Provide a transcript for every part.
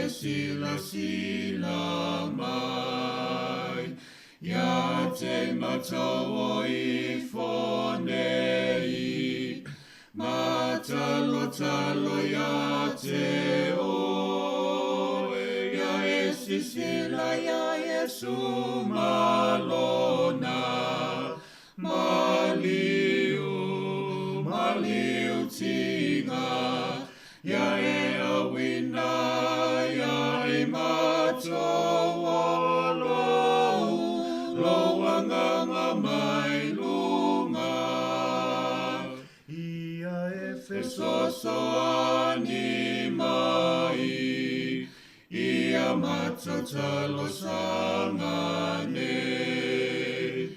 e silasila mai. Ia te matou o ifo nei, matalotalo ia te oe, ia e sisila ia Iesu malona. Maliu, maliu tinga, ia e awina, ia e matou o lou, lou anganga mai lunga. Ia e fesoasoani mai, ia matatalosaga nei.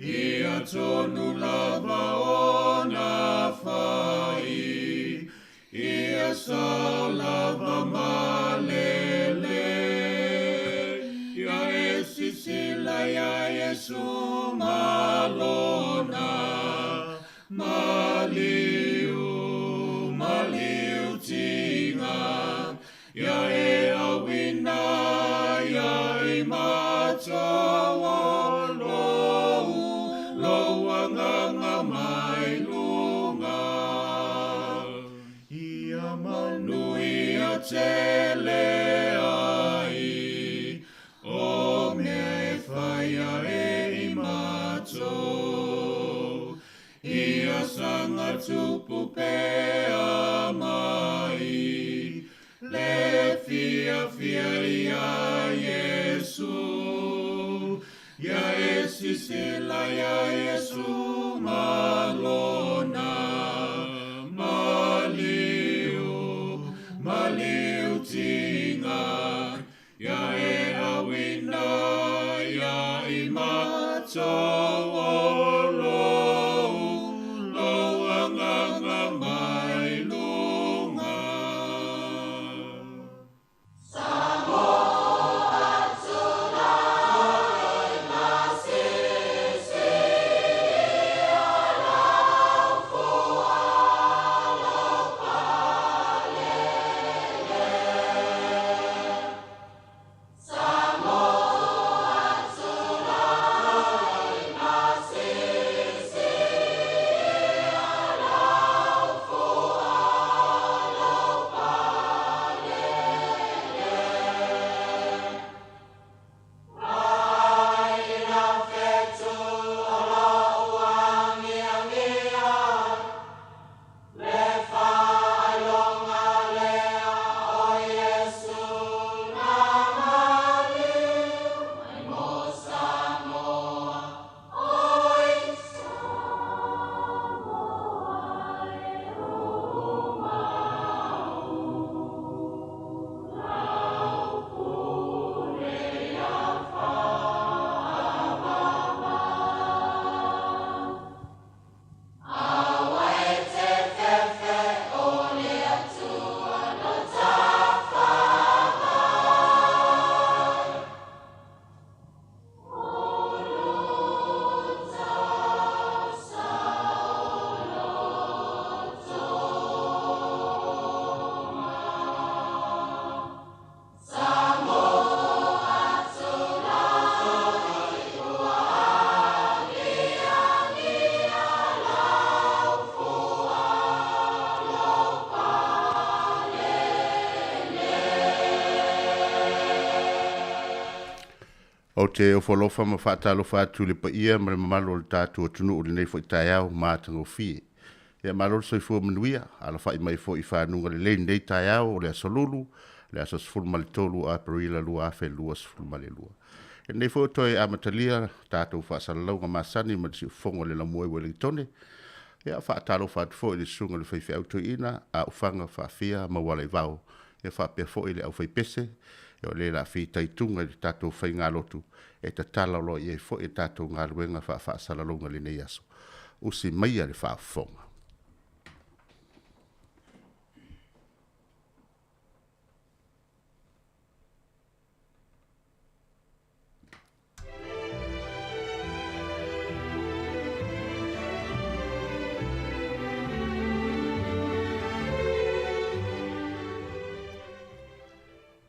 Ia tonu lava ona fai, ia sao lava malele. Ia e sisila ia Iesu malona, maliu, maliu tinga, ia e awina, ia e matou o lou, lou anganga mai lunga. Ia manuia tele ai, o mea e whaia e i matou. Ia sanga tupu pea mai, le fia fia ia Iesu. Ia e sisila ia Iesu malona, maliu, maliu tinga, ia e awina, ia i matou o lou, lou anganga mai lunga. Ou te ofo alofa ma faatalofa atu i le paia ma le mamalu o le tatou atunuu i lenei foi taeao matagofie. Ia malo le soifua manuia, alafai mai foi i fanuga lelei lenei taeao o le aso Lulu, le aso 13 o Aperila 2022. E lenei foi o toe amatalia tatou faasalalauga masani ma le siufofoga o le laumua i Ueligitone. Ia faatalofa atu foi i le susuga i le faifeau toeaina a Ufaga Faafia Maualaivao, ia faapea foi le aufaipese, o le la fitaituga i le tatou faigalotu e tatala loa i ai foi e tatou galuega faafaasalalauga i lenei aso. Usi maia le faafofoga.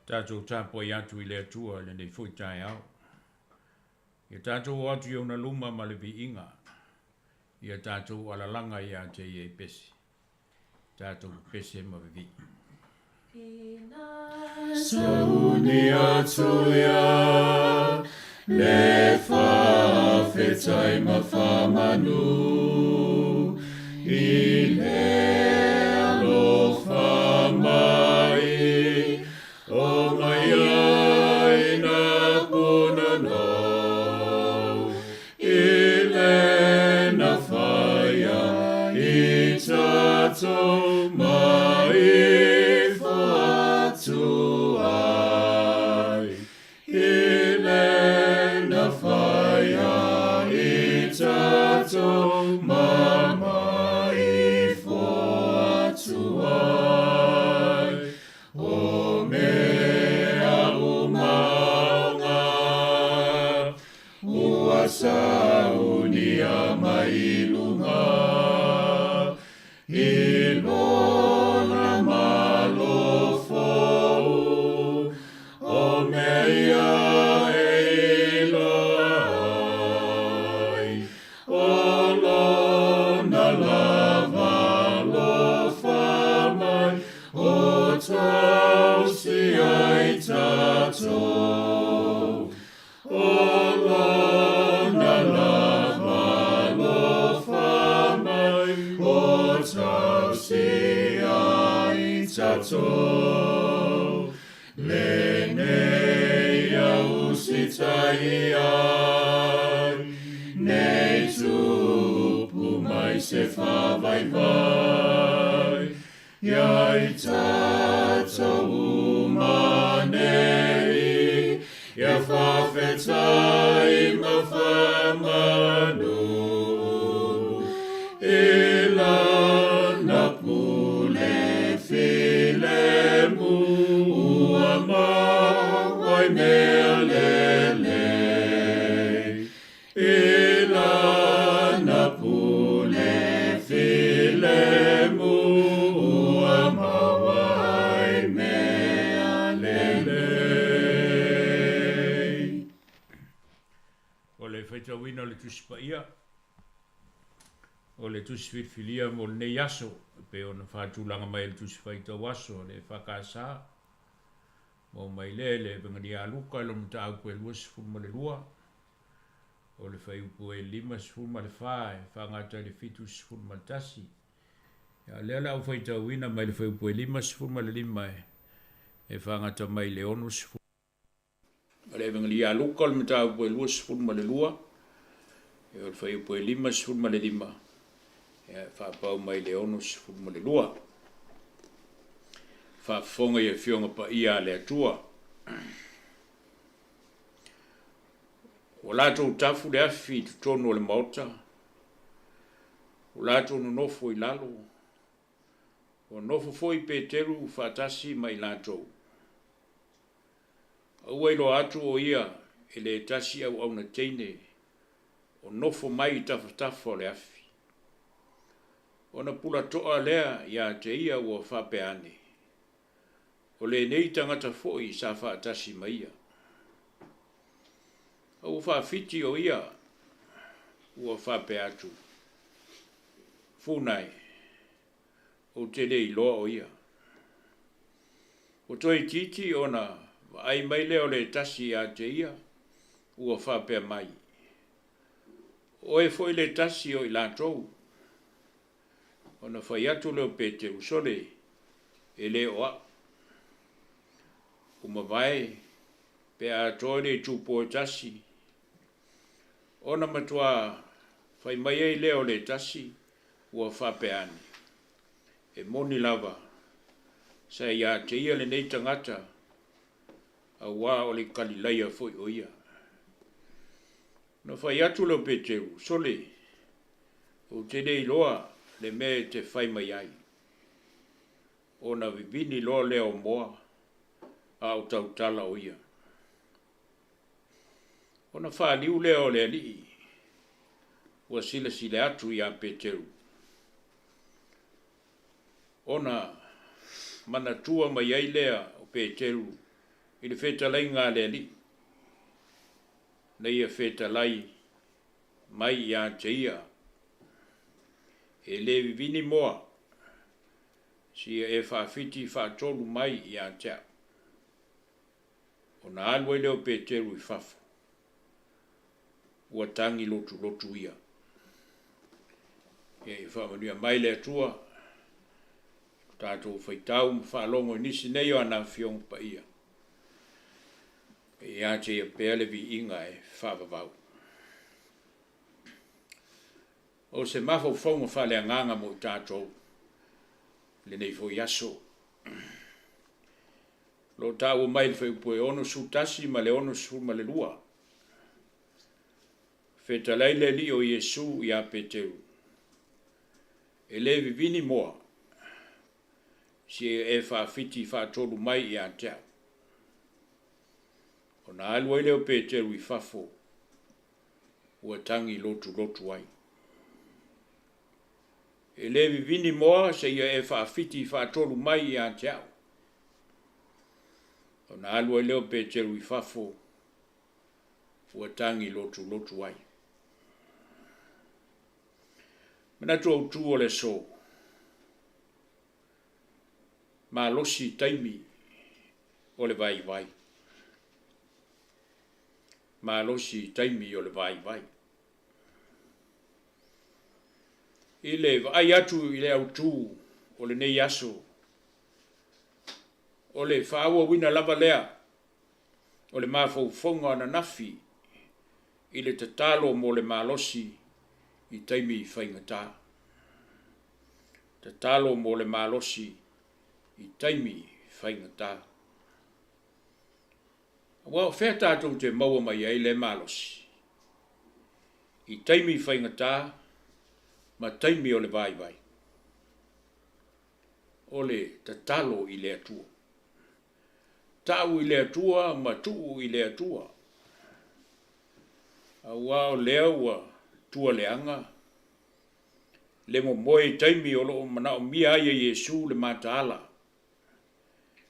Tatou tapuai atu i le Atua i lenei foi taeao. Ia tatou o atu i ona luma ma le viiga, ia tatou alalaga ia te ia i pese. Tatou pese ma vivii. Sauni atu ia le faafetai ma faamanu i le alofa mai o mai ai na punanou i le na faia i tatou mai fo atu ai. I le na faia i tatou ma mai fo atu ai. O mea uma aoga ua saunia mai luga i lona malo fou o mea ia e iloa ai o lona lava alofa mai o tausi ai tatou o lona lava alofa mai o tausi ai tatou. Lenei ia usitai ai, nei tupu mai se faavaivai, ia i tatou uma nei, ia faafetai ma faamanu. I lana pule filemu, ua maua ai mea lelei. I lana pule filemu, ua maua ai mea lelei. O le faitauina o le Tusi Paia, o le Tusi Filifilia mo lenei aso, e pei ona faatulaga mai e le Tusi Faitau Aso a le EFKS, maua mai lea i le Epegalia a Luka i lona mataupu e 22, o le fuaiupu e 54 e faagata i le 71. Ia, o lea o le a ou faitauina mai le fuaiupu e 55 e faagata mai i le 60. O le Epegalia a Luka o le mataupu e 22, e o le fuaiupu e 55, e faapau mai le 62. Faafofoga i Afioga Paia a le Atua. Ua latou tafu le afi i totonu o le maota, ua latou nonofo i lalo, ua nofo foi Peteru faatasi ma i latou. A ua iloa atu o ia e le tasi auauna teine o nofo mai i tafatafa o le afi. Ona pulatoa lea ia te ia ua faapea ane, O lenei tagata foi sa faatasi ma ia. A ua faafiti o ia ua faapea atu, Funa e, ou te le iloa o ia. Ua toe itiiti ona vaai mai lea o le tasi ia te ia, ua faapea mai, O oe foi le tasi o i latou. Ona fai atu lea o Peteru, Sole, e le o au. Ua mavae pe a atoa le itupo e tasi, ona matua fai mai ai lea o le tasi, ua faapea ane, E moni lava, sa ia te ia lenei tagata, auā o le Kalilaia foi o ia. Ona fai atu lea o Peteru, Sole, ou te le iloa le mea e te fai mai ai. Ona vivini loa lea o moa, a o tautala o ia. Ona faliu lea o le Alii, ua silasila atu ia Peteru. Ona manatua mai ai lea o Peteru I le fetalaiga a le Alii, na ia fetalai mai ia te ia, E le vivini moa, seia e faafiti faatolu mai ia te au. Ona alu ai lea o Peteru i fafo, ua tagi lotulotu ia. Ia, ia faamanuia mai le Atua i lo tatou faitau ma faalogo i nisi nei o ana Afioga Paia. E ia te Ia pea le viiga e faavavau. O se mafaufauga faaleagaga mo i tatou i lenei foi aso. O lo o taua mai i le fuaiupu e 61 ma le 62. Fetalai le Alii o Iesu ia Peteru, E le vivini moa, seia e faafiti faatolu mai ia te au. Ona alu ai lea o Peteru i fafo, ua tagi lotulotu ai. E le vivini moa seia e faafiti faatolu mai ia te au. Ona alu ai lea o Peteru i fafo, ua tagi lotulotu ai. Manatu autu o le aso, malosi taimi o le vaivai. Malosi taimi o le vaivai. I le vaai atu i le autu o lenei aso, o le faaauauina lava lea o le mafaufauga ananafi i le tatalo mo le malosi i taimi faigata. Tatalo mo le malosi i taimi faigata. Aua o fea tatou te maua mai ai lea malosi? I taimi faigata ma taimi o le vaivai. O le tatalo i le Atua. Tau i le Atua ma tuu i le Atua. Aua o lea ua tua leaga le momoe i taimi o lo o manaomia ai e Iesu le mataala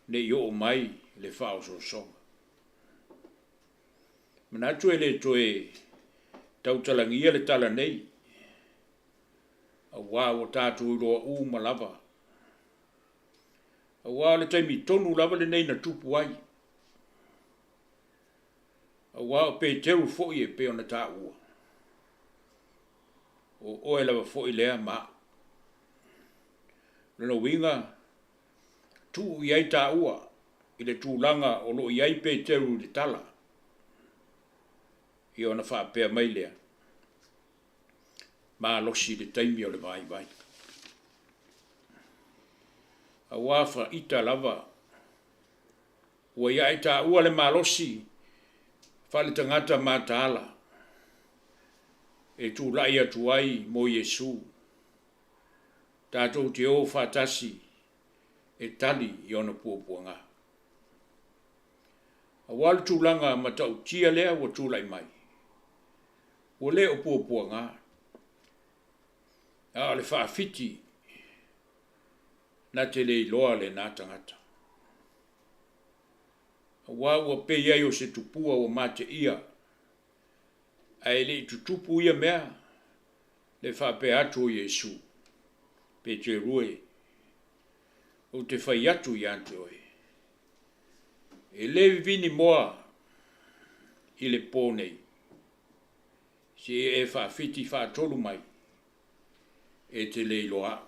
ne i oo mai le faaosoosoga. Manatu e le toe tautalagia le tala nei, aua ua tatou iloa uma lava. Aua o le taimi tonu lava lenei na tupu ai. Aua o Peteru foi e pei ona taua, o oe lava foi lea ma au. O lona uiga, tuu i ai taua i le tulaga o lo o i ai Peteru i le tala, ia ona faapea mai lea, malosi i le taimi o le vaivai. Aua faita lava ua ia e taua le malosi faaletagata mataala e tulai atu ai mo Iesu, tatou te o faatasi e tali i ona puapuaga. Aua o le tulaga matautia lea ua tulai mai, ua le o puapuaga, a o le faafiti na te le iloa lena tagata. Aua ua pei ai o se tupua ua mateia, ae le i tutupu ia mea, le faapea atu o Iesu, Peteru e, ou te fai atu ia te oe, e le vivini moa i le po nei, seia e faafiti faatolu mai, e te le iloa au.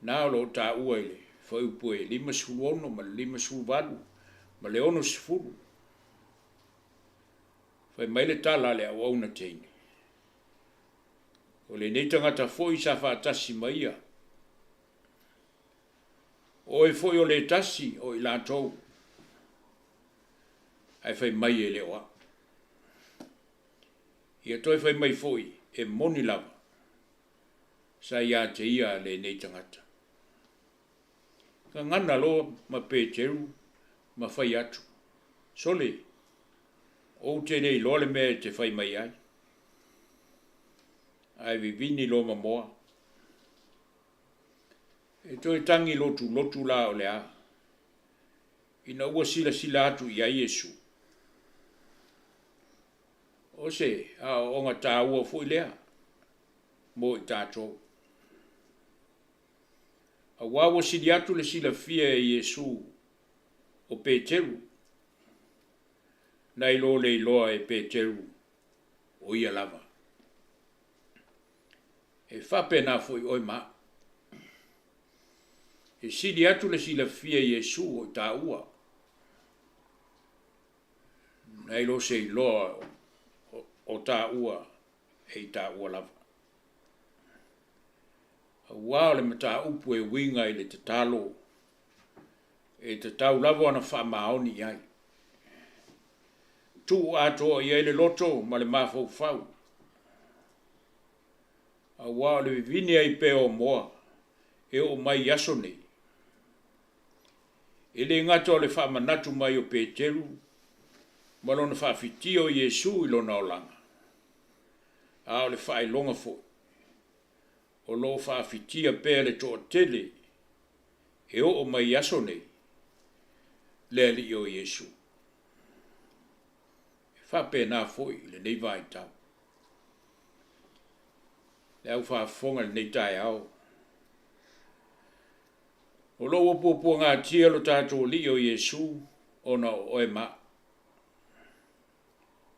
Na o lo o taua i le fuaiupu e 56 ma le 58 ma le 60. Fai mai le tala a le auauna teine, O lenei tagata foi sa faatasi ma ia. O oe foi o le tasi o i latou. Ae fai mai e le o au. Ia toe fai mai foi, e moni lava, sa ia te ia lenei tagata. Gagana loa ma Peteru ma fai atu, Sole, ou te le iloa le mea e te fai mai ai. Ae vivini loa ma moa. E toe tagi lotulotu la o le a? Ina ua silasila atu i ai Iesu. O se aoaoga taua foi lea mo i tatou. Auā ua sili atu le silafia e Iesu o Peteru nai lo le iloa e Peteru o ia lava. E faapena foi oe ma au. E sili atu le silafia e Iesu o i tāua nai lo se iloa o tāua e i tāua lava. Auā o le mataupu e uiga i le tatalo e tatau lava ona faamaoni i ai. Tuu atoa i ai le loto ma le mafaufau. Auā o le vivini ai pea o moa e oo mai i aso nei. E le gata o le faamanatu mai o Peteru ma lona faafitia o Iesu i lona olaga, a o le faailoga foi o lo o faafitia pea le toatele e oo mai i aso nei le Alii o Iesu. E faapena foi i lenei vaitau. Le au faafofoga i lenei taeao, o lo o ua puapuagatia lo tatou Alii o Iesu ona o oe ma au.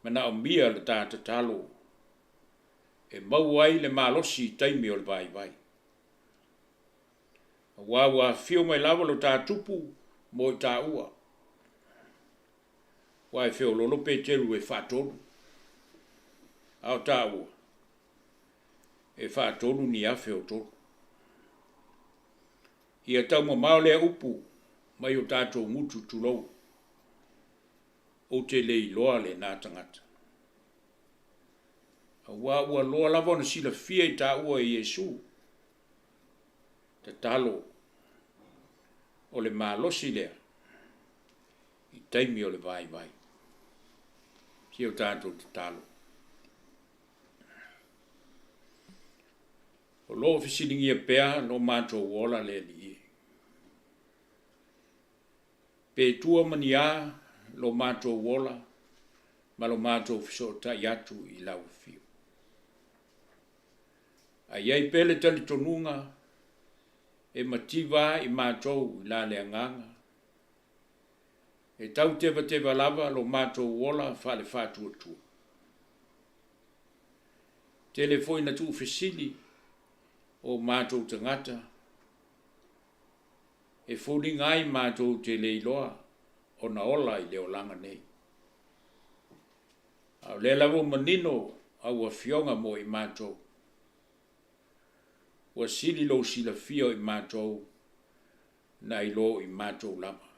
Manaomia le ta tatalo e maua ai le malosi i taimi o le vaivai. Aua ua afifio mai lava lo ta Tupu mo i taua. Aua e feololo Peteru e faatolu, a o taua e faatolu ni afe o tolu. Ia taumamao lea upu mai o tatou gutu tulou, ou te le iloa lena tagata. Aua ua loa lava ona silafia i taua e Iesu, tatalo o le malosi lea i taimi o le vaivai. Si o tatou tatalo. O lo o fesiligia pea lo matou ola le Alii e. Pe tua ma ni a lo matou ola ma lo matou fesootai atu i lau afio. A i ai pea le talitonuga e mativa i matou i la le agaga, e tau tevateva lava lo matou ola faale-faatuatua. Tele foi na tuufesili o matou tagata e foliga ai matou te le iloa ona ola i le olaga nei. A o lea lava ua manino au afioga mo i matou. Ua sili lou silafia o i matou nai lo i matou lava.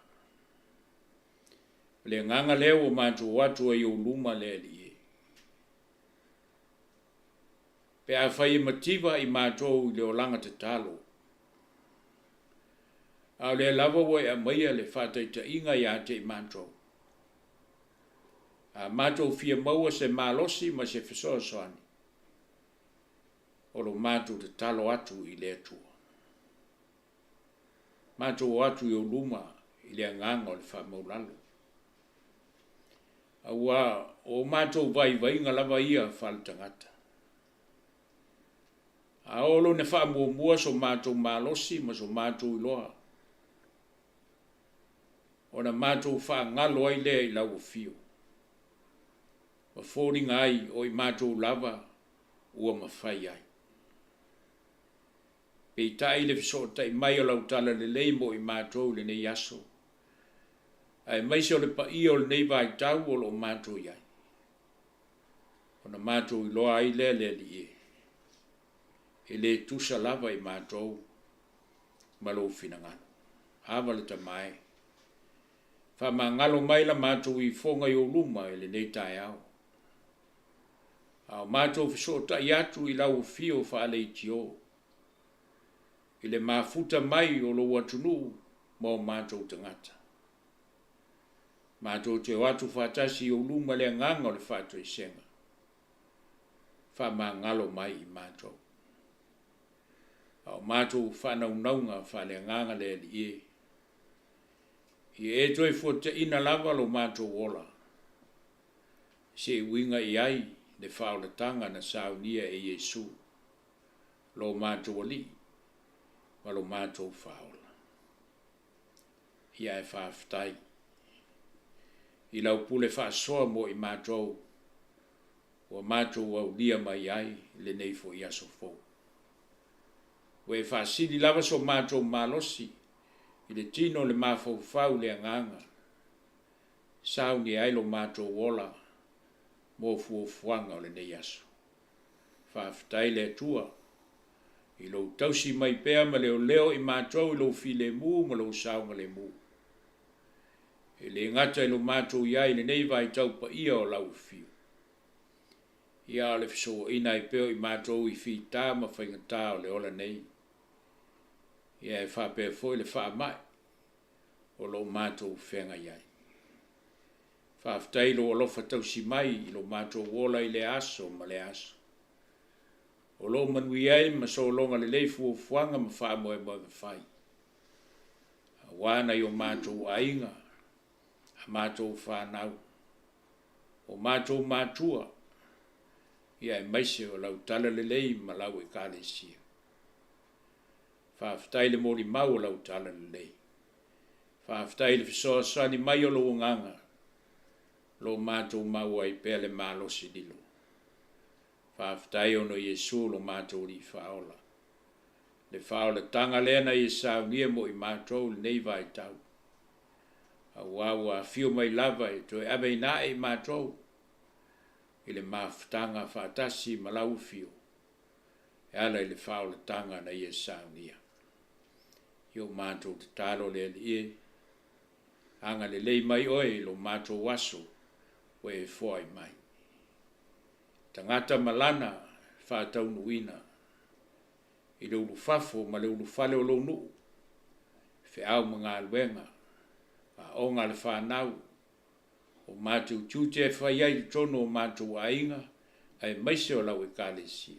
O le agaga lea ua matou o atu ai i ou luma le Alii e. Pe afai e mativa i matou i le olaga tatalo, a o lea lava ua e aumaia le faataitaiga ia te i matou. A matou fia maua se malosi ma se fesoasoani, o lo matou tatalo atu i le Atua. Matou o atu i ou luma i le agaga o le faamaulalo. Aua o matou vaivaiga lava ia faaletagata. A oo loa ina faamuamua so matou malosi ma so matou iloa, ona matou faagalo ai lea i lau afio, ma foliga ai o i matou lava ua mafai ai. Peitai le fesootai mai o lau talalelei mo i matou i lenei aso, aemaise o le paia o lenei vaitau o lo o matou i ai, ona matou iloa ai lea le Alii e, e le tusa lava i matou ma lou finagalo. Ava le Tama e, faamagalo mai la matou ifoga i ou luma i lenei taeao, a o matou fesootai atu i lau afio faaleitio, i le mafuta mai o lou atunuu ma o matou tagata. Matou te o atu faatasi i ou luma i le agaga o le faatoesega. Faamagalo mai i matou. A o matou faanaunauga faaleagaga le Alii e, Ia e toe fuataina lava lo matou ola, se i uiga i ai le faaolataga na saunia e Iesu, lo matou Alii ma lo matou Faaola. Ia ae faafetai i lau pule faasoa mo i matou ua matou aulia mai ai lenei foi aso fou. Ua e faasili lava so matou malosi i le tino le mafaufau i le agaga, saunia ai lo matou ola mo fuafuaga o lenei aso. Faafetai le Atua i lou tausi mai pea ma leoleo i matou i lou filemu ma lou saogalemu. E le gata i lo matou i ai i lenei vaitau paia o lau afio, ia a o le fesouaina ai pea o i matou i fita ma faigata o le ola nei, ia e faapea foi le faamai o lo o matou feagai ai. Faafetai i lou alofa tausi mai i lo matou ola i lea aso ma lea aso. O lo o manuia ai ma sologa lelei fuafuaga ma faamoemoega fai, aua nai o matou aiga, a matou fanau, o matou matua, ia aemaise o lau talalelei ma lau Ekalesia. Faafetai i le molimau o lau talalelei. Faafetai i le fesoasoani mai o lou Agaga, o lo o matou maua ai pea le malosi lilo. Faafetai ona o Iesu lo matou Alii Faaola, le faaolataga lea na Ia saunia mo i matou i lenei vaitau, aua ua afio mai lava e toe aveina ae i matou i le mafutaga faatasi ma lau afio e ala i le faaolataga na Ia saunia. I o matou tatalo le Alii e, agalelei mai Oe i lo matou aso ua e foai mai. Tagata ma lana faataunuuina i le ulufafo ma le ulufale o lou nuu, feau ma galuega, aoga a le fanau, o matou tiute e fai ai i totonu o matou aiga aemaise o lau Ekalesia.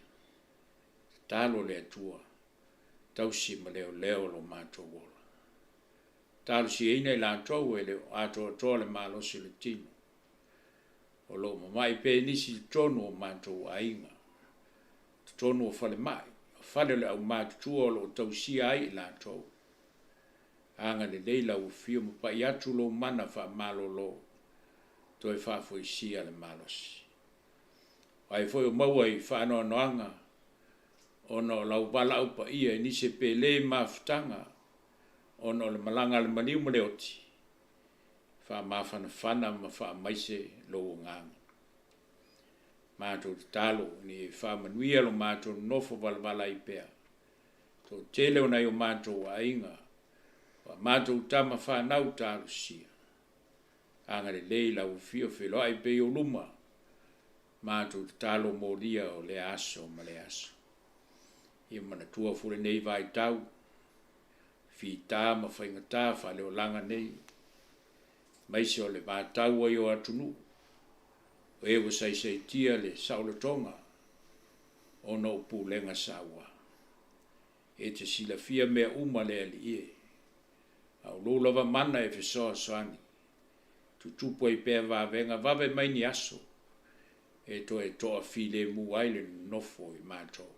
Tatalo le Atua, tausi ma leoleo lo matou ola. Talosiaina i latou e le o atoatoa le malosi o le tino, o lo o mamai pea nisi i totonu o matou aiga, totonu o falemai, o fale o le aumatutua o lo o tausia ai i latou. Agalelei lau afio ma pai atu lou mana faamalolo, toe faafoisia le malosi. O ai foi o maua i faanoanoaga ona o lau valaau paia i nisi e pele mafutaga ona o le malaga a le maliu ma le oti, faamafanafana ma faamaise lou agaga. Matou tatalo ina ia faamanuia lo matou nonofo valavala ai pea. Toatele o nai o matou aiga, o a matou tama fanau talosia. Agalelei lau afio feiloai pea i ou luma, matou tatalo molia o lea aso ma lea aso. Ia manatua foi lenei vaitau, fita ma faigata faaleolaga nei, aemaise o le vatau ai o atunuu, o e ua saisaitia le saolotoga ona o pulega saua. E te silafia mea uma le Alii e, a o lou lava mana e fesoasoani, tutupu ai pea vavega vave mai ni aso e toe toafilemu ai le nonofo i matou.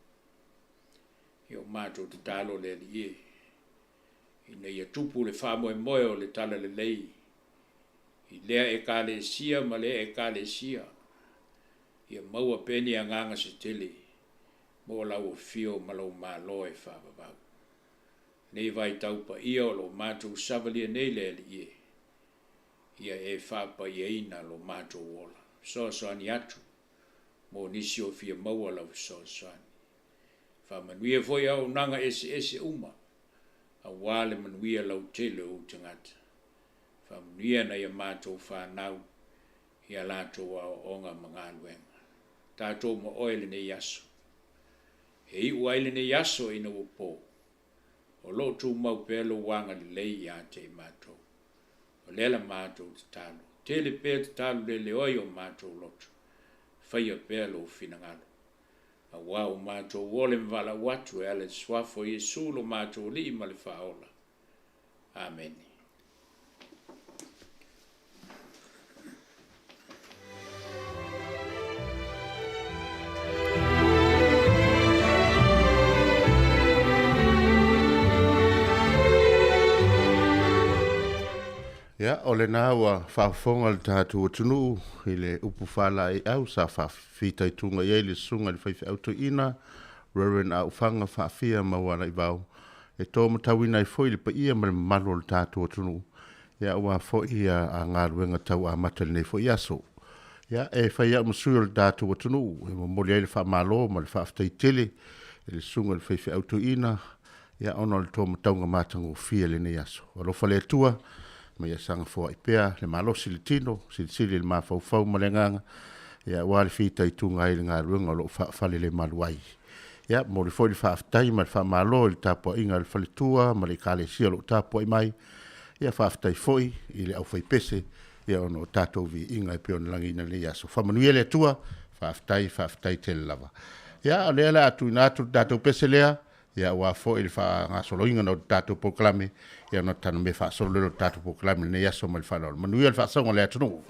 Ia o matou tatalo le Alii e, ina ia tupu le faamoemoe o le talalelei i lea Ekalesia ma lea Ekalesia, ia maua pea ni agaga se tele mo lau afio ma lou Malo e faavavau. Nei vaitau paia o lo o matou savalia nei le Alii e, ia e faapaiaina lo matou ola. Fesoasoani atu mo nisi o fia maua lau fesoasoani. Faamanuia foi auaunaga eseese uma, aua le manuia lautele o ou tagata. Faamanuia nai a matou fanau i a latou aoaoga ma galuega. Tatou ma oe lenei aso. E iu ai lenei aso ina ua po, o lo o tumau pea lou agalelei ia te i matou. O lea la matou tatalo. Tele pea tatalo leleoa i o matou loto. Faia pea lou finagalo. Aua ua matou ole ma valaau atu e ala i le Suafa o Iesu lo matou Alii ma le Faaola. Amene. Ia, o lena ua faafofoga le tatou atunuu i le upu faalaeiau sa faafitaituga i ai le susuga i le faifeau toeaina Reverend Aufaga Faafia Maualaivao, e to matauina ai foi le paia ma le mamalu o le tatou atunuu, ia aua foi a galuega tau amata i lenei foi aso. Ia, e fai au ma sui o le tatou atunuu e momoli ai le faamalo ma le faafetai tele i le susuga i le faifeau toeaina, ia ona o le to matauga matagofie i lenei aso. Alofa le Atua, ma ia saga foai pea le malosi i le tino, silisili i le mafaufau ma le agaga, ia aua le fitaituga ai i le galuega o lo o faafalelemalu ai. Ia, momoli foi le faafetai ma le faamalo i le tapuaiga a le faletua ma le ekalesia o lo o tapuai mai. Ia faafetai foi i le aufaipese, ia ona o tatou viiga e pei ona lagiina i lenei aso. Faamanuia le Atua, faafetai, faafetai tele lava. Ia, o lea o le a tuuina atu le tatou pese lea, ia aua foi le faagasoloina o le tatou polokalame, ia ona tanumea faasolo lea o le tatou polokalame i lenei aso ma le faaaloalo. Manuia le faasoga a le atunuu.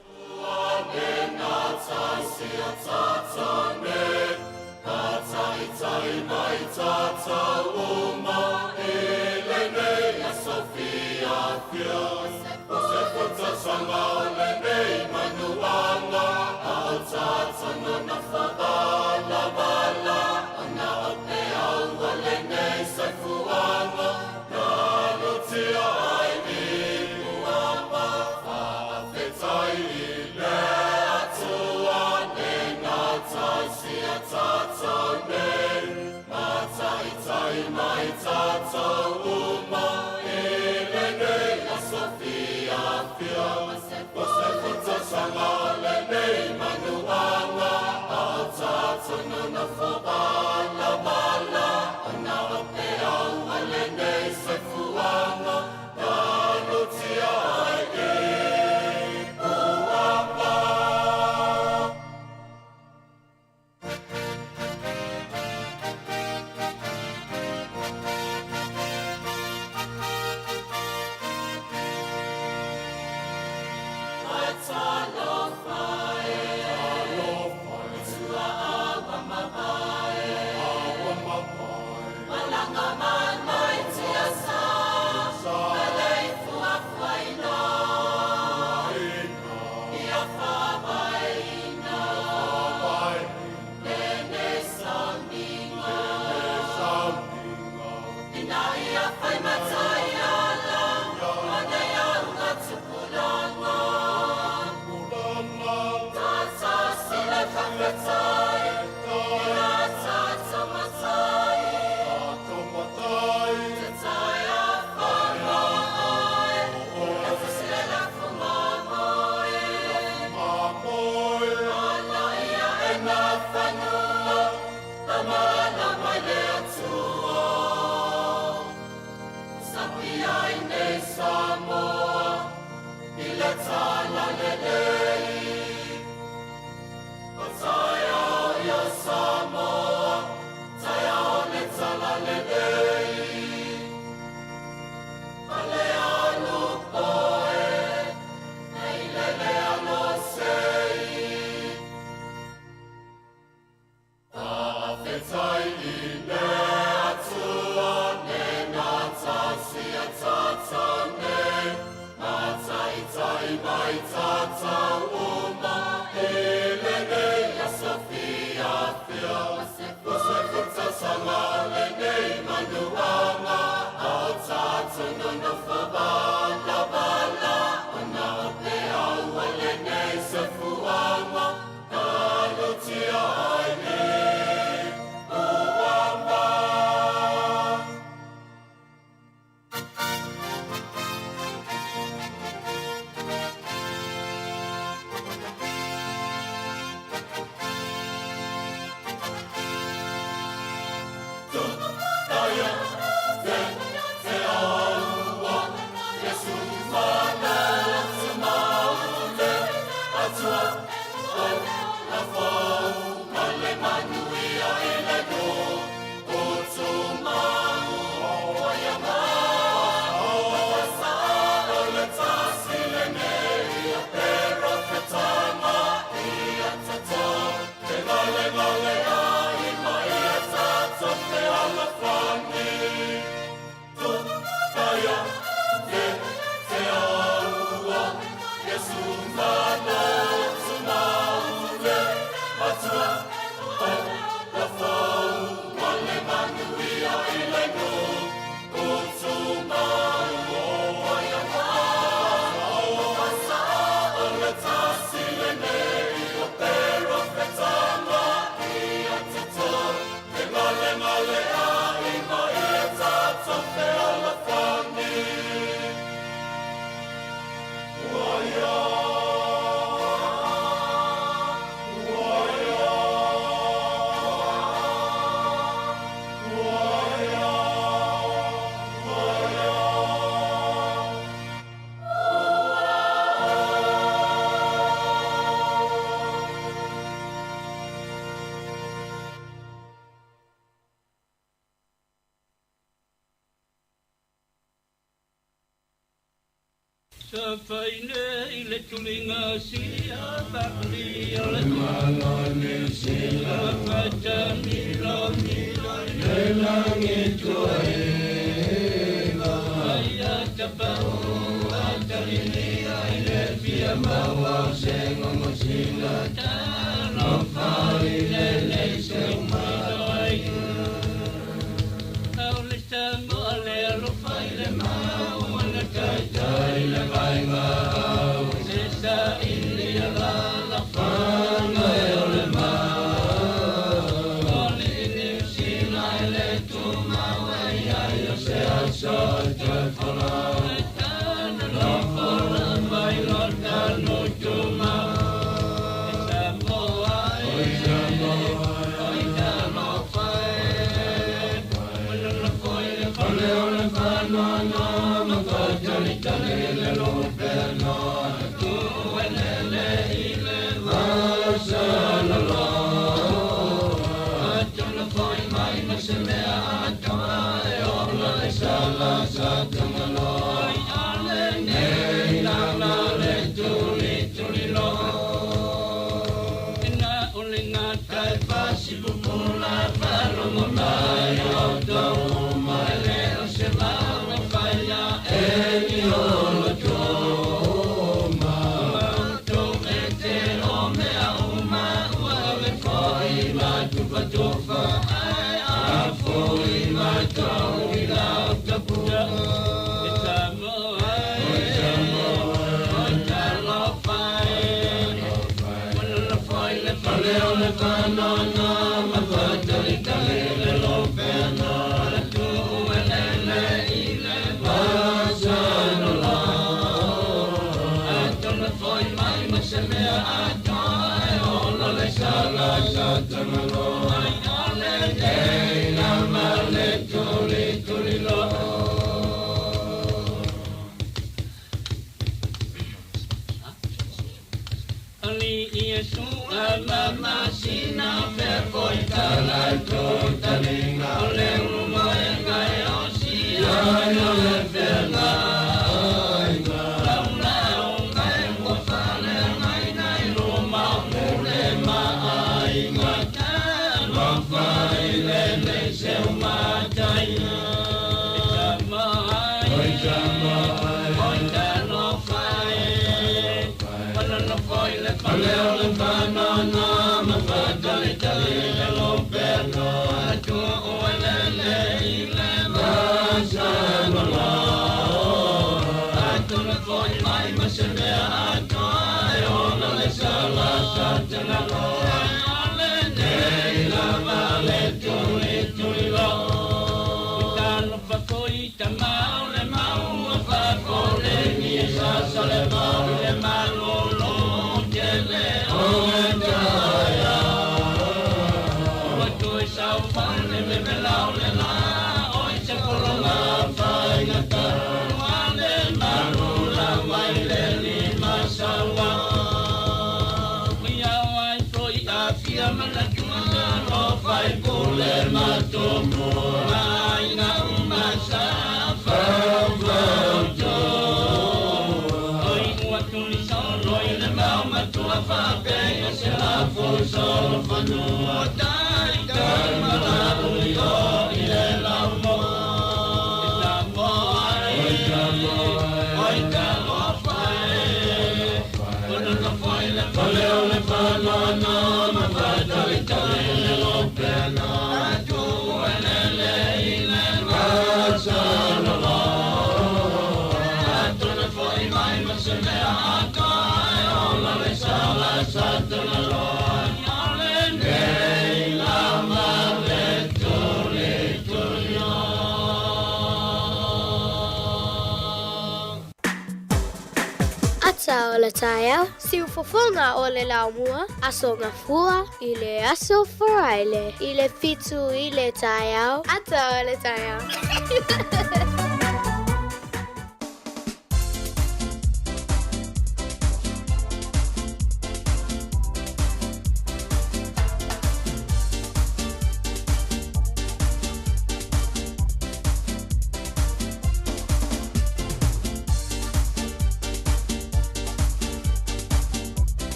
Ata o le taeao, siufofoga o le laumua, aso gafua i le aso Faraile, i le 7 i le taeao, ata o le taeao.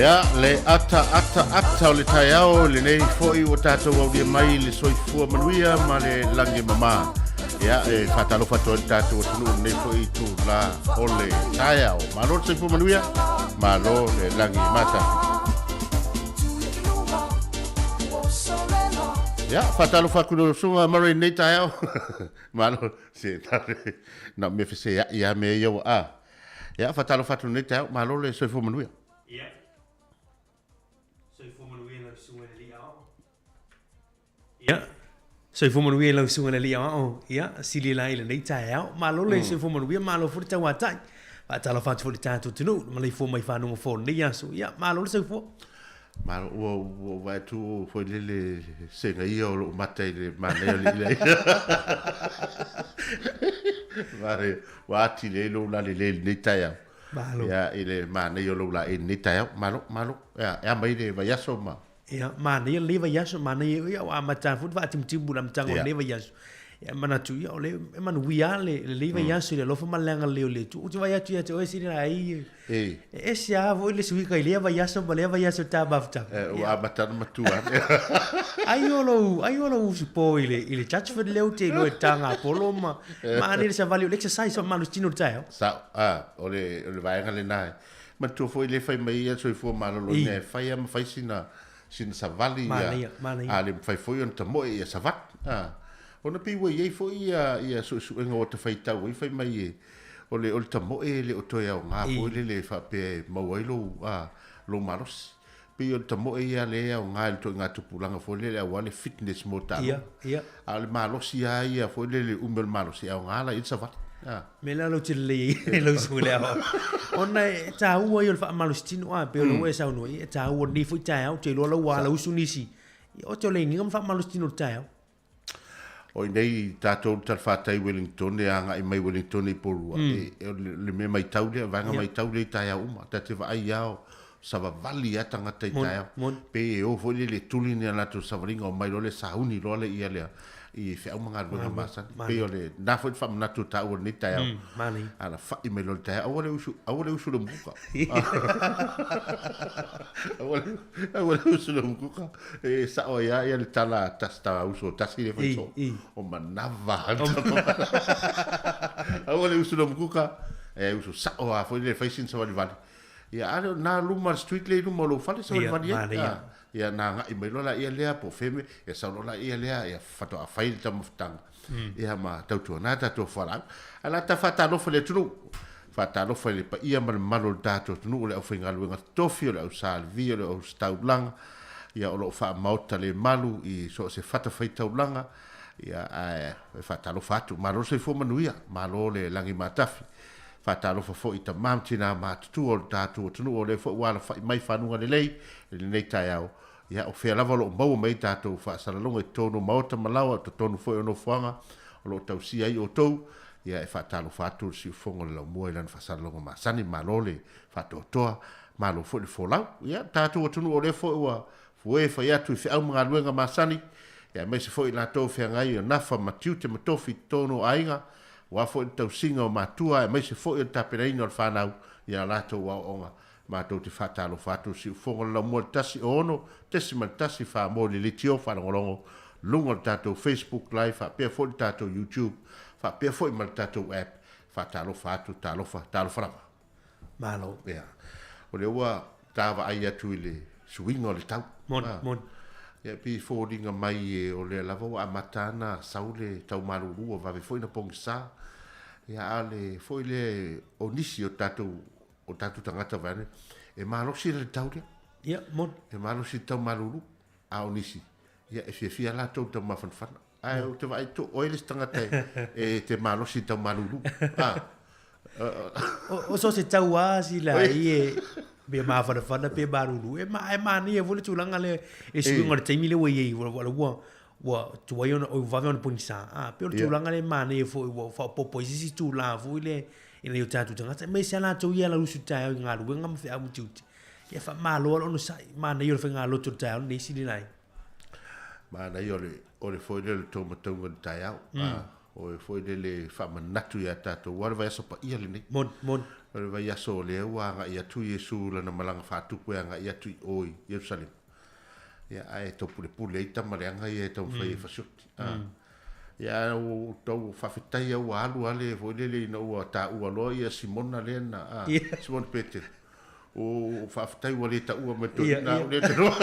Ia, le ata ata ata o le taeao lenei foi ua tatou aulia mai le soifua manuia ma le lagi e mama. Ia, e faatalofa atu ai le tatou atunuu i lenei foi itula o le taeao. Malo le soifua manuia, malo le lagi matafi. Ia, faatalofa atu i lau Susuga Murray i lenei taeao. Malo, se na o mea feseai lava mea ia ua a. Ia, faatalofa atu i lenei taeao, malo le soifua manuia. Ia, soifua manuia i lau susuga i le Alii Aoao. Ia, soifua manuia i lau susuga i le Alii Aoao. Ia, sili la i lenei taeao. Malo le soifua manuia, malo foi le tauatai. Faatalofa atu foi i le tatou atunuu, le maleifua mai fanuga fou o lenei aso. Ia, malo le soifua. Malo, ua ua vaai atu foi lele sega ia o lou mata i le manaia o le ila. Manaia, ua atili ai lou lalelei i lenei taeao. Malo. Ia, i le manaia o lou laei i lenei taeao. Malo, malo. Ia, e ama i le vaiaso ma... Ia, manaia lenei vaiaso, manaia, ia, ua amata foi le faatimutimu i le amataga o lenei vaiaso. Ia, manatu, ia, o lea e manuia lava lenei vaiaso i le alofa ma le agalelei o le Atua. Ou te vaai atu ia te oe sili laei, e ese lava foi le suiga i lea vaiaso ma lea vaiaso i ta mafutaga. Ua amata ona matua ane. Ai o lou, ai o lou usupo i le, i le Judgeford lea ou te iloa i le tagapolo ma, manaia le savali o le exercise faamalositino i le taeao. Sao, a, o le, o le vaega lena e. Manatua foi le fai mai ia le soifua maloloina e fai lava ma fai sina, sina savali ia, a le mafai foi ona tamoe ia savali. A, ona pei ua i ai foi ia, ia suesuega ua tafaitau ai fai mai e, o le, o le tamoe e le o toe aoga foi lele e faapea e maua ai lou, a, lou malosi. Pei o le tamoe ia lea e aoga i le ituaiga tupulaga foi lele aua le fitness mo taaloga. A o le malosi lava ia foi lele, umi o le malosi, e aoga la i le savali. Mea la lou te lelei ai lau susuga i le aoao. Ona e taua ia o le faamalositino a, pei o lea ua e saunoa i ai, e taua lenei foi taeao, ou te iloa la ua alausu nisi, ia ote o le iniga ma faamalositino i le taeao. O i nei tatou le talafatai i Wellington e agai mai Wellington i Porirua, e, o le mea maitau lea, vaega maitau lea i taeao uma. Ta te vaai lava o savavali lava tagata i taeao. Pei e o foi lele e tuli ni a latou savaliga omai loa le sauni loa le ia lea i feau ma galuega masani. Pei o lena foi le faamanatu o taua i lenei taeao. Alafai mai loa i le taeao, aua le usu, aua le usu i le umukuka. Aua le, aua le usu i le umukuka. E sao ai lava le tala a tasi ta uso tasi le fai soo. O manava. Aua le usu i le umukuka. E usu sao lava foi le fai sina savalivali. Ia a lea o na luma le street lea i luma o lou fale savalivali ai. Ia na agai mai loa laia lea po o fea mea, ia sau loa laia lea ia faatoa fai le taumafataga. Ia ma tautuana tatou fualaau. Ae la ta faatalofa i le atunuu. Faatalofa i le paia ma le mamalu o le tatou atunuu, o le aufaigaluega totofi, o le au salivi, o le ositaulaga, ia o lo o faamaota le malu i so o se fatafaitaulaga, ia ae faatalofa atu. Malo le soifua manuia, malo le lagi matafi. Faatalofa foi i tama ma tina matutua o le tatou atunuu o lea foi ua alafai mai fanuga lelei i lenei taeao. Ia, o fea lava o lo o maua mai ai tatou faasalalauga i totonu o maota ma laoa, o totonu foi o nofoaga o lo o tausia ai outou, ia e faatalofa atu le siufofoga o le laumua i lana faasalalauga masani, malo le faatoatoa, malo foi le folau. Ia, tatou atunuu o lea foi ua fue fai atu i feau ma galuega masani, ia aemaise foi i latou o feagai o nafa ma tiute ma tofi i totonu o aiga, aua foi le tausiga o matua aemaise foi o le tapenaina o le fanau i a latou aoaoga. Matou te faatalofa atu i le siufofoga o le laumua i le 106.1 Samoa i le leitio faalogologo luga o le tatou Facebook Live faapea foi le tatou YouTube faapea foi ma le tatou app. Faatalofa atu, talofa, talofa lava. Malo. Ia. O lea ua ta vaai atu i le suiga o le tau. Moni, moni. Ia, pei e foliga mai o lea lava ua amata ona sau le tau malulu ua vave foi ona pogisa. Ia, a o le foi lea o nisi o tatou o tatou tagata vaeane, e malosi le tau lea. Ia, moni. E malosi le tau malulu, a o nisi, ia, e fiafia latou i le tau mafanafana. Ae ou te vaai to, oe le isi tagata e te malosi i le tau malulu. A. O so se tau lava sila ai e pe mafanafana pe malulu. E ma, e manaia foi le tulaga lea i le suiga o le taimi lea ua i ai, ua, ua tuai ona, ua vave ona pogisa. A, pei o le tulaga lea e manaia foi ua faaopoopo ai se isi itula foi lea i nai o tatou tagata, aemaise lava latou ia e ala usu i le taeao i galuega ma feau ma tiute. Ia faamalo lava le onosai, manaia o le faigalotu o le taeao lenei sili la ai. Manaia o le, o le foi lea o le tou matauga i le taeao. O e foi lele faamanatu ia tatou, aua le vaiaso paia lenei. Moni, moni. O le vaiaso o lea ua agai atu Iesu i lana malaga faatupu e agai atu i o i Ierusalema. Ia, ae tau pulepule ai tama leaga ia e taumafai e fasioti. A. Ia, ae ua tau faafetai lava ua alu lava le foi lele ina ua taua loa ia Simona lea na, a, Simona Petelo. O faafetai ua le taua mai toeaiina au lea te loa.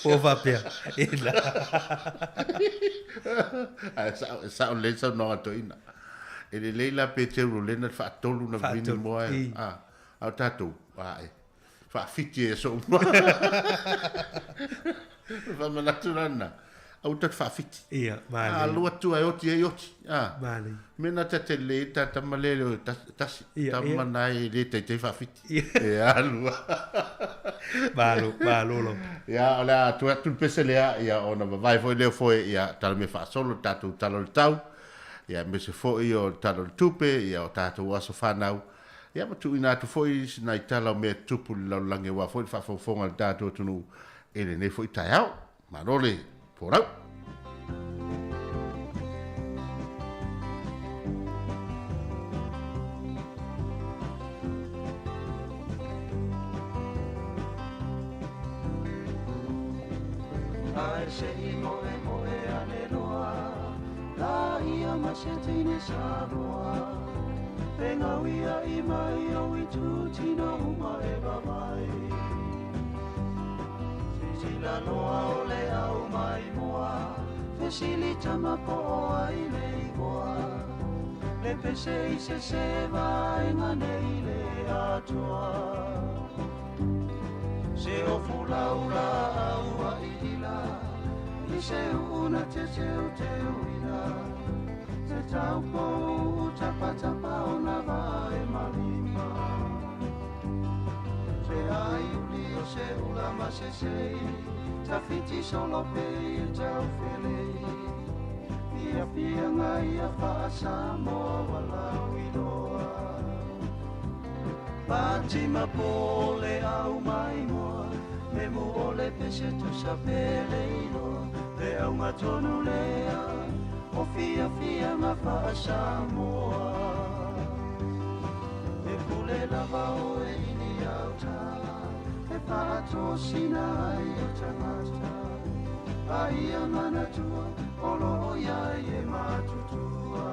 Ua faapea. Ela. Ae sao, e sao lelei le saunoaga a toeaiina. E lelei la pe teu lena le faatolu na vavine moa e, a, a o tatou, a e, faafiti e aso uma. Faamanatu la lena, aua tatou te faafiti. Ia, manaia. A alu atu lava e oti ai oti. A, Manaia. mea na ta te lelei ai ta tama lea e le o tasi, Ia, tama ia. na e le taitai faafiti. Ia. E alu lava. Malo, malo lava. Ia, o le a tuu atu le pese lea, ia, ona vavae foi lea foe, ia, tala mea faasolo le tatou Tala o le Tau, ia, aemaise foi o le Tala o le Tupe, ia, o tatou aso fanau, Ia ma tuuina atu foi si nai tala o mea tutupu i le lalolagi aua foi le faafogafoga a le tatou atunuu i lenei foi taeao. Malo le folau! Ae se i moemoe ane loa La ia ma se teine Samoa E ngauia i mai o i tū uma e vavai Sisila loa o le au mai moa Fesili tama po o ai le igoa Le pese i se se vaenga nei le atoa Se o fulaula au a ila I se una te teu teu ila Te taupo tapa tapa o na vae malima Te ai uli o se ula ma se sei Tawhiti solo pe i tau felei Fia fia ngai a wha walau i loa Pati ma pole au mai moa Me mu o le pese tu sa pele iloa Le au ngā tonu lea O fia fia ngā wha Samoa E pule lava o e ili au tā E whaatosina ai o tangata A ia manatua o lo o iai e matutua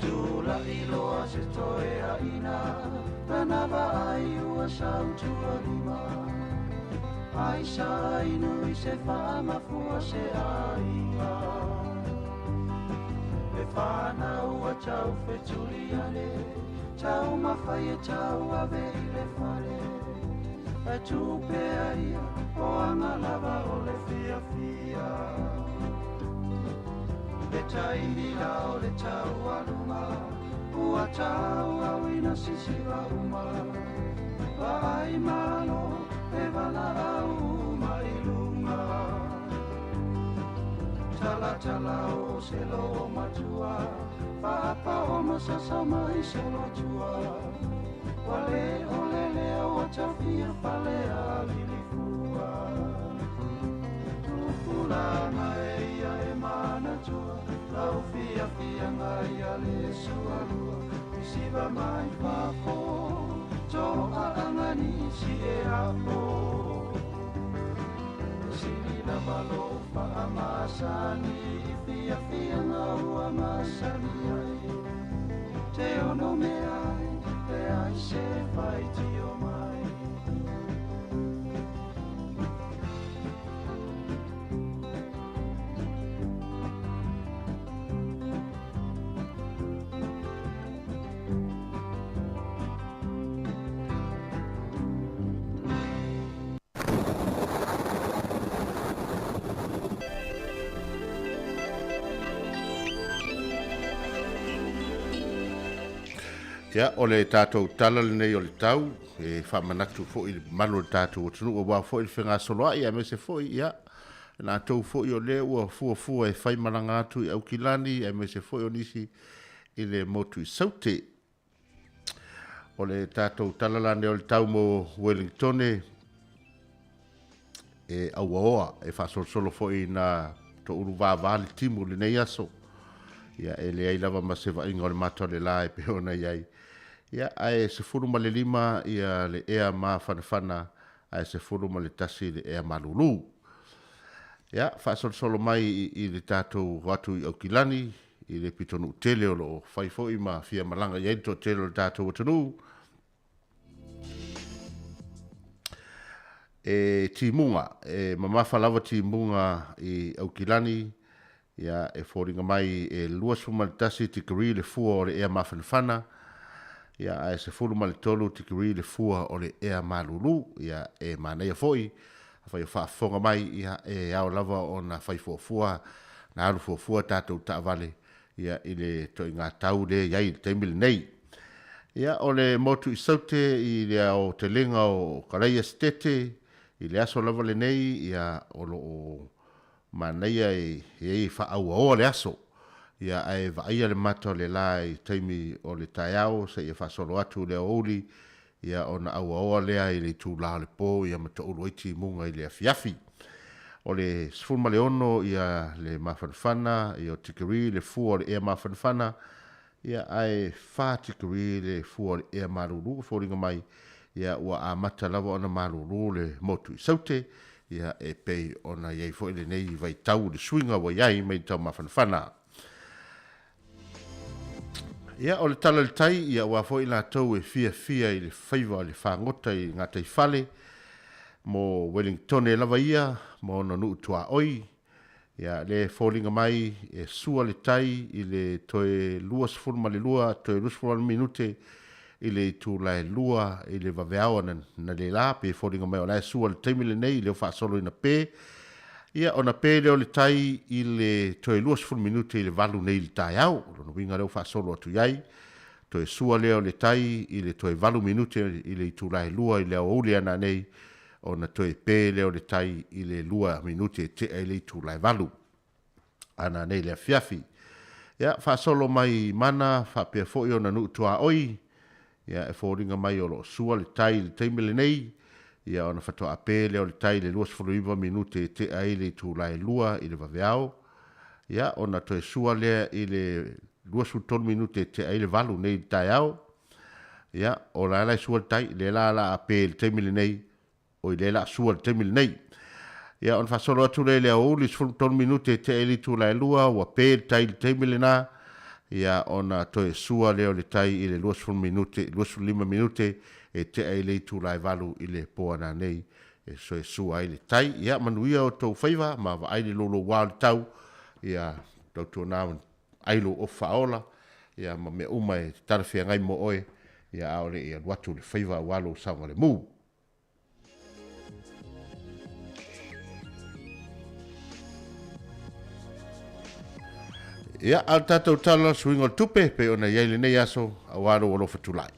Tula iloa se toe a ina Tana vaai ua sautua lima Ai sa inu i se whaamafua se aiga E whanau a tau whetuli ane Tau mawhai e tau ave i le whare E tupea ia o anga lava o le fia fia Le taimi la o le tau aluma Ua tau au ina sisiva uma Vaai malo e vala au mai lunga Tala tala o se lo matua Whaapa o masasa mai solo tua Wale o lele o tawhia fale a lilifua Tupulanga e ia e manatua Lau fia fia ngai a le sualua Isiva mai fafo To a angani si e a o Sili lava lo whaamasani I fia fia ngau a masani ai Te ono me ai E ai se whai tio mai Ia, o le tatou tala lenei o le tau, e faamanatu foi i le mamalu o le tatou atunuu aua foi le fegasoloai aemaise foi, ia, Latou foi o lea ua fuafua e faimalaga atu i Aukilani aemaise foi o nisi i le motu i Saute. O le tatou tala la nei o le tau mo Wellingtone e auaoa e faasolosolo foi ina toulu vava le timu i lenei aso. Ia e leai lava ma se vaaiga o le mata o le la e pei ona i ai. Ia ae 15 ia le ea mafanafana ae 11 le ea malulu. Ia faasolosolo mai i le tatou atu i Aukilani i le pitonuu tele o lo o fai foi ma fia malaga i ai le toatele o le tatou atunuu. E timuga, e mamafa lava timuga i Aukilani, ia e foliga mai e 21 tikeri le fua o le ea mafanafana, ia ae 13 tikeri le fua o le ea malulu. Ia e manaia foi, afai o faafofoga mai, ia e ao lava ona fai fuafua, na alu fuafua tatou taavale, ia i le toaiga tau lea e i ai i le taimi lenei. Ia o le motu i Saute i le aotelega o Kalaia Setete i le aso lava lenei, ia o lo o manaia e i ai e faaauaoa le aso. Ia ae vaaia le mata o le la i taimi o le taeao seia faasolo atu le aoauli, ia ona auaoa lea i le itula o le po ia ma toulu ai timuga i le afiafi. O le 16 ia le mafanafana, ia o tikeri le fua o le ea mafanafana, ia ae 4 tikeri le fua o le ea malulu, foliga mai ia ua amata lava ona malulu le motu i Saute, ia e pei ona i ai foi lenei vaitau i le suiga ua i ai mai le taumafanafana. Ia, o le tala i le tai, ia aua foi latou e fiafia i le faiva o le fagota i gataifale, mo Wellingtone lava ia, ma ona nuu tuaoi, ia le foliga mai e sua le tai i le toe 22 toe 28 minute i le itula e 2 i le vaveao na, na le la, pe foliga mai o la e sua le taimi lenei, leo faasoloina pe, ia ona pe lea o le tai i le toe 20 minute i le 8 nei i le taeao, o lona uiga lea ua faasolo atu i ai, toe sua lea o le tai i le toe 8 minute i le itula e 2 i le aoauli ana nei, ona toe pe lea o le tai i le 2 minute e tea i le itula e 8 ana nei le afiafi. Ia, faasolo mai Mana, faapea foi ona nuu tuaoi, ia e foliga mai o lo o sua le tai i le taimi lenei, ia ona faatoa pe lea o le tai i le 29 minute e tea ai le itula e 2 i le vaveao, ia ona toe sua lea i le 23 minute e tea ai le 8 nei i le taeao, ia o la e la e sua le tai, lea la la a pe i le taimi lenei, oi lea la sua le taimi lenei. Ia ona faasolo atu lea i le aoauli 13 minute e tea i le itula e 2, ua pe le tai i le taimi lena, ia ona toe sua lea o le tai i le 20 minute, 25 minute e tea i le itula e 8 i le po ana nei e soe sua ai le tai. Ia manuia o tou faiva ma vaai le louloua o le tau, ia tautuana ai lou ofu faaola, ia ma mea uma e talafeagai mo oe, ia a o le i alu atu le faiva aua lou saogalemu. Ia, a o le tatou tala suiga o le tupe, pei ona i ai lenei aso, aua lou alofa tulai.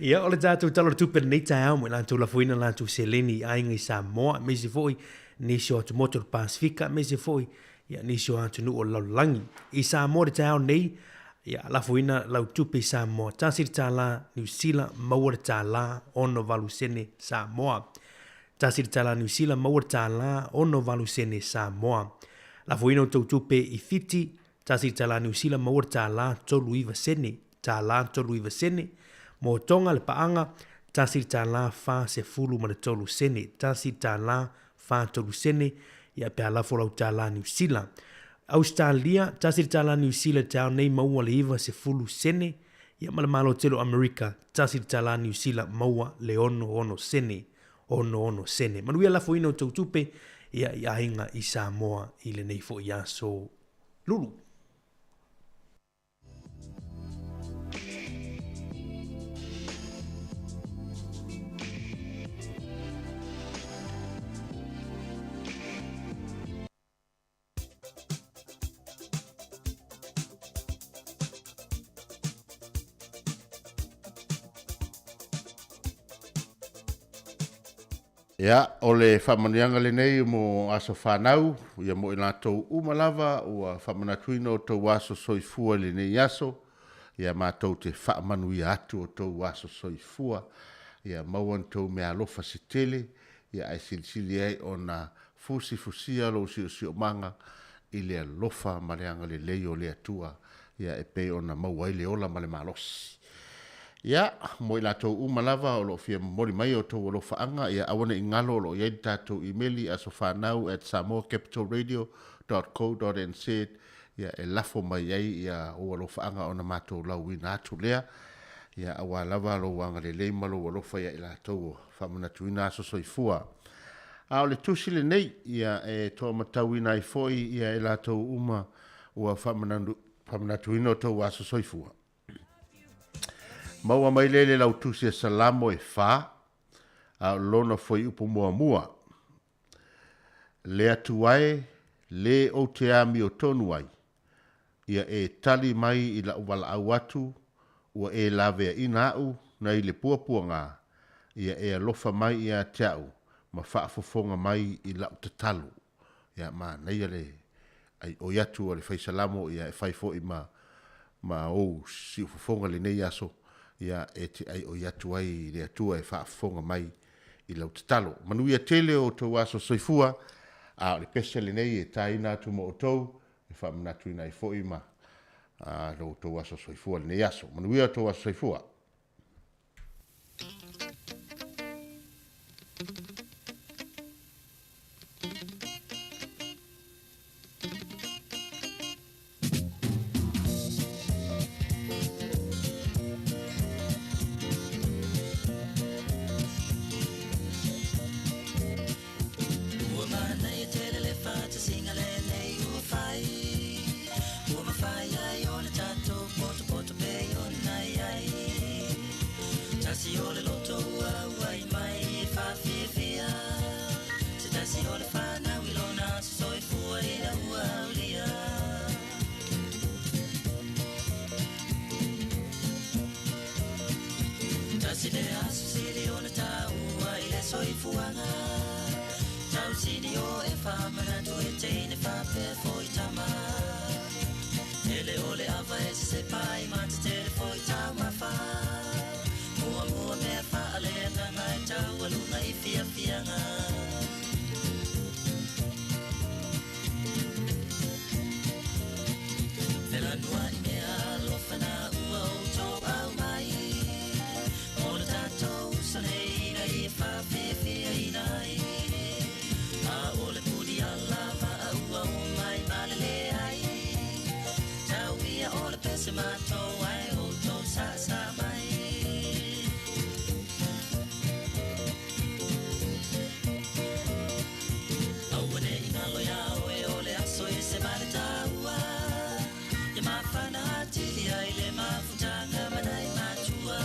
Ia, o le tatou tala o le tupe lenei taeao mo i latou lafoina latou seleni i aiga i Samoa, aemaise foi nisi o atumotu o le Pasefika, aemaise foi ia nisi o atunuu o le lalolagi. I Samoa i le taeao nei, ia, lafoina lau tupe i Samoa, $1 Niu Sila, maua le $1.68 sene Samoa. $1 Niu Sila, maua le $1.68 sene Samoa. Lafoina outou tupe i Fiti, $1 Niu Sila, maua le $39 sene, $39 sene. Mo Tonga le paaga, $1.43 sene, $1.43 sene, ia pe a lafo lau tala Niu Sila. Ausetalia, $1 Niu Sila i te ao nei maua le 90 sene, ia ma le Malo tele o Amerika, $1 Niu Sila maua le 66 sene, 66 sene. Manuia lafoina o tou tupe, ia i aiga i Samoa i lenei foi aso Lulu. Ia, o le faamanuiaga lenei mo aso fanau, ia mo i latou uma lava ua faamanatuina o outou aso soifua i lenei aso, ia matou te faamanuia atu o outou aso soifua, ia maua ni tou meaalofa se tele, ia ae silisili ai ona fusifusia lou siosiomaga i le alofa ma le agalelei o le Atua, ia e pei ona maua ai le ola ma le malosi. Ia, mo i latou uma lava o lo o fia momoli mai o outou alofaaga, ia aua ne i galo o lo o i ai le tatou imeli asofanau@samoacapitalradio.co.nz, ia e lafo mai ai ia ou alofaaga ona matou lauina atu lea, ia aua lava lou agalelei ma lou alofa ia i latou o faamanatuina aso soifua. A o le tusi lenei, ia e toamatauina ai foi ia e latou uma ua faamanatuina o outou aso soifua. Maua mai lea i le lautusi a Salamo e 4, a o lona fuaiupu muamua. Le Atua e, le ou te amiotonu ai, ia e tali mai i la'u valaau atu, ua e laveaina a'u nai le puapuaga, ia e alofa mai ia te a'u ma faafofoga mai i la'u tatalo. Ia manaia le aioi atu a le fai Salamo, ia e fai foi ma ma ou siufofoga lenei aso, ia e te aioi atu ai i le Atua e faafofoga mai i lau tatalo. Manuia tele o outou aso soifua, a o le pese lenei e taina atu ma outou, e faamanatuina ai foi ma lo outou aso soifua lenei aso. Manuia outou aso soifua. Ua manaia tele le faatasiga lenei ua fai, ua mafai ai ona tatou potopoto pei ona i ai. Tasi o le loto ua auai mai e faafiafia, se tasi o le fanau i lona aso soifua ina ua aulia. Tasi le aso sili ona taua i le soifuaga, tausini o e faamanatu e teine faapea foi tama. Tele o le ava e sesepai ma tetele foi taumafa, muamua mea faaleagaga e taualuga i fiafiaga. Felanuai mea alofa na ua outou aumai, mo le tatou uso nei ina ia faafiafiaina ai. A o le muli ala vaa ua o mai malele ai, tau ia o le pese matou ai outou saasaa mai. Aua ne i galo iā oe o le aso e se ma le taua, ia mafana atili ai le mafutaga ma nai matua.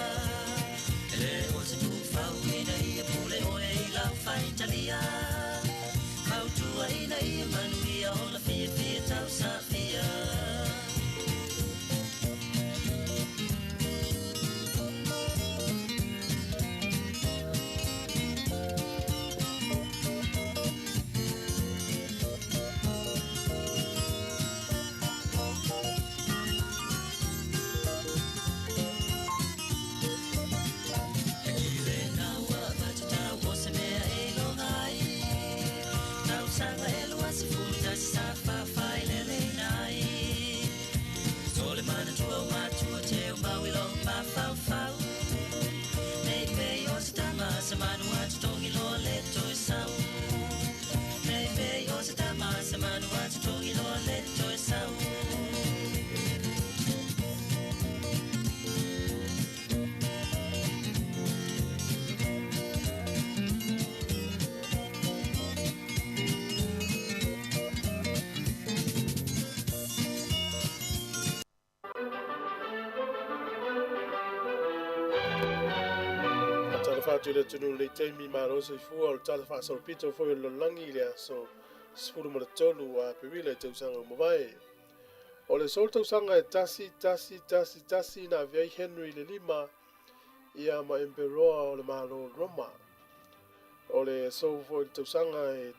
E le o se tuufau ina ia pule oe i lau faitalia, mautua ina ia manuia ola fiafia tausafia. E kile na ua avatu tau o se mea e iloga ai, tausaga e 21 sa faafaileleina ai. So le manatua o matua teu mau i lou mafaufau, nei pei o se tama sa manu atu togi loa le toe sau. Nei pei o se tama sa manu atu togi loa le toe sau. Faatalofa atu i le atunuu i lenei taimi, malo soifua. O le tala faasolopito foi o le lalolagi i le aso 13 o Aperila i tausaga ua mavae. O le solo tausaga e 1111 na avea ai Henry le lima ia ma emperoa o le Malo o Roma. O le aso foi i le tausaga e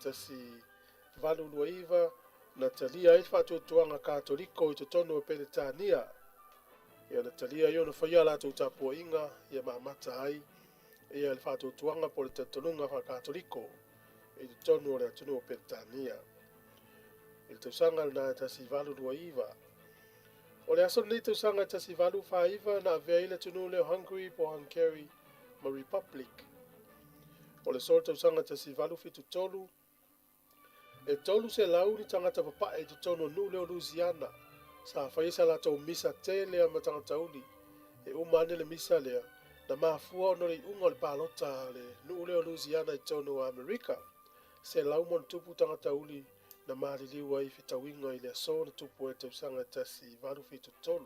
1829 na talia ai le faatuatuaga Katoliko i totonu o Peretania. Ia na talia ai ona faia a latou tapuaiga ia ma amata ai ia le faatuatuaga po o le talitonuga faa-Katoliko i totonu o le atunuu o Peretania i le tausaga lena e 1829. O le aso lenei tausaga e 1849 na avea ai le atunuu lea o Hungary po o Hunkeri ma Republic. O le aso o le tausaga 1873, e 300 ni tagata papae i totonu o le nuu lea o Louisiana sa faia sa latou misa tele lava ma tagata uli. E uma ane le misa lea, na mafua ona o le iuga o le palota a le nuu lea o Louisiana i totonu o Amerika. 100+ tagata uli na maliliu ai i fetauiga i le aso na tupu ai i le tausaga e 1873.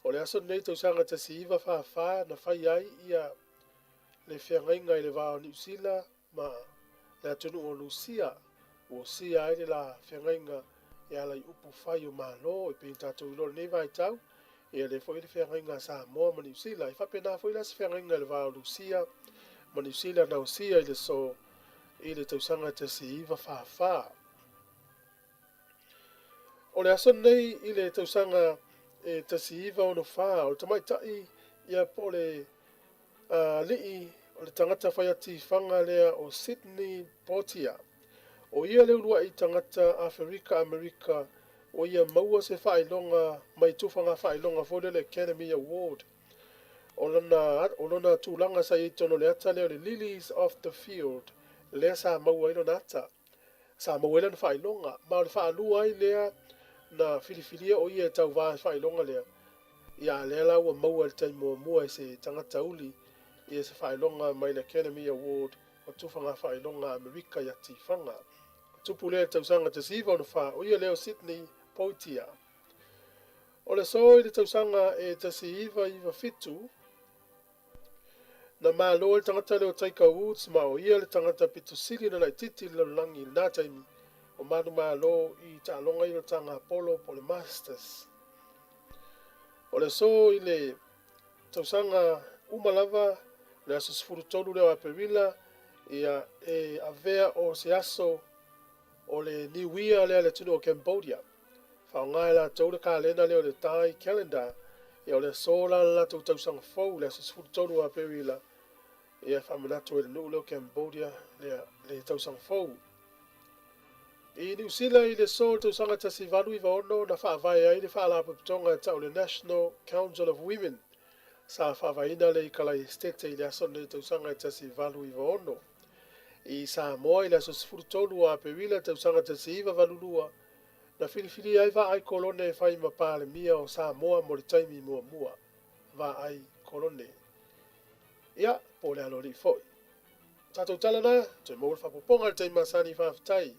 O le aso lenei i le tausaga 1944 na fai ai ia le feagaiga i le va o Niu Sila ma le atunuu o Lusia, ua osia ai le la feagaiga e ala i upu fai o Malo e pei ona tatou iloa i lenei vaitau, ia lea foi le feagaiga a Samoa ma Niu Sila. E faapena foi la se feagaiga i le va o Lusia ma Niu Sila na osia i le aso i le tausaga 1944. O le aso lenei i le tausaga e 1964, o le tamaitai ia po o le alii o le tagata fai atifaga lea o Sidney Poitier. O ia le uluai tagata Aferika Amerika ua ia maua se faailoga mai tufaga faailoga foi lea le Academy Award. O lana, o lona tulaga sa i ai i totonu o le ata lea o le Lilies of the Field lea sa maua ai lona ata. Sa maua ai lana faailoga, ma o le faalua ai lea na filifilia o ia e tauva i le faailoga lea. Ia, a lea la ua maua i le taimi muamua e se tagata uli ia se faailoga mai le Academy Award o Tufaga Faailoga a Amerika ia Tifaga. Tupu lea i le tausaga 1964, o ia lea o Sidney Poitier. O le aso i le tausaga e 1997, Na malo ai le tagata lea o Tiger Woods ma o ia le tagata pito sili ona laitiiti i le lalolagi i lena taimi o manumalo i taaloga ia o le taga polo po o le Masters. O le aso i le tausaga uma lava, le aso 13 lea o Aperila, ia e avea o se aso o le New Year lea a le atunuu o Cambodia. Faaaoga e latou le kalena lea o le Thai Calendar, ia o le aso la le latou tausaga fou, le aso 13 o Aperila, ia e faamanatu ai i le nuu lea o Cambodia le, le tausaga fou. I Niu Sila i le aso o le tausaga 1896 na faavae ai le faalapotopotoga e tau o le National Council of Women. Sa faavaeina le Ikalai Esetete i le aso lenei tausaga e 1896. I Samoa i le aso 13 o Aperila tausaga 1982, na filifilia ai Vaai Kolone e fai ma Palemia o Samoa mo le taimi muamua. Vaai Kolone. Ia, po o le aloalii foi. Tatou tala na, toe maua le faaopoopoga i le taimi masani, faafetai.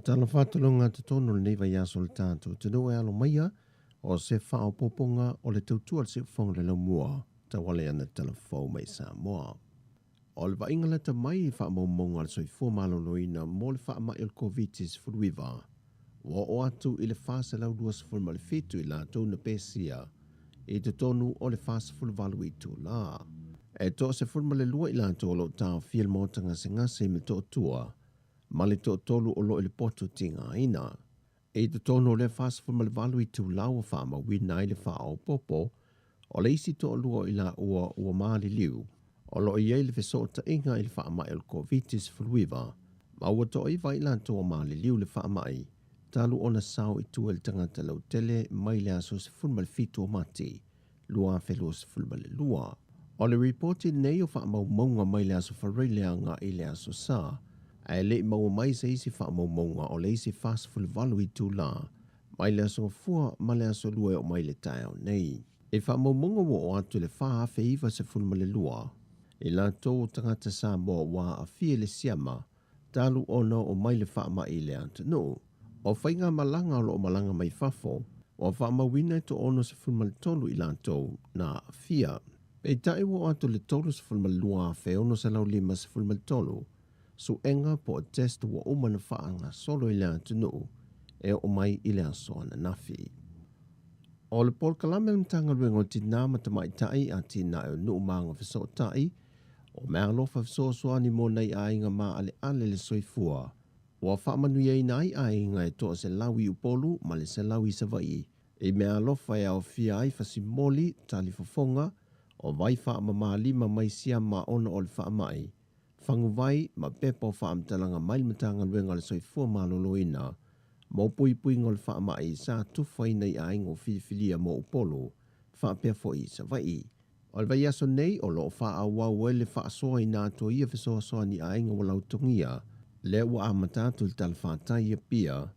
Faatalofa atu loga totonu o lenei vaiaso o le tatou atunuu e alo maia o se faaopoopoga o le tautua a le Siufofoga o le Laumua tauala i ana talafou mai Samoa. O le vaaiga lata mai i faamaumauga a le Soifua Maloloina mo le faamai o le Koviti-19, ua oo atu i le 427 i latou na pesia i totonu o le 48 itula. E 12 i latou o lo o taofia i le maota gasegase i Motootua ma le toatolu o lo o i le potu tigaina. I totonu o lea 48 itula ua faamauina ai le faaopoopo o le isi toalua o i laua ua maliliu o lo o i ai le fesootaiga i le faamai o le Koviti-19, ma ua toaiva i latou ua maliliu le faamai talu ona sao i tua i le tagata lautele mai le aso 17 o Mati 2022. O le ripoti lenei o faamaumauga mai le aso Faraile agai i le aso Sa, ae le i maua mai se isi faamaumauga o le isi 48 itula mai le aso Gafua ma le aso Lua e oo mai i le taeao nei. I faamaumauga ua oo atu i le 4,092 i latou o tagata Samoa ua aafia i le siama talu ona oo mai le faamai i le atunuu. O faigamalaga o lo o malaga mai fafo, ua faamauina e 63 i latou na aafia. Peitai ua oo atu i le 32,653 suega po o test ua uma ona faagasolo i le atunuu e oo mai i le aso ananafi. O le polokalame a le Matagaluega o Tinā ma Tamaitai, Atinae o Nuu ma Agafesootai, o Meaalofa Fesoasoani mo nai Aiga Maaleale le Soifua, ua faamanuiaina ai aiga e 100 i Upolu ma le 100 i Savaii i meaalofa e aofia ai fasimoli, talifofoga, o vai faamama-lima mai siama ona o le faamai, faguvai ma pepa o faamatalaga mai le Matagaluega o le Soifua Maloloina mo puipuiga o le faamai sa tufaina i aiga ua filifilia mo Upolu faapea foi i Savaii. O le vaiaso nei o lo o faaauau ai le faasoaina atu o ia fesoasoani i aiga ua lautogia, lea ua amata atu i le talafatai i Apia,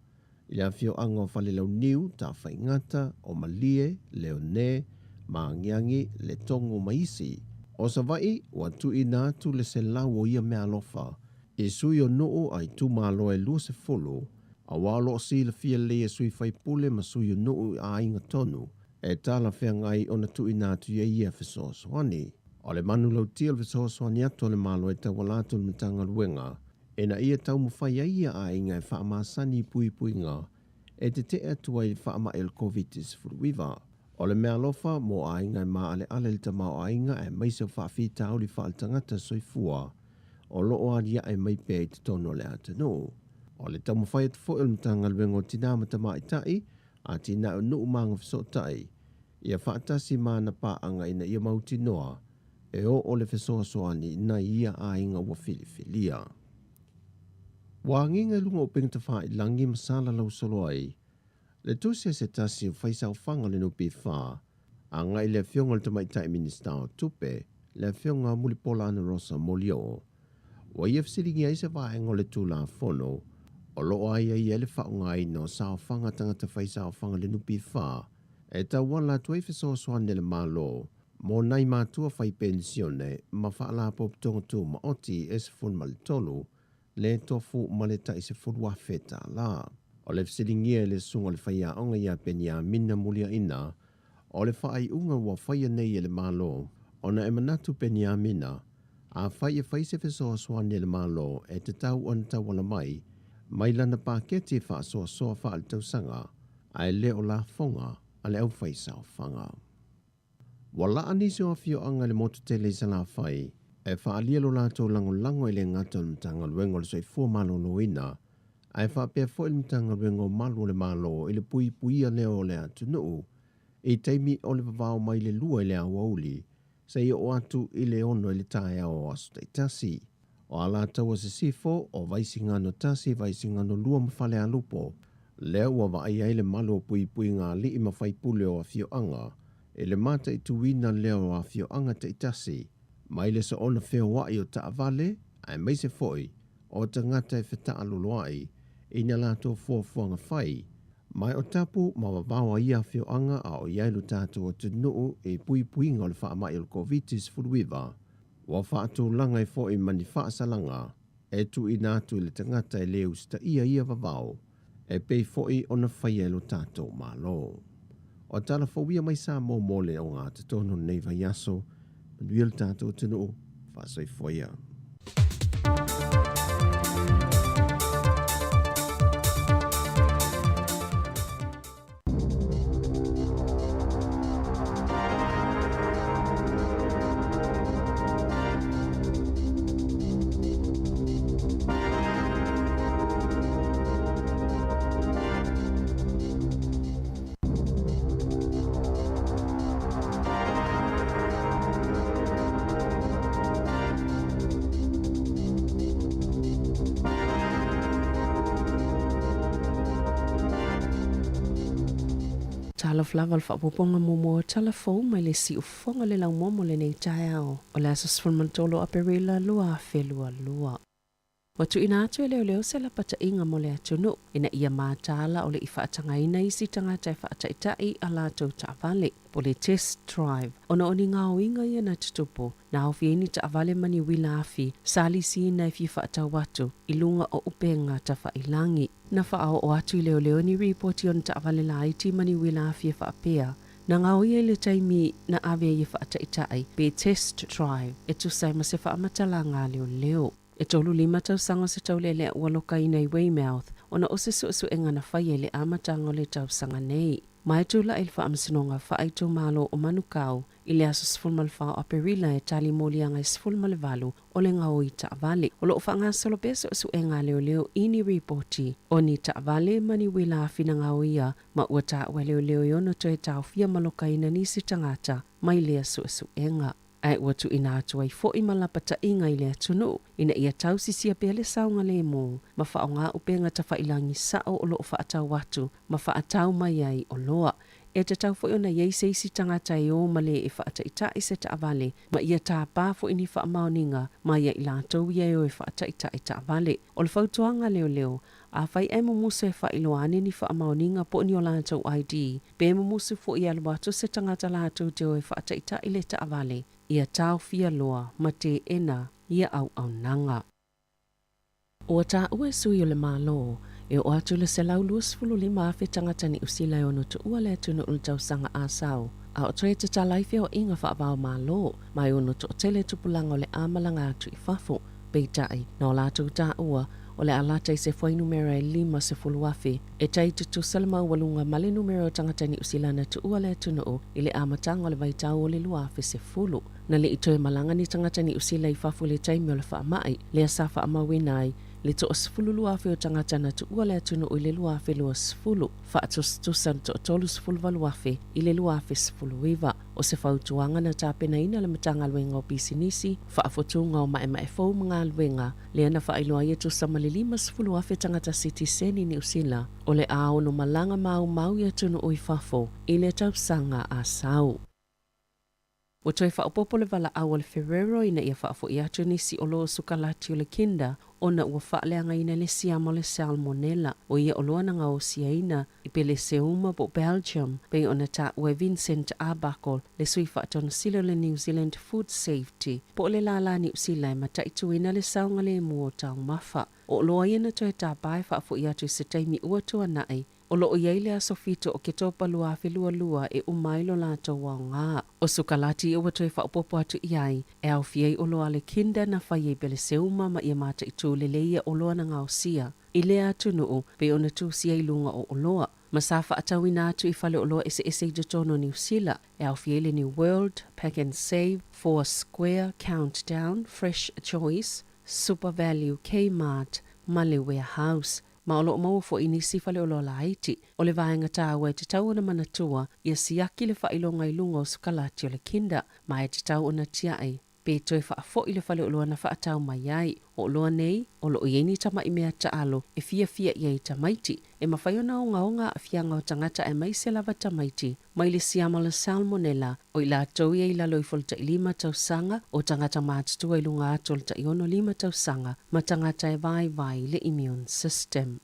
i le afioaga o Falelauniu, Tafaigata, o Malie, Leone, Maagiagi, Letogo ma isi. O Savaii, ua tuuina atu le 100 o ia meaalofa i sui o nuu a itumalo e 20, aua o lo o silafia lelei e sui faipule ma sui o nuu i aiga tonu e talafeagai ona tuuina atu i ai ia fesoasoani. O le manulautia o le fesoasoani atu a le Malo e tauala atu i le Matagaluega ina ia taumafai ai ia aiga e faamasani i puipuiga e tetee atu ai i le faamai o le Koviti-19. O le meaalofa mo aiga e maaleale le tamaoaiga aemaise o faafitauli faaletagata soifua o lo o aliae mai pea i totonu o le atunuu. O le taumafai atu foi o le Matagaluega o Tinā ma Tamaitai, Atinae o Nuu ma Agafesootai, ia faatasi ma ana paaga ina ia mautinoa e oo le fesoasoani nai ia aiga ua filifilia. Ua agiga i luga o upega tafailagi ma salalau solo ai le tusi a se tasi o faisaofaga o le NPF agai i le Afioga i le Tamaitai Minisita o Tupe, le Afioga Mulipola Anarosa Molioo. Ua ia fesiligia ai se vaega o le Tulafono o lo o aiaia ai le faaaogaina o saofaga tagata faisaofaga le NPF e tauala atu ai fesoasoani a le Malo mo nai matua fai penisione ma faalapotopotoga tumaoti e 13 le tofu ma le tai $10,000. O le fesiligia e le susuga o le faiaoga ia Peniamina Muliaina o le faaiuga ua faia nei e le Malo ona e manatu Peniamina afai e fai se fesoasoani a le Malo e tatau ona tauala mai mai lana paketi faasoasoa faaletausaga ae le o lafoga a le aufaisaofaga. Ua laa nisi o afioaga i le motu tele i Salafai e faaalia lo latou lagolago e le gata o le Matagaluega o le Soifua Maloloina ae faapea foi le Matagaluega o Malu o le Malo i le puipuia lea o le atunuu i taimi o le vavao mai le 2 i le aoauli seia oo atu i le 6 i le taeao o aso taitasi. O Alataua Sisifo, o Vaisigano 1, Vaisigano 2 ma Falealupo, lea ua vaaia ai le malu o puipuiga alii ma faipule o afioaga i le mataituina lea o afioaga taitasi mai le soona feoai o taavale aemaise foi o tagata e fetaaloloai i na latou fuafuaga fai mai o tapu ma vavao a ia afioaga a o i ai lo tatou atunuu i puipuiga o le faamai o le Koviti-19 ua faatulaga ai foi ma ni faasalaga. e tuuina atu i le tagata e le usitaia ia vavao e pei foi ona faia e lo tatou Malo. O tala fou ia mai Samoa mo le ogatotonu o lenei vaiaso. Manuia lo tatou atunuu. Faasoifua ia. Talofa lava o le faaopoopoga muamua o tala fou mai le siufofoga o le laumua mo lenei taeao o le aso 13 o Aperila 2022. Ua tuuina atu e leoleo se lapataiga mo le atunuu ina ia mataala o le i faatagaina isi tagata e faataitai a latou taavale, po o le test drive, ona o ni gaoiga ia na tutupu na aofia ai ni taavale ma ni uila afi sa lisiina e fia faatau atu i luga o upega tafailagi. Na faaoo atu i leoleo ni ripoti o ni taavale laiti ma ni uila afi e faapea, na gaoia i le taimi na ave ai e faataitai pe test drive e tusa ai ma se faamatalaga a leoleo. E 35 tausaga o se taulealea ua lokaina i Weymouth ona o se suesuega na faia i le amataga o le tausaga nei. Ma e tulai i le Faamasinoga Faaitumalo o Manukau i le aso 14 o Aperila e tali moliaga e 18 o le gaoi taavale. O lo o faagasolo pea suesuega a leoleo i ni ripoti o ni taavale ma ni uila afi na gaoia ma ua taua e leoleo e ono toe taofia ma lokaina nisi tagata mai lea suesuega. Ae ua tuuina atu ai foi ma lapataiga i le atunuu ina ia tausisia pea le saogalemu ma faaaoga upega tafailagi sao o lo o faatau atu ma faatau mai ai oloa. E tatau foi ona i ai se isi tagata e o ma le e faataitai se taavale ma ia tapa foi ni faamaoniga mai ia i latou ia e o e faataitai taavale. O le fautuaga a leoleo, afai ae mumusu e faailoa ane ni faamaoniga po o ni o latou ID, pe mumusu foi e alu atu se tagata latou te o e faataitai le taavale, ia taofia loa ma teena ia auaunaga. Ua taua e sui o le Malo, e oo atu i le 125,000 tagata Niu Sila e ono tuua le atunuu i le tausaga asau, a o toe tatala ai feoaiga faava-o-Malo, ma e ono toatele tupulaga o le a malaga atu i fafo. Peitai, na o latou taua, o le a lata i se fuainumera e 50,000, e tai tutusa le maualuga ma le numera o tagata Niu Sila na tuua le atunuu i le amataga o le vaitau o le 2010. Na le i toe malaga ni tagata Niu Sila i fafo i le taimi o le faamai, lea sa faamauina ai le 12,000 o tagata na tuua le atunuu i le 2020, faatusatusa le 38,000 i le 2019. O se fautuaga na tapenaina le Matagaluega o Pisinisi, Faafotuga o Maemae Fou ma Galuega, lea na faailoa ai e tusa ma le 50,000 tagata sitiseni Niu Sila o le a ono malaga maumau i atunuu i fafo i le tausaga a sau. Ua toe faaopoopo le valaau a le Ferrero ina ia faafoi atu nisi oloa o sukalati o le Kinder ona ua faaleagaina le siama o le Salmonella, o ia oloa na gaosiaina i Peleseuma po o Belgium, pei ona taua e Vincent Arbuckle, le sui faatonosili o le New Zealand Food Safety, po o le lālā Niu Sila e mataituina le saogalemu o taumafa. O oloa ia na toe tapa e faafoi atu i se taimi ua tuanai, O lo o i ai le aso 7 o Oketopa 2022 e uma ai lo latou aoga. O sukalati ia ua toe faaopoopo atu i ai, e aofia ai oloa a le Kinder na fai ai Peleseuma ma ia mataitū lelei ia oloa na gaosia i lea atunuu pei ona tusia i luga o oloa ma sa faatauina atu i faleoloa eseese i totonu o Niu Sila, e aofia ai le New World, Pack and Save, Four Square, Countdown, Fresh Choice, Super Value, Kmart ma le Warehouse. Ma o lo o maua foi i nisi faleoloa laiti. O le vaega taua e tatau ona manatua, ia siaki le faailoga i luga o sukalati o le Kinder, ma e tatau ona tiai pe toe faafoi le faleoloa na faatau mai ai. O oloa nei, o lo o i ai ni tamai mea taalo e fiafia i ai tamaiti. E mafai ona ogaoga aafiaga o tagata aemaise lava tamaiti mai le siama o le Salmonella, o i latou ia i lalo ifo o le tailima tausaga, o tagata matutua i luga atu o le taiono lima tausaga, ma tagata e vaivai le immune system.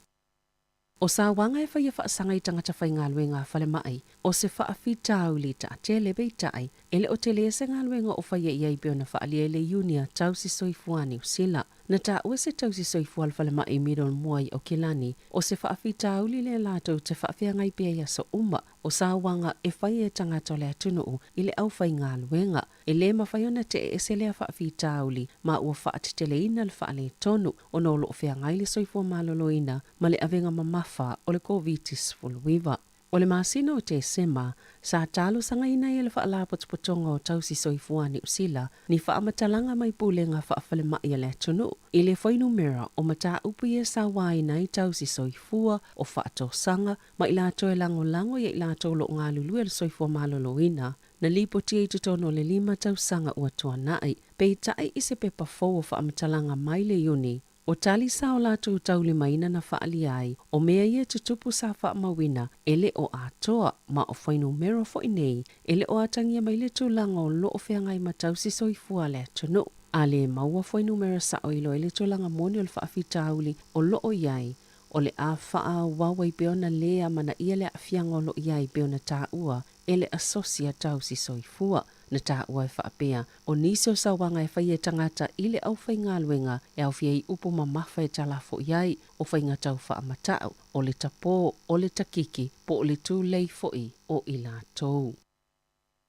O sauaga e faia faasaga i tagata faigaluega a falemai, o se faafitauli taatele, peitai, e le o tele se galuega o faia i ai pei ona faaalia e le Iunia Tausi Soifua a Niu Sila. Na taua se tausi soifua a le falemai Middlemore i Aukilani, o se faafitauli lea latou te faafeagai pea i aso uma, o sauaga e fai e tagata o le atunuu i le aufaigaluega. E le mafai ona tee ese lea faafitauli ma ua faateteleina le faaletonu ona o lo o feagai le soifua maloloina ma le avega mamafa o le Koviti-19. O le masina o Tesema, sa talosagaina ai e le Faalapotopotoga o Tausi Soifua a Niu Sila ni faamatalaga mai pulega faafalemai a le atunuu i le fuainumera o mataupu ia e sauaina ai tausi soifua o faatosaga ma i latou e lagolago ia i latou o lo o galulue i le soifua maloloina na lipotia i totonu o le lima tausaga ua tuanai. Peitai i se pepa fou o faamatalaga mai le Iuni, o tali sa o latou taulimaina na faaalia ai, o mea ia e tutupu sa faamauina e le o atoa, ma o fuainumera foi nei e le o atagia mai le tulaga o lo o feagai ma tausi soifua a le atunuu. A le maua fuainumera sao i loa i le tulaga moni o le faafitauli o lo o i ai, o le a faaauau ai pea ona lē amanaia le aafiaga o lo o i ai pei ona taua e le Asosi a Tausi Soifua. Na taua e faapea, o nisi o sauaga e faia e tagata i le aufaigaluega e aofia ai upu mamafa e talafo i ai, o faiga tau faamatau, o le tapō, o le takiki, po o le tulei foi o i latou.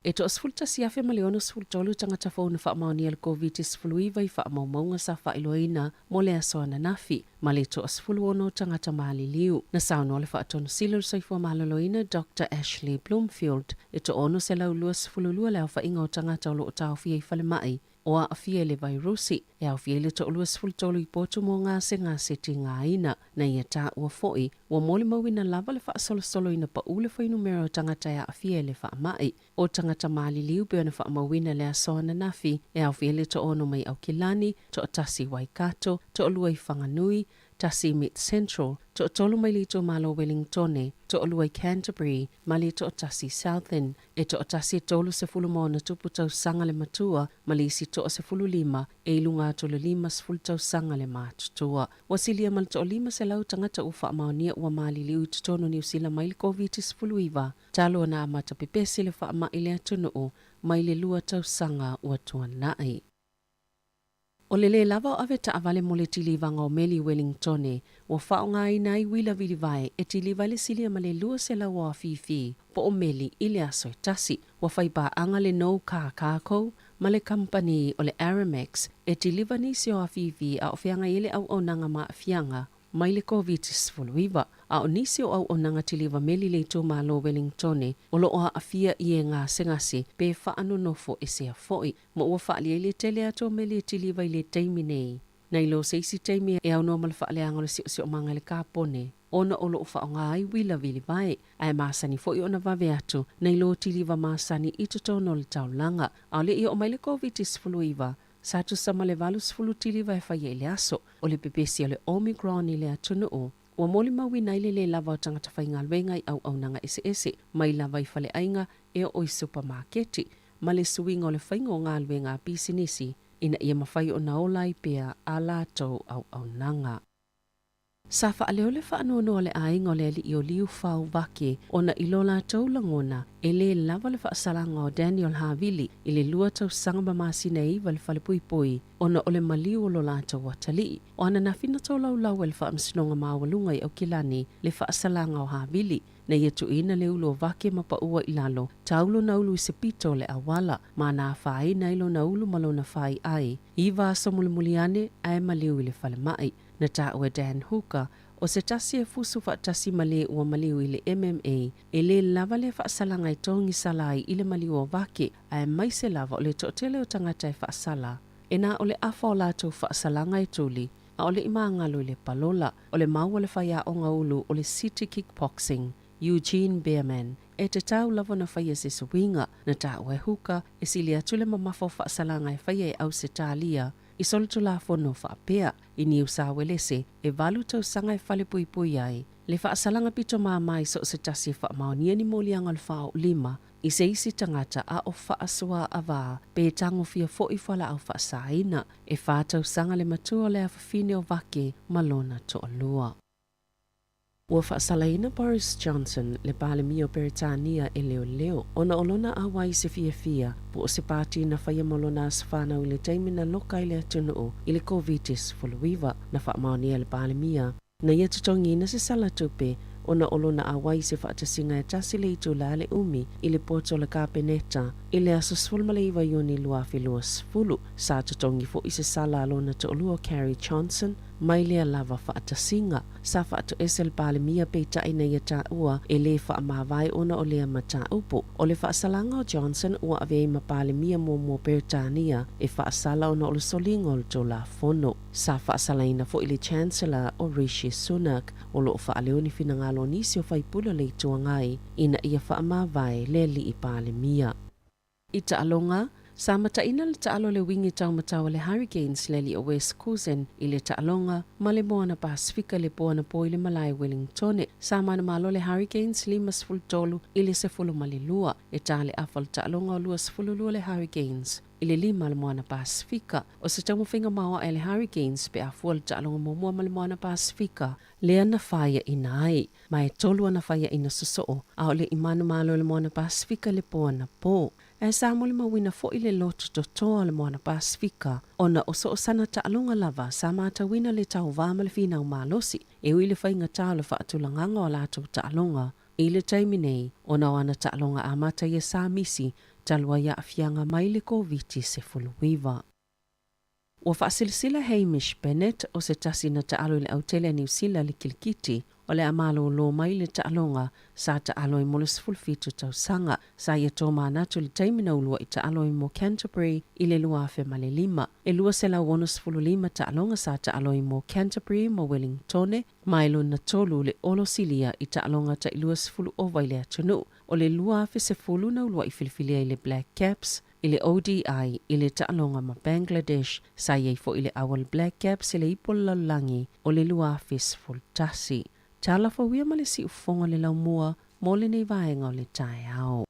E 11,063 tagata fou na faamaonia le Koviti-19 i faamaumauga sa faailoaina mo le aso ananafi, ma le 16 o tagata maliliu. Na saunoa le Faatonu Sili o le Soifua Maloloina Doctor Ashley Bloomfield, e 622 le aofaiga o tagata o lo o taofia i falemai o aafia i le vairusi, e aofia ai le 23 i potu mo gasegase tigaina. Na ia taua foi, ua molimauina lava le faasolosoloina paū le fuainumera o tagata e aafia i le faamai. O tagata maliliu pei ona faamauina le aso ananafi, e aofia ai le toaono mai Aukilani, toatasi i Waikato, toalua i Whanganui, tasi i Mid Central, toatolu mai le itumalo o Wellingtone, toalua i Canterbury, ma le toatasi i Southern. E toatasi e 36 tausaga le matua ma le isi 15 e i luga atu o le 50 tausaga le matutua. Ua silia ma le toa-500 tagata ua faamaonia ua maliliu i totonu o Niu Sila mai le Koviti-19 talu ona amata pepesi le faamai i le atunuu mai le lua tausaga ua tuanai. O le lē lava o ave taavale mo le tilivaga o meli i Wellingtone, ua faaaogaina ai uila vilivae e tiliva ai le silia ma le 200 o afifi po o meli i le aso e tasi. Ua fai paaga le No Car Cargo ma le kamupani o le Aramex e tiliva nisi o afifi a o feagai ai le auaunaga ma aafiaga mai le Koviti-19, a o nisi o auaunaga tiliva meli i le itumalo o Wellingtone o lo o aafia i e gasegase pe faanonofo esea foi, ma ua faaalia ai le tele atu o meli e tiliva i le taimi nei. Nai lo se isi taimi e aunoa ma le faaleaga o le siosiomaga i le kapone, ona o lo o faaaoga ai uila vilivae, ae masani foi ona vave atu nai lo tiliva masani i totonu o le taulaga. A o le i oo mai le Koviti-19, Sa tusa ma le 80 tiliva e faia i le aso. O le pepesi o le Omicron i le atunuu, ua molimauina ai le lē lava o tagata faigaluega i auaunaga eseese, mai lava i faleaiga e oo i supamaketi, ma le suiga o le faiga o galuega a pisinisi ina ia mafai ona ola ai pea a latou auaunaga. Sa faaleo le faanoanoa o le aiga o le alii o Liufau Vake ona i lo latou lagona e lē lava le faasalaga o Daniel Havili i le lua tausaga ma masina e iva i le falepuipui ona o le maliu o lo latou atalii. O ananafi na tolaulau ai le Faamasinoga Maualuga i Aukilani le faasalaga o Havili na ia tuuina le ulu o Vake ma paua i lalo, tau lona ulu i se pito o le auala, ma na afaina ai lona ulu ma lona faiai. Iva aso mulimuli ane ae maliu i le falemai. Na taua e Dan Hooker, o se tasi e fusu faatasi ma le ua maliu i le MMA, e lē lava lea faasalaga e togisala ai i le maliu o Vake, aemaise lava o le toatele o tagata e faasala. E na o le afa o latou faasalaga e tuli, a o le i magalo i le palola. O le mau a le faiaoga ulu o le City Kickboxing, Eugene Behrman, e tatau lava ona faia se suiga. Na taua e Hooker, e sili atu le mamafa o faasalaga e faia e Ausetalia i solitulafono faapea, i Niu Sawelese, e valu tausaga e falepuipui ai le faasalaga pito māmā i so o se tasi e faamaonia ni moliaga o le faaoolima i se isi tagata a o faasoaavā pe tagofia foi fualaau faasaina. E fa tausaga le matua o le afafine o Vake ma lona toalua. Ua faasalaina Boris Johnson, le Palemia o Peretania e leoleo, ona o lona auai i se fiafia po o se pati na faia mo lona aso fanau i le taimi na loka ai le atunuu i le Koviti-19. Na faamaonia e le Palemia na ia totogiina se sala tupe ona o lona auai i se faatasiga e tasi le itula le umi i le poto o le Kapeneta i le aso 19 Iuni 2020. Sa totogi foi se sala a lona toalua o Carrie Johnson mai lea lava faatasiga. Sa faatoese le Palemia peitai na ia taua e lē faamavae ona o lea mataupu. O le faasalaga o Johnson ua avea ai ma Palemia muamua o Peretania e faasala ona o le soliga o le Tulafono. Sa faasalaina foi le Chancellor o Rishi Sunak, o lo o faaleo ni finagalo o nisi o faipule o le Itu Agai ina ia faamavae le alii Palemia. I taaloga, sa mataina le taalo le wingi taumatau a le Hurricanes le alii o Wes Goosen i le taaloga ma le Moana Pasifika i le po anapo i le malae Wellingtone. Sa manumalo le Hurricanes 53 i le 12. E ta le afa o le taaloga o 22 le Hurricanes i le lima a le Moana Pasifika. O se taumafaiga maoae a le Hurricanes pe a fua le taaloga muamua ma le Moana Pasifika lea na faiaina ai. Ma e tolu ana faiaina sosoo, a o le i manumalo le Moana Pasifika i le po anapo. Ae sa molimauina foi le loto totoa o le Moana Pasifika ona o so o sana taaloga lava sa matauina le tauvā ma le finau malosi e ui i le faigata o le faatulagaga o a latou taaloga i le taimi nei ona o ana taaloga amata ia sa misi talu ai aafiaga mai le Koviti-19. Ua faasilasila Hamish Bennett, o se tasi na taalo i le autele a Niu Sila le kilikiti, o le a malōlō mai le taaloga sa taalo ai mo le 17 tausaga. Sa ia tomanatu i le taimi na ulua'i taalo ai mo Canterbury i le 2005. E 265 taaloga sa taalo ai mo Canterbury ma Wellingtone, ma e lona tolu le olosilia i taaloga ta'i 20 ova i le atunuu. O le 2010 na ulua'i filifilia ai le Black Caps i le ODI i le taaloga ma Bangladesh, sa i ai foi le au a le Black Caps i le Ipu o le Lalolagi o le 2011. Tala fauia ma le siufofoga o le laumua mo lenei vaega o le taeao.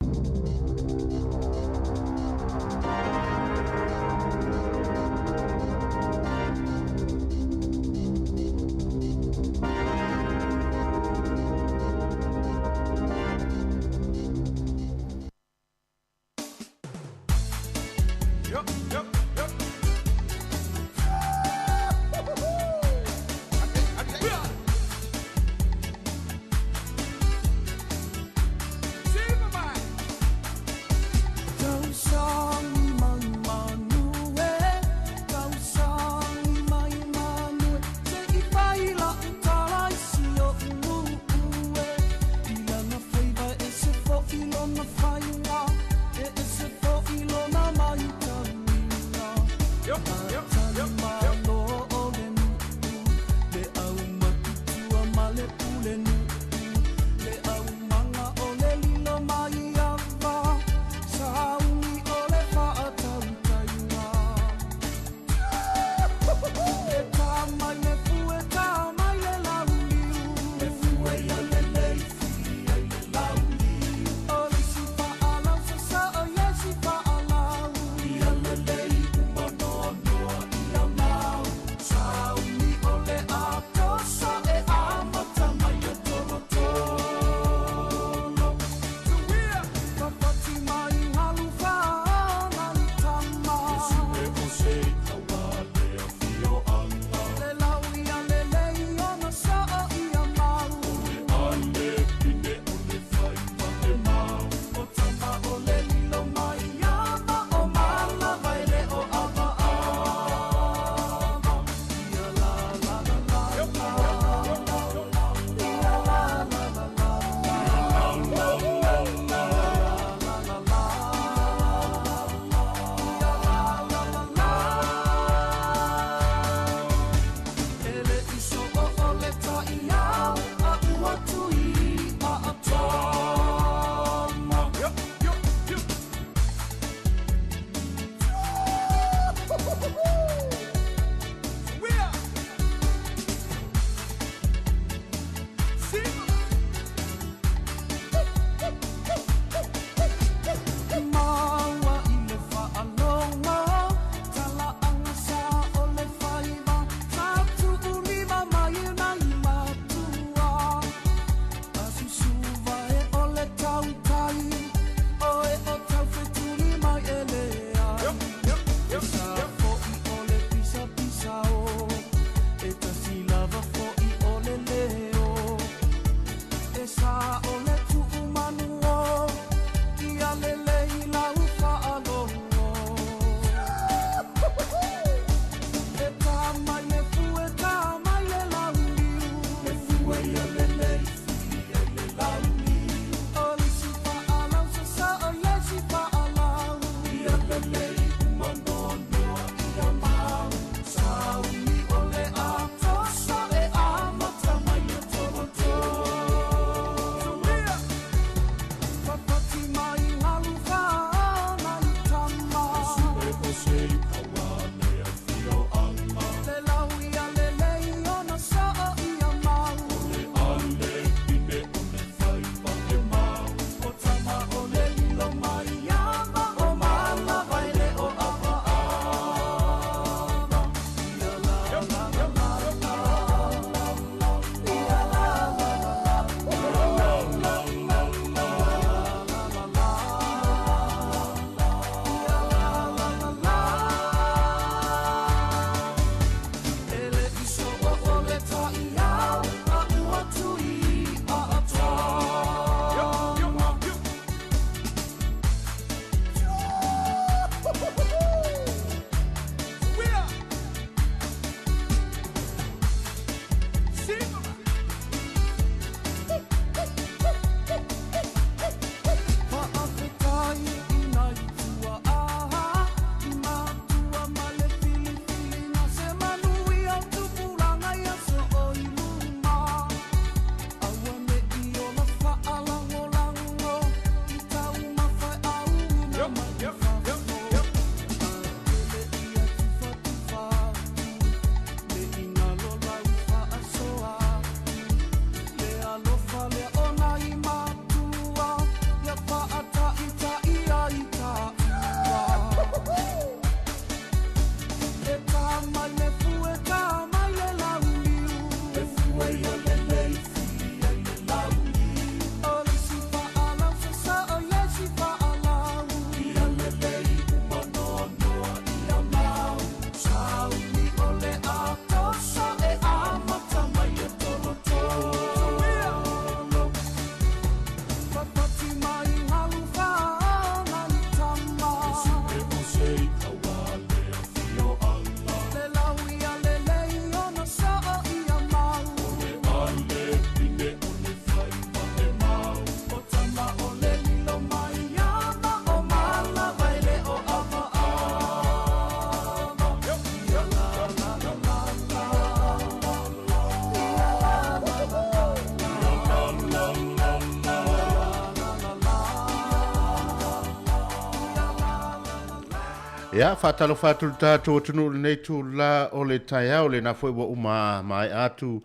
Ia, faatalofa atu i le tatou atunuu i lenei itula o le taeao, lena foi ua uma maea atu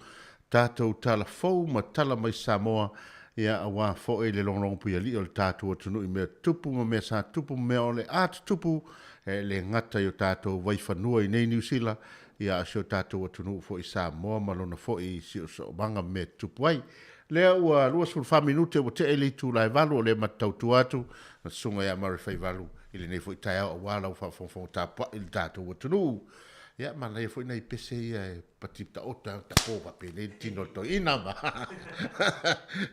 tatou tala fou ma tala mai Samoa, ia aua foi le logologopuialii o le tatou atunuu i mea tutupu ma mea sa tutupu ma mea o le a tutupu, e le gata i o tatou vaifanua i nei Niu Sila, ia a o si o tatou atunuu foi i Samoa ma lona foi siosiomaga ma mea e tutupu ai. Lea ua 24 minute ua tea i le itula e 8 o lea ma te tautua atu na susuga ia Murray Faivalu i lenei foi taeao aua lau faafogafoga tapuai i le tatou atunuu. Ia, manaia foi nai pese ia e pati taoto ai tapo faapenei le tino o le toeaina ma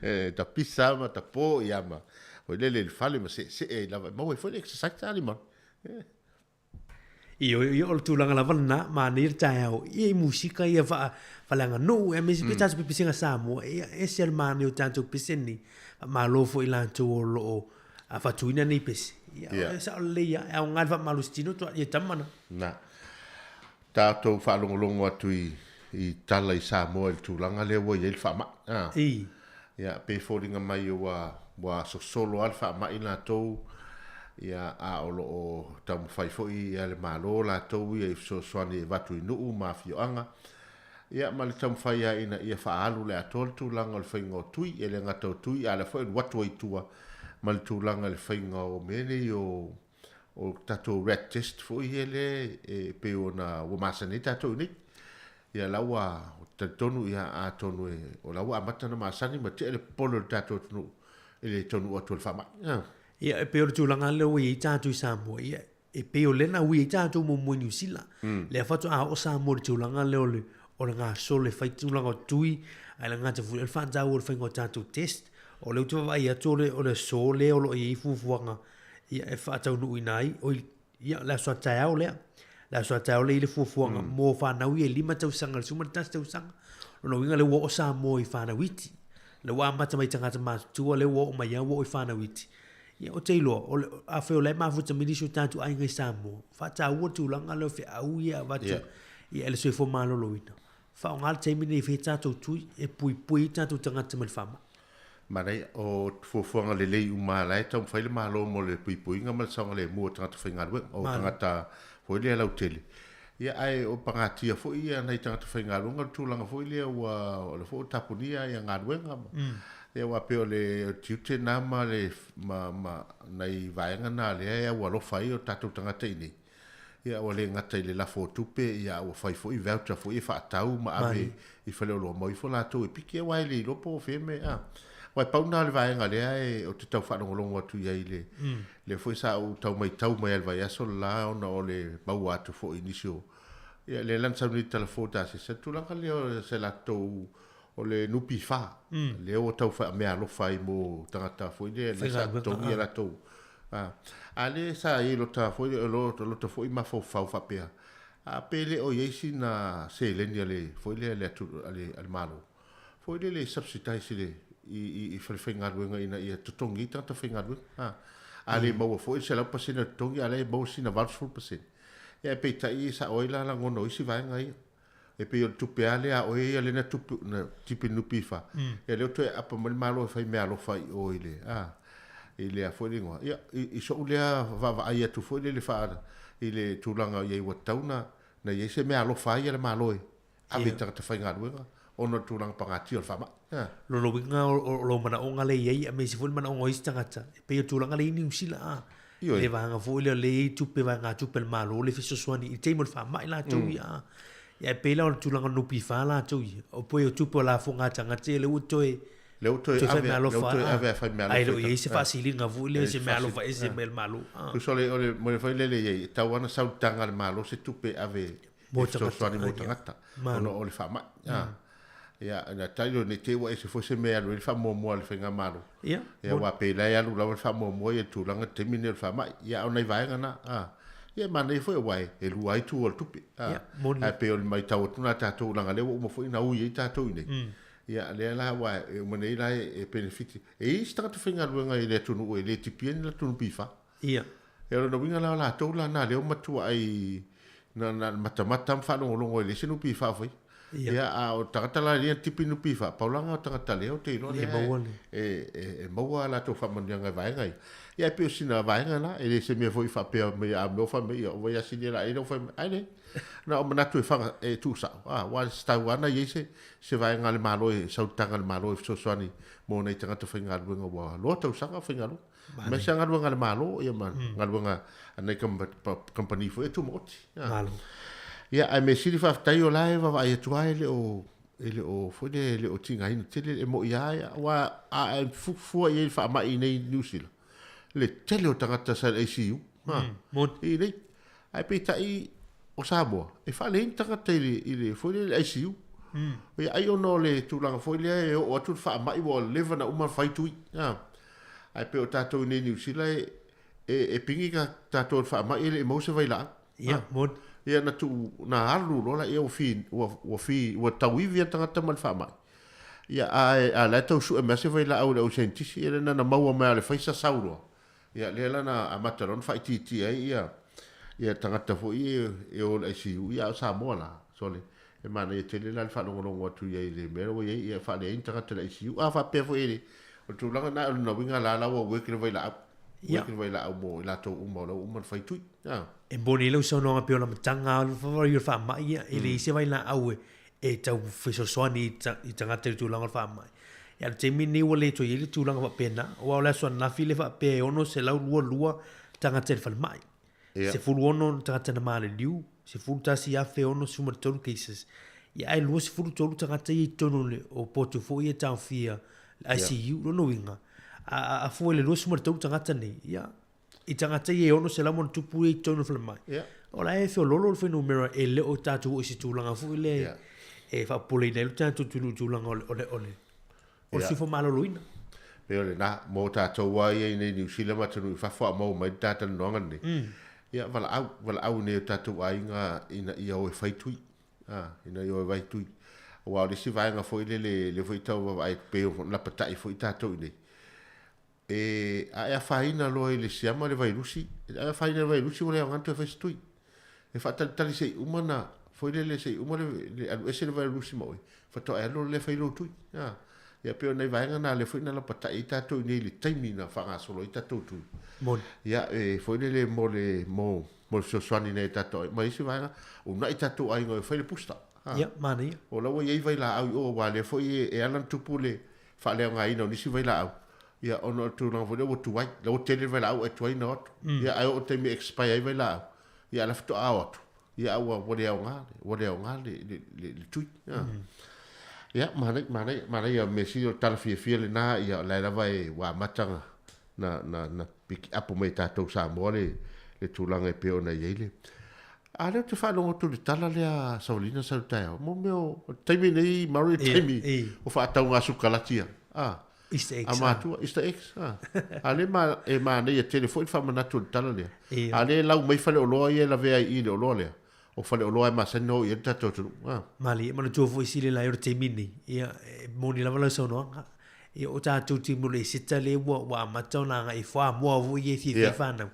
e tapisa ma tapo ia ma foi lele i le fale ma seesee ai lava e maua ai foi le exercise a lima. Ioe, ia o le tulaga lava lena, manaia le taeao, ia i musika ia faa, faaleaganuu, aemaise pea tatou pepesega Samoa, ia e ese le manaia o tatou pese nei. Faamalo foi i latou o lo o faatuina nei pese. Ia, yeah. E sao lelei lava, e aoga le faamalosi tino tua, ia tama na. Na. Tatou faalogologo atu i, i tala i Samoa i le tulaga lea ua i ai le faamai. Ah. I. Ia, pei e foliga mai ua, ua sosolo lava le faamai latou, ia, a o lo o taumafai foi ia le Malo latou ia i fesoasoani e avatu i nuu ma afioaga, ia, ma le taumafai lava ina ia faaalu le atoa le tulaga o le faiga o tui, e le gata o tui, a o lea foi e alu atu ai i tua ma le tulaga i le faiga o mea nei o, o tatou rat test foi ia lea e pei ona ua masani ai tatou i nei. Ia la ua talitonu ia atonu e o la ua amata ona masani ma tea le popole o le tatou atunuu i le taunuu atu o le faamai. Ia e pei o le tulaga lea ua i ai tatou i Samoa, ia e pei o lea na ui ai tatou muamua i Niu Sila. Lea faatoa oo Samoa i le tulaga lea o le o le gasolo e fai tulaga o tui, ae le gata foi o le faataua o le faiga o tatou test. O lea ou te vaavaai atu o le o le aso lea o lo o i ai fuafuaga ia e faataunuuina ai, oi, ia le aso a taeao lea. Le aso a taeao lea i le fuafuaga mo fanau ia e 5 tausaga i le 11 tausaga. Lona uiga lea ua oo Samoa i fanau iti. Lea ua amata mai i tagata matutua, lea ua oo mai lava ua oo i fanau iti. Ia ou te iloa, o le, afai o la e mafuta mai nisi o tatou aiga i Samoa, faataua le tulaga lea o feau ia e avatu yeah. ia le soifua maloloina. Faaaoga le taimi lenei e fai ai tatou tui, e puipui ai tatou tagata mai le faamai. Manaia, o fuafuaga lelei uma la e taumafai le Malo mo le puipuiga ma le saogalemu o tagata faigaluega, o tagata foi lea lautele. Ia, ae o pagatia foi ia nai tagata faigaluega le tulaga foi lea ua, o lea foi ua tapunia ia galuega ma, ia aua pei o le tiute na ma le, ma, ma nai vaega na lea e aualofa ai o tatou tagata i inei. Ia ua le gata i le lafo o tupe, ia a ua fai foi voucher foi e faatau ma ave i faleoloa mau ifo latou e piki aua e le iloa po o fea mea a. Aua e pau lena o le vaega lea e ou te tau faalogologo atu i ai i le lea foi sa ou tau maitau mai lava i le vaiaso le la ona o le maua atu foi i nisi o ia lea la na sau nei telefoni ta asiasi atu tulaga lea o se latou o le NPF lea ua tau faameaalofa ai mo tagata foi lea lea sa totogi a latou a a lea sa i ai lota foi lota foi mafaufau faapea a pe le o i ai sina seleni a le foi lea a le a le a le Malo foi lele e subsidize i le i i fale faigaluega ina ia totogi ai tagata faigaluega a a le maua foi le 100% o le totogi a la e maua sina 80% ia peitai e sao ai la lagona o isi vaega ia. E pei o le tupe lava lea a oe ia lea na tupe na tipi le NPF, ia lea ua toe aapa mai le Malo e fai meaalofa i o i le a i le a foi le igoa. Ia i, i so'u lea vaavaai atu foi lele faa i le tulaga i ai ua tatau na na i ai se meaalofa ai a le Malo e ave i tagata faigaluega ona o le tulaga pagatia o le faamai. A. Lona uiga o, o lou manaoga lea e i ai aemaise foi le manaoga o isi tagata, e pei o le tulaga lea e i ai Niu Sila a. Ioe. Le vaega foi lea o lea e i ai tupe, vaegatupe a le Malo lea e fesoasoani i le taimi o le faamai latou ia a. Ia e pei la o le tulaga o le NPF latou ia, o pei o tupe o lafoga a tagata ia lea ua toe Lea ua toe toe fai ave, lea ua meaalofa toe a. ave a fai Ae meaalofa le o i i ai se tagata. faasiliga foi E lea leai se se meaalofa faasiliga. ese mai le Malo a. Tusa o le, o le mea foi lele i ai, e tatau lava ona sau i le taga a le Malo se tupe e ave Mo e tagata, fesoasoani mo ia. tagata ona Malo. o le faamai. A. Ia, na tali loa ne i te i ua ese foi se mea e alu ai le faamuamua a le faigamalo. Ia, Ia, aua pei la e alu lava le faamuamua ia i le tulaga i le taimi lenei o le faamai. Ia, a o nai vaega na, a. Ia, e manaia foi aua e lua ai itu o le tupe, a. Ia, moni. Ae pei o le maitau atu lena a tatou leaga o lea ua uma foi ona ui ai tatou i inei. Ia, lea la aua e uma nei la e penefiti. E i ai isi tagata faigaluega i le atunuu e le tipia ni latou NPF. Ia. Ia, o lona uiga la o latou la na lea ua matuai na, na matamata ma faalogologo e leai se NPF o faia. Ia, a o tagata la ia tipi NPF, paulaga o tagata lea ou te iloa lea e, e, e maua a latou faamanuiaga i vaega ia. Ia, e pei o sina vaega la, e le se mea foi faapea mai a mea o fai mai, ia, o vaiasini e la e le o fai mai. Ae leai, na o manatu e faga, e tuusao, a, aua e tatau lava ona i ai se, se vaega a le Malo e, sautaga a le Malo e fesoasoani mo nai tagata faigaluega ua loa tausaga o faigaluega. Aemaise lava galuega a le Malo, ia ma galuega a nai kamupani foi ia tumaoti. Malo. Ia, ae mea sili faafetai o la e vaavaai atu lava e le o, e le o foi lea, e le o tigaina tele, e moni lava, aua a e fuafua i ai i le faamai i inei i Niu Sila, le tele o tagata sa i le ICU, ha, i inei. Ae peitai o Samoa, e faalelei ni tagata i le, i le, foi lea i le ICU. Ia, ai ona o le tulaga foi lea e oo atu le faamai ua leva ona uma ona fai tui, ha. Ae pei o tatou i inei i Niu Sila e, e, e pigi ka tatou i le faamai e le i maua se vailaau. Ia, moni. Ia, na tuu, na alu loa laia ua fi, ua, ua fi, ua tauivi lava le tagata ma le faamai. Ia, ae, a o la e tau sue mai lava se vailaau i le au saienitisi, ia lea na ona maua mai lava o le fai sasau loa. Ia, lea la na amata loa ona faaitiitia ai ia, ia tagata foi ia e o i le ICU, ia a o Samoa la, sole, e manaia tele la le faalogologo atu i ai i le mea lea ua i ai, ia faaleai ni tagata i le ICU. A faapea foi e le, o le tulaga lena, o lona uiga la la ua work le vailaau, work le vailaau mo i latou uma o la ua uma ona fai tui. A. E moni ai lau saunoaga pei o le amataga lava ia o le faamai, ia, e leai se vailaau e, e tau fesoasoani i tagata i le tulaga o le faamai. Ia, a o le taimi lenei ua le toe i ai le tulaga faapena, aua o le aso ananafi le faapea e 622 tagata i le falemai. 16 tagata na maliliu, 11,063 cases. Ia, ae 23 tagata ia i totonu o le o potu foi ia e taofia le ICU. Lona uiga, a fua i le 23 tagata nei, ia, i tagata ia e 600 ma ona tupu ia i totonu o le falemai, o la e feoloolo le fuainumera e le o tatou oo i se tulaga foi lea e faapopoleina ai lo tatou atunuu i le tulaga o le, o le, o le, o le soifua maloloina. Pei o lena, mo tatou lava ia i inei i Niu Sila ma atunuu i fafo a o maua mai le ta talanoaga lenei, ia valaau, valaau i nai o tatou aiga ina ia o e fai tui, a, ina ia o e fai tui. Aua o le isi vaega foi lele, lea foi e tau vaavaai atu pei ona lapatai foi tatou i inei, E, a e afaina loa i le siama le vailusi, a e afaina i le vailusi ua le aoga ona toe fai se tui. E faatalitali se i uma na, foi lele se i uma le, le alu ese le vailusi ma oe, faatoa e alu loa lea fai lou tui. A, ia pei o nai vaega na lea foi na lapatai ai tatou i inei i le taimi na faagasolo ai tatou tui. Moni. Ia, e foi lele mo le, mo, mo le fesoasoani i nai o tatou aiga. Ma isi vaega, uunai tatou aiga e fai le booster. A, Ia, manaia. O la ua i ai vailaau i o, aua o lea foi e, e ala ona tupu le faaleaogaina o nisi vailaau, ia ona o le tulaga foi lea ua tuai, la ua tele le vailaau ae tuai ona o atu. Ia ae oo i le taimi e expire ai vailaau, ia a o la faatoa o atu, ia a ua ua le aoga, ua le aoga le le le, le tui. Ia, ia manaia, manaia, manaia mea sili o le tala fiafia lena, ia o la e lava e ua amata na na na na pikiapu mai e tatou Samoa le le tulaga e pei ona i ai le A lea ou te faalogo atu i le tala lea a Savalina sa i le taeao, mo mea o le taimi nei, Murray, le taimi o faatauga sukalati a, a, Easter eggs, a matua, Easter eggs, a. A lea ma, e manaia tele foi le faamanatu o le tala lea. A lea e lau mai faleoloa ia e lavea ai i i le oloa lea, o faleoloa e masani ona o i ai le tatou atunuu, a. Malie, manatua foi sili la i o le taimi nei, ia, e moni lava lau saunoaga, ia o tatou taimi o le Isita lea ua, ua amata ona agai i fuamoa foi ia e fiafia fanau.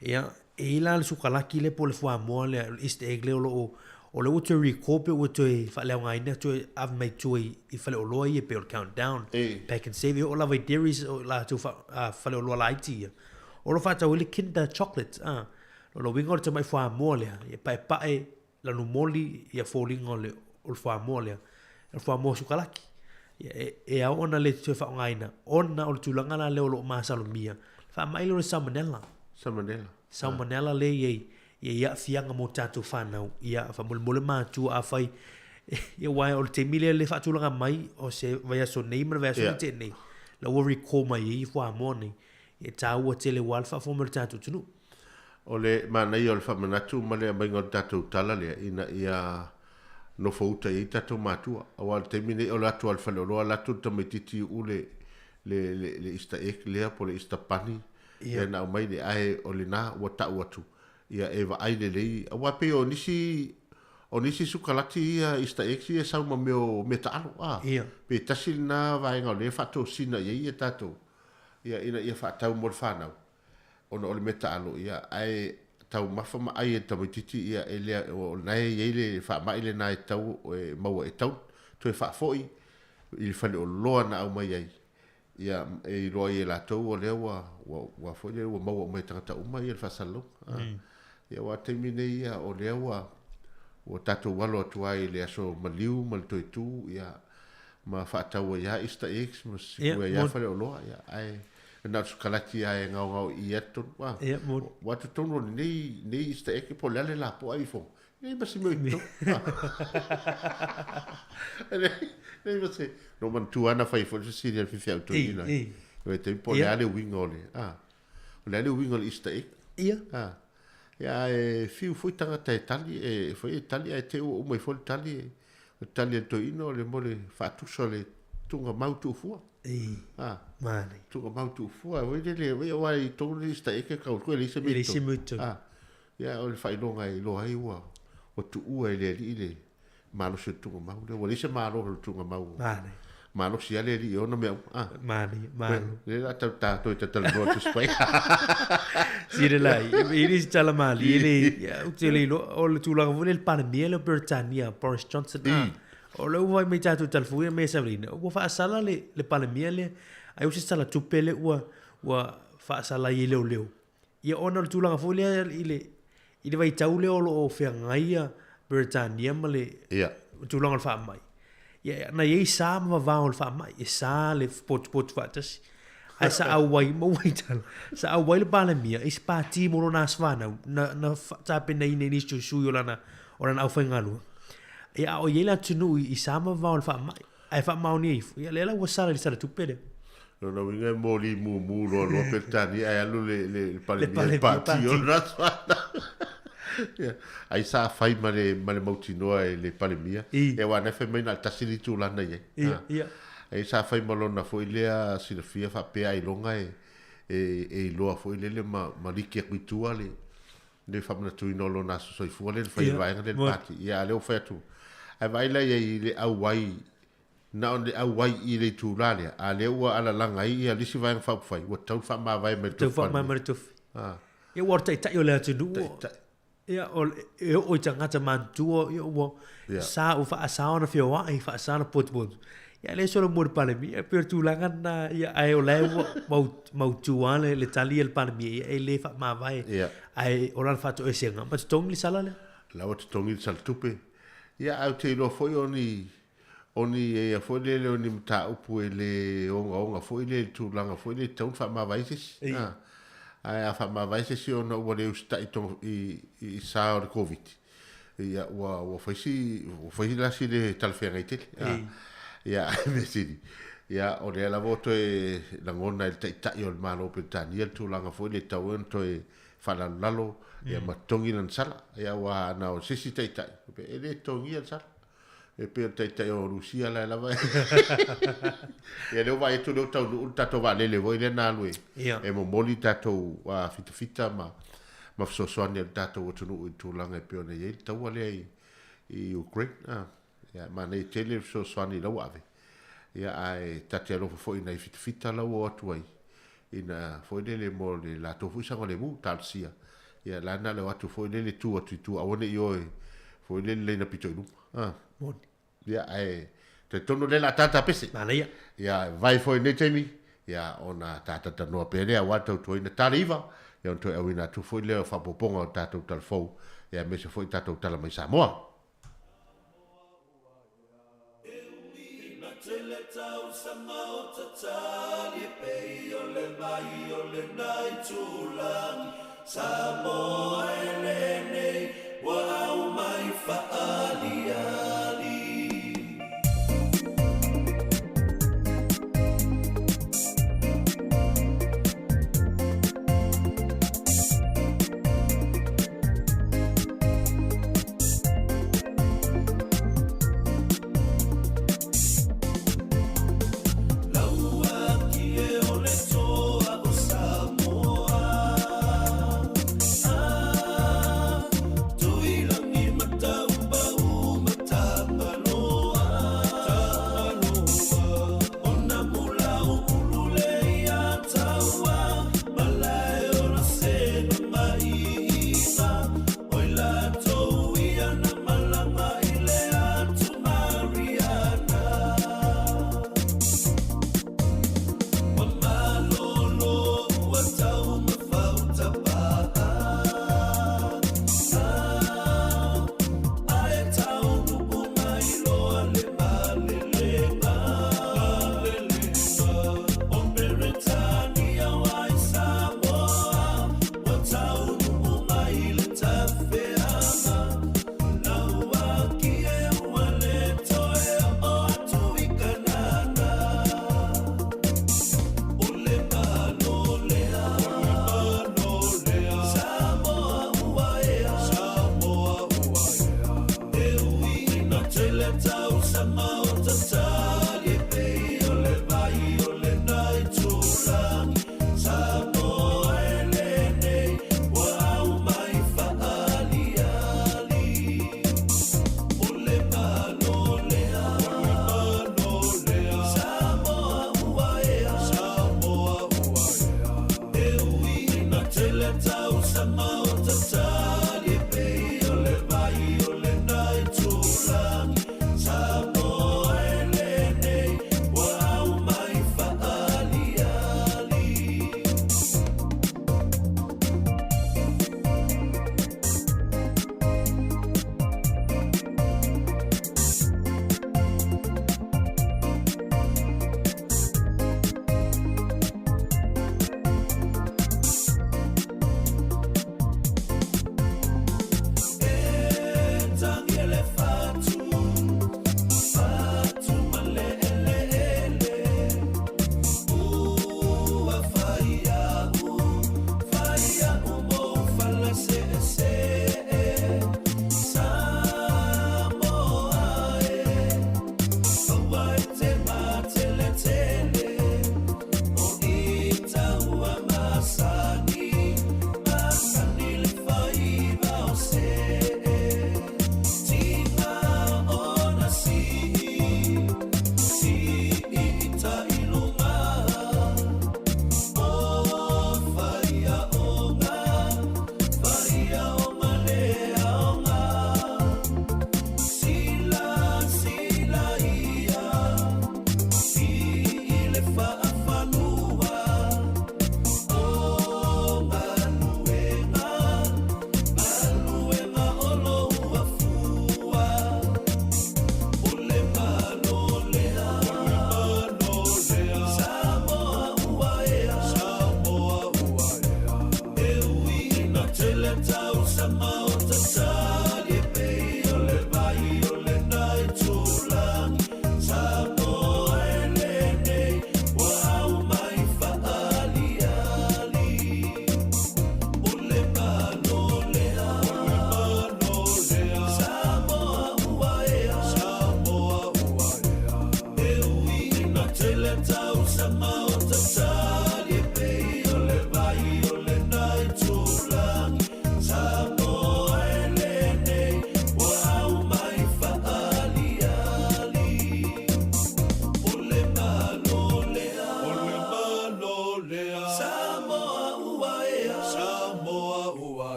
Ia, E i ai la le sukalaki lea po o le fuamoa lea, o le Easter egg lea o lo o, o lea ua toe recall pe ua toe faaleaogaina toe ave mai tua i, i faleoloa ia pei o le Countdown, Pack and Save, e oo lava i dairies o latou fa, faleoloa laiti ia. O lo o faatau ai le Kinder chocolate, a. O lona uiga o le tamai fuamoa lea, e paepae lanumoli ia foliga o le, o le fuamoa lea, o le fuamoa sukalaki. Ia, e, e ao ona le toe faaaogaina, ona o le tulaga la lea o lo o masalomia, le faamai lea o le salmonella. Salmonella. Salmonella lea e i ai, e i ai aafiaga mo tatou fanau. Ia, faamolemole matua afai, ia aua o le taimi lea le faatulaga mai, o se vaiaso nei ma le vaiaso yeah. nei, la ua recall mai ai fuamoa nei. E taua tele aua le faafofoga mai o le tatou atunuu. O le manaia o le faamanatu ma le aumaiga o le tatou tala lea ina ia nofouta i ai tatou matua. Aua o le taimi nei o le atu lava i le faleoloa alu atu le tamaitiiti uu le, le, le, le Easter egg lea po o le Easter bunny lea na aumai lea, ae o lena ua tau atu ia e vaai lelei. Aua e pei o nisi, o nisi sukalati ia Easter eggs ia e sau ma mea o meataalo, a? Pe tasi lena vaega o lea e faatosina i ai ia tatou, ia ina ia faatau mo le fanau. ona o le mea taalo, ia, ae taumafa ma ʻai e le tamaitiiti, ia, e lea, o lena e i ai le faamaʻi lena e tatau e maua e tatau toe faafoʻi i le faleoloa na aumai ai, ia, e iloa ai e latou o lea ua, ua, ua foi lea ua maua uma e tagata uma ia le faasalalauga. Ia, aua o le taimi nei, ia, o lea ua, ua tatou alo atu ai i le aso maliu ma le toe tu, ia, ma faatau ai lava Easter eggs ma sikuia ai lava faleoloa, ia, ae na o sikalati lava e gaogao i i atu tonu. Ah, ua atu tonu o lenei, nei Easter egg po o le a le lapoa ai ifo. Nei ma se mea i totonu. Nei ma se, no manatua ana fai foi le fesili a le faifeau toeaina. E taimi po o le a le uiga o le, ah, o le a le uiga o le Easter egg. Ia. Ah. Ia, e fiu foi tagata e tali, e foi e tali, ae te i ua uma ifo le tali, o le tali a le toeaina o le mo le faatusa o le tuugamau tuufua. Ei, Ah, manaia. tuugamau tuufua, foi lele, foi aua i totonu le Easter egg e tau atu e leai se mea i totonu. E leai se mea i totonu. Ah, ia o le faailoga e iloa ai ua, ua tuua e le alii le malosi o le tuugamau lea, ua leai se malo o le tuugamau. Manaia. Malosi lava le alii e ona mea uma. Ah. Manaia, malo. Lea la tau tatou e talatalanoa le Tusi Paia. Sila la, e le se tala malie le, ia, ou te le iloa, o le tulaga foi lea i le Palemia lea o Peretania, Boris Johnson, ah, o lea ua fai mai tatou tala fou ia mea e savalina, ua faasala le, le Palemia lea, ai ua se tala tupe lea ua, ua faasala ai e leoleo. Ia ona o le tulaga foi lea i le, i le vaitau lea o lo o feagai ia Peretania ma le Ia. tulaga o le faamai. Ia, na i ai sa ma vavao o le faamai, e sa le potupotu faatasi. Ae sa auai, maua ai tala, sa auai le Palemia i se pati mo lona aso fanau, na, na tapenaina e nisi o sui o lana, o lana aufaigaluega. Ia, a o i ai le atunuu i sa ma vavao o le faamai, ae faamaonia ifo, ia lea la ua sala i le sala tupe lea. Lona uiga e moli mumu loa loa Peretania ae alu le, le, le Palemia i le pati o lona aso fanau. Ia, ai sa fai ma le, ma le mautinoa e le Palemia. Ia, aua na fai mai na o le tasi le itula na i ai. Ia, ia. Ai sa fai ma lona foi lea silafia faapea ailoga e, e, e iloa foi lele ma, ma liki atu i tua le, le faamanatuina o lona aso soifua lea na fai e le vaega lea i le pati. Ia, a o lea ua fai atu. Ae vaai la i ai i le auai Na o le auai i le itulā lea, a lea ua alalaga ai ia le isi Vaega Faaupufai, ua tatau ona faamavae mai le tofi. Tau faamavae mai le tofi. Ah. Ia ua o le taitai o le atunuu. Taitai. Ia, o, e oo i tagata matutua, ia ua Ia. sa, ua faasa ona feoai, faasa ona potupotu. Ia le solo mo le Palemia, e pei o le tulaga lena, ia, ae o la e ua mau, mautu lava le, le tali a le Palemia, ia e le faamavae. Ia. Ae o lana faatoesega, ma totogi le sala lea. La ua totogi le sala tupe. Ia, ae ou te iloa foi o ni, O ni ia foi lele o ni mataupu e le ogaoga foi lea i le tulaga foi lea e tatau ona faamavae ai se isi. A. Ae a faamavae se isi ona ua le usitai i, i, i sa o le Koviti, ia ua, ua fai si, ua fai la si le talafeagai tele. A. Ia, ae mea sili, ia o lea lava ua toe lagona e le Taitai o le Malo o Peretania le tulaga foi lea e tatau ai ona toe faalalolalo, ia ma totogi lana sala. Ia aua ana o se isi Taitai, e le totogia le sala. E pei o le taitai o Rusia la e lava Ia lea ua vaai atu lea ua taunuu le tatou vaalele foi lea na alu e, Ia. e momoli tatou fitafita ma, ma fesoasoani a le tatou atunuu i le tulaga e pei ona i ai le taua lea i, i Ukraine. Ah, ia, manaia tele le fesoasoani la ua ave. Ia, ae ta te alofa foi i nai fitafita la ua o atu ai, ina foi lele mo le latou foi saogalemu, talosia. Ia, la na le o atu foi lele tu atu i tua, aua ne i o e foi lele laina pito i luma. Ah. Moni. Ia, ae talitonu o lea o le a tata pese. Manaia. Ia, vai foi i lenei taimi, ia, ona ta talatalanoa pea lea aua le tautuaina tala iva, ia ona toe auina atu foi lea o faaopoopoga o le tatou tala fou, ia aemaise foi tatou tala mai Samoa.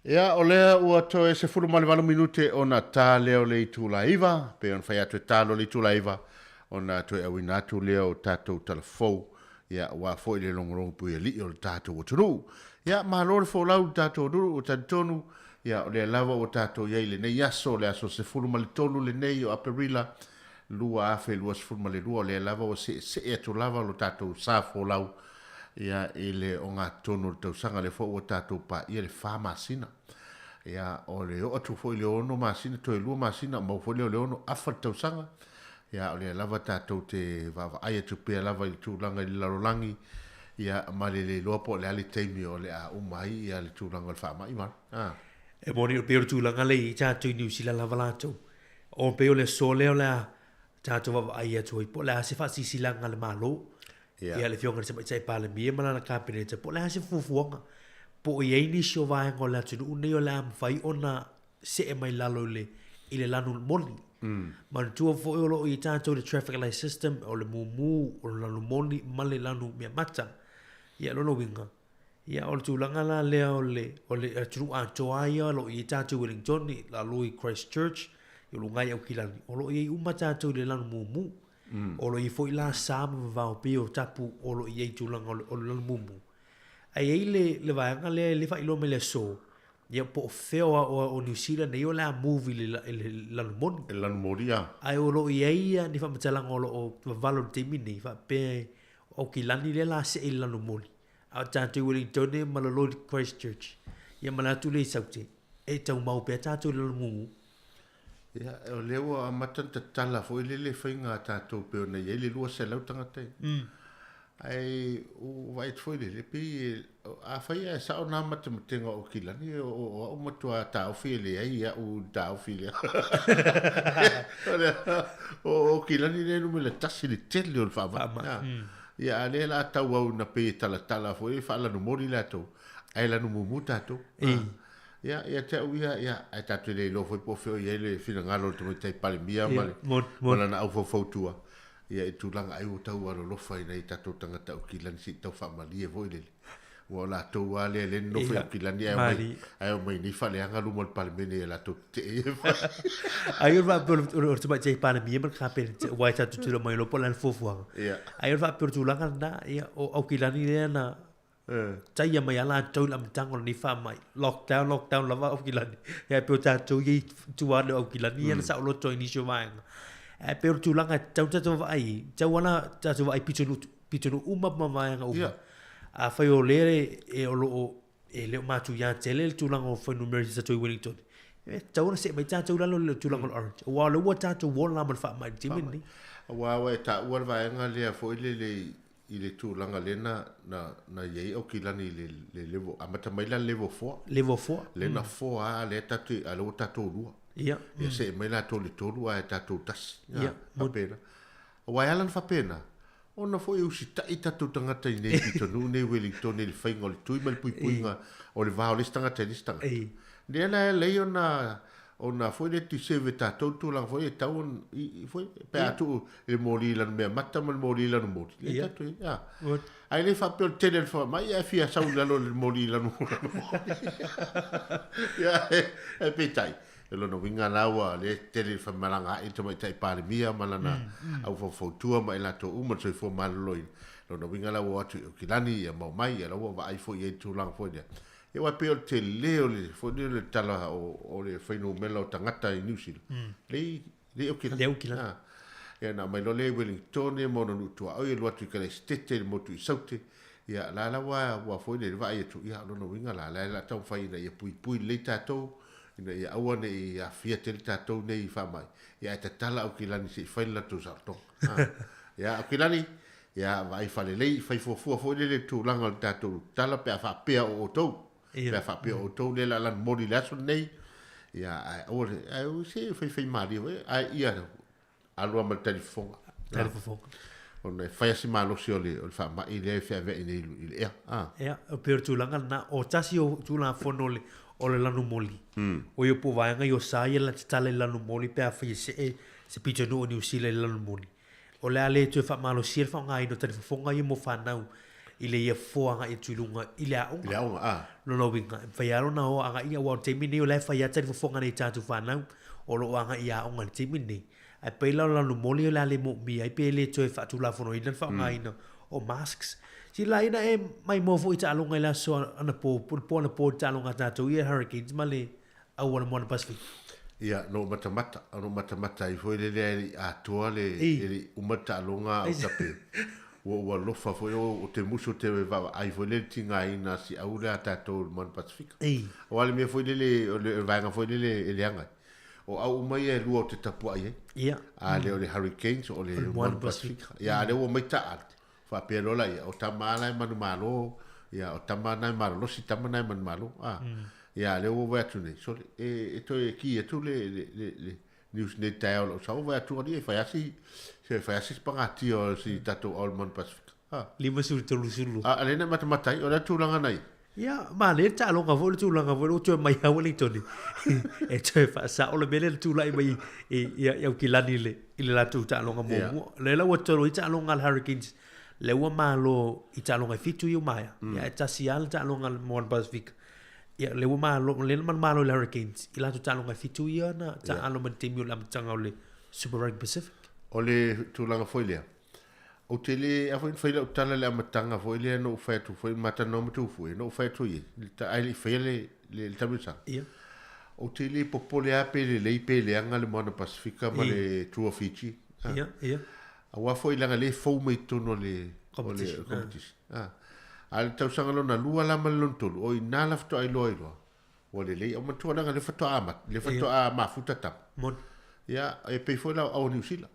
Ia, o lea ua toe 18 minute ona ta lea o le itula e 9, pei ona fai atu e ta loa le itula e 9, ona toe auina atu lea o tatou talafou, ia, aua foi le logologo puialii o le tatou atunuu. Ia, malo le folau i le tatou atunuu, ua talitonu, ia, o lea lava ua tatou i ai i lenei aso, le aso 13 lenei o Aperila 2022, o lea lava ua seesee atu lava lo tatou sa folau, ia, i le ogatotonu o le tausaga, lea foi ua tatou paia le 4 masina. Ia, o le oo atu foi i le 6 masina, toe 2 masina, maua foi lea o le 6 afa le tausaga. Ia, o lea lava tatou te vaavaai atu pea lava i le tulaga i le lalolagi, ia, ma le le iloa po o le a le taimi o le a uma ai ia le tulaga o le faamai ma. Ah. E moni, pei o le tulaga lea i ai tatou i Niu Sila lava latou. O pei o le aso lea o le a tatou vaavaai atu ai po o le a se faasilasilaga a le Malo, ia le Afioga i le Tamaitai Palemia ma lana Kapeneta, po o le a se fuafuaga, po o i ai nisi o vaega o le atunuu nei o le a mafai ona see mai lalo i le, i le lanu moni. Manatua foi o lo o i ai tatou i le traffic light system, o le mumu, o le lanu moni ma le lanu meamata. Ia, o lona uiga, ia o le tulaga la lea o le, o le atunuu atoa ia o lo o i ai tatou i Wellington, i lalo i Christchurch, i luga i Aukilani, o lo o i ai uma tatou i le lanu mumu. O lo o i ai foi la sa ma vavao pei o tapu o lo o i ai i tulaga o le, o le lanu mumu. Ae i ai le, le vaega lea e le faailoa mai le aso, ia po o fea o, o, o Niu Sila nei o le a move i le, i le lanu moni. I le lanu moni, ia. Ae o lo o i ai ia ni faamatalaga o lo o vavalo i le taimi nei, faapea o Aukilani lea o le a see i le lanu moni. A o tatou i Wellingtone ma lalo i Christchurch, ia ma le atu lea i Saute, e taumau pea tatou i le lanu mumu. Ia, o lea ua amata ona tatala foi lele faiga a tatou pei ona i ai le 200 tagata ia. Ae ua vaai atu foi lele, pei afai ae sao na matematega o Aukilani, o au matua taofi e leai au i le taofi lea. O Aukilani lea e numera tasi i le tele o le faamai. Ia, a lea la tauau na pei e talatala foi e faalanumoli latou, ae lanu mumu tatou. Ei. Ia, ia te au ia, ia, ae tatou te le iloa foi po o fea o i ai le finagalo o le Tamaitai Palemia ma le, ma lana aufaufatua, ia, i tulaga ai ua tau alolofa i nai tatou tagata Aukilani se i tau faamalie foi lele. Ua o latou lava lea lea nonofo i Aukilani ae omai, ae omai nei faaleaga luma o le Palemene ia latou tetee ia. Ai o le faapea o le Tamaitai Palemia ma le Kapeneta aua e tatou te iloa mai loa po o le a le fuafuaga. Ai o le faapea o le tulaga lena, ia, o Aukilani lea na taia mai lava latou i le amataga o lenei faamai, lockdown, lockdown lava Aukilani. Ia e pei o tatou ia i tua ane o Aukilani ia na saoloto ai i nisi o vaega. Ae pei o le tulaga e tatau ona tatou vaai i ai, e tatau lava ona tatou vaai pitonuu pitonuu uma ma vaega uma. Afai o lea e o lo o e le o matuia tele le tulaga o fuainumera i tatou i Wellington, e tatau ona see mai tatou i lalo i le tulaga o le orange. Aua o lea ua tatou ola ma le faamai i le taimi lenei. Aua ua e taua le vaega lea foi lele i le tulaga lea na, na, na i ai Aukilani i le, le level, amata mai la le level 4. Level 4. Lea na 4 lava, lea tatou, a lea ua tatou lua. Ia. Ia see mai latou i le tolu ae tatou tasi. Ia. Faapena. Aua e ala ona faapena, ona foi e usitai tatou tagata i nei pitonuu nei Wellington i le faiga o le tui ma le puipuiga o le va o le isi tagata i le isi tagata. Lea la e ala ai ona ona foi lea disturb e tatou le tulaga foi lea e tatau ona i foi pe a tuu i le moli i lana mea mata ma le moli i lana moli. Lea tatou i ai, a. Ae le faapea o le tele o le faamai ae fia sau i lalo o le moli i lana moli. Ia, ae peitai, O lona uiga la ua le tele le femalagaai le Tamaitai Palemia ma lana aufaufautua ma i latou uma le soifua maloloina. O lona uiga la ua o atu i Aukilani ia ma omai, ia la ua vaai foi i ai le tulaga foi lea. Ia aua e pei o le tele o le foi lea o le tala o le fuainumera o tagata i Niu Sila, le i Aukilani. Le Aukilani. Ia ona aumai loa lea i Wellingtone ma ona nuu tuaoi e alu atu i Kalaesetete i le motu i Saute. Ia la la ua foi lea le vaai atu, ia o lona uiga la, la e la taumafai ina ia puipui lelei tatou ina ia aua ne i aafia tele tatou nei i faamai, ia ae tatala Aukilani se i fai le latou saolotoga. Ha. Ia, Aukilani, ia vaai faalelei, fai fuafua foi lele i le tulaga o le tatou tala pe a faapea o outou. Pe a faapea o outou lea o le a lanumoli i le aso lenei, ia ae aua le, ae se faifai malie foi, ae ia alu lava ma le talifofoga. Talifofoga. Ona e fai lava si malosi o le faamai lea e feaveai nei i le ea. Ah. Ia, e pei o le tulaga lena, o tasi o Tulafono o le lanumoli, o ia po o vaega ia o sa ia la tatala i le lanumoli pe afai e see se pitonuu o Niu Sila i le lanumoli. O le a le toe faamalosia le faaaogaina o talifofoga ia mo fanau i le ia foa agai atu i luga i le aoga. I le aoga, ah. Lona uiga, e mafai lava ona o agai ia, aua o le taimi lenei o la e fai lava talifofoga nei i tatou fanau o lo o agai i aoga i le taimi lenei. Ae pei la o le lanumoli o le a le moomia ai pe le toe faatulafonoina le faaaogaina o masks. Sila ina e maimoa foi i taaloga i le aso anapo, po o le po anapo i le taaloga a tatou ia Hurricanes ma le au a le Moana Pasifika. Ia, na ou matamata, na ou matamata ai foi lele ae le i atoa le, e le i uma le taaloga a o tape, ua ou alofa foi, o te musu o te vaavaai foi lele tigaina si au lea a tatou i le Moana Pasifika. Aua le mea foi lele, o le vaega foi lele e leaga ai. O au uma ia e lua ou te tapuai ai. Ia. A lea o le Hurricanes o le Moana Pasifika. Ia, a lea ua omai taaalo, faapea loa laia, o tama la e manumalo, ia, o tama na e malolosi, tama na e manumalo. A, ia, lea ua vaai atu nei, sole, e, e toe ki atu le, le, le, le news nei taeao lau sau, vaai atu alii e fai lava si, se fai lava si pagatia o si tatou au i le Moana Pasifika. A. 53. A, a lea na matamata ai, o le a tulaga na i ai? Ia, manaia le taaloga foi le tulaga foi lea ua toe mai lava Wellington e toe faasao le mea lea na tulai mai i Aukilani i le latou taaloga muamua. Lea la ua tolo ai taaloga a le Hurricanes, lea ua malo i taaloga e fitu ia ua maea. Ia, ae tasi lava le taaloga a le Moana Pasifika. Ia, lea ua malo, lea na manumalo i le Hurricanes i latou taaloga e fitu ia na taaalo mai le taimi o le amataga o le Super Rugby Pacific. O le tulaga foi lea, Ou te le, a foi na fai lau tala i le amataga foi lea na ou fai atu foi, matalanoa ma Tuifue, na ou fai atu i ai, ae le i faia le, le, le taamilosaga. Ia. Ou te le popole lava pe lelei pe leaga le Moana Pasifika ma le Tour of Fiji. Ah. Ia, ia. Aua foi leaga le fou mai totonu o le competition. O le competition. Ah. A le tausaga lona lua la ma le lona tolu, o i ina la faatoa iloa ai loa, ua lelei. Au manatua leaga lea faatoa amata, lea faatoa mafuta tama. Moni. Ia, e pei foi la o au o Niu Sila.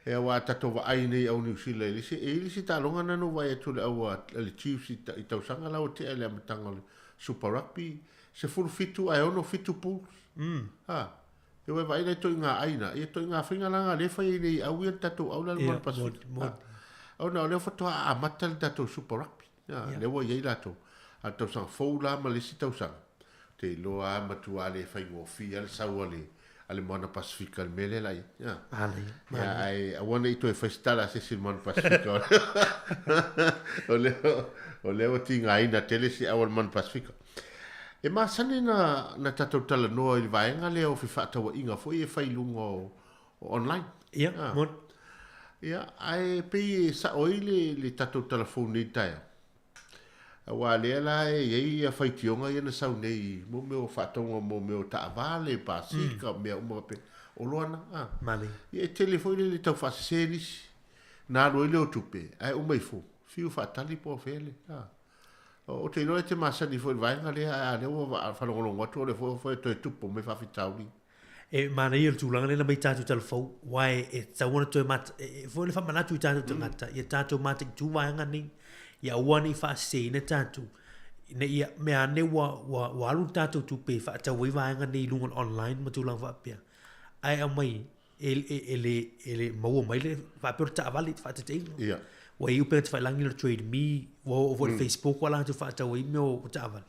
E aua a tatou vaai nei au Niu Sila i le isi, e i ai le isi taaloga na na ou vaai atu i le au a le Chiefs i, i tausaga la ua tea i le amataga o le Super Rugby, 17 ae 6 7 pools. Ha. E ua e vaai la i toiga ai na, ia toiga faiga la na lea e fai ai nei au ia le tatou au la le Moana Pasifika. Ha. Ona o lea faatoa amata le tatou Super Rugby. Ia, lea ua i ai latou. A o le tausaga fou la ma le isi tausaga, ou te iloa lava matua le faigofie lava le sau a le a le Moana Pasefika i le mea lea la i ai. Ia. Manaia, Ia, manaia. ae aua ne i toe fai se tala a se isi i le Moana Pasefika. O lea, o lea ua tigaina tele si au a le Moana Pasefika. E masani na, na tatou talanoa i le vaega lea o fefaatauaiga foi e fai i luga o, o online. Ia, Ah. moni. Ia, ae pei e sao ai le, le tatou tala fou nei i le taeao. Aua lea la e i ai ia faitioga ia na sau nei i mo mea o faatauga mo mea o taavale, pasika, mea uma faapea. Oloa na, ah. Manaia. Ia e tele foi le le tau faasese nisi. Na alu ai lea o tupe, ae uma ifo, fiu faatali po o fea le, ah. Ou te iloa e te masani foi i le vaega lea, ae a lea ua faalogologo atu o lea foi ua toe tupu mai faafitauli. E manaia le tulaga lea na aumai tatou talavou, aua e tatau ona toe mata, e foi le faamanatu i tatou tagata, ia tatou mataitu vaega nei, ia aua ne i faaseseina tatou, ina ia mea ane ua, ua, ua alu le tatou tupe e faatau ai vaega nei i luga o le online ma tulaga faapea, ae aumai e, e, e, le, e le maua mai le faapea o le taavale faataitaiga. Ia. Ua i ai upega tafailagi o le Trade Me, ua oo foi i le Facebook ua latou faatau ai mea o taavale.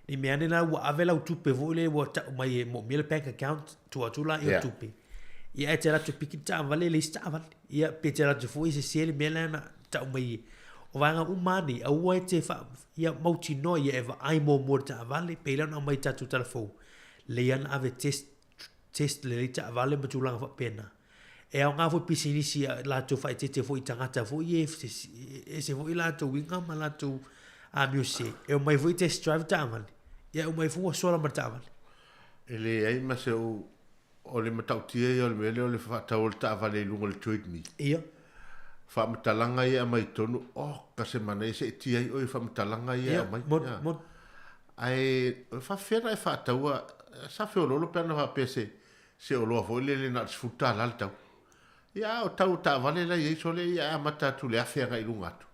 Ne i mea ane la ua ave lau tupe foi lea ua tau mai e moomia le bank account, tuu atu la ia Yeah. tupe. Ia ae te alu atu e piki le taavale e leai se taavale. Ia pe te alu atu foi e sese le mea lea na tau mai e. O vaega uma lava nei, aua e te faa, ia mautinoa ia e vaai muamua i le taavale, pei la ona aumai i tatou talafou. Lelei lava ona ave test test lelei taavale ma tulaga faapena. E aoga foi pisinisi a latou faaeteete foi i tagata foi ia e ese foi latou uiga ma latou amio sese. E omai foi test drive taavale, ia e omai foi ua sola ma le taavale. E leai ma se ou, o le matautia ia o le mea lea o le faatau o le taavale i luga o le Trade Me. Ia. Faamatalaga ia e aumai i totonu, oka se manaia seetia ai oe i faamatalaga ia e Ia, aumai. moni, Ia. moni. Ae faafefea ona e faataua, sa feoloolo pe ana faapea se se oloa foi lele na o le $10 le tau. Ia a o tau o taavale la e i ai sole ia e amata atu i le $1,000 agai i luga atu.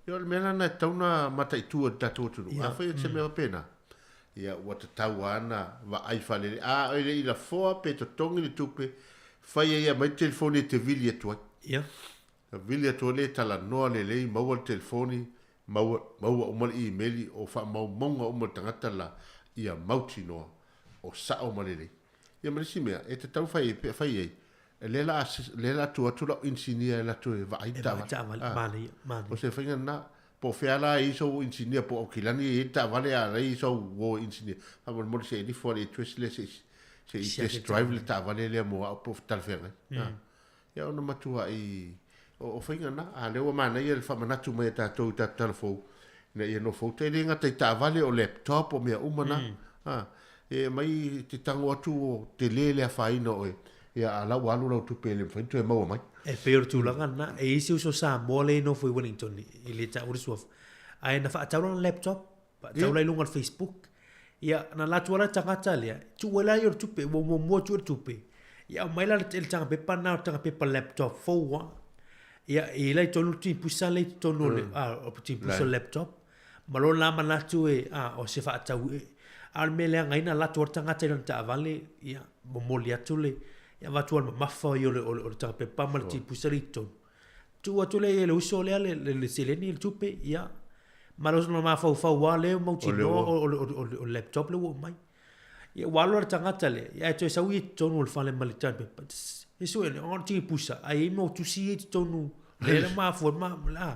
Ia o le mea la lena e tatau ona mataitu e le tatou atunuu. Ia. Afai o se mea faapena, ia ua tatau lava ona vaai faalelei. A e le i lafoa pe totogi le tupe, fai ai e aumai le telefoni e te vili atu ai. Ia. Vili atu ai lea e talanoa lelei, maua le telefoni, Maua, maua uma le imeli o faamaumauga uma le tagata la ia mautinoa o sao ma lelei. Ia ma le isi mea, e tatau fai ai pe fai ai, lea la a, lea la a tuu atu lau inisinia e alu atu e vaai le E vaai taavale. taavale, Ah, manaia, o manaia. se faiga lena, po o fea la e i ai sou inisinia, po o Aukilani e i ai le taavale a o la e i ai sou uo inisinia. Faamolemole se i nifo ale i address lea se i, se i Siaki test le drive le taavale. taavale lea mo au po o talafeagai. Ah. Ia ona matuai o, o faiga na, a lea ua manaia le faamanatu mai a tatou i tatou talafou, ina ia nofouta, e le gata i taavale o laptop o mea uma na. A, e mai te tango atu o tele le afaina o oe, ia a la ua alu lau tupe e le mafai ona toe maua mai. E pei o le tulaga lena, e i ai si uso Samoa lea e nofo i Wellington i le taua le suafa, ae na faatau lana laptop, faatau la i luga o le Facebook, ia na alu atu lava le tagata lea, tuu ai la ia o le tupe, ua muamua tuu le tupe, ia aumai la le taga pepa lena o le taga pepa laptop fou lava. Ia e i ai la i totonu le tipusa lea i totonu o le, a, o le tipusa o le laptop, ma lona la manatu e, a, o se faatau e, a o le mea leaga ai na alu atu lava le tagata i lana taavale, ia, momoli atu le, ia avatu lava le mamafa ia o le, o le, o le taga pepa ma le tipusa lea i totonu. Tuu atu lea i le uso lea le, le, le seleni, le tupe, ia, ma lona mafaufau lava lea e mautinoa o, o, o, o, o le laptop lea ua aumai. Ia ua alu la le tagata lea, ia ae toe sau ia i totonu o le fale ma le tali pepa. E sue nei, ona tini pusa, ai ai mau tusi ia i totonu, lea le mafua, ma, la.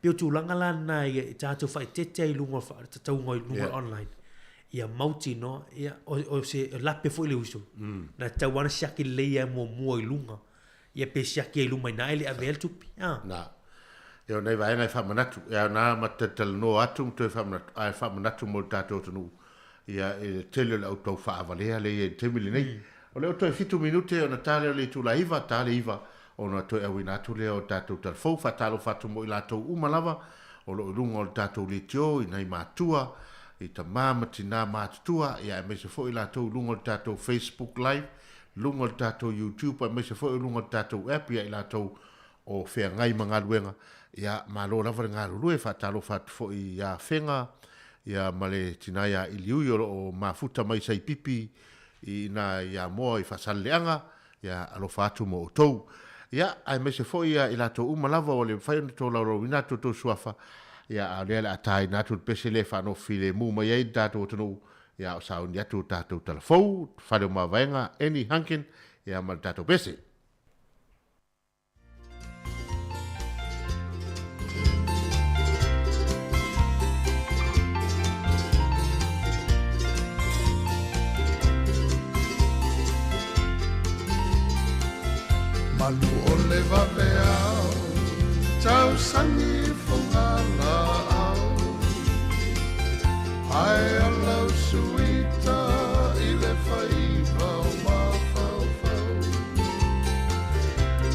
Pei o tulaga la na ia i tātou whaitete ai lunga o whaatatauga i lunga online. Ia mautinoa, ia, o, o se lape foi le uso. Na tau ana siaki lelei ia muamua i luga. Ia pe siaki ai i luma ina e le avea le tupe. Ah. Na. Ia o nai vaega e faamanatu, e ao na ma talatalanoa atu ma toe faamanatu, ae faamanatu mo le tatou atunuu, ia i le tele o le au tau faavalea lea e i ai i le taimi lenei. O lea ua toe fitu minute ona ta lea o le itula iva, ta le iva, ona toe auina atu lea o tatou talafou, faatalofa atu mo i latou uma lava o lo o i luga o le tatou leitio, i nai matua, i tama ma tina matutua, ia aemaise foi i latou i luga o le tatou Facebook Live, luga o le tatou YouTube aemaise foi o luga o le tatou app ia i latou o feagai ma galuega. Ia, malo lava le galulue, faatalofa atu foi ia Afega, ia ma le tina ia Iliui o lo o mafuta mai Saipipi i ina i Amoa i Faasaleleaga, ia alofa atu mo outou. Ia, aemaise foi ia i latou uma lava ua le mafai ona tolaulauina atu outou suafa, ia, a o lea o le a taina atu le pese lea e faanofo filemu mai ai le tatou atunuu, ia, a o sauni atu le tatou tala fou, Fale o Mavaega, Annie Hunkin, ia, ma le tatou pese. Malu o le vaveao tausani fogalaau Ae alau suita i le faiva o mafaufau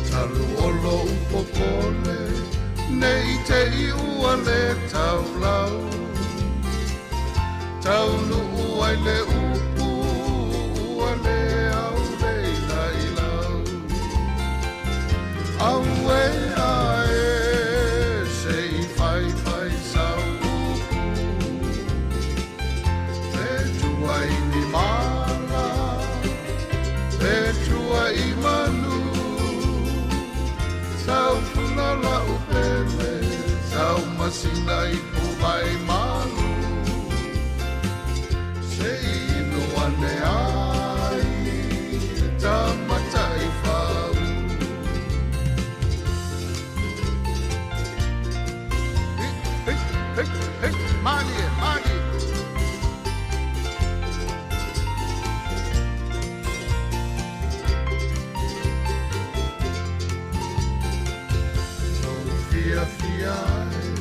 Talu o lou popole ne i te i ua le taulau Taunuu ai le upu ua le aulelailau Auē ae se i faifai sau upu Pe tua i ni mala, pe tua i manu Saufuna lau pele, sau masina i puvai malu Se i inu ane ai ta mataifau Hey, hey, hey, hey, malie, malie. Lou fiafia ai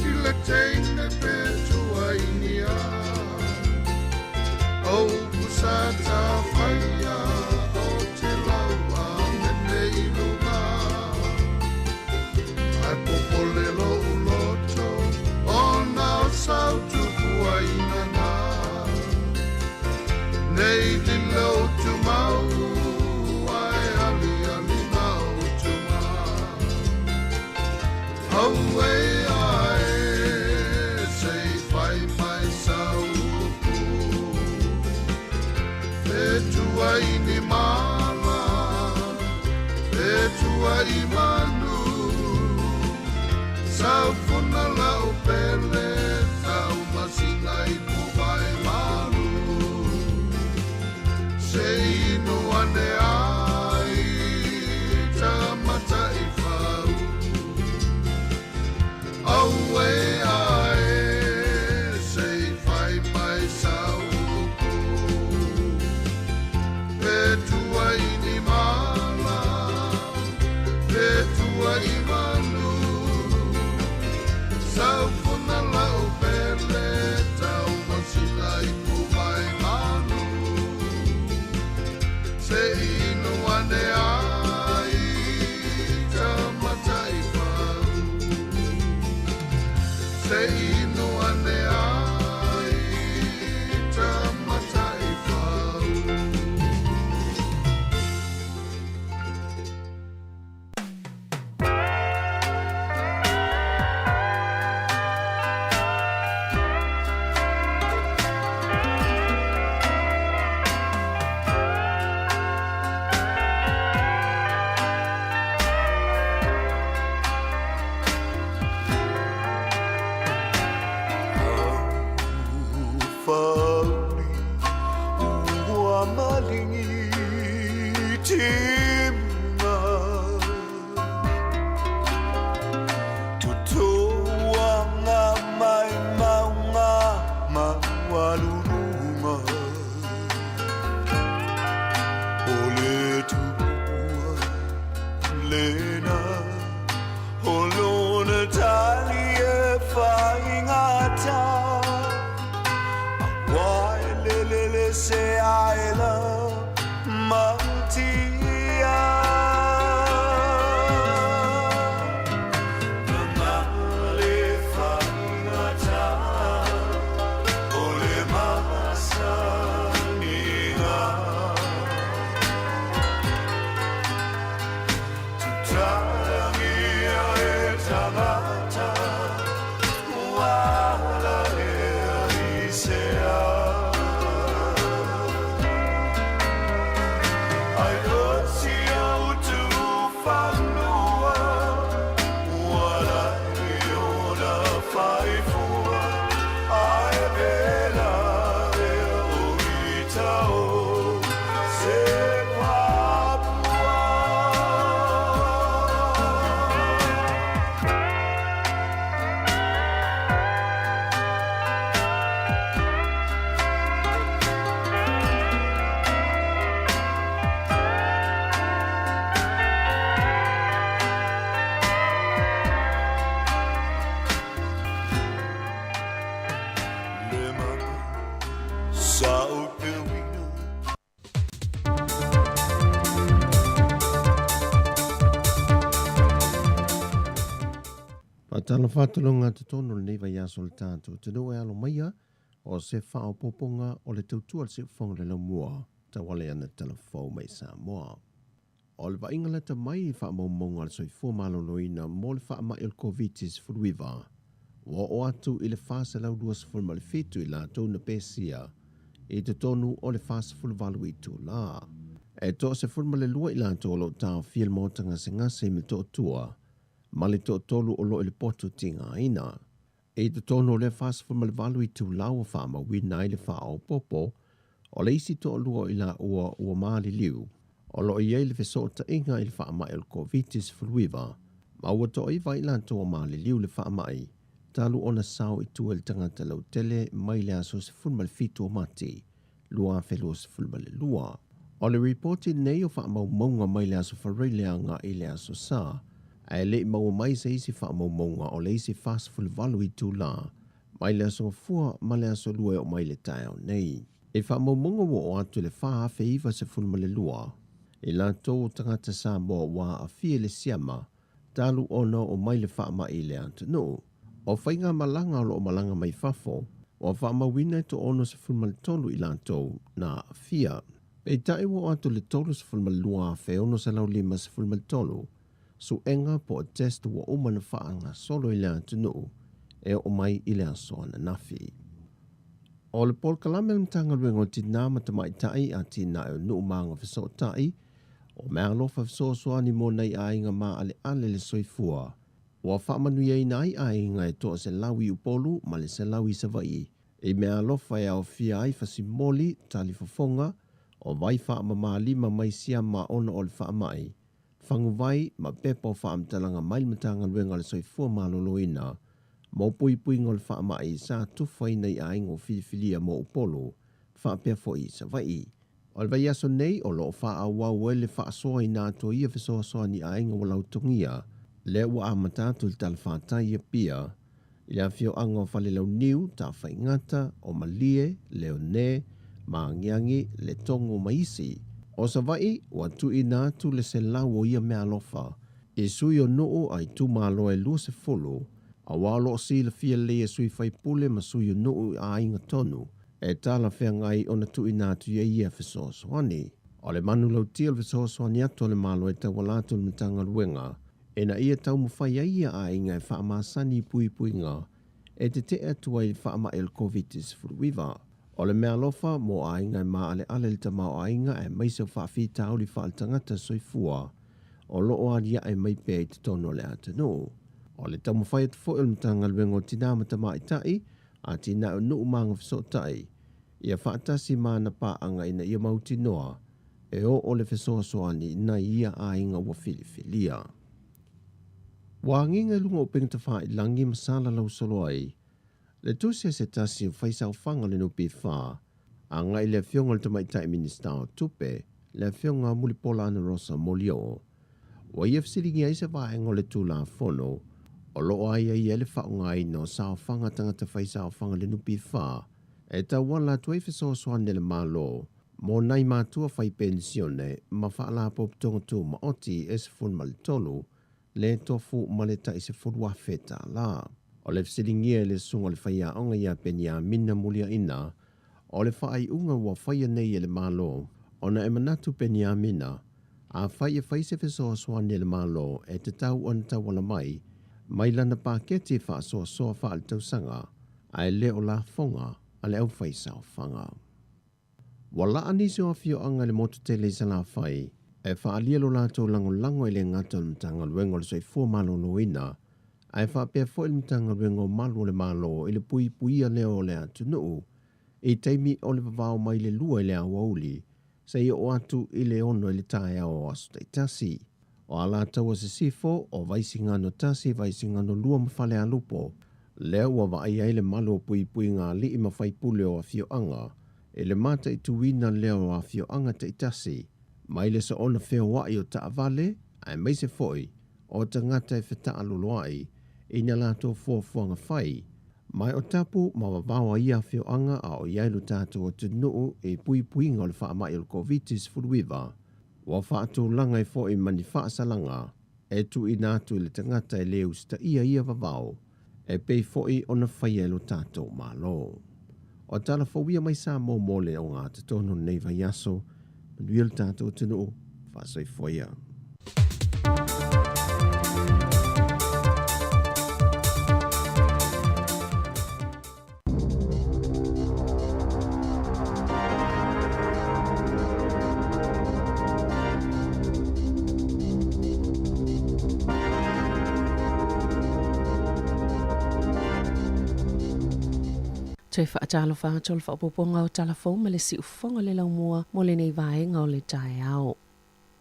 i le teine pe tua i ni a O upu sa tafaia o te lau a mene i luga Ae popole lou loto ona o sau tupua inana Nei lilo tumau ae aliali na utuma Auē ae se i fai mai sau upu Pe tua i ni mala, pe tua i manu Saufuna lau pele, tau masina i puvai malu Se inu ane ai ta mataifau Auē ae se i fai mai sau upu Pe tua i ni mala, pe tua i manu Saufuna lau pele, tau masina i puvai malu Se inu ane ai ta mataifau Se inu ane ai ta mataifau. Aufauli ua malingi timuga Tutuanga mai maunga maualuluga O le tupua lena o lona tali e faigata Aua e lelele se aela matia Mamale faigata o le masaniga Tutagia e tagata ua ala e i se a Ai o si au tu Talofa atu loga totonu o lenei vaiaso o le tatou atunuu e alo maia o se faaopoopoga o le tautua a le Siufofoga o le Laumua tauala i ana talafou mai Samoa. O le vaaiga lata mai i faamaumauga a le Soifua Maloloina mo le faamai o le Koviti-19, ua oo atu i le 427 i latou na pesia i totonu o le 48 itula. E toa-12 i latou o lo o taofia i le maota gasegase i Motootua ma le toatolu o lo o i le potu tigaina. I totonu o lea 48 itula ua faamauina ai le faaopoopo o le isi toalua o i laua ua maliliu o lo o i ai le fesootaiga i le faamai o le Koviti-19 ma ua toaiva i latou ua maliliu i le faamai talu ona sao i tua i le tagata lautele mai le aso 17 o Mati 2022. O le ripoti lenei o faamaumauga mai le aso Faraile agai i le aso Sa, ae le i maua mai se isi faamaumauga o le isi 48 itula mai le aso Gafua ma le aso Lua e oo mai i le taeao nei. I faamaumauga ua oo atu i le 4,092 i latou o tagata Samoa ua aafia i le siama talu ona oo mai le faamai i le atunuu. O faigamalaga o lo o malaga mai fafo, ua faamauina e toa-63 i latou na aafia. Peitai ua oo atu i le 32,653 suega po o test ua uma ona faagasolo i le atunuu e oo mai i le aso ananafi. O le polokalame a le Matagaluega o Tinā ma Tamaitai, Atinae o Nuu ma Agafesootai, o meaalofa fesoasoani mo nai aiga maaleale le soifua, ua faamanuiaina ai aiga e toa-100 i Upolu ma le 100 i Savaii i meaalofa e aofia ai fasimoli, talifofoga, o vai faamama-lima mai siama ona o le faamai, faguvai ma pepa o faamatalaga mai le Matagaluega o le Soifua Maloloina mo puipuiga o le faamai sa tufaina i aiga ua filifilia mo Upolu faapea foi i Savaii. O le vaiaso nei o lo o faaauau ai le faasoaina atu o ia fesoasoani i aiga ua lautogia, lea ua amata atu i le talafatai i Apia, i le afioaga o Falelauniu, Tafaigata, o Malie, Leone, Maagiagi, Letogo ma isi. O Savaii, ua tuuina atu le 100 o ia meaalofa i sui o nuu a itumalo e 20, aua o lo o silafia lelei e sui faipule ma sui o nuu i aiga tonu e talafeagai ona tuuina atu i ai ia fesoasoani. O le manulauti o le fesoasoani atu a le Malo e tauala atu i le Matagaluega ina ia taumafai ai ia aiga e faamasani i puipuiga e tete'e atu ai i le faamai o le Koviti-19. O le meaalofa mo aiga e maaleale le tamaoaiga aemaise o faafitauli faaletagata soifua o lo o alia'e mai pea i totonu o le atunuu. O le taumafai atu foi o le Matagaluega o Tinā ma Tamaitai, Atinae o Nuu ma Agafesootai, ia faatasi ma ana paaga ina ia mautinoa e oo le fesoasoani i nai ia aiga ua filifilia. Ua agiga i luga o upega tafailagi ma salalau solo ai le tusi a se tasi o faisaofaga o le NPF agai i le Afioga i le Tamaitai Minisita o Tupe, le Afioga Mulipola Anarosa Molioo. Ua ia fesiligia ai se vaega o le Tulafono o lo o aiaia ai le faaaogaina o saofaga tagata faisaofaga le NPF e tauala atu ai fesoasoani a le Malo mo nai matua fai penisione ma faalapotopotoga tumaoti e 13 le tofu ma le tai $10,000. O le fesiligia e le susuga o le faiaoga ia Peniamina Muliaina o le faaiuga ua faia nei e le Malo ona e manatu Peniamina afai e fai se fesoasoani a le Malo e tatau ona tauala mai mai lana paketi faasoasoa faaletausaga ae le o lafoga a le aufaisaofaga. Ua laa nisi o afioaga i le motu tele i Salafai e faaalia lo latou lagolago e le gata o le Matagaluega o le Soifua Maloloina ae faapea foi le Matagaluega o Malu o le Malo i le puipuia lea o le atunuu i taimi o le vavao mai le 2 i le aoauli seia oo atu i le 6 i le taeao o aso taitasi. O Alataua Sisifo, o Vaisigano 1, Vaisigano 2 ma Falealupo, lea ua vaaia ai le malu o puipuiga a alii ma faipule o afioaga i le mataituina lea o afioaga taitasi mai le soona feoai o taavale aemaise foi o tagata e fetaaloloai i na latou fuafuaga fai mai o tapu ma vavao a ia afioaga a o i ai lo tatou atunuu i puipuiga o le faamai o le Koviti-19 ua faatulaga ai foi ma ni faasalaga. e tuuina atu i le tagata e le usitaia ia vavao e pei foi ona faia e lo tatou Malo. O tala fou ia mai Samoa mo le ogatotonu o lenei vaiaso. Manuia le tatou atunuu. Faasoifua ia. Toe faatalofa atu o le faaopoopoga o tala fou ma le siufofoga o le laumua mo lenei vaega o le taeao.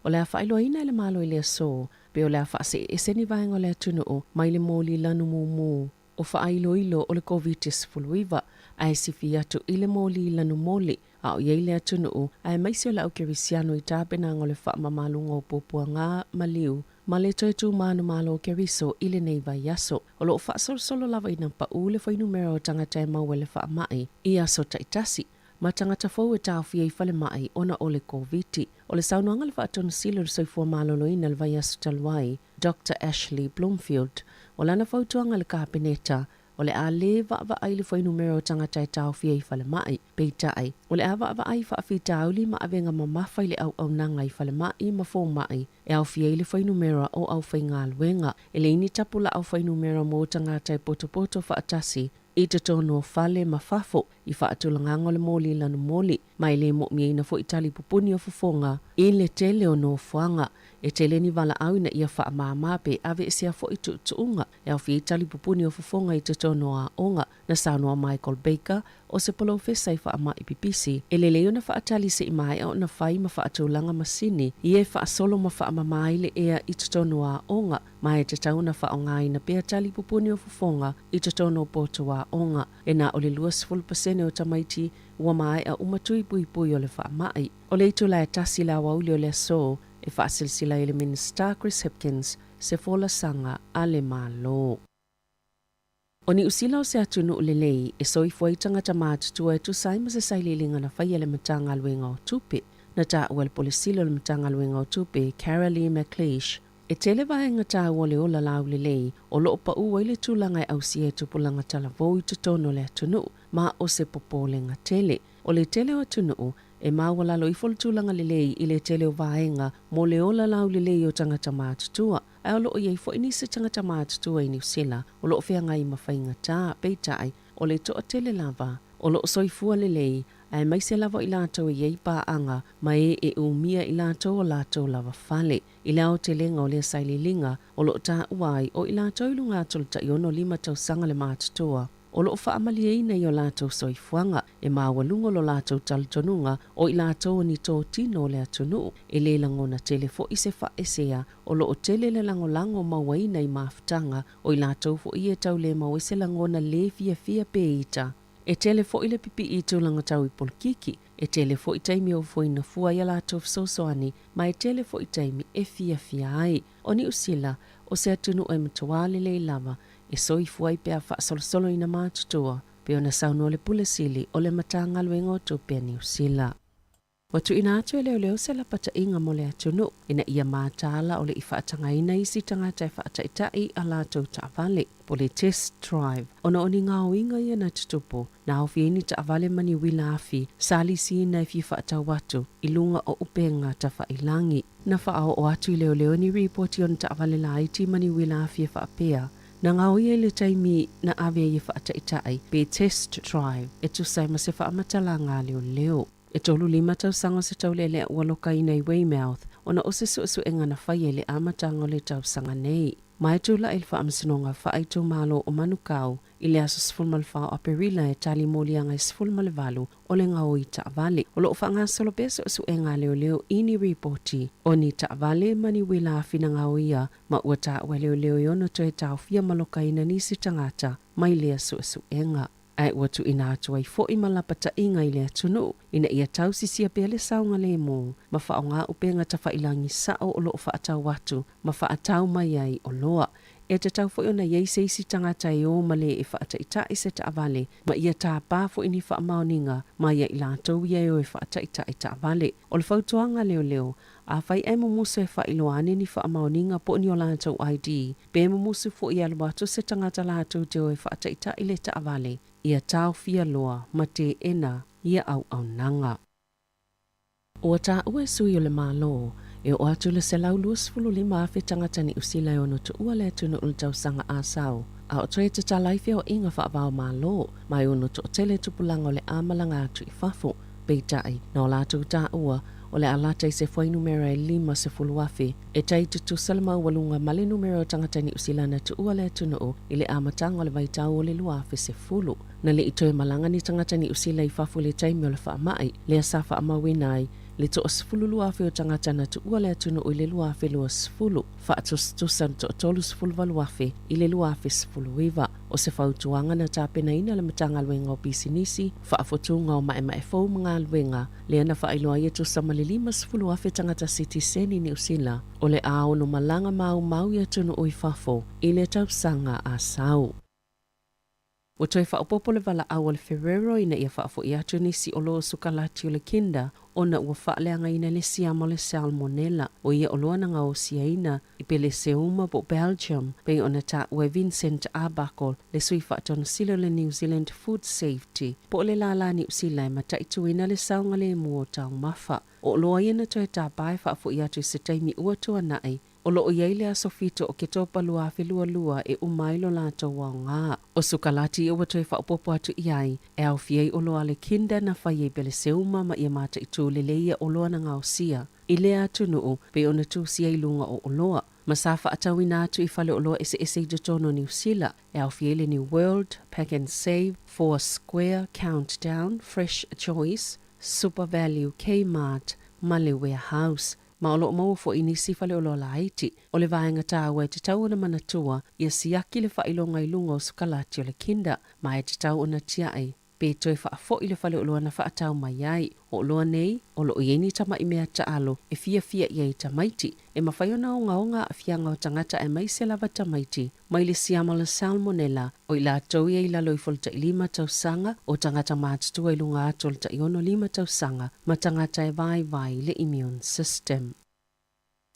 O le a faailoaina e le Malo i le aso, pe o le a faasee ese ni vaega o le atunuu mai le moli lanu mumu o faailoilo o le Koviti-19, ae sifi atu i le moli lanu moli a o i ai le atunuu, aemaise o le au kerisiano i tapenaga o le faamamaluga o puapuaga maliu ma le toe tu manumalo o Keriso i lenei vaiaso. O lo o faasolosolo lava ina pau le fuainumera o tagata e maua i le faamai i aso taitasi, ma tagata fou e taofia i falemai ona o le Koviti. O le saunoaga a le Faatonusili o le Soifua Maloloina i le vaiaso talu ai, Doctor Ashley Bloomfield, o lana fautuaga i le Kapeneta, o le a lē vaavaai le fuainumera o tagata e taofia i falemai. Peitai, o le a vaavaai i faafitauli ma avega mamafa i le auaunaga i falemai ma fomai e aofia ai le fuainumera o aufaigaluega. E leai ni tapulaa o fuainumera mo tagata e potopoto faatasi i totonu o fale ma fafo i faatulagaga o le moli lanu moli, ma e le mo'omiaina foi tali pupuni o fofoga i le tele o nofoaga. E tele ni valaau ina ia faamāmā pe aveesea foi tuutuuga e aofia ai tali pupuni o fofoga i totonu o aoga. Na saunoa Michael Baker, o se polofesa i faamai pipisi, e lelei ona faatali se i maea ona fai ma faatulaga masini ia e faasolo ma faamamā ai le ea i totonu o aoga, ma e tatau ona faaaogaina pea tali pupuni o fofoga i totonu o potu aoga. E na o le 20% o tamaiti ua maea uma tui puipui o le faamai. O le itula e tasi i le aoauli o le aso e faasilasila ai e le Minisita Chris Hipkins se folasaga a le Malo. O Niu Sila o se atunuu lelei e soifua ai tagata matutua e tusa ai ma se sailiiliga na faia e le Matagaluega o Tupe. Na taua e le Pule Sili o le Matagaluega o Tupe, Caralee McLeish, E tele vaega taua o le ola laulelei o lo o pau ai le tulaga e ausia e tupulaga talavou i totonu o le atunuu, ma o se popolega tele. O le tele o atunuu, e maualalo ifo le tulaga lelei i le tele o vaega mo le ola laulelei o tagata matutua, ae o lo o i ai foi nisi tagata matutua i Niu Sila o lo o feagai ma faigata, peitai, o le toatele lava o lo o soifua lelei, aemaise lava o i latou e i ai paaga ma e e umia i latou o latou lava fale. I le aotelega o lea sailiiliga, o lo o taua ai o i latou i luga atu o le tai 65 tausaga le matutua, o lo o faamalieina i o latou soifuaga, e maualuga lo latou talitonuga o i latou o ni totino o le atunuu, e le lagona tele foi se faaesea, o lo o tele le lagolago mauaina i mafutaga, o i latou foi e tau le maua ai se lagona le fiafia pe ita. E tele foi le pipii i tulaga tau i polokiki, e tele foi taimi e ofoina fua ai a latou fesoasoani, ma e tele foi taimi e fiafia ai. O Niu Sila, o se atunuu e matuā lelei lava e soifua ai pe a faasolosolo ina matutua, pei ona saunoa le Pule Sili o le Matagaluega o Tupe a Niu Sila. Ua tuuina atu e leoleo se lapataiga mo le atunuu ina ia mataala o le i faatagaina isi tagata e faataitai a latou taavale, po le test drive, ona o ni gaoiga ia na tutupu, na aofia ai ni taavale ma ni uila afi sa lisiina e fia faatau atu i luga o upega tafailagi. Na faaoo atu i leoleo ni ripoti o ni taavale laiti ma ni uila afi e faapea, na gaoia i le taimi na ave ai e faataitai pe test drive e tusa ai ma se faamatalaga a leoleo. E 35 tausaga o se taulealea ua lokaina i Weymouth ona o se suesuega na faia i le amataga o le tausaga nei. Ma e tulai i le Faamasinoga Faaitumalo o Manukau i le aso 14 o Aperila e tali moliaga e 18 o le gaoi taavale. O lo o faagasolo pea suesuega a leoleo i ni ripoti o ni taavale ma ni uila afi na gaoia ma ua taua e leoleo e ono toe taofia ma lokaina nisi tagata mai lea suesuega. Ae ua tuuina atu ai foi ma lapataiga i le atunuu ina ia tausisia pea le saogalemu ma faaaoga upega tafailagi sao o lo o faatau atu ma faatau mai ai oloa. E tatau foi ona i ai se isi tagata e o ma le e faataitai se taavale ma ia tapa foi ni faamaoniga mai ia i latou ia e o e faataitai taavale. O le fautuaga a leoleo, Afai ae mumusu e faailoa ane ni faamaoniga po o ni o latou ID, pe mumusu foi e alu atu se tagata latou te o e faataitaʻi le taavale, ia taofia loa ma teena ia auaunaga. Ua taua e sui o le Malo, e oo atu i le 125,000 tagata Niu Sila e ono tuua le atunuu i le tausaga asau, a o toe tatala ai feoaiga faava-o-Malo, ma e ono toatele tupulaga o le a malaga atu i fafo. Peitai, na o latou taua, o le a lata i se fuainumera e 50,000, e tai tutusa le maualuga ma le numera o tagata Niu Sila na tuua le atunuu i le amataga o le vaitau o le 2010. Na le i toe malaga ni tagata Niu Sila i fafo i le taimi o le faamai, lea sa faamauina ai le 12,000 o tagata na tuua le atunuu i le 2020, faatusatusa le 38,000 i le 2019. O se fautuaga na tapenaina e le Matagaluega o Pisinisi, Faafotuga o Maemae Fou ma Galuega, lea na faailoa ai e tusa ma le 50,000 tagata sitiseni Niu Sila o le a ono malaga maumau i atunuu i fafo i le tausaga a sau. Ua toe faaopoopo le valaau a le Ferrero ina ia faafo'i atu nisi oloa o sukalati o le Kinder ona ua faaleagaina le siama o le Salmonella, o ia oloa na gaosiaina i Peleseuma po o Belgium, pei ona taua e Vincent Arbuckle, le sui faatonu sili o le New Zealand Food Safety, po o le lālā Niu Sila e mataituina le saogalemu o taumafa. O oloa ia na toe tapa e faafo'i atu i se taimi ua tuana'i, O lo o i ai le aso 7 o Oketopa 2022 e uma ai lo latou aoga. O sukalati ia ua toe faaopoopo atu i ai, e aofia ai oloa a le Kinder na fai ai Peleseuma ma ia mataitū lelei ia oloa na gaosia i lea atunuu pei ona tusia i luga o oloa ma sa faatauina atu i faleoloa eseese i totonu o Niu Sila, e aofia ai le New World, Pack and Save, Four Square, Countdown, Fresh Choice, Super Value, Kmart ma le Warehouse. Ma o lo o maua foi i nisi faleoloa laiti. O le vaega taua e tatau ona manatua, ia siaki le faailoga i luga o sukalati o le Kinder, ma e tatau ona tiai pe toe faafoi le faleoloa na faatau mai ai. O oloa nei, o lo o i ai ni tama'i mea taalo e fiafia i ai tamaiti. E mafai ona ogaoga aafiaga o tagata aemaise lava tamaiti mai le siama o le Salmonella, o i latou ia i lalo ifo o le tailima tausaga, o tagata matutua i luga atu o le taiono lima tausaga, ma tagata e vaivai le immune system.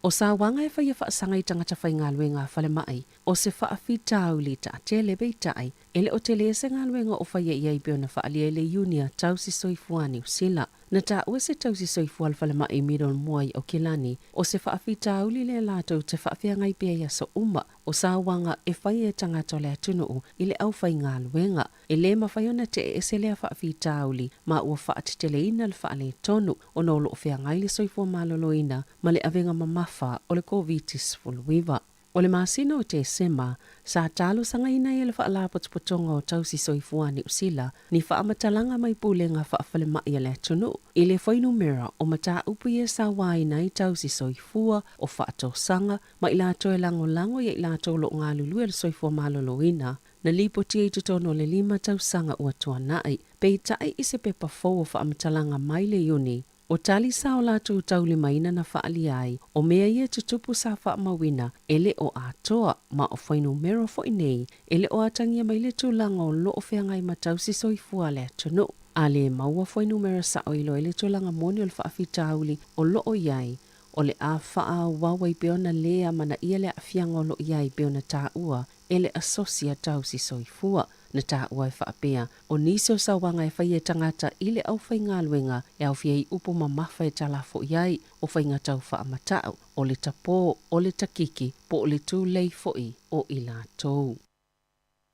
O sauaga e faia faasaga i tagata faigaluega a falemai, o se faafitauli taatele, peitai, e le o tele se galuega o faia i ai pei ona faaalia e le Iunia Tausi Soifua a Niu Sila. Na taua se tausi soifua a le falemai Middlemore i Aukilani, o se faafitauli lea latou te faafeagai pea i aso uma, o sauaga e fai e tagata o le atunuu i le aufaigaluega. E lē mafai ona te'e ese lea faafitauli ma ua faateteleina le faaletonu ona o loo feagai le soifua maloloina ma le avega mamafa o le Koviti-19. O le masina o Tesema, sa talosagaina ai e le Faalapotopotoga o Tausi Soifua a Niu Sila ni faamatalaga mai pulega faafalemai a le atunuu i le fuainumera o mataupu ia e sauaina ai tausi soifua o faatosaga ma i latou e lagolago ia i latou o lo o galulue i le soifua maloloina na lipotia i totonu o le lima tausaga ua tuanai. Peitai i se pepa fou o faamatalaga mai le Iuni, o tali sa o latou taulimaina na faaalia ai, o mea ia e tutupu sa faamauina e le o atoa, ma o fuainumera foi nei e le o atagia mai le tulaga o lo o feagai ma tausi soifua a le atunuu. A lē maua fuainumera sao e iloa ai le tulaga moni o le faafitauli o lo o i ai, o le a faaauau ai pea ona lē amanaia le aafiaga o lo o i ai pei ona taua e le Asosi a Tausi Soifua. Na taua e faapea, o nisi o sauaga e faia e tagata i le aufaigaluega e aofia ai upu mamafa e talafo'i ai, o faiga tau faamata'u, o le tapō, o le takiki, po o le tulei fo'i o i latou.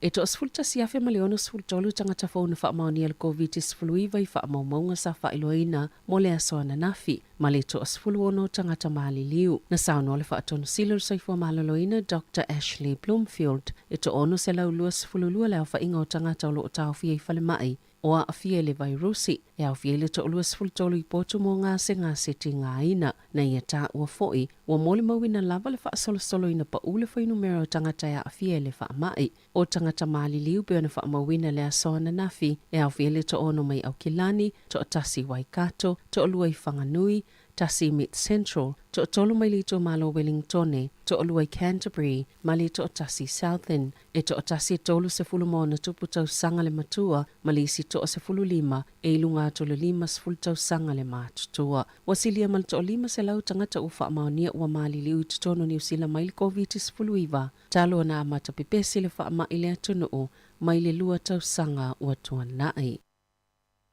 E 11,063 tagata fou na faamaonia i le Koviti-19 i faamaumauga sa faailoaina mo le aso ananafi, ma le 16 tagata maliliu. Na saunoa le Faatonu Sili o le Soifua Maloloina Doctor Ashley Bloomfield, e 622 le aofaiga o tagata o lo o taofia i falemai o aafia i le vairusi, e aofia ai le 23 i potu mo gasegase tigaina. Na ia taua foi, ua molimauina lava le faasolosolo ina pau le fuainumera o tagata e aafia i le faamai. O tagata maliliu pei ona faamauina i le aso ananafi, e aofia ai le toaono mai Aukilani, toatasi i Waikato, toalua i Whanganui, tasi i Mid Central, toatolu mai le itumalo o Wellingtone, toalua i Canterbury ma le toatasi i Southern. E toatasi e 30+ tausaga le matua ma le isi 15 e i luga atu o le 50 tausaga le matutua. Ua silia ma le toa-500 tagata ua faamaonia ua maliliu i totonu o Niu Sila mai le Koviti-19 talu ona amata pepesi le faamai i le atunuu mai le 2 tausaga ua tuanai.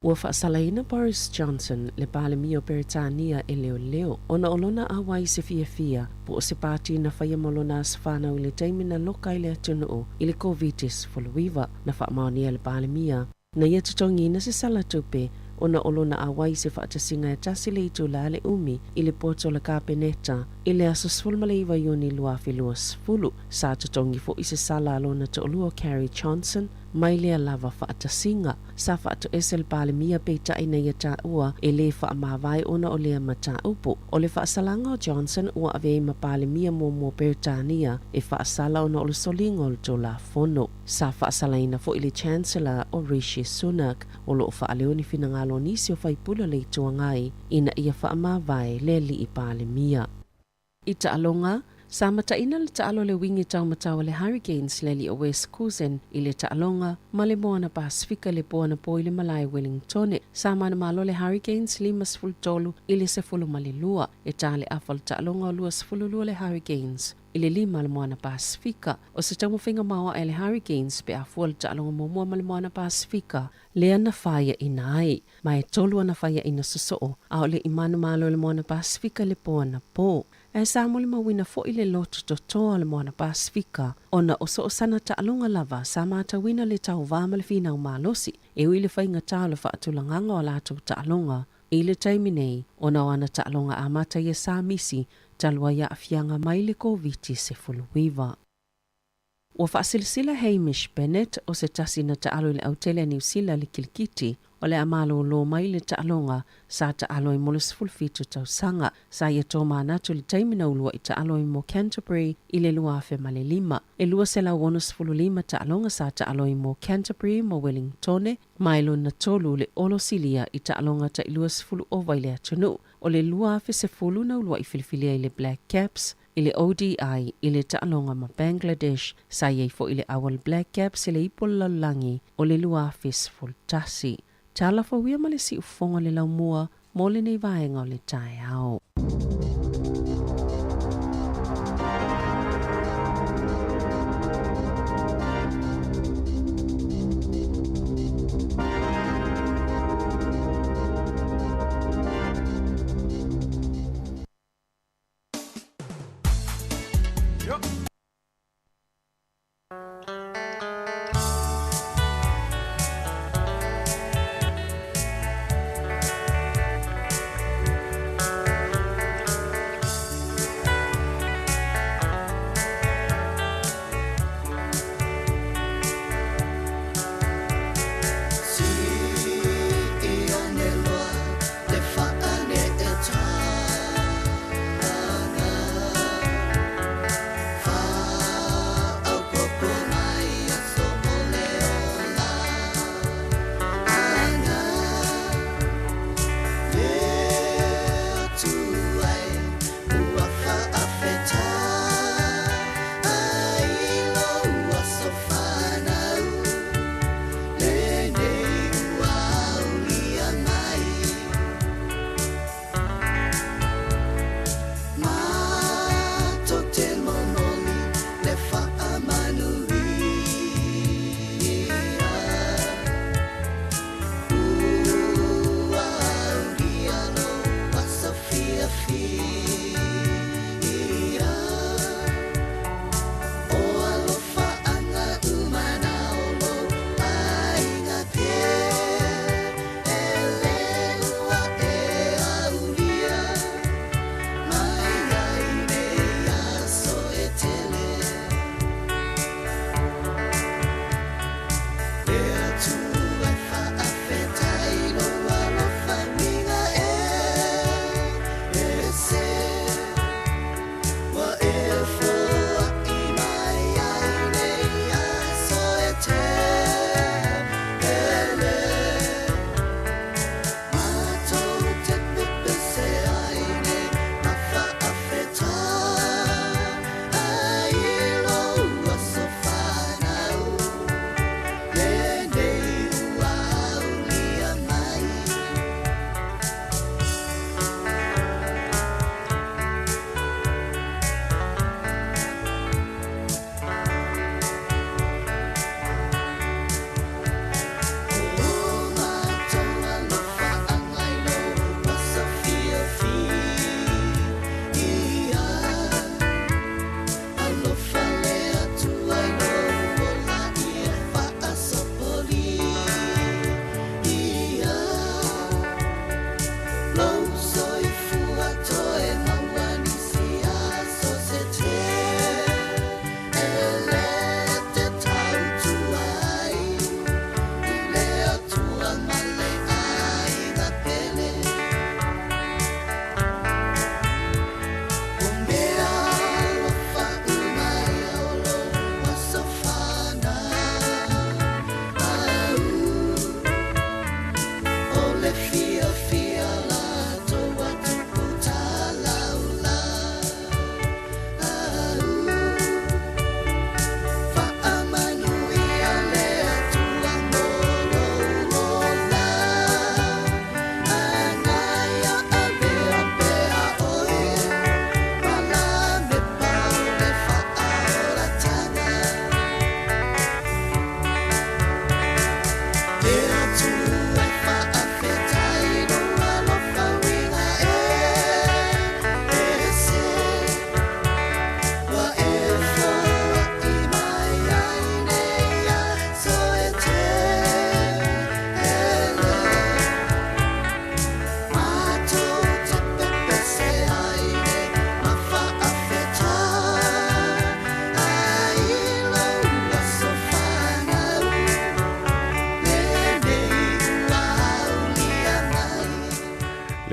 Ua faasalaina Boris Johnson, le Palemia o Peretania e leoleo, ona o lona auai i se fiafia po o se pati na faia mo lona aso fanau i le taimi na loka ai le atunuu i le Koviti-19. Na faamaonia e le Palemia na ia totogiina se sala tupe ona o lona auai i se faatasiga e tasi le itula le umi i le poto o le Kapeneta i le aso 19 Iuni 2020. Sa totogi foi se sala a lona toalua o Carrie Johnson mai lea lava faatasiga. Sa faatoese le Palemia peitai na ia taua e lē faamavae ona o lea mataupu. O le faasalaga o Johnson ua ave ai ma Palemia muamua o Peretania e faasala ona o le soliga o le Tulafono. Sa faasalaina foi le Chancellor o Rishi Sunak, o lo o faaleo ni finagalo o nisi o faipule o le Itu Agai ina ia faamavae le alii Palemia. I taaloga, sa mataina le taalo le wingi taumatau a le Hurricanes le alii o Wes Goosen i le taaloga ma le Moana Pasifika i le po anapo i le malae Wellingtone. Sa manumalo le Hurricanes 53 i le 12. E ta le afa o le taaloga o 22 le Hurricanes i le lima o le Moana Pasifika. O se taumafaiga maoae a le Hurricanes pe a fua le taaloga muamua ma le Moana Pasifika lea na faiaina ai. Ma e tolu ana faiaina sosoo, a o le i manumalo i le Moana Pasifika i le po anapo. Ae sa molimauina foi le loto totoa o le Moana Pasifika ona o so o sana taaloga lava sa matauina le tauvā ma le finau malosi e ui i le faigata o le faatulagaga o a latou taaloga i le taimi nei ona o ana taaloga amata ia sa misi talu ai aafiaga mai le Koviti-19. Ua faasilasila Hamish Bennett, o se tasi na taalo i le autele a Niu Sila le kilikiti, o le a malōlō mai le taaloga sa taalo ai mo le 17 tausaga. Sa ia tomanatu i le taimi na ulua'i taalo ai mo Canterbury i le 2005. E 265 taaloga sa taalo ai mo Canterbury ma Wellingtone, ma e lona tolu le olosilia i taaloga ta'i 20 ova i le atunuu. O le 2010 na ulua'i filifilia ai le Black Caps i le ODI i le taaloga ma Bangladesh, sa i ai foi le au a le Black Caps i le ipu o le lalolagi o le 2011. Tala fauia ma le siufofoga o le laumua mo lenei vaega o le taeao.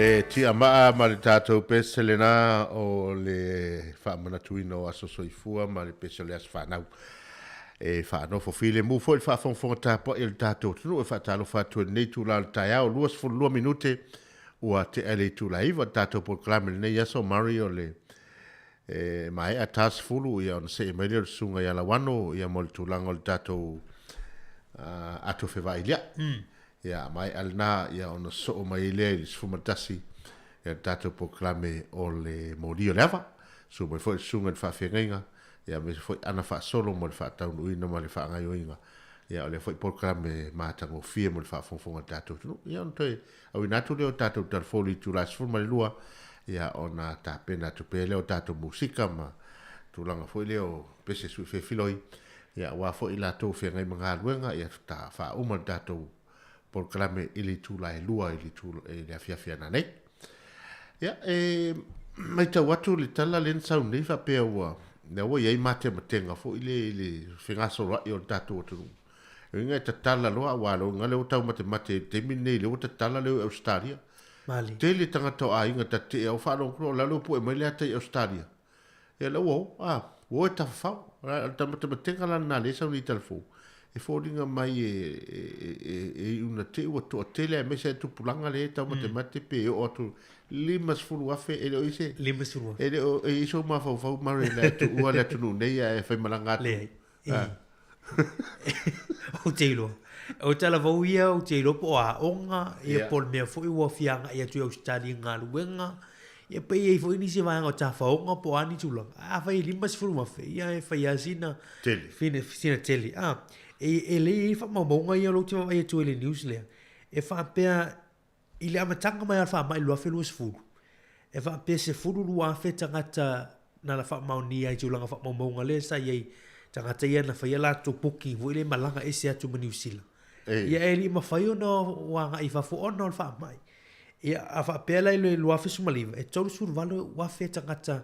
Le tiamaa ma le tatou pese lena o le faamanatuina o aso soifua ma le pese o le aso fanau. E faanofo filemu foi le faafogafoga tapuai a le tatou atunuu e faatalofa atu i lenei itula o le taeao, 22 minute ua tea le itula e 9 le tatou polokalame i lenei aso Murray o le e maea ta 10 ia ona see mai lea o le susuga ia Lauano ia mo le tulaga o le tatou ato fevailia'i. Ia maea lena ia ona sosoo mai ai lea i le 11 ia le tatou polokalame o le moli o le ava. Susu mai foi le susuga i le faafeagaiga ia aemaise foi ana faasolo mo le faataunuuina ma le faagaoioiga ia o lea foi polokalame matagofie mo le faafogafoga a le tatou atunuu. Ia ona toe auina atu lea o tatou talafou i le itula 12 ia ona tapena atu pea lea o tatou musika ma tulaga foi lea o pese sui fefiloi ia aua foi i latou feagai ma galuega ia ta faauma le tatou polokalame i le itula e 2 i le itula i le afiafi a nanei. Ia e matau atu le tala lea na sau nei faapea ua lea ua i ai matematega foi le i le fegasoloai o le tatou atunuu. E uiga e tatala loa aua loa lea ua taumatemate i le taimi lenei lea ua tatala lea i Ausetalia. Mali. Tele tagata o aiga tatetee au faalogo o la lea ua pue mai le ata i Ausetalia. Ia lea ua o, a, ua o e tafafao. O le tamatematega la lena lea e sau nei i talafou, e foliga mai e, e, e, e iu na te i ua toatele aemaise a tupulaga lea e taumatemate pe oo atu 50,000 e le o i se 50,000. E le o i ai sou mafaufau Murray le tuua le atunuu nei ae faimalaga atu. Leai. Ah. Ou te iloa. O talavou ia ou te iloa po o aoga, ia po o le mea foi ua fia agai atu i Ausetalia i galuega, ia pe i ai foi nisi vaega o tafaoga po o a ni tulaga. Ae afai e 50,000, ia e fai lava sina Tele. Sina, sina tele. Ah, e, e lelei ai faamaumauga ia o lea ou te vaavaai atu ai i le news lea, e faapea I le amataga mai o le faamai i le 2020, e faapea 12,000 tagata na na faamaonia ai i tulaga faamaumauga lea sa i ai tagata ia na faia latou booking foi lea e malaga ese atu ma Niu Sila. Ia e le i mafai ona agai i fafo ona o le faamai. Ia a faapea la i le 2019, e 38,000 tagata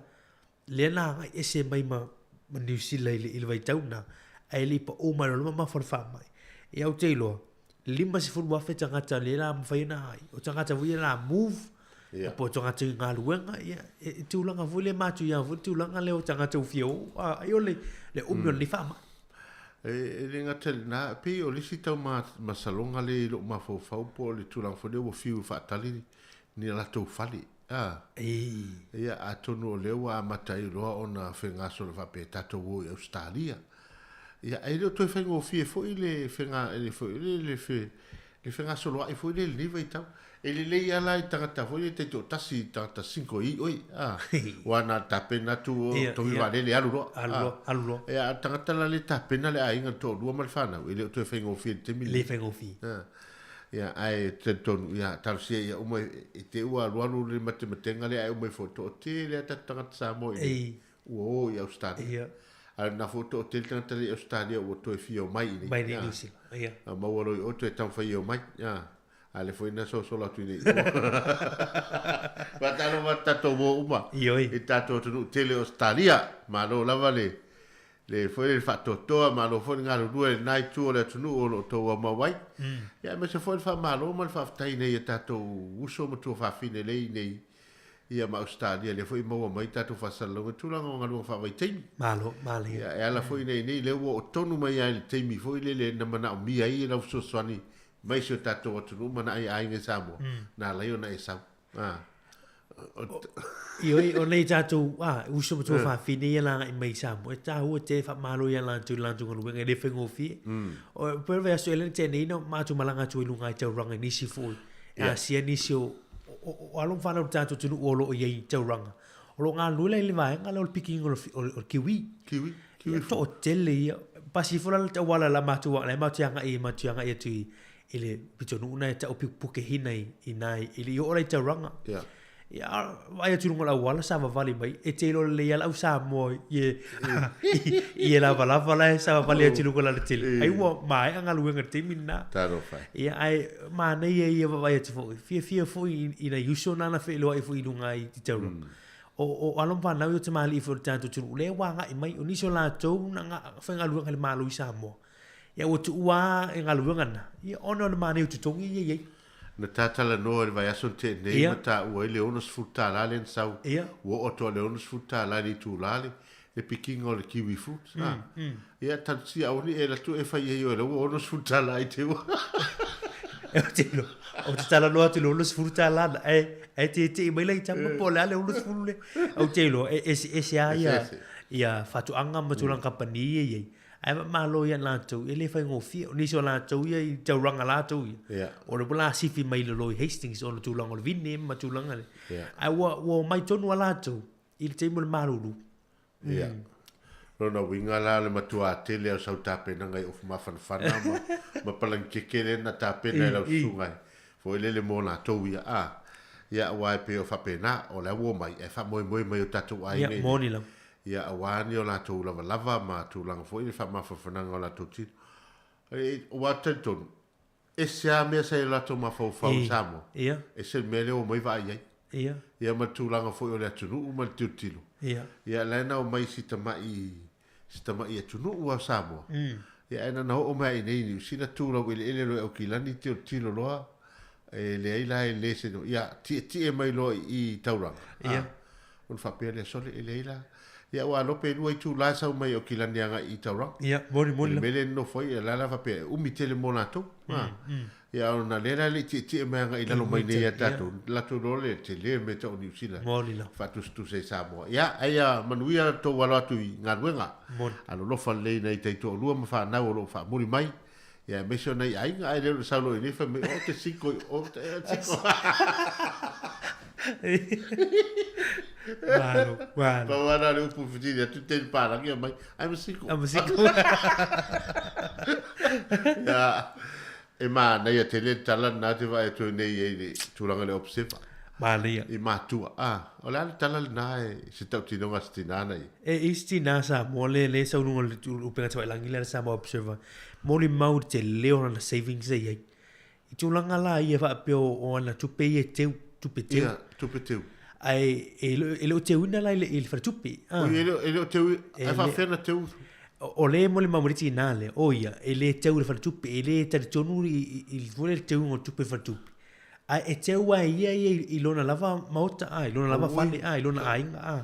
lea na agai ese mai ma, ma Niu Sila i le, i le vaitau lena, ae le i pau mai loa le mamafa o le faamai. Ia ou te iloa, 50,000 tagata lea la mafai ona agai. O tagata foi ia la move, yeah. po o tagata i galuega, ia, e, e tulaga foi lea matuia foi le tulaga lea o tagata ua fia o, ai o le, le umi o lenei faamai. E, e le gata i lena, pei o le isi tau ma, masaloga lea i lou mafaufau po o le tulaga foi lea ua fiu e faatali ni a latou fale. A, ia, atonu o lea ua amata ai loa ona fegasolo faapea tatou o i Ausetalia. Ia, ae le o toe faigofie foi le fega, le, le, le, fe, le fegasoloai foi lea i lenei vaitau. E lelei lava la i tagata foi lea taitoatasi, tagata single i oi, a, aua na tapena atu o togi vaalele alu loa. Alu loa, alu loa. Ia, a o le tagata la lea e tapena le aiga, le toalua ma le fanau, e le o toe faigofie i le taimi lenei. Le faigofie. Ia, ae talitonu, ia, talosia ia uma i te ua alualu le matematenga lea ae uma ifo toatele lava tatou tagata Samoa i le, ua o i Ausetalia. Ia. A o lena foi toatele tagata lea i Ausetalia ua toe fia omai i nei. Mai nei Niu Sila, ia. A maua loa i o toe taumafai e omai, ia. A lea foi na sosola atu i nei. Faatalofa atu tatou uo uma. Ioe. I tatou atunuu tele o Ausetalia. Malo lava le le foi le faatoatoa, malo foi le galulue i lena itu o le atunuu o lo o outou aumau ai. Ia aemaise foi le faamalo ma le faafetai i nai a tatou uso ma tuafafine lea i inei ia ma Ausetalia lea foi e maua mai tatou faasalalauga i tulaga o galuega faavaitaimi. Malo, malo. Ia e ala foi i inei lea ua oo tonu mai lava i le taimi foi lele na manaomia ai lau fesoasoani mai si o tatou atunuu ma nai aiga i Samoa, na ala ai ona e sau. Ah. Ioe, o nei tātou, ah, uso ma tuafafine ia la agai mai i Samoa, e tāua te whaamalo ia lātou i lātou galuega, e le whaingofie. O, pera vai aso ele tēnei na mātou malanga atu i lunga i tauranga i nisi foi. Yeah. Asia nisi o, o, o alo whanau tātou tunu o lo i ai tauranga. O lo ngā lue la i le vaenga la o le pikinga o le, o le, o le kiwi. Kiwi. Kiwi. Ia, to tele ia. Pasi fo la le tauala la mātou, la mātou anga i, mātou anga i atu i, i le pitonuu na e tau pukehina i, i nā i le i oo la i Tauranga. Yeah. Ia, vaai atu i luga o le auala, savavali mai, e te iloa lelei lava le au Samoa i e, i e lavalava la e savavali atu i luga o le alatele. Ai ua maea galuega i le taimi lena. Talofa e. Ia, ae manaia ia vaavaai atu foi, fiafia foi i, i nai uso na na feiloai foi i luga i Tauranga. O, o alo ma fanau ia o tamalii foi o le tatou atunuu, lea ua agai mai, o nisi o latou na faigaluega i le Malo i Samoa. Ia ua tuua e galuega na, ia ona o le manaia o totogi ia i ai. Na ta talanoa i le vaiaso na tea nei Ia. ma taua ai le $60 lea na sau. Ia. Ua oo atu lava i le $60 i le itula le, le pikiga o le kiwi fruit. Mm, ah. Ia, talosia aua ne i e alu atu e fai ai oe la ua $60 i te ua. Ou te iloa, ou te talanoa atu i le $60 na, ae, ae teetee mai la i tama po o le a le 60 lea. Ou te iloa, e eseese lava ia, Eseese. ia faatoaga ma tulaga kamupani ia e i ai. Ae faamalo ia latou, e le faigofie. O nisi o latou ia i taulaga latou ia. Ia. O le ua sifi mai lalo i Hastings ona tulaga o le vine ma tulaga le. Ia. Ae ua, ua omai tonu a latou i le taimi o le malulu. Ia. Lona uiga la o le matuā tele o sau tapenaga i ofu mafanafana ma, ma palagi keke lea na tapena e lau susuga e foi lele mo latou ia. A, ia aua e pei o faapena, o la ua omai ae faamoemoe mai i o tatou aiga Ia, i moni lava. Ia, aua ni o latou lavalava ma tulaga foi le faamafanafanaga o latou tino. E, aua ou te talitonu, ese lava mea sa i o latou mafaufau i Samoa, Ia, ese le mea lea ua omai vaai ai. ia, Ia ma le tulaga foi o le atunuu ma le tilotilo. ia. Ia, la e na omai si tamai, si tamai atunuu lava o Samoa. Ia, ae na na oo mai lava i inei i Niu Sila, tu laueleele loa i Aukilani, tilotilo loa, e leai la e le se, ia, tietie mai loa i i i taulaga. Ia. Ona faapea lea, sole, e leai la. Ia, ua alope e lua itula e sau mai Aukilani agai i taulaga. Ia, moni, moni Le lava. mea lea e nonofo ai, o la la faapea, e umi tele mo latou. Ia, ona lea la e le i tietie mai agai i lalo mai nei ia tatou, latou loa le tele mea tau o Niu Sila. Moni lava. Faatusatusa i Samoa. Ia, ai ia manuia tou alo atu i galuega. Moni. Alolofa lelei nai taitoalua ma fanau o lo o faamuli mai. Ia, aemaise o nai aiga, ae le o le sau loa i nei fai mai, o te siko, o te siko. Malo, malo. Pau lava le upu fesili atu te palagi mai, I'm a siko. I'm a siko. Ia, e manaia tele le tala lena te vaai atu ai nei i le tulaga i le Observer. Manaia. I matua. Ah, o le a le tala lena e se tautinoga a se tinā na ia? E i se tinā Samoa le le sau luga o le upega tafailagi lea le Samoa Observer, molimau i le tele o lana savings e i ai. I tulaga la ia faapea o ana tupe ia e teu, tupe teu. Ia, tupe teu. Ae e le o teuina la i le faletupe. Oi, e le o teu, ae faapefea ona teu? O le molimau mai le tinā lea, o ia, e le teu i le faletupe, e le talitonu i le teuga o tupe i le faletupe. Ae e teu lava e ia ia i lona lava maota, a, i lona lava fale, a, i lona aiga, a.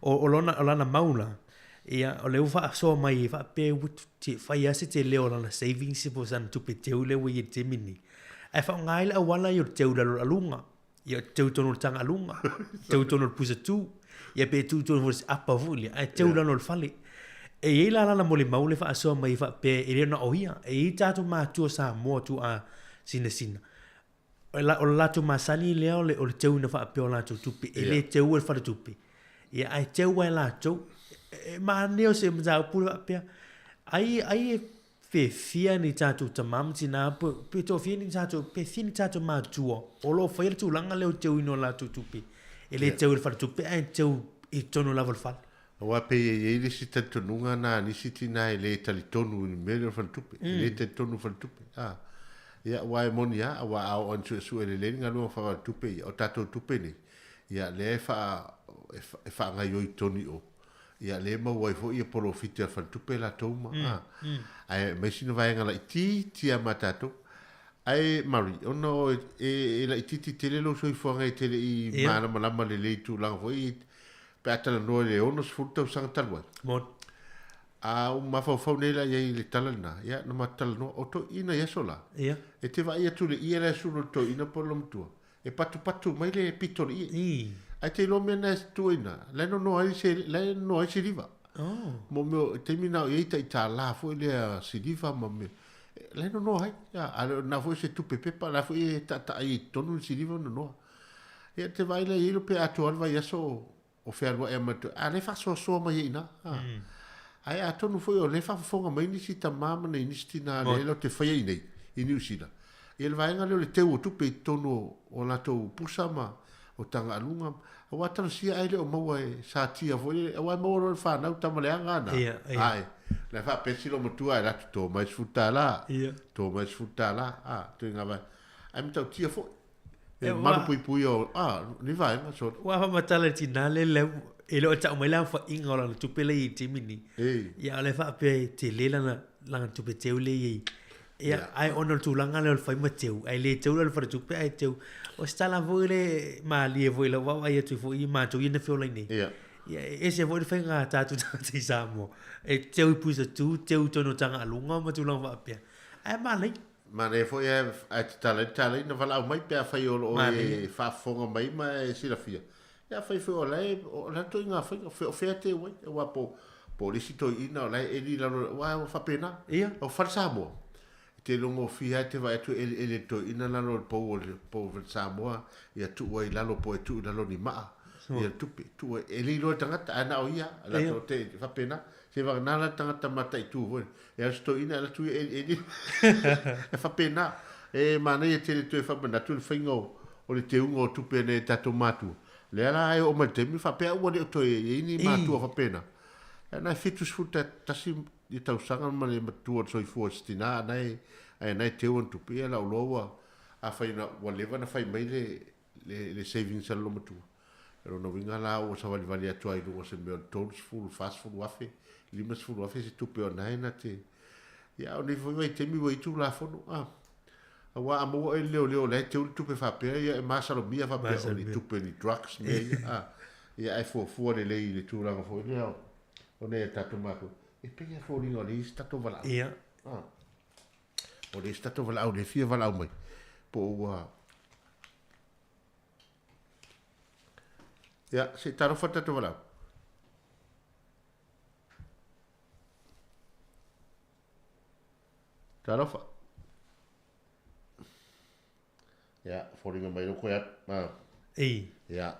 O, o lona, o lana mau la, ia, o lea ua faasoa mai e faapea ua te, fai lava se tele o lana savings po o sana tupe teu lea ua i ai i le taimi lenei. Ae faaaoga ai le auala ia o le teu i lalo o le aluga, ia teu i totonu o le taga aluga, teu i totonu o le pusa tu, ia pe tuu i totonu foi o se apa foi lea, ae teu i lalo o le fale. E i ai la lana molimau le faasoa mai e faapea e le na o ia, e i ai tatou matua Samoa tuaa sinasina. O le latou masani lea o le, o le teuina faapea o latou tupe, e le teua i le faletupe. Ia, ae teu lava e latou. E manaia o se mataupu le faapea, ai, ai e fiafia ni tatou tama ma tina, pe, pe toafia ni tatou, pe fia ni tatou matua o lo o faia le tulaga lea o le teuina o latou tupe. E le teu i le faletupe ae teu i totonu lava o le fale. Aua pei e i ai le isi talitonuga na a nisi tina e le talitonu i le mea lea o le faletupe, e le talitonu i le faletupe. A, ia, aua e moni lava, aua a oo ina suesue lelei le galuega faafaletupe, ia, o tatou tupe nei, ia, lea e faa, e faagaoioi tonu i o, ia, lea e maua ai foi ia polofiti a le faletupe latou ma, a, ae aumai sina vaega laitiiti lava ma tatou. Ae Mary, ona o e, e laitiiti tele lou soifuaga e te le i malamalama lelei i tulaga foi Pe a talanoa i le 60 tausaga talu ai. Moni. A ua mafaufau nei la i ai i le tala lena, ia, na matou talanoa, o toeaiina i aso la, Ia. e te vaai atu i le ie la e sulu e le toeaina po o le matua, e patupatu mai le pito o le ie. I. Ae te iloa mea na e tua i ina, la e nonoa ai se, la e nonoa ai siliva. Oh. Mo mea, i taimi na o i ai tai tālā foi lea siliva ma mea, la e nonoa ai. Ia, a le o lena foi se tupe pepa, la foi e taataa ai i totonu le siliva ma nonoa. Ia te vaai la i ai lo pe atoa le vaiaso o fealuai a matou, a lea e faasoasoa mai ai i ina. Ae atonu foi o lea e faafofoga mai nisi tama ma nai nisi tina lea latou te faia i inei i Niu Sila, ia le vaega lea o le teu o tupe i totonu o latou pusa ma o tagaaluga, aua talosia ai le o maua e satia foi lele, aua e maua loa e le fanau tama leaga ana. Ae, la e faapea si loomatua ae latou to mai $10, to mai $10, a, ituaiga vaega. Ae matautia foi. E malupuipuia o, a, ni vaega sole. Ua faamatala e le tinā lea le e le o tau mai le aofaiga o lana tupe lea i ai i le taimi lenei. Ei. Ia, o lea e faapea e tele lana, lana tupe teu lea e i ai. Ia, ae ona o le tulaga lea o le fai ma teu, ae le teu la le faletupe ae teu. O se tala foi le malie foi i lau vaavaai atu foi i matou ia na feolai nei. Ia. Ia, e ese foi le faiga a tatou tagata i Samoa. E teu i pusa tu, teu i totonu o tagaaluga ma tulaga faapea. Ae manaia. Manaia foi ae, ae tatala ai le tala na valaau mai pe afai o lo o e faafofoga mai ma e silafia. Ia afai foi o la e, o le a le ituaiga faiga, o fea e teu ai, aua po, po o le isi toeaina o la e eli i lalo, aua ua faapena. Ia. O Fale Samoa, e te iloa gofie lava e te vaai atu e elieli e le toeaina lalo o le pou o le pou o Fale Samoa, ia tuu ai i lalo po o e tuu i lalo ni maa, ia le tupe, tuu ai, e le iloa e le tagata, ae na o ia, latou te, e faapena. Se vagana la le tagata mataitu foi, e alu se toeaina ae alu atu ia elieli, e faapena. E manaia tele toe faamanatu le faiga o, o le teuga o tupe a nai o tatou matua, lea la e oo mai le taimi faapea ua le o toe i ai ni matua faapena. Ia na e 71 ia tausaga ma le matua o le soifua o se tina a na e, ae na e teu ana tupe, ia lau loa ua, afai na ua leva na fai mai le, le, le savings a le loomatua. O lona uiga la ua savalivali atu ai i luga o se mea o le 30, 40 afe, 50 afe se tupe o na e na te, ia a o nei foi vaitaimi ua i ai Tulafono, a. Aua a maua oe e le leoleo o la e teu le tupe faapea, ia e masalomia faapea o ni tupe ni drugs mea ia, a. Ia ae fuafua lelei i le tulaga foi lea o nai a tatou matua. E pei lava e foliga o lea e i ai se tatou valaau. Ia. A. O lea e i ai se tatou valaau lea e fia valaau mai, po o ua... Ia, se i talofa le tatou valaau. Talofa. Ia, foliga mai lou koe atu. Ah. Ei. Ia.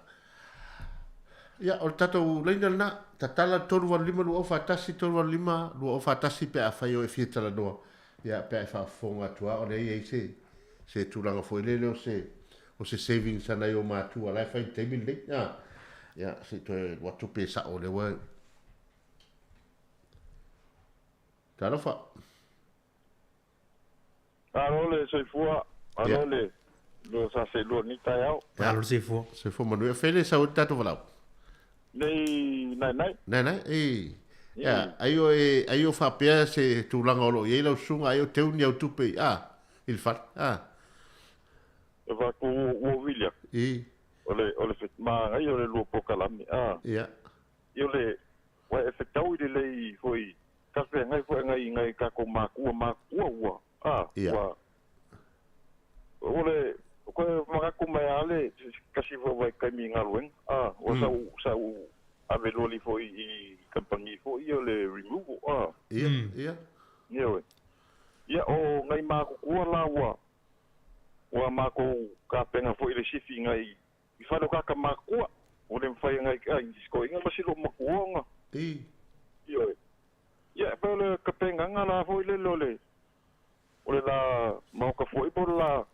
Ia, o le tatou laina lena, tatala 385 2041, 385 2041 pe afai o e fia talanoa, ia, pe a e faafofoga atu lava o lea e i ai se, se tulaga foi lele o se, o se savings a nai o matua la e fai i le taimi lenei. Ah. Ia, se i toe alu atu pe sao lea ua... Talofa. Malo le soifua, malo le lua sa seelua i lenei taeao. Malo le soifua. Soifua manuia. Fea le sau ai le tatou valaau? Nei Naenae. Naenae, ei. Ia, ai o e, ai o faapea se tulaga o lo o i ai lau susuga, ai o teu ni au tupe i, a, i le fale, a. E vaku ua vili atu. I. O le, o le manaia o le lua polokalame, a. Ia. I o le, ua e fetau i le lei foi talafeagai foi ngai ngai tatou matua matua ua a ua o le koe manatu mai a le kasi foi vaitaimi i galuega a ua sa ou sa ou ave loli foi i kamupani foi ia o le removal a Ia, ia. Ioe. Ia o ngai matutua la ua ua matou tapena foi i le sifi ngai I fale o kaka makua, ua le mafai e ngai ai sikoiga ma silo makua ona. I. Ioe. Ia, e pei o le kapengaga la foi lele o le, o le la maoka foi po o le la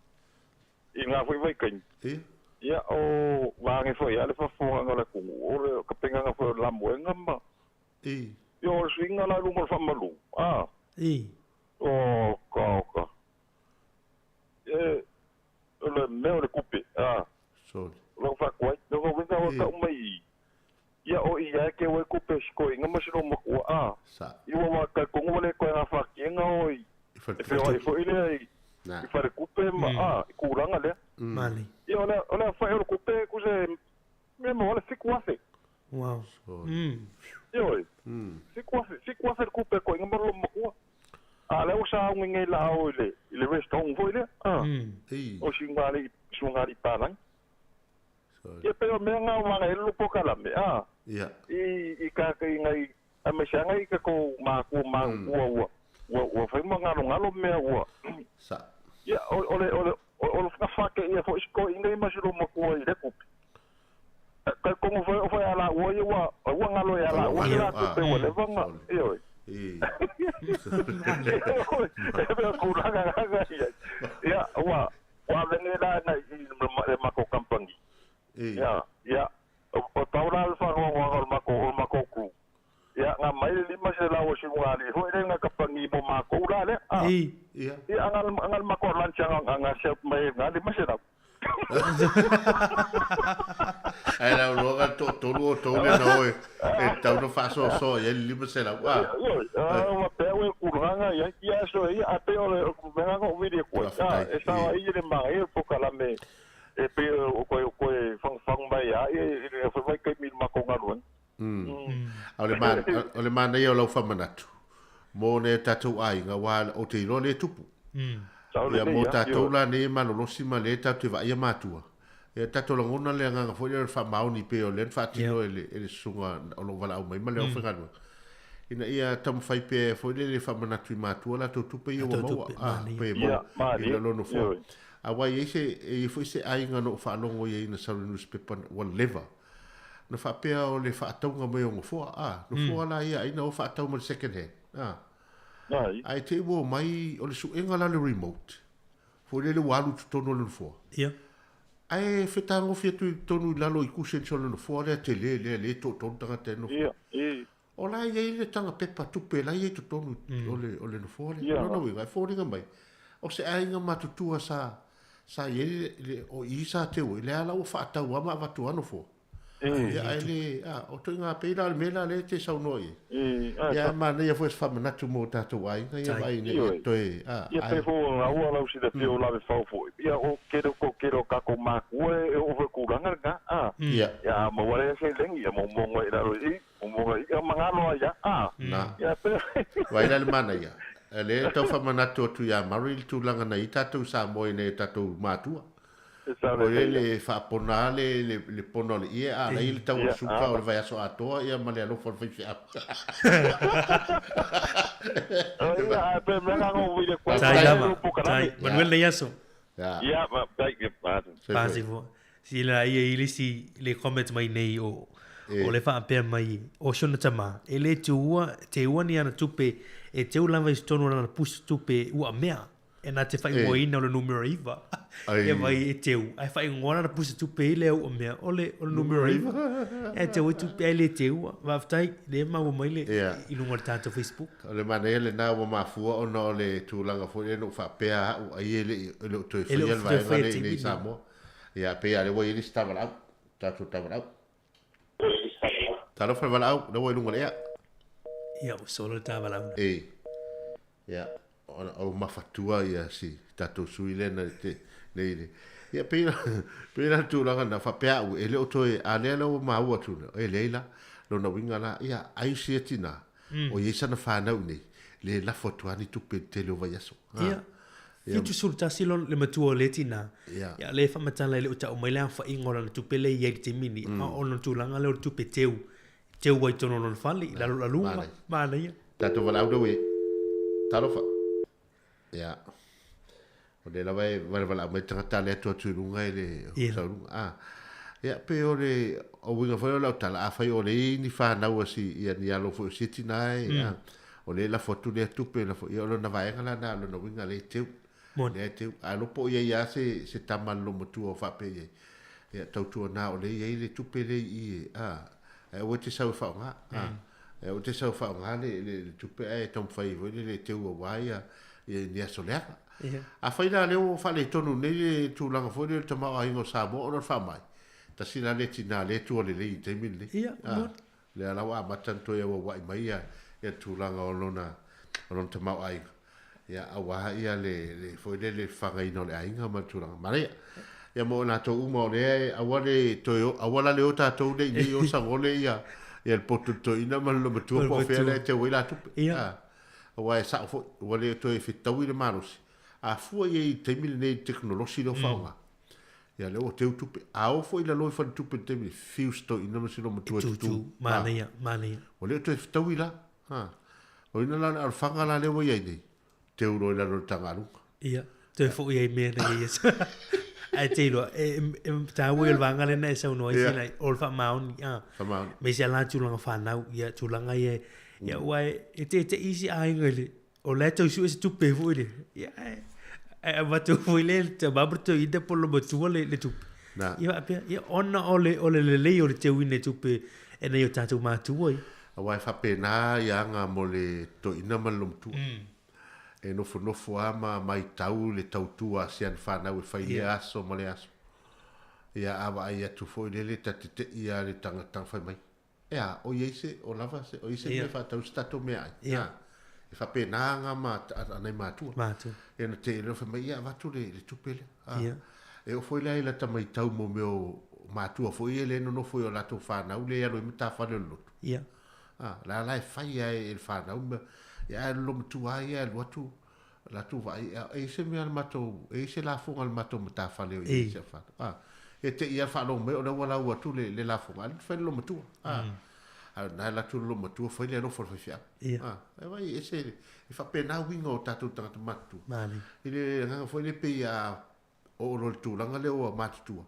i na foi vaitaimi. I. Ia, o vaage foi a le faafofogaga o le atunuu, o le kapengaga foi o le lamoega ma. I. Ia, o le suiga la i luga o le faamalu, a. I. Oka, oka. E, o le mea o le kupe, a. Sorry. O lau faakuai, no ka uiga ua kau mai i, ia o i ae ke ua kupe sikoiga ma silo makua, a. Sa. I ua wa kai kongu wale koe ngā whakienga o i, e wheoai foi lea i, i whare kupe ma, a, i kūlanga lea. Mali. Ia, o le, o le whai o le kupe, ku se, mea mo le fiku afe. Wow. Sorry. Ioe. 7,000, 7,000 le kupe koiga ma lo makua. A lea ua sauni nei la ao i le, i le rest home foi lea, a, o suiga suiga alii palagi. Ia pei o mea na o vaga ai le polokalame, a, i, i ka, i nai, aemaise lava nai tatou matua matutua ua, ua, ua fai ma galogalo mea ua, ia, o, o le, o le, o le gafakeia foi si toeaina ia ma si loomatua i le tupe. Talitonu foi o foi a laua ia ua, ua galo ia laua le la tupe ua leva ona, ioe. E pei o tulaga na sa i ai. Ia, ua, ua ave nei la i le matou kamupani. Ia, ia, o tau la le faanoanoaga o le matou, o le matou crew. Ia, na mai le 500 o Siugalii foi lea na kamupani mo matou la lea. A, Ia. Ia, a na le matou lunch a na serve mai ai na 500. Ae lau loa ka toatolu o tou lea na o e tatau ona faasoasoa i ai le 500. Ioe, ua pea ua e tulaga ia ia so ia a pe o le mea ngo vili ko e sa ai le ma e polokalame e pe o ko ko fang fang mai a e e fai mai kai mi ma ko ngalu. A o le mana o le mana ia o lau faamanatu mo ne tatou aiga ua o te iloa le tupu. Ia mo tatou la nei e malolosi ma lea tatou te vaaia matua. Ia tatou lagona le agaga foi lea o le faamaoni pei o lea na faatino e le e le susuga o lo o valaau mai ma le aufaigaluega. Ina ia taumafai pea foi lele e faamanatu i matua latou tupe ia ua maua a pe maua i lalo o nofoa. Aua e i ai se e i ai foi se aiga na ou faalogo i ai na sau i le nusipepa ua leva na faapea o le faatauga mai o nofoa a nofoa la ia ai na o faatau ma le second hand a. Ae te i ua omai o le suega la le remote foi lele ua alu i totonu o le nofoa. Ia. Ae fetagofi atu i totonu i lalo i cushions o le nofoa lea tele lea lea e toatolu tagata e nofo. Ia, i. O la e i ai le taga pepa tupe la e i ai i totonu o le o le nofoa lea. Ia. O lona uiga e foliga mai o se aiga matutua sa sa i ai le le o i sa teu ai lea la ua faatau lava ma avatu lava nofoa. Ia ae le a o ituaiga pei la o le mea la lea e te saunoa i ai. Ia ae manaia foi se faamanatu mo tatou aiga ia vaai ina ia toe a Ia ae pe fou gaua lau silafia o lave fau foi. Ia o kele ko kele o kako makua e o foi kulanga lena a. Ia. Ia a maua lea seleni ia momoga i lalo i i momoga i ia mangalo ai ia a. Na. Ia pe Vaai la le manaia. Lea e tau faamanatu atu ia Murray le tulaga na i ai tatou i Samoa i nai o tatou matua. O ia le faapona le le le pona o le ie a lai le tau o le suka o le vaiaso atoa ia ma le alofa o le faifeau. Tai lava, tai. Manuia lenei aso. Ia. Pasi fua. Sila ia i le isi le comment mai nei o o le faapea mai o sona tama e le tuua teua ni ana tupe e teu lava i totonu o lana pusi tupe ua mea. E na te whaingoaina o le numero 9. Ai. E vai e teu. Ai whaingoa na pusa tupe i le au mea. O le, o le numero 9. E teu e tupe ai le teu. Waftai, le maua mai le Ia. i lunga o le tātou Facebook. O le manaia lena ua mafua ona o le tulaga foi lea na ou faapea au ai e le i e le o toe E le o faia le toe vaega faia lea i taimi inei i nei. Samoa. Ia, pei lava lea ua i ai le isi tavalau, tatou tavalau. Talofa le valaau, lea ua i luga o le ea. Ia, ua solo le tavalau. E. Ia, ona o mafatua ia si tatou sui lea na te nei le. Ia pei pei la tulaga na faapea au e le o toe a lea la ua maua atu na e leai la lona uiga la ia ai si e tina o i ai sana fanau i nei le lafo atu lava ni tupe i le tele o vaiaso. Ia, 71 lona le matua o le tina. Ia. Ia le faamatala e le o tau mai le aofaiga o lana tupe lea e i ai i le taimi nei, a o lona tulaga lea o le tupe teu, teu ai i totonu o lona fale, i lalo o laluga, manaia. Tatou valaau lea ua i ai. Talofa. Ia. O lea lava e valevalaau mai le tagata lea atu atu i luga i le saunuga. Ah. Ia, pe o le o uiga foi o lau tala, afai o lea e i ai ni fanau a si, ia ni alo foi o si tina e, ah, o lea e lafo atu lea tupe, lafo, ia o lona vaega la na, o lona uiga lea e teu. Moni. Lea e teu. Ae iloa po o i ai lava se, se tama a le loomatua o faapea i ai, ia, tautuana o lea e i ai le tupe lea i i e, ah, ae aua e te sau e faaaoga, ah. E aua te sau faaaoga le, le, le tupe ae taumafai foi lele e teu aua ia, ia ni aso leaga. Ia. Afai la lea ua faaletonu nei le tulaga foi lea o le tamaoaiga o Samoa ona o le faamai, tasi la lea tina lea e tua lelei i le taimi lenei. Ia, A, moni. lea la ua amata ona toe auauai mai ia, ia le tulaga o lona, o lona tamaoaiga. Ia, aua ia le, le foi lele le fagaina o le aiga ma le tulaga. Manaia. Ia mo i latou uma o lea e aua le toe o, aua la le o tatou nei nei o sagole ia, ia le poto toeaina ma le loomatua po o fea lea e teu ai la tupe. Ia. A, aua e sao foi, ua le toe fetaui le malosi. A fua i ai i le taimi lenei i le tekonolosi lea ua faaaoga. Ia lea ua teu tupe. A o foi i lalo i faletupe i le taimi lenei, fiu si toeaina ma si loomatua e Tutu, tutu. A, manaia, manaia. ua le toe fetaui la. A, o ina la le alofaga la lea ua i ai nei, teu loa i lalo o le tagaluga. Ia, toe foi ai mea nei ia. Ae te iloa, e, e, e tāua i o le vānga lena e saunoa ai Ia. sina, o le faamaoni, a. Faamaoni. Me se ala tulaga whanau, ia tulaga ia, ia ua e, e te te isi aiga i le, o le tau sue se tupe foi le, ia, e, e avatu foi le, te mabra tau ina polo matua le, le tupe. Na. Ia faapea, ia ona o le, o le lelei o le teuina i tupe e nei o tātou mātua i. Aua e faapena ia aga mo le toeaina ma le loomatua. E nofonofo lava ma matau le tautua a si ana fanau e fai lea aso ma lea aso. Ia a vaai atu foi lele ta tete'i lava le tagata fai mai. E a, o i ai se, o lava se, o i ai se mea faatau se tatou meaai. Ia. A, E faapena aga ma a nai matua. Matua. Ia na te lea fai mai, ia avatu le, le tupe lea. Ah. Ia. E oo foi la i lata matau mo mea o matua foi ia lea e nonofo i o latou fanau lea e alu ai matafale o le lotu. Ia. Ah, la la e fai lava e le fanau mea. Ia ae lolo matua lava ia e alu atu latou vaai, e i ai se mea a le matou, e i ai se lafoga a le matou matafale o i ai si au fanau. Ah, e te i lava faalogo mai o lea ua lau atu le, le lafoga, a o lea e fai le loomatua. Ah. A o lena e alu atu le loomatua fai le alofa o le faifeau. Ia. Ah, e vaai e ese, e faapena uiga o tatou tagata matutua. Manaia. I le agaga foi lea pei a oo loa i le tulaga lea ua matutua,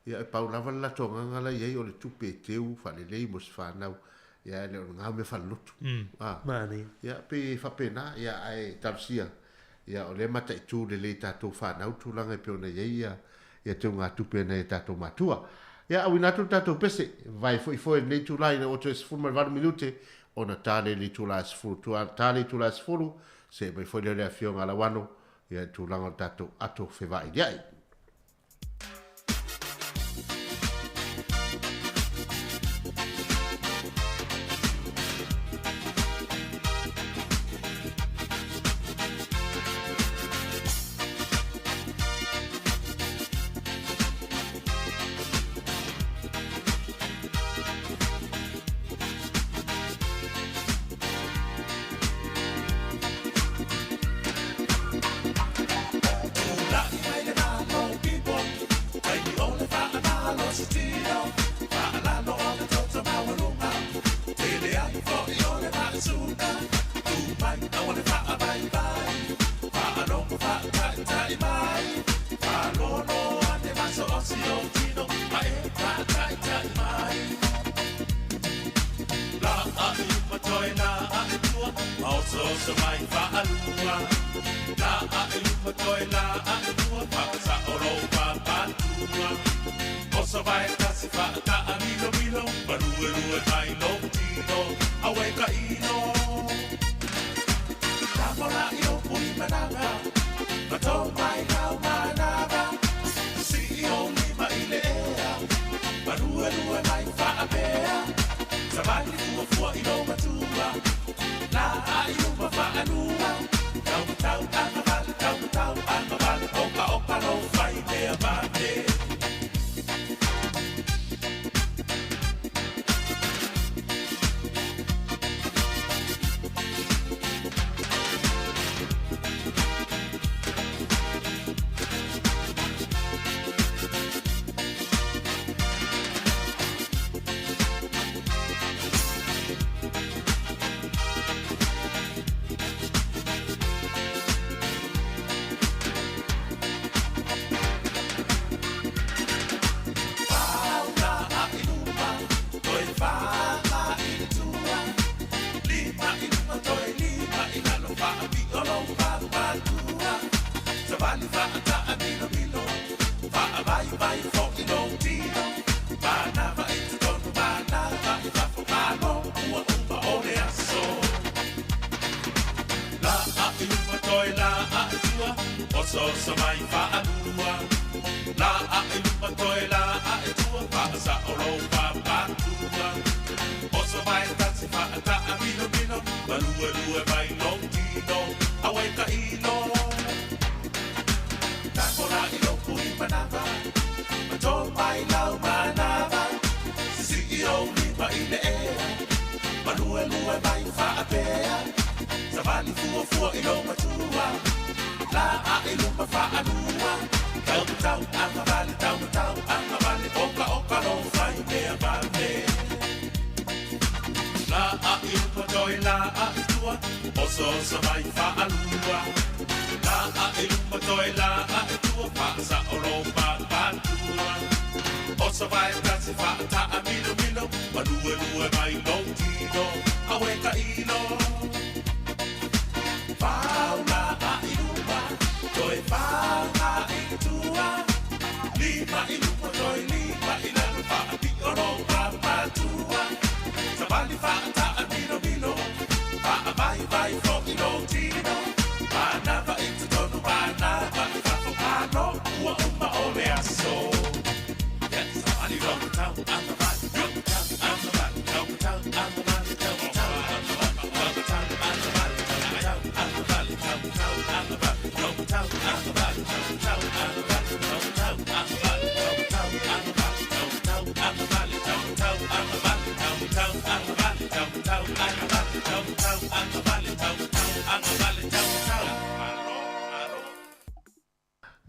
ia e pau lava le latou agaga la e i ai o le tupe e teu faalelei mo se fanau, ia e le o le na mea faalelotu. Ah. Manaia. Ia pei e faapena, ia ae talosia, ia o lea e mataitu lelei e tatou fanau tulaga e pei ona i ai ia ia teugatupe a nai a tatou matua. Ia auina atu le tatou pese, vae foi foe i lenei itula ina ua toe 18 minute ona ta lea i le itula e 10, ta le itula e 10, see mai foi lea o le Afioga a Lauano ia i le tulaga o le tatou ato fevailia'i.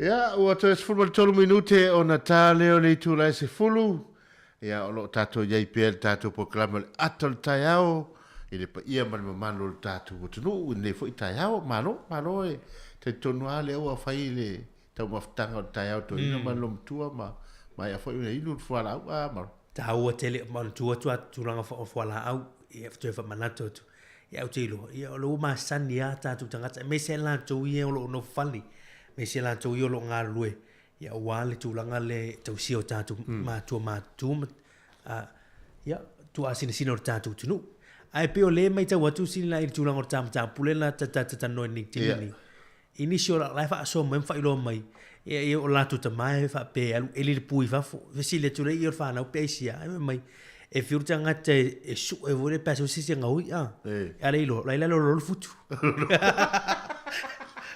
Ia, ua toe 13 minute ona ta lea o le itula e 10. Ia, o lo o tatou i ai pea i le tatou polokalame o le Ata o le Taeao i le paia ma le mamalu o le tatou atunuu i lenei foi taeao. Malo, malo e talitonu lava lea ua fai le taumafataga o le taeao toeaina ma le loomatua ma maea foi ona inu le fualaau. A, malo. Taua tele, manatua atu a tulaga o fualaau, ia toe faamanatu atu. Ia ou te iloa, ia o lea ua masani lava tatou tagata, aemaise latou ia o lo o nofo fale, aemaise latou ia o lo o galulue, ia aua le tulaga lea e tausia o tatou matua matutua ma a, ia, tuaasinasina o le tatou atunuu. Ae pei o lea e matau atu sili i le tulaga o le ta mataupu lea na ta talanoa i lenei taimi nei. I nisi o la e faasoa mai ma faailoa mai, ia, ia o latou tama e faapea e alu eli le pu i fafo. Fesili atu lea i o le fanau pe aisia, ae fai mai, e fiu le tagata e sue foi lea pe a sau se isi e gaoi, a. A le iloa, la e lalo loa le futu.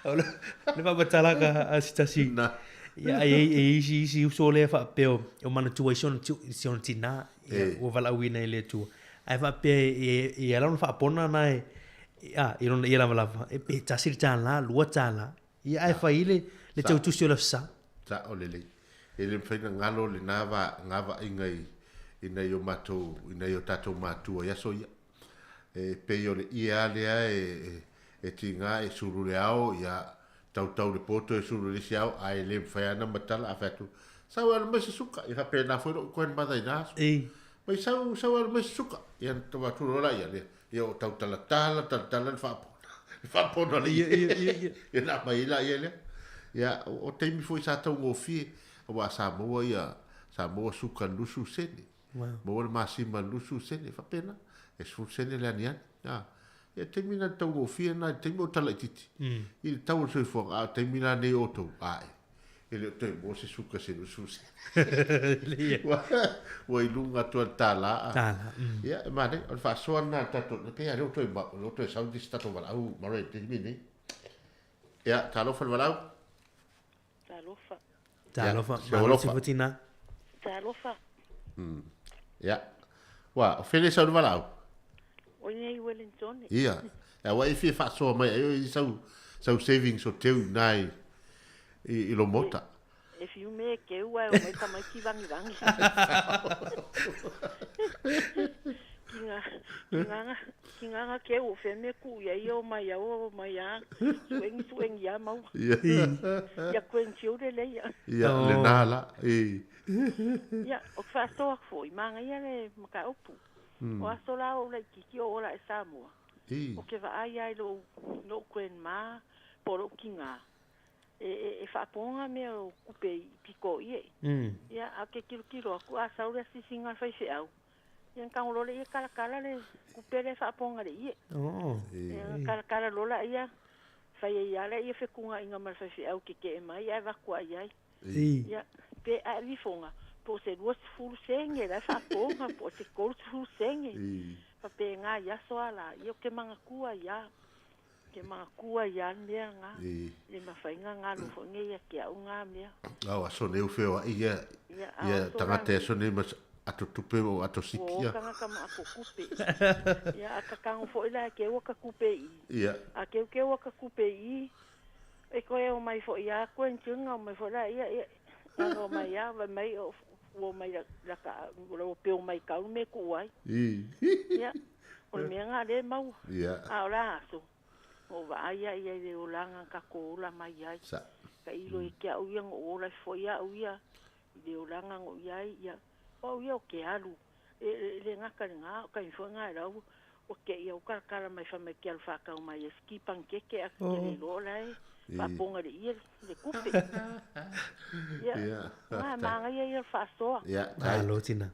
O le faamatalaga a se tasi. Ia, ai e i isi isi uso lea faapea o manatua ai si ona tinā, ia, ua valaauina e le Atua. Ae faapea e ala ona faapona na e, a, i lona ia lavalava, e pe tasi le tālā, lua tālā, ia ae fai le, le tautusi o le Aso Sa. Sao lelei. E le mafai ona galo lena va, nga vaaiga i, i nai o matou, i nai o tatou matua i aso ia. E pei o le ie lava lea e, e, e tiga e sulu le ao, ia, tautau le po toe sulu i le isi ao, ae le mafai lava ona matala, a fai atu, sau e alu mai se suka, ia faapena foi lou grandmother i na aso. Mai sau, sau e alu mai se suka, ia ona tau atu loa laia lea, ia o tau talatala, talatala le faapona, le faapona o le ie. Ia ona aumai ai laia lea. Ia, o taimi foi sa taugofie, aua sa maua ia, sa maua suka i le 20 sene. Maua le masima i le 20 sene, e faapena. E 10 sene le aniani. A, ia taimi na le taugofie na i le taimi o tala itiiti. I le tau o le soifuaga, a o taimi la nei o outou, ae, e le o toe maua se suka se 20 sene. Ua i luga atu le tālā. Tālā, Ia, e manaia, o le faasoa lena a le tatou, e pei lava o lea ua toe, ua toe sau nisi tatou valaau maro i le taimi lenei. Ia, talofa le valaau. Talofa. Talofa. Malo se fotina. Talofa. Ia. Ua, o fele sau le valaau? O nei Wellington. Ia. Ia, ua e fia faasoa mai ai o i sau, sau savings o teu i i, i, i lo mota. E fiu me e keu ae o mai tamaiti vangivangi. Ki nga, ki nga, ki nga nga keu o fea mea kuu i ai o mai au o mai a, suengi suengi a maua. Ia kuen tiu le lei ia. Ia, le nā la. I. Ia, o ke faasoa aku foi, manaia le mataupu. O aso la o laitiiti o ola e Samoa. O ke vaai ai lou, lou grandma, po o lou kinā. E, e, e faapoga mea o kupe i piko i e. Ia, a ke kilokilo aku, a sau le asiasiga a le faifeau, ia na tago loa lea ia kalakala le kupe lea e faapoga le ie. Ia, na kalakala loa laia, fai ai lava laia fetugaʻiga ma le faifeau kekeʻe mai ae avatu ai ai. Ia, pe ae lifoga, po o se 20 sene la e faapoga, po o se 30 sene. Faapena i aso a la, ia ou te manatua ai lava. Ke manatua ai lava le mea lena, le mafai ona galo foi nei ia te au na mea. Ao aso nei ua feoai ia, ia tagata i aso nei ma ato tupe o ato siki ia. Ua o tagata ma ato tupe. Ia, a tatano foi la e keu ata tupe i i. Ia. A keu keu ata tupe i i, e toe o mai foi ia Quentin, o mai foi la ia, ia, ano mai ia, vai mai o ua mai la, la ka, ua peo mai kau le mea kuu ai. Ia, o le mea lena lea e maua. Ia. A o le a aso, o vaai ai ia i le olaga na tatou ola mai ai. Sa. Ka ilo i ke au ia na ou ola ai foi au ia, i le olaga na ou i ai, ia, o au ia o ke alu, e, e le gata i lena, o taimi foi lena e lau, ua te i au kalakala mai fai mai ke alu faatau mai e ski panikeke a ke le iloa o la e faapoga i le ie le kupe. Ia, na e manaia ia o le faasoa. Ia, tai. Malo tina.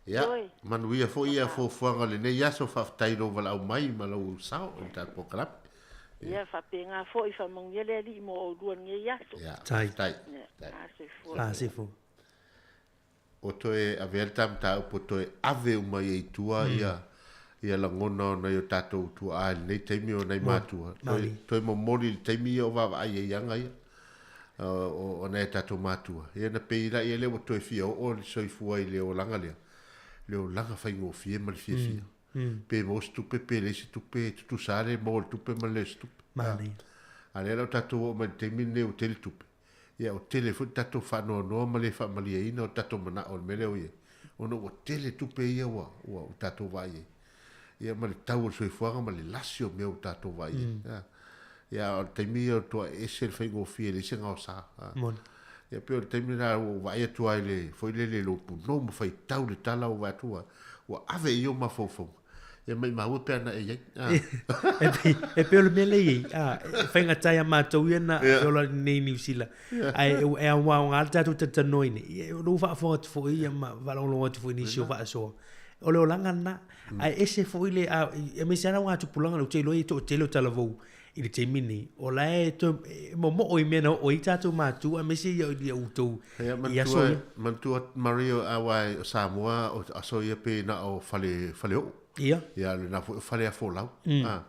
Ia, manuia foi ia fuafuaga o lenei aso, faafetai i lou valaau mai ma lou sao i le tatou polokalame. Ia, faapena foi, faamanuia le Alii mo oulua i lenei aso. Ia, Tai. tai. Ia, a soifua. A soifua. Ua toe avea le ta mataupu ua toe ave uma ai i tua ia ia lagona o nai o tatou tuaa i lenei taimi o nai matua. Toe, toe momoli i le taimi ia o vaavaai ai aga ia o, o nai a tatou matua. Ia na pei la ia lea ua toe fia oo le soifua i le olaga lea, le olaga faigofie ma le fiafia. Pe maua se tupe pe leai se tupe, e tutusa lava le maua o le tupe ma le leai o se tupe. Manaia. A lea la ua tatou oo mai i le taimi lenei ua tele tupe. Ia ua tele foi le tatou faanoanoa ma le faamalieina o tatou manao i le mea lea ua i ai, ona ua tele tupe ia ua ua tatou vaai ai. Ia ma le tau o le soifuaga ma le lasi o mea ua tatou vaai ai. Ia a o le taimi ia o le toa ese le faigofie e leai se gaosa. Moni. Ia pei o le taimi lena ua ou vaai atu lava i le foi lele i lou punou ma faitau le tala ua vaai atu ua ua ave i ai ou mafaufauga. Ia maimau e pe ana e i ai. E pei, e pei o le mea lea e i ai, e faigata ia matou ia na feola nei i Niu Sila, ae e aoga le tatou talatalanoa i inei, o lou faafofoga atu foi ia ma faalogologo atu foi i nisi o faasoa, o le olaga lena. Ae ese foi le, aemaise lava augatupulaga, ou te iloa e toatele o talavou i le taimi lenei, o la e toe momoo i mea na oo ai tatou matua, aemaise ia outou i aso ia. Manatua Maria aua o Samoa o aso ia pe na o fale fale oo. Ia. Ia lena foi o fale afolau. Ah.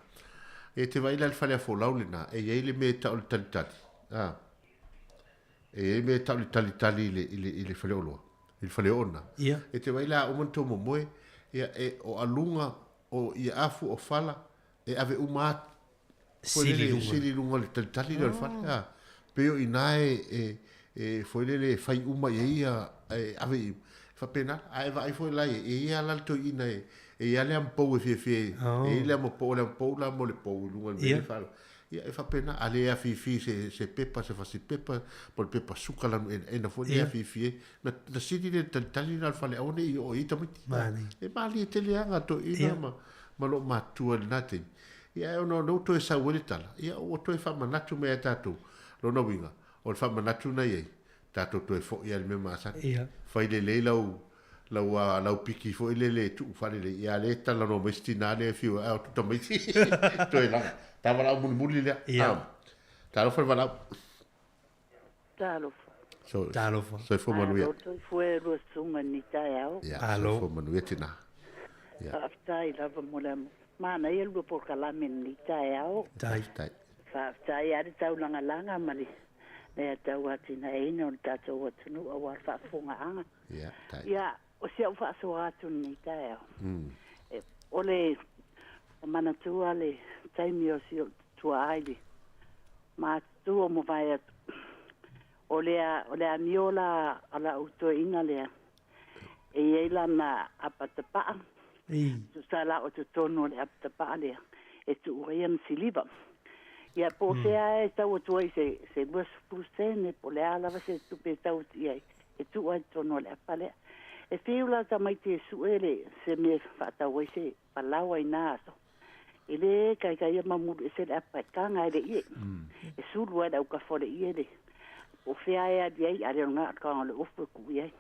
E te vaai la i le fale afolau lena, e i ai le mea e tau o le talitali. Ah. E i ai mea e tau le talitali i le, i le, i le faleoloa, i le faleoo lena. Ia. E te vaai la a uma ona tou momoe, ia e, o aluga, o ia afu, o fala, E ave uma atu. Foi lele, sili i luga o le talitali lea o le fale. A, pei o i ina e, e, e foi lele e fai uma i ai ia, e ave i, faapena. A e vaai foi la i ai, e i ai lava la le toeaina e, e i ai lava le amopou e fiafia i, e i ai le amopou, o le amopou la mo le pou i luga o le mea lea e faalo. Ia, e faapena, a le afifi i se, se pepa, se fasi pepa, po o le pepa suka lanu enaena foi lea e afifi ai. Na, na sili le talitali lena o le fale aua ne i oo i ai tamaiti. E malie tele lava ngā toeaina ma, ma loo matua i lena taimi. Ia ae ona o lea ua toe sau ai le tala, ia ua toe faamanatu mai ia tatou. Lona uiga, o le faamanatu na i ai, tatou toe foi lava i le mea masani. Fai lelei lau, lau, lau piki foi lele e tuu faalelei, ia lea e talanoa mai si tina lea e fiu e atu tamaiti toe laga. Ta valaau mulimuli lea. Talofa le valaau. Talofa. So, Talofa. Soifua manuia. Malo soifua e lua susuga i lenei taeao. Ia, soifua manuia tina. Ia. Faafetai lava mo le manaia lua polokalame i lenei taeao. Faafetai. Faafetai lava le taulagalaga ma le lea tau atinaeina o le tatou atunuu aua le faafofogaaga. Ia, tai. Ia, o si au faasoa atu i lenei taeao, o le manatua le taimi o si ou tuaa i le matutua o mavae atu, o le, o le amio la a la'u toeaina lea, e i ai lana apatapaa, tusa la o totonu o le apatapaa lea, e tuu ai ana siliva. Ia po o fea e tau atu ai se, se 20 sene, po o le a lava se tupe e tau atu i ai, e tuu ai i totonu o le apa lea. E fiu la tamaiti e sue le, se mea e faatau ai se palaoa i na aso. E le kaikai ia mamulu ese le apa e kaga ai le ie. E sulu ai le aukafa o le ie le po o fea e ali ai, a le o lena o le kaga o le ofu e tuu i ai.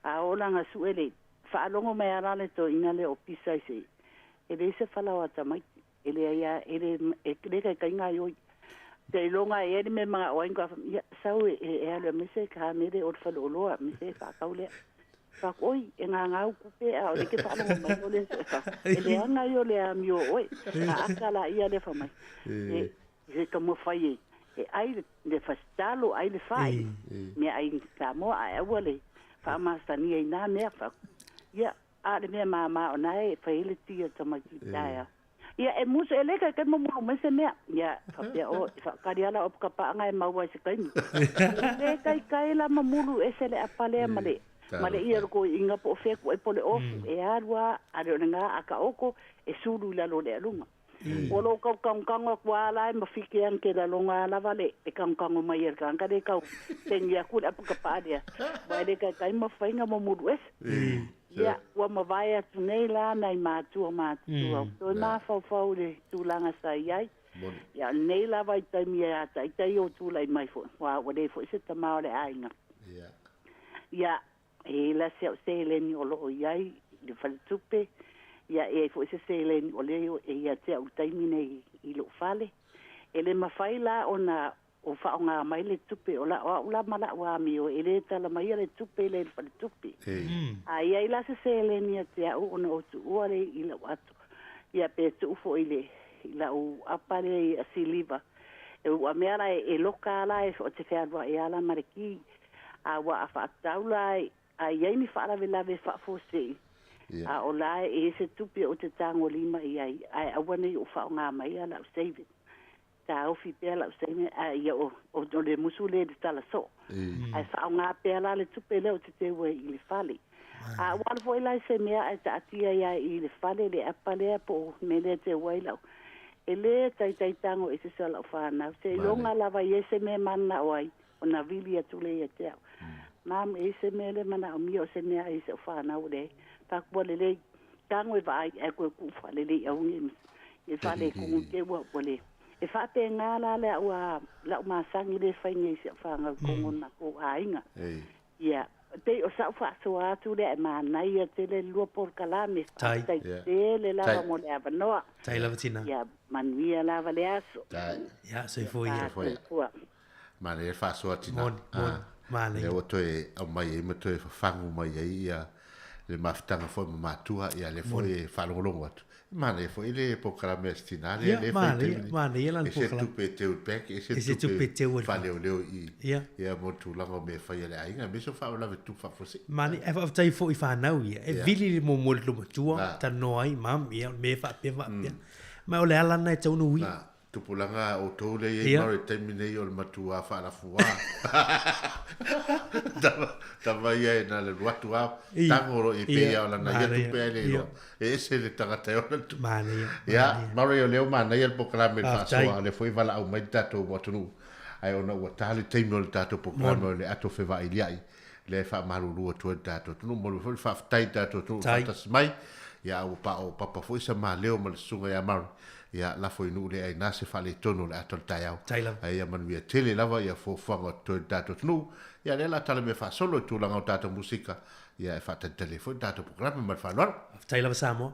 A oo la ina sue le faalogo mai lava la le toeaina lea o pisa i se, e leai se falaoa a tamaiti. E leai lava, e le, e le kaikai gaioi. Seiloga e i ai le mea e manao ai, ia, sau e, e alu e aumai se kamele o le faleoloa, aumai se faatau lea. Fai atu, oi, e gagā au tupe, a o lea e te faalogo mai o le, e leaga ia o le amio o oe. A ata laia lea fai mai, e, se taumafai e, e ai le, le fasitalo, ai le fai, meaai Samoa, ae aua le faamasania i na mea. Fai atu, ia, a o le mea māmā o na e fai ai le ti a le tamaitiiti taeao. Ia, e musu, e le kaikai momoli mai se mea. Ia, faapea, o, e faakali ala o ka paaga e maua ai se taimi. E le kaikai la mamulu ese le apa lea ma le, ma le ia o le toeaina po o fea ku ai po o le ofu, e alu lava, a le o lena a ka oko, e sulu i lalo o le aluga. Ua lou tau tagotago atu lava la e mafike ana ke laloga lava lava le tagotago mai a le tagata lea e tau tegi atu le apakapaa lea, aua e le taitai mafai ona momolu ese. Ia, ua mavae atu nei la nai matua matutua ua toe mafaufau i le tulaga sa i ai. Ia, o lenei lava i taimi e ataitai ou tulai mai foi, aua ua leai foi se tama o le aiga. Ia, e i ai la si au seleni o lo o i ai i le faletupe, ia, e i ai foi se seleni o lea e ia te au i le taimi nei i lou fale. E le mafai la ona o faaaoga mai le tupe o la'u a'u la ma la'u amio e le tala maia le tupe lea i le faletupe. A i ai la se seleni ia te a'u ona ou tu'ua lea i la'u ato, ia pe tu'u fo'i i le i la'u apa lea i siliva. E ua mea la e loka la e o te fealua'i a la ma le ki. A ua a fa'atau la a i ai ni fa'alavelave e fa'afuasei, a o la e i ai se tupe ou te tagolima i ai, ae aua ne i ou fa'aaoga maia la'u saving. Taofi pea la'u saini ae ia o o le musu lea i le tala so'o. Ae fa'aaogā pea la le tupe lea ou te teu ai i le fale. A ua alu fo'i la i se mea ae ta'atia ai a i le fale le apa lea po o mea lea e teu ai la'u. E lē taitai tago ese se o la'u fanau. Seiloga lava i ai se mea e manana'o ai ona vili atu lea ia te a'u. Mam e i ai se mea lea e mana'omia o se mea ai i se'u fanau leai. Fa'akua lelei tago e va'ai ae toe ku'u fa'alelei augi i fa'aletogu te ua ua lē. E fa'apegā la le a'u a la'u masagi lē fai nei i se'u fanau i totonu o le matou aiga. Ia, e pei o sa'u fa'asoa atu lea ae manaia tele le lua polokalame. Fa'afetai tele lava mo le avanoa. Tai lava tina. Ia manuia lava le aso. Ia, soifua ia. Soifua. Manaia le faasoa tina. Moni, moni. Manaia. Lea ua toe aumai ai ma toe fafagu mai ai ia le mafutaga foi ma matua, ia lea foi e faalogologo atu. E manaia foi le polokalame a si tina lea, lea e fai i le taimi nei. Manaia lana E se polokalame. tupe e teu i le bank, ese Ese tupe e teu i le faaleoleo i i, Ia. ia mo le tulaga o mea e fai a le aiga, aemaise o faalavelave tupu faafuasei. Manaia, ae faafetai foi i fanau ia, e vili le muamua i le matua, Na. talanoa ai, mam, ia, o le mea e faapea ma faapea. Ma o le ala lena e tatau ona ui. Na, tupulaga a outou lea e i ai maro i le taimi nei o le matua faalafua. Tama, tama ia e na le alu atu a, tago lo i pei ia o lana ia tupe ae le iloa. E ese le tagata e ona le tupe. Ia, maro ia o lea ua manaia le polokalame i le faasoa, o lea foi e valaau mai le tatou atunuu, ae ona ua ta le taimi o le tatou polokalame o le ato fevailiai, lea e faamalulu atu ai le tatou atunuu. Momoli foi le faafetai i le tatou atunuu i le faatasi mai, ia a ua paopapa foi sa maleo ma le susuga ia Murray, ia lafo i nuu le aina se faaletonu o le ata o le taeao. Ae ia manuia tele lava ia fuafuaga o totoe i le tatou atunuu. Ia lea o le a tala mea faasolo i tulaga o tatou musika, ia e faatalitali ai foi le tatou polokalame ma le faaaloalo. Faafetai lava Samoa.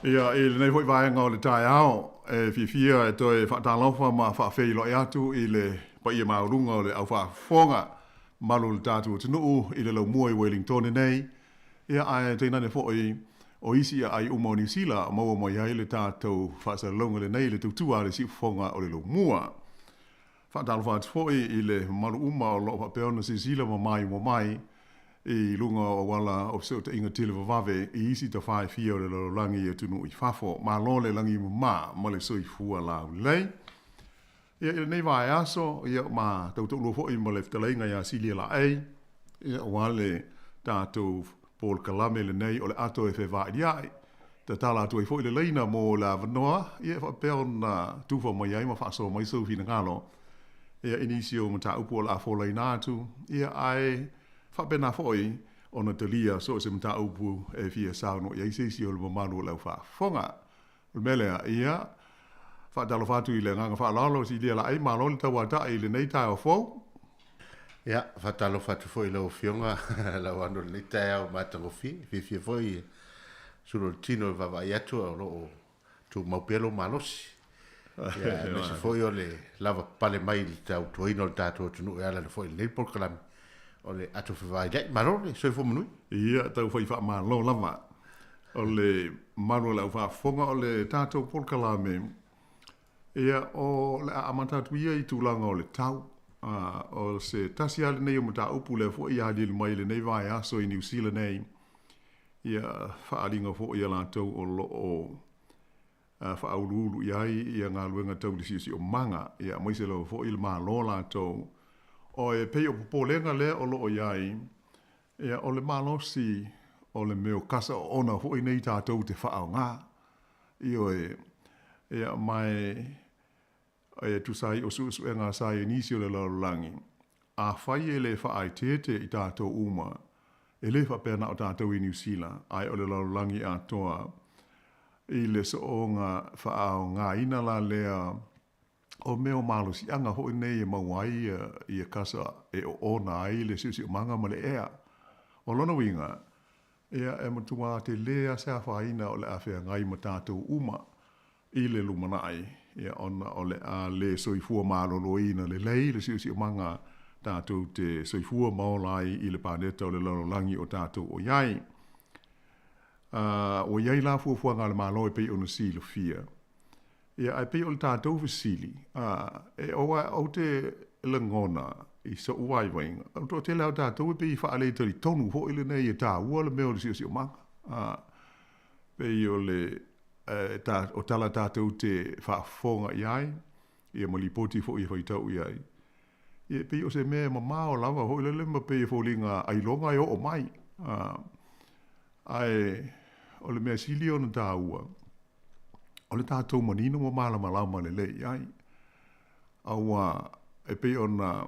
Ia, i lenei foi vaega o le taeao, e fiafia e toe faatalofa ma faafeiloai atu i le paia maualuga o le au faafofoga mamalu o le tatou atunuu i le laumua i Wellingtone nei, ia ae tainane foi o isi aai uma o Niu Sila o maua mai ai le tatou faasalalauga lenei i le tautua a le siufofoga o le laumua. Faatalofa atu foi i le mamalu uma o lo o faapea ona silasila ma maimoa mai i luga o auala o fesootaiga televavave i isi tafa e fia o le lalolagi i atunuu i fafo. Malo le lagi mama ma le soifua laulelei. Ia, i lenei vaiaso, ia, ma tautaulua foi ma le fetalaiga ia Silia Laei, ia, aua le tatou polokalame lenei o le ato e fevailiai. Tatala atu ai foi le laina mo le avanoa, ia, e faapea ona tufa mai ai ma faasoa mai sou finagalo, ia, i nisi o mataupu o le a folaina atu, ia, ae faapena foi ona talia so o se mataupu e fia saunoa i ai se isi o le mamalu o le au faafofoga. O le mea lea, ia, faatalofa atu i le agaga faaaloalo, Silia Laei, malo le tauata'i i lenei taeao fou. Ia, faatalofa atu foi i lau Afioga Lauano i lenei taeao matagofie. Fiafia foi e sulu o le tino e vaavaai atu o lo o tumau pea lou malosi. Ia, aemaise foi o le lavapapale mai i le tautuaina o le tatou atunuu e ala foi i lenei polokalame o le ato fevailia'i. Malo le soifua manuia. Ia, taufai faamalo lava. O le malu o le au faafofoga o le tatou polokalame, ia, o le a amata atu ia i tulaga o le tau. O se tasi lava lenei o mataupu lea foi e aliali mai i lenei vaiaso i Niu Sila nei, ia, faaaliga foi a latou o lo o faauluulu i ai ia galuega tau le siosiomaga, ia, aemaise lava foi le Malo latou. O e pei o popolega lea o lo o i ai, Ia, o le malosi o le mea o kasa oona foi nei tatou te faaaoga. Ioe. Ia, ma e tusa ai o suesuega a saienisi o le lalolagi, afai e le faaeteete i tatou uma, e le faapea na o tatou i Niu Sila, ae o le lalolagi atoa, i le sooga faaaogaina la lea o mea o malosiaga foi nei e maua ai ia kasa e oona ai le siosiomaga ma le ea. O lona uiga, ia e matua tele lava se afaina o le a feagai ma tatou uma i le lumanai, ia ona o le a le soifua maloloina lelei le siosiomaga tatou te soifua ma ola ai i le paneta o le lalolagi o tatou o i ai. Ua i ai la fuafuaga a le Malo e pei ona silafia. Ia, ae pei o le tatou fesili, a, e, aua ou te lagona i soʻu vaivaiga, o le toatele lava o tatou e pei e faaletalitonu foi lenei e taua le mea o le siosiomaga. A, pei o le, e, ta, o tala tatou te faafofoga i ai, ia ma lipoti foi e faitau i ai. Ia, e pei o se mea e mamao lava foi lele ma pei e foliga ailoga e oo mai. A, ae o le mea sili ona taua, o le tatou manino ma malamalama lelei i ai. Aua e pei ona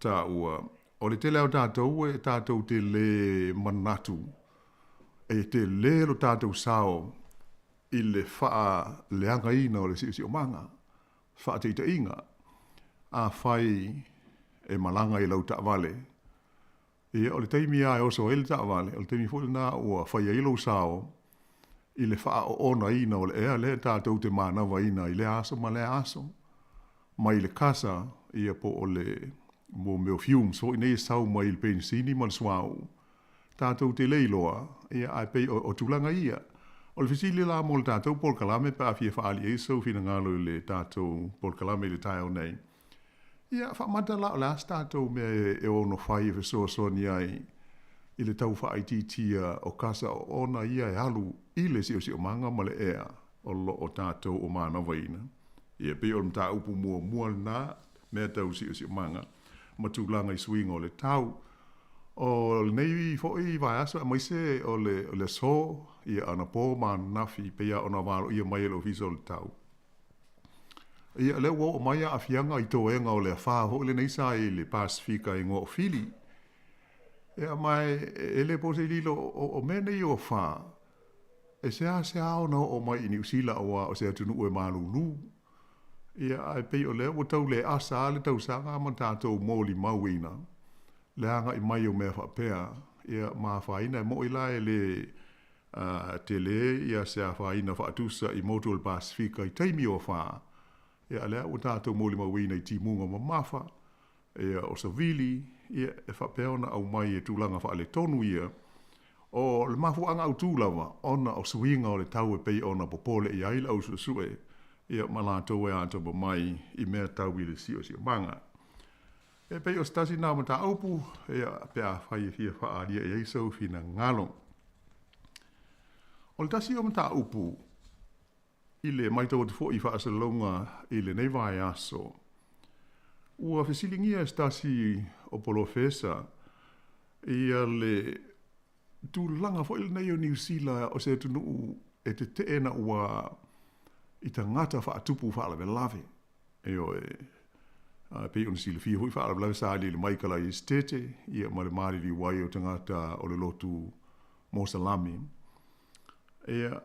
taua, o le tele lava o tatou e tatou te lē manatu e tele lo tatou sao i le faaleagaina o le siosiomaga, faataitaiga, afai e malaga i lau taavale, Ia, o le taimi lava e oso ai le taavale, o le taimi foi lena ua fai ai lou sao i le faaoonaina o le ea lea tatou te manavaina i lea aso ma lea aso, mai le kasa, ia po o le mo mea o fumes foi nei e sau mai le penisini ma le suauu, tatou te le iloa, ia ae pei o tulaga ia. O le fesili la mo le tatou polokalame pe a fia faaali ai sou finagalo i le tatou polokalame i le taeao nei, Ia, faamata la o le a se tatou mea e ono fai e fesoasoani ai i le tau faaitiitia o kasa oona ia e alu i le siosiomaga ma le ea o lo o tatou o manavaina. Ia, pei o le mataupu muamua lena, mea tau siosiomaga ma tulaga i suiga o le tau. O lenei foi vaiaso aemaise o le aso, ia, anapo ma ananafi, pei lava ona valoia mai e le Ofisa o le Tau. Ia, lea ua oo mai aafiaga i toega o le afa foi lenei sa i le Pasefika e igoa o Fili. Ia, ma e le po se lilo, o mea nei o afa, e seasea ona oo mai i Niu Sila aua o se atunuu e malulu. Ia, ae pei o lea ua tau le asa lava le tausaga ma tatou molimauina le agai mai o mea faapea, ia, ma afaina. E moni la e le Tele ia se afaina faatusa i motu o le Pasefika i taimi o afa, ia a lea ua tatou molimauina i timuga mamafa, ia o savili, ia e faapea ona aumai e tulaga faaletonu ia, o le mafuaaga autu lava ona o suiga o le tau e pei ona popole i ai le au suesue, ia ma latou e atamamai i mea tau i le siosiomaga. E pei o se tasi na o mataupu, ia pe afai e fia faaalia i ai sou finagalo. O le tasi o mataupu i le matau atu foi i faasalalauga i lenei vaiaso, ua fesiligia e se tasi o polofesa ia le tulaga foi lenei o Niu Sila o se atunuu e tetee na ua i tagata faatupu faalavelave. Ioe, e pei ona silafia foi faalavelave sa aliali mai i Kalaesetete ia ma le maliliu ai o tagata o le lotu Mosalami. Ia,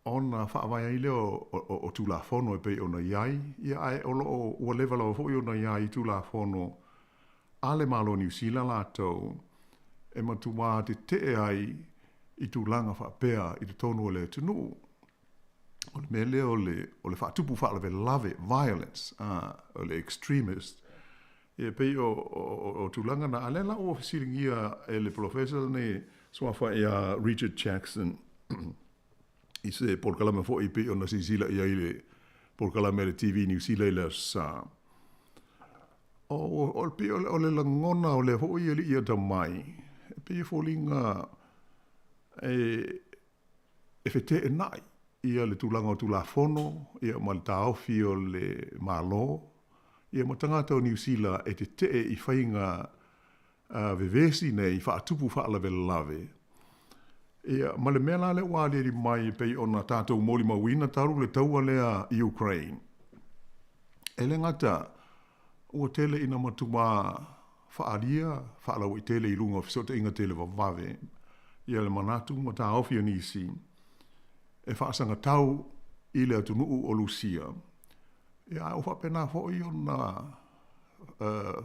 ona faavae ai lea o Tulafono e pei ona i ai, ia ae o lo o ua leva lava foi ona i ai Tulafono a le Malo o Niu Sila latou e matuā tetee ai i tulaga faapea i totonu o le atunuu. O le mea lea o le, o le faatupu faalavelave, violence, o le extremist, e pei o tulaga na. A lea la ua fesiligia e le polofesa lenei suafa ia Richard Jackson i se polokalame foi pei ona silasila i ai le polokalame a le TV Niu Sila i le Aso Sa. O, pei o le lagona o lea foi alii atamai, e pei e foliga e feteenai ia le tulaga o Tulafono ia ma le taofi o le Malo ia ma tagata o Niu Sila e tetee i faiga vevesi nei faatupu faalavelave ia ma le mea la lea ua aliali mai e pei ona tatou molimauina talu le taua lea i Ukraine. E le gata ua tele ina matuā faaalia faalauaitele i luga o fesootaiga televavave ia le manatu ma taofi o nisi e faasagatau i le atunuu o Lusia, ia ae ua faapena foi ona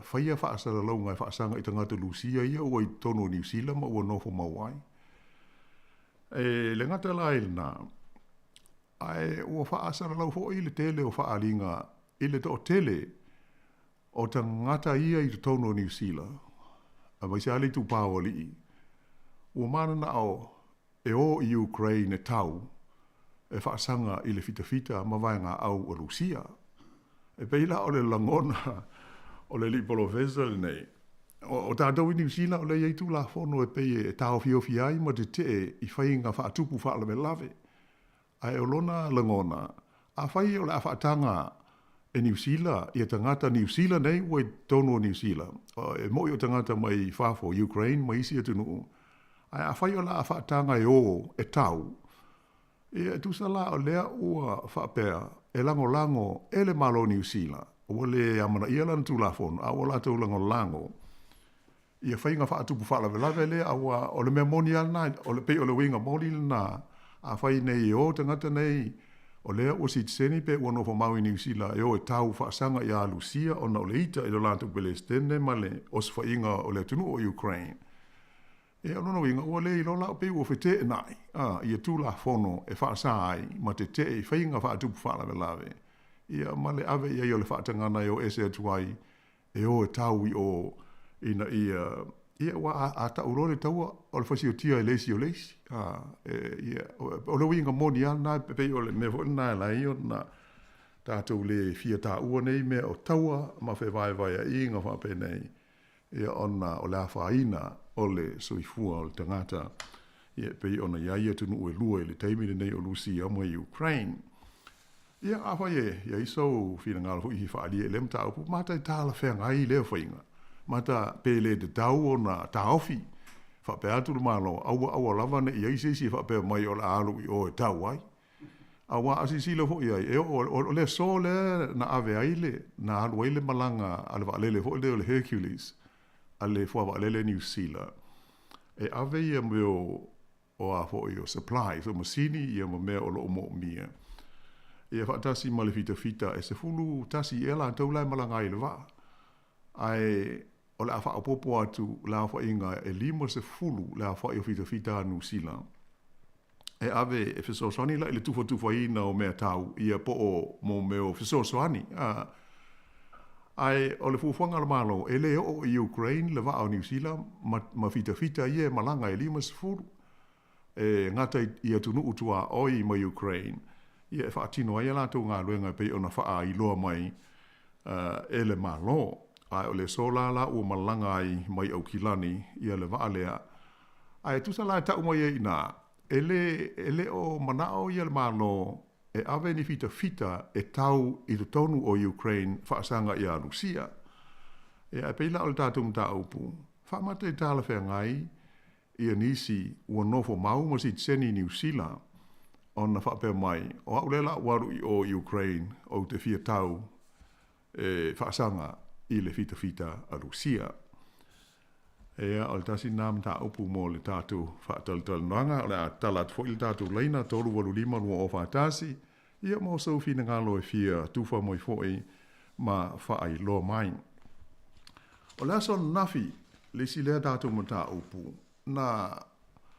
faia faasalalauga e faasaga i tagata Lusia ia ua i totonu o Niu Sila ma ua nofo mau ai. E le gata la i lena, ae ua faasalalau foi le tele o faaaliga i le toatele o tagata ia i totonu o Niu Sila, aemaise lava le itupa o alii, ua mananao e o i Ukraine e tau e faasaga i le fitafita ma vaegaau a Lusia. E pei la o le lagona o le alii polofesa lenei, o tatou i Niu Sila o lea e i ai Tulafono e pei e taofiofi ai ma tetee i faiga faatupu faalavelave. Ae o lona lagona, afai o le a faataga e Niu Sila ia tagata Niu Sila nei ua i totonu o Niu Sila, e mo'i o tagata mai fafo, Ukraine ma isi atunuu, ae afai o le a faataga e o e tau, ia e tusa la o lea ua faapea e lagolago e le Malo o Niu Sila, ua le amanaia lana Tulafono, a ua latou lagolago ia faiga faatupu faalavelave lea, aua o le mea moni lava lena, o le pei o le uiga moni lena, afai nei e o tagata nei o lea ua sitiseni pe ua nofo mau i Niu Sila e o e tau faasaga ia Lusia ona o le ita i lo latou Pelesitene ma le osofaiga o le atunuu o Ukraine. Ia, o lona uiga, ua le iloa la pei ua feteenai ia Tulafono e faasa ai ma tetee i faiga faatupu faalavelave, ia ma le ave i ai o le faatagana e o ese atu ai e o e tau i o ina ia, ia ua a tau loa le taua o le fasiotia e le isi o le isi. A, e, ia, o le uiga moni lava lena, e pei o le mea foi lena e ala ai ona tatou le fia taua nei mea o taua ma fevaevaeaiga faapenei, ia ona o le afaina o le soifua o le tagata, ia e pei ona i ai atunuu e lua i le taimi lenei o Lusia ma Ukraine. Ia, afai e i ai sou finagalo foi e fia faaalia i lea mataupu, mata e talafeagai lea faiga, mata pe le tatau ona taofi faapea atu le Malo, aua aua lava ne i ai se isi e faapea mai o le a alu i o e tau ai. Aua a silasila foi i ai, e oo, o le aso lea na ave ai le, na alu ai le malaga a le vaalele foi lea o le Hercules, a le fuavaalele Niu Sila, e ave ia mea o o a foi o supplies, o masini ia ma mea o lo o moomia. Ia faatasi ma le fitafita e 11 ea latou la e malaga ai i le vaa. Ae o le a faaopoopo atu le aofaiga e 50 le aofai o fitafita a Niu Sila. e ave e fesoasoani la i le tufatufaina o mea tau ia po o mo mea o fesoasoani. A, ae o le fuafuaga a le Malo, e le oo i Ukraine le vaa o Niu Sila ma, ma fitafita ia e malaga e 50 e gata i atunuu tuaoi ma Ukraine, ia e faatino ai a latou galuega e pei ona faailoa mai e le Malo. Ae o le aso la la ua malaga ai mai Aukilani ia le vaa lea. Ae tusa la e tau mai ai i ina, e le, e le o manao ia le Malo e ave ni fitafita e tau i totonu o Ukraine faasaga iā Rusia. Ia ae pei la o le tatou mataupu, faamata i talafeagai ia nisi ua nofo mau ma sitiseni i Niu Sila ona faapea mai, o au lea la ua alu i o i Ukraine ou te fia tau e faasaga i le fitafita a Rusia. Ia, o le tasi lena mataupu mo le tatou faatalatalanoaga. O le a tatala atu foi le tatou laina 385 2041, ia mo sou finagalo e fia tufa mai foi ma faailoa mai. O le aso ananafi, le isi lea tatou mataupu, na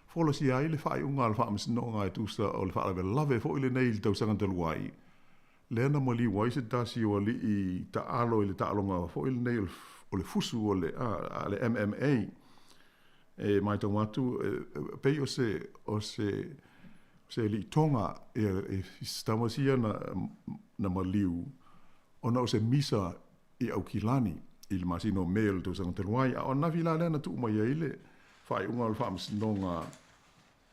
folasia ai le faaiuga a le Faamasinoga e tusa o le faalavelave foi lenei i le tausaga talu ai, lea na maliu ai se tasi o alii taalo i le taaloga foi lenei o le fusu o le, a, le MMA. E matau atu, e pei o se, o se, se alii toga, ia, e, se tama sia na, na maliu, ona o se misa i Aukilani i le masina o Me o le tausaga talu ai. A o ananafi la lea na tuu mai ai le faaiuga o le Faamasinoga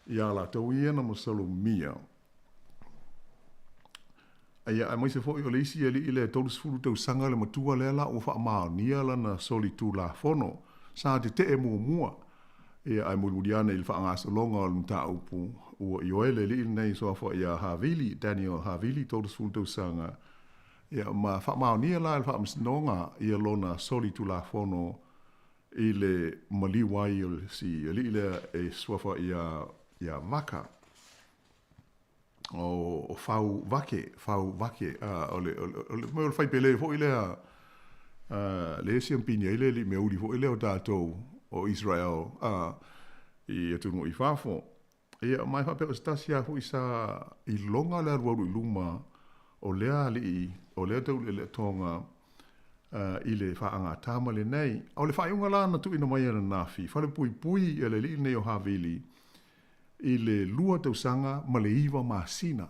iā latou ia na masalomia. Ia, aemaise foi o le isi alii lea e 30 tausaga le matua lea la ua faamaonia lana solitulafono sa tetee muamua. Ia, ae mulimuli ane i le faagasologa o le mataupu ua ioe le alii lenei suafa ia Havili, Daniel Havili, 30 tausaga, ia, ma faamaonia la e le Faamasinoga ia lona solitulafono i le maliu ai o le si alii lea e suafa ia ia Vaka. O, o Fau Vake, Fau Vake, a, o le, o le, o le, o le faipele foi lea, a, le siampini ai le alii meauli foi lea o tatou o Israel, a, i atunuu i fafo. Ia, ma e faapea o se tasi lava foi sa iloga le alualu i luma o lea alii, o lea taulealea-toga i le faagatama lenei. O le faaiuga la na tuuina mai ananafi, falepuipui le alii lenei o Havili i le lua tausaga ma le iva masina,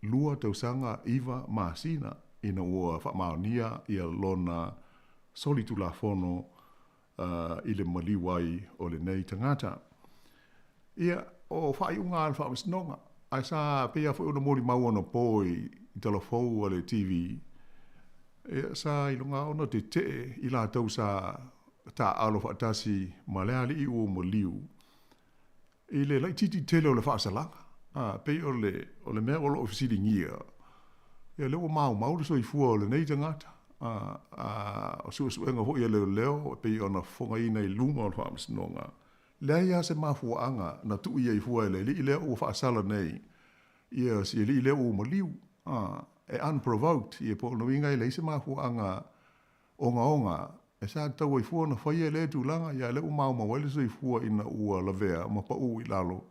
lua tausaga iva masina ina ua faamaonia ia lona solitulafono i le maliu ai o lenei tagata. Ia, o faaiuga a le Faamasinoga, ae sa pei lava foi ona molimau anapo i talafou a le TV, ia, sa iloga ona tetee i latou sa taaalo faatasi ma le alii ua maliu i le laitiiti tele o le faasalaga. A, pei o le, o le mea o lo o fesiligia, ia lea ua maumau le soifua o lenei tagata. A, a, o suesuega foi a leoleo e pei ona fofogaina i luma o le Faamasinoga, Leai lava se mafuaaga na tuu ai fua e le alii lea ua faasala nei ia si alii lea ua maliu, a, e unprovoked, ia po o lona uiga e leai se mafuaaga ogaoga e sa tatau ai fua ona faia lea tulaga, ia lea ua maumau ai le soifua ina ua lavea ma pau i lalo,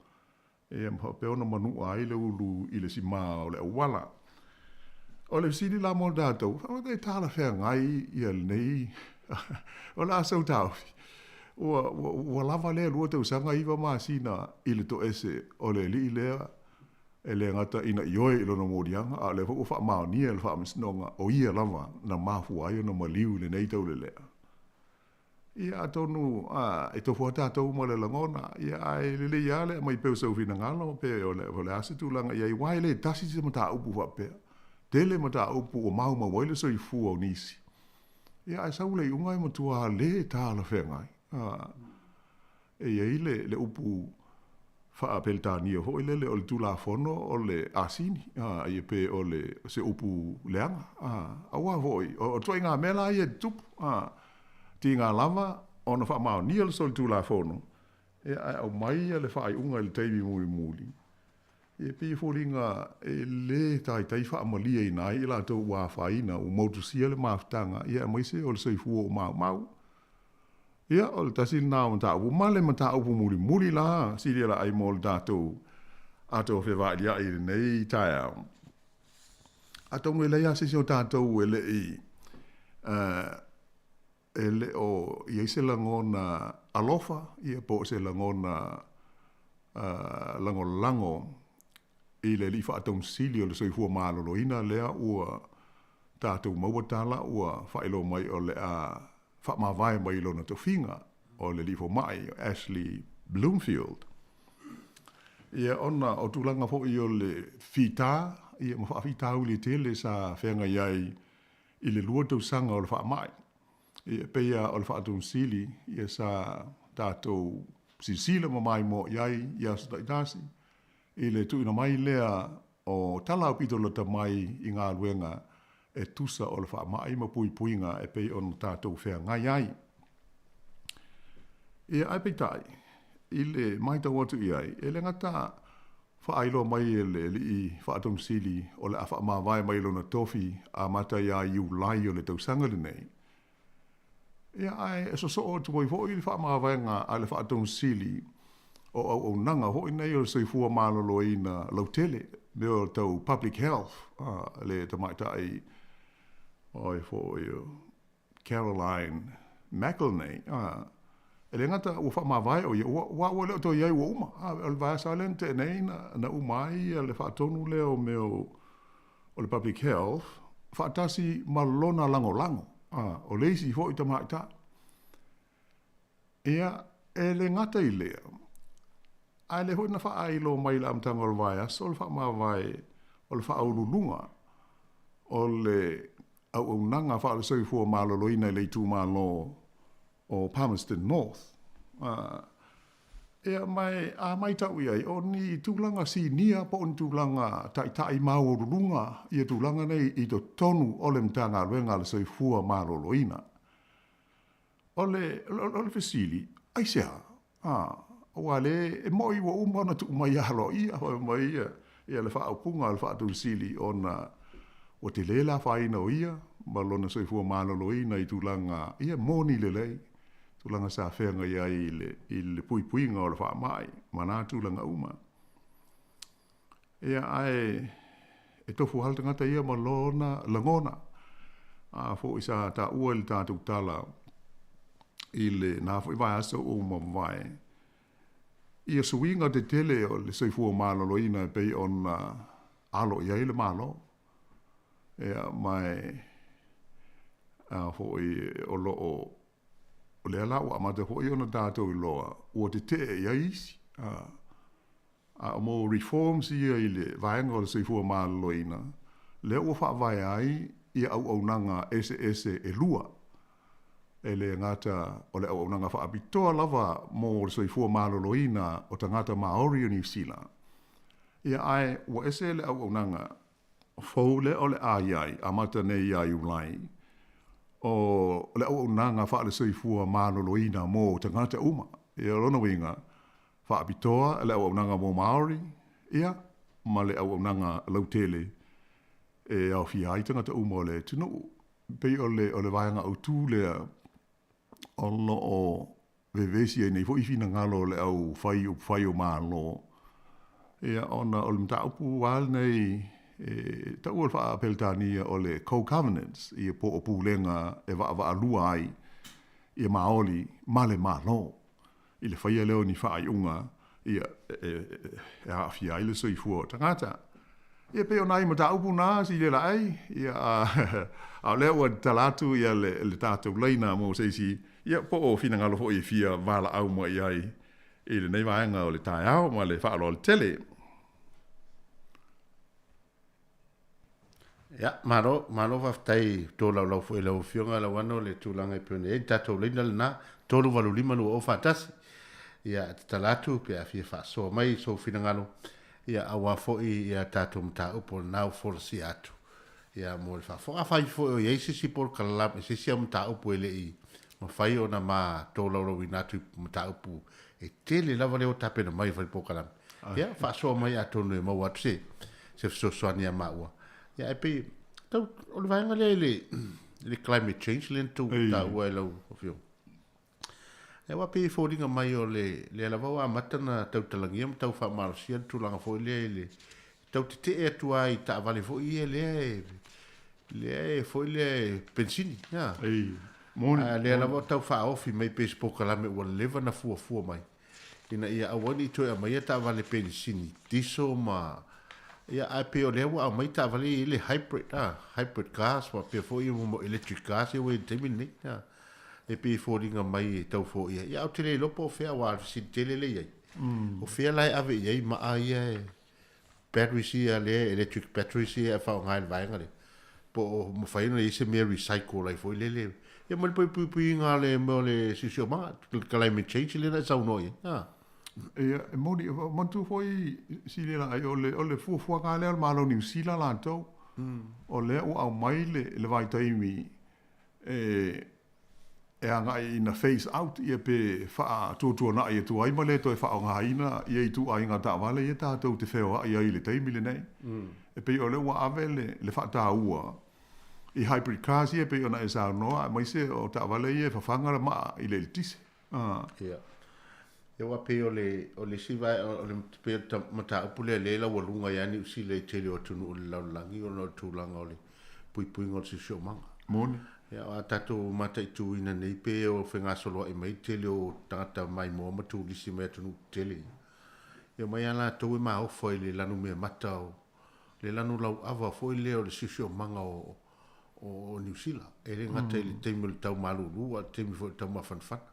ia ma faapea ona manua ai le ulu i le simā o le auala. O le fesili la mo tatou, faamata e talafeagai ia lenei, o le a sou taofi, ua, ua, ua lava lea lua tausaga iva masina i le toese o le alii lea e le gata ina ioe i lona moliaga, a o lea foi ua faamaonia e le Faamasinoga o ia lava na mafua ai ona maliu i lenei taulelea. Ia, atonu e tofu lava tatou ma le lagona, ia, ae lelei lava le aumai pea o sou finagalo, pe o le, o le a se tulaga i ai, aua e le tasi se mataupu faapea. Tele mataupu ua maumau ai le soifua o nisi. Ia, ae sau le iuga e matua le talafeagai. E i ai le, le upu faa-Peretania foi lele o le Tulafono o le asini, a, ia pe o le, se upu leaga, a, aua foi, o, o ituaiga mea la ia e tutupu, a, tiga lava ona faamaonia le solitulafono, ia, ae aumai ia le faaiuga i le taimi mulimuli, ia e pei e foliga e le taitai faamalieina ai i latou ua afaina, ua motusia le mafutaga, ia aemaise o le soifua ua maumau. Ia, o le tasi lena o mataupu, ma le mataupu mulimuli la, silia laai mo le tatou atoa fevailia'i i lenei taeao. Atonu e leai lava se isi o tatou e le i e le o i ai se lagona alofa ia po o se lagona lagolago i le Alii Faatonu-Sili o le Soifua Maloloina lea ua tatou maua tala ua faailoa mai o le a faamavae mai i lona tofiga o le Alii Fomai o Ashley Bloomfield. Ia ona o tulaga foi o le fita ia ma faafitauli e tele sa feagai ai i le 2 tausaga o le faamai. Ia e pei lava o le Faatonu-Sili ia sa tatou silasila ma maimoa i ai i aso taitasi i le tuuina mai lea o tala aupito lata mai i galuega e tusa o le faamai ma puipuiga e pei ona tatou feagai ai. Ia, ae peitai, i le matau atu i ai, e le gata faailoa mai e le Alii Faatonu Sili o le a faamavae mai lona tofi amata ia Iulai o le tausaga lenei, Ia, ae sosoo atu ai foi le faamavaega a le Faatonu Sili o auaunaga foi nei o le soifua maloloina lautele, mea tau public health, le tamaitai o ai foi o Caroline McElnay, e le gata ua faamavae o ia, ua ua le o toe i ai ua uma. O le vaiaso lava lea na tea nei na uma ai le faatonu lea o mea o le public health faatasi ma lona lagolago, o le isi foi tamaitai. Ia, e le gata i lea, ae lea foi na faailoa mai i le amataga o le vaiaso le faamavae o le faauluuluga o le auaunaga faale-soifua maloloina i le itumalo o Palmerston North. Ia, ma a maitau i ai, o ni tulaga sinia po o ni tulaga taitai maualuluga ia tulaga nei i totonu o le Matagaluega a le Soifua Maloloina. O le, o le fesili, aisea? Aua lea e moni ua uma ona tuu mai aloaia fai mai ia, ia le faaupuga a le Faatonusili ona ua tele le afaina o ia ma lona soifua maloloina i tulaga ia moni lelei, tulaga sa feagai ai i le, i le puipuiga o le faamai ma na tulaga uma. Ia, ae e tofu lava le tagata ia ma lona lagona. A foi sa taua i le tatou tala i le na foi vaiaso ua mavae, ia suiga tetele o le soifua maloloina e pei ona alo i ai le Malo. Ia, ma e a foi o lo o o lea la ua amata foi ona tatou iloa ua tetee i ai isi. A o mo reforms ia i le vaega o le soifua maloloina, lea ua faavae ai ia auaunaga eseese e lua, e le gata o le auaunaga faapitoa lava mo le soifua maloloina o tagata Māori o Niu Sila, ia ae ua ese le auaunaga fou lea o le a i ai, amata nei ia Iulai, o le auaunaga faale-soifua maloloina mo tagata uma. Ia o lona uiga, faapitoa le auaunaga mo Māori, ia, ma le auaunaga lautele e aofia ai tagata uma o le atunuu. E pei o le, o le vaega autu lea o lo o vevesi ai nei foi finagalo o le au fai upufai o Malo, ia, ona o le mataupu lava lenei e taua i le faa-Peretania o le co-governance, ia po o pulega e vaavaalua ai ia Māori ma le Malo. i le faia lea o ni faaiuga ia e aafia ai le soifua o tagata. Ia pei o nai mataupu na si le laei, ia a o lea ua tatala atu ia le, le tatou laina mo se isi, ia po o finagalo foi e fia valaau mai ai i lenei vaega o le taeao ma le faaaloalo tele. Ia, malo, malo faafetai i tolaulau foi i lau Afioga Lauano le tulaga e pei ona i ai le tatou laina lena, 3852041. Ia, tatala atu pe a fia faasoa mai sou finagalo, ia, aua foi ia tatou mataupu o lena ua folasia atu. Ia, mo le faafofoga. Afai foi o i ai se isi polokalame, se isi au mataupu e le i mafai ona ma tolaulauina atu i mataupu e tele lava lea ua tapena mai e fai polokalame. Ia, faasoa mai atonu e maua atu se, se fesoasoani ia maua. Ia, ae pei, tau, o le vaega lea i le, i le climate change lea na tou taua e lau afioga. Aua pei e foliga mai o le lea lava ua amata ona tautalagia ma tau faamalosia le tulaga foi lea i le tau tetee atu lava i taavale foi ia lea e lea e foi lea e penisini. A lea lava o tau faaofi mai pei se polokalame ua leva ona fuafua mai ina ia aua ne i toe aumaia taavale penisini diesel ma ia ae pei o lea ua aumai taavale ia i le hybrid a hybrid cars faapea foi ia mo electric cars ia ua i le taimi lenei a e pei e foliga mai e tau foia ia ae ou te le iloa po o fea aua o le fesili tele lea i ai o fea la e ave i ai maa ia e batteries ia lea electric batteries ia e faaaoga i le vaega lea po o mafai ona i ai se mea recycle ai foi lele ia ma le puipuiga o le mea o le siosiomaga climate change lea na e saunoa i ai a. Ia, e moni, manatua foi silia ai, o le, o le fuafuaga lava lea o le Malo o Niu Sila latou, o lea ua aumai le, le vaitaimi e, e agai ina phase out ia pe faatuatuanai atu ai ma le toe faaaogaina ia ituaiga taavale ia tatou te feoai ai i le taimi lenei. E pei o lea ua ave le, le faataua i hybrid cars ia e pei ona e saunoa aemaise o taavale ia e fafaga le maa i le eletise. Ia. Ia aua pei o le, o le isi vae, o le pei o le mataupu lea lea e laualuga ai lava Niu Sila i tele o atunuu o le lalolagi ona o le tulaga o le puipuiga o le siosiomaga. Moni. Ia, a tatou mataituina nei pe o fegasoloai mai le tele o tagata maimoa ma turisi mai atunuu tetele ia, e omai lava latou e maofa i le lanumeamata o le lanu lauava foi lea o le siosiomaga o o Niu Sila. E le gata i le taimi o le tau malūlū, a o le taimi foi o le tau mafanafana.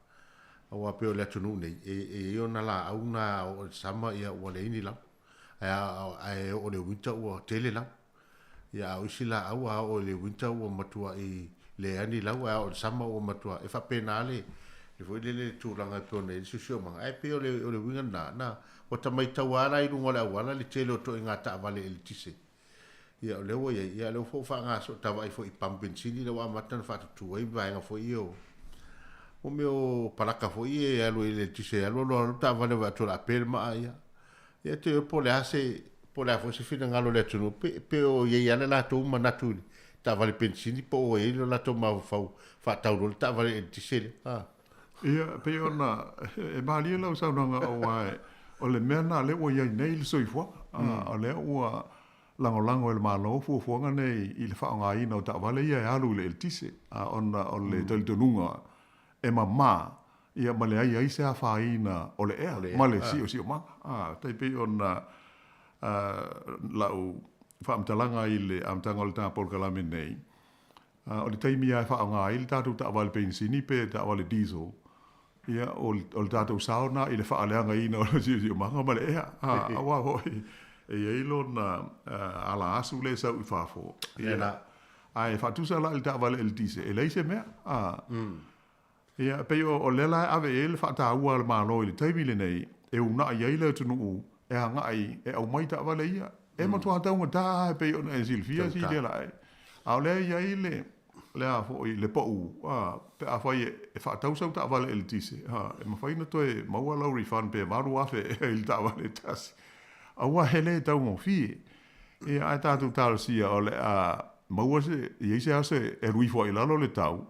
Aua pei o le atunuu nei, e i ai ona laau na a oo i le sama ia ua leai ni lau. Ae a oo i le winter ua tele lau. Ia a o isi laau a oo i le winter ua matuai leai ni lau, ae a oo i le sama ua matua, e faapena le foi lele le tulaga e pei ona i ai le siosiomaga. Ae pei o le uiga lena, na ua ta matau lava la i luga o le auala le tele o ituaiga taavale eletise. Ia o lea ua i ai, ia o lea foi ua faagasolo, ta vaai foi i pamu penisini lea ua amata ona faatutu ai vaega foi ia o o mea o palaka foi ia e alu ai le eletise e alu alu alu taavale vaai atu o le a pe le maa ia. Ia te iloa po o le a se po o le a foi se finagalo o le atunuu pe pe o i ai lava le latou manatu i le taavale penisini po o i ai lo latou mafaufau faatau loa le taavale eletise lea. A. Ia, pei ona e malie lau saunoaga aua o le mea lena lea ua i ai nei le soifuaga. O lea ua lagolago e le Malo fuafuaga nei i le faaaogaina o taavale ia e alu i le eletise, a ona o le talitonuga e mama ia ma leai ai se afaina o le ea ma le siosiomaga. A, tai pei ona lau faamatalaga i le amataga o le ta polokalame nei, o le taimi lava e faaaoga ai le tatou taavale penisini pe taavale diesel, Ia, o le tatou sao lena i le faaleagaina o le siosiomaga ma le ea, aua foi e i ai lona ala asu lea e sau i fafo. Ia, ae faatusa la i le taavale eletise, e leai se mea. Ia, e pei o lea la e ave i ai le faataua a le Malo i le taimi lenei e uunai ai le atunuu e agai e aumai taavale ia. E matua taugata lava e pei ona e silafia silia lae. A o lea e i ai le le a foi, le pau, a, pe afai e faatau sau taavale eletise, a, e mafai ona toe maua lau refund pe $8,000 i le taavale e tasi. Aua e le taugofie. Ia, ae tatou talosia o le a maua se, i ai se aso e alu ifo ai i lalo le tau,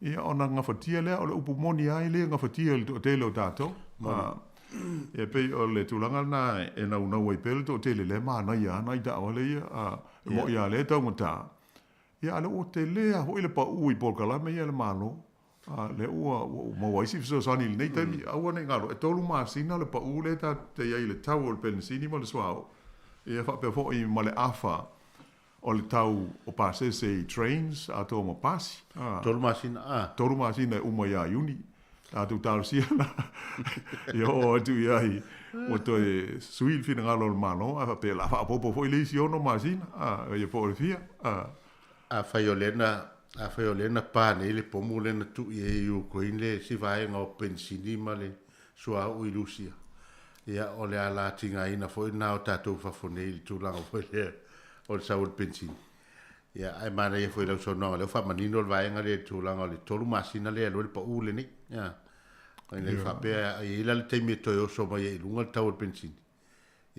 ia ona gafatia lea, o le upu moni lava e le gafatia e le toatele o tatou. A, e pei o le tulaga lena e naunau ai pea le toatele, lea e manaia lava nai taavale ia, a, e moni lava o lea e taugata, Ia, a o lea ua tele lava foi le pau i polokalame ia a le Malo. A lea ua ou maua ai si fesoasoani i lenei taimi. Aua ne i galo, e tolu masina le pau lea tatou te i ai i le tau o le penisini ma le suauu, ia faapea foi ma le afa o le tau o pasese i trains atoa ma pasi. 3 masina, a? 3 masina e uma ia Iuni. Tatou talosia la ia oo atu i ai ua toe sui le finagalo o le Malo ae faapea o le a faaopoopo foi le isi 6 masina a ia po o le fia. Afai o lea na afai o lea na pa nei le pomu lea na tuu i ai i Ukraine le isi vaega o penisini ma le suauu i Lusia, ia o le ala tigaina foi lena o tatou i fafo nei i le tulaga foi lea o le sau o le penisini. Ia, ae manaia foi i lau saunoaga, lea ua faamanino le vaega lea i le tulaga o le 3 masina lea e alu ai le pau lenei. Ia, ina ia faapea e i ai la le taimi e toe oso mai ai i luga le tau o le penisini.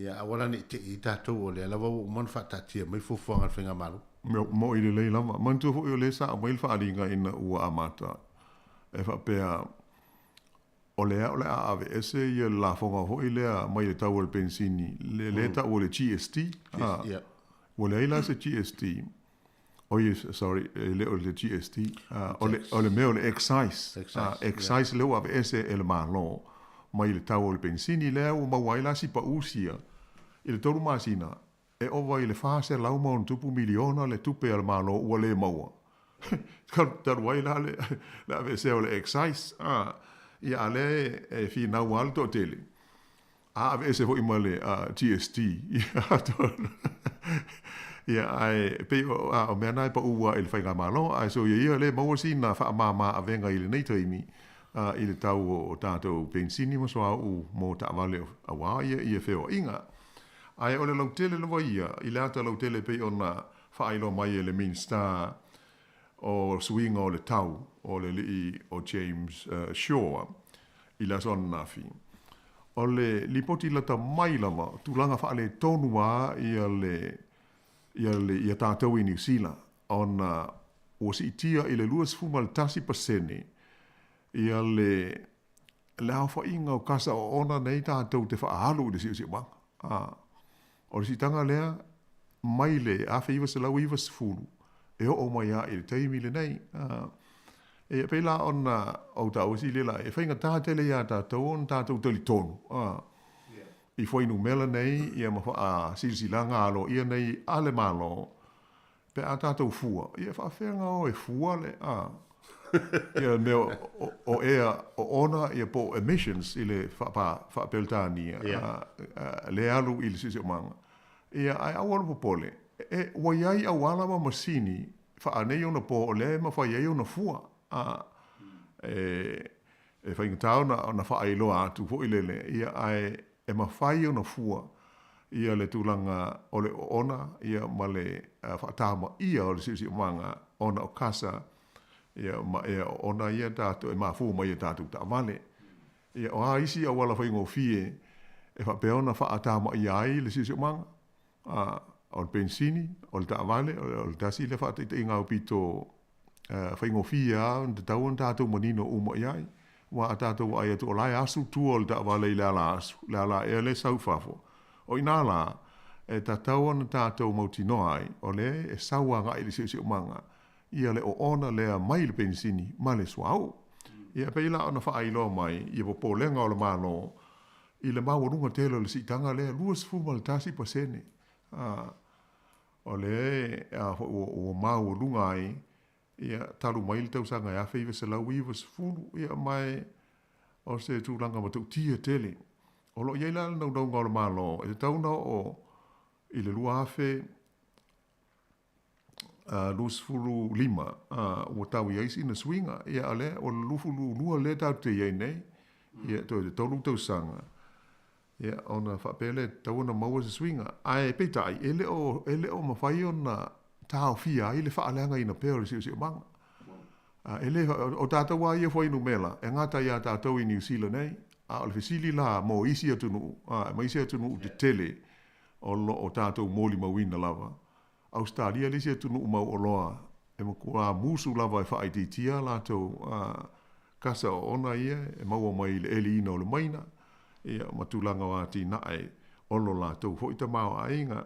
Ia, aua la ne i te i tatou, o lea lava ua uma ona faataatia mai fuafuaga a le Faigamalo. Mo'i lelei lava. Manatua foi o lea sa aumai le faaaliga ina ua amata e faapea. O lea o le a aveese ia le lafoga foi lea mai le tau o le penisini, le lea e tau o le GST. Ua leai la se GST. Oi, sorry, e le o le GST. O le mea o le excise. Excise lea ua aveese e le Malo mai le tau o le penisini lea ua maua ai la si pau sia i le 3 masina e ova i le 400+ miliona le tupe a le Malo ua le maua. Talu ai la le aveesea o le excise, ia a lea e finau lava le toatele, a aveese foi ma le GST. Ia, ae pei o mea na e pau lava i le faigamalo, ae soia ia le maua sina faamama avega i lenei taimi i le tau o tatou penisini ma suauu mo taavale aua ia feoaiga. Ae o le lautele lava ia i le ata lautele e pei ona faailoa mai e le Minisita o Suiga o le Tau, o le alii o James Shaw i le aso ananafi. O le lipoti lata mai lava, tulaga faaletonu lava ia le ia le ia tatou i Niu Sila ona ua siitia i le 21% ia le le aofaiga o kasa oona nei tatou te faaalu i le siosiomaga. A, o le siitaga lea mai le 1990 e oo mai lava i le taimi lenei. A, e pei la ona ou taua silia la, e faigata tele iā tatou ona tatou talitonu, a, i fuainumera nei ia ma faasilasilaga aloaia nei a le Malo, Pe a tatou fua, ia e faafefea ona o e fua le, a, ia mea o ea oona ia po o emissions i le faa-Peretania, a, le alu i le siosiomaga. Ia, ae aua le popole, e, ua i ai auala ma masini faaneionapo o lea e mafai ai ona fua, a, e, e faigata ona faailoa atu foi lele, ia, ae e mafai ona fua ia le tulaga o le oona ia ma le faatamaia o le siosiomaga ona o kasa ia ma ea oona ia tatou e mafua mai i a tatou taavale. Ia o a isi auala faigofie e faapea ona faatamaia ai le siosiomaga? A, o le penisini, o le taavale, o le tasi lea faataitaiga aupito faigofie lava ona tatau ona tatou manino uma i ai. Aua a tatou vaai atu o la e asu tua o le taavale i le ala asu, le ala ea lea e sau i fafo. O i ina la, e tatau ona tatou mautinoa ai, o lea e sau agai i le siosiomaga ia le oona lea mai le penisini ma le suauu. Ia e pei la ona faailoa mai ia popolega o le Malo i le maualuga tele o le siitaga lea, 21%. O lea foi ua maualuga ai ia talu mai le tausaga e 1990, ia ma o se tulaga matautia tele. O lo o i ai la le naunauga o le Malo e tatau ona oo i le 2025 ua tau i ai sina suiga. Ia o lea o le 22 lea tatou te i ai nei, ia toe 3 tausaga. Ia, ona faapea lea, e tatau ona maua se suiga. Ae peitai, e le o, e le o mafai ona taofia ai le faaleagaina pea o le siosiomaga. E le, o tatou lava ia fuainumera, e gata iā tatou i Niu Sila nei, a o le fesili la mo isi atunuu, aemaise atunuu tetele o lo o tatou molimauina lava, Ausetalia le isi atunuu mauoloa e matua musu lava e faaitiitia a latou kasa oona ia e maua mai i le ʻeliina o le maina, ia, ma tulaga o atinae o lo latou foi tamaoaiga.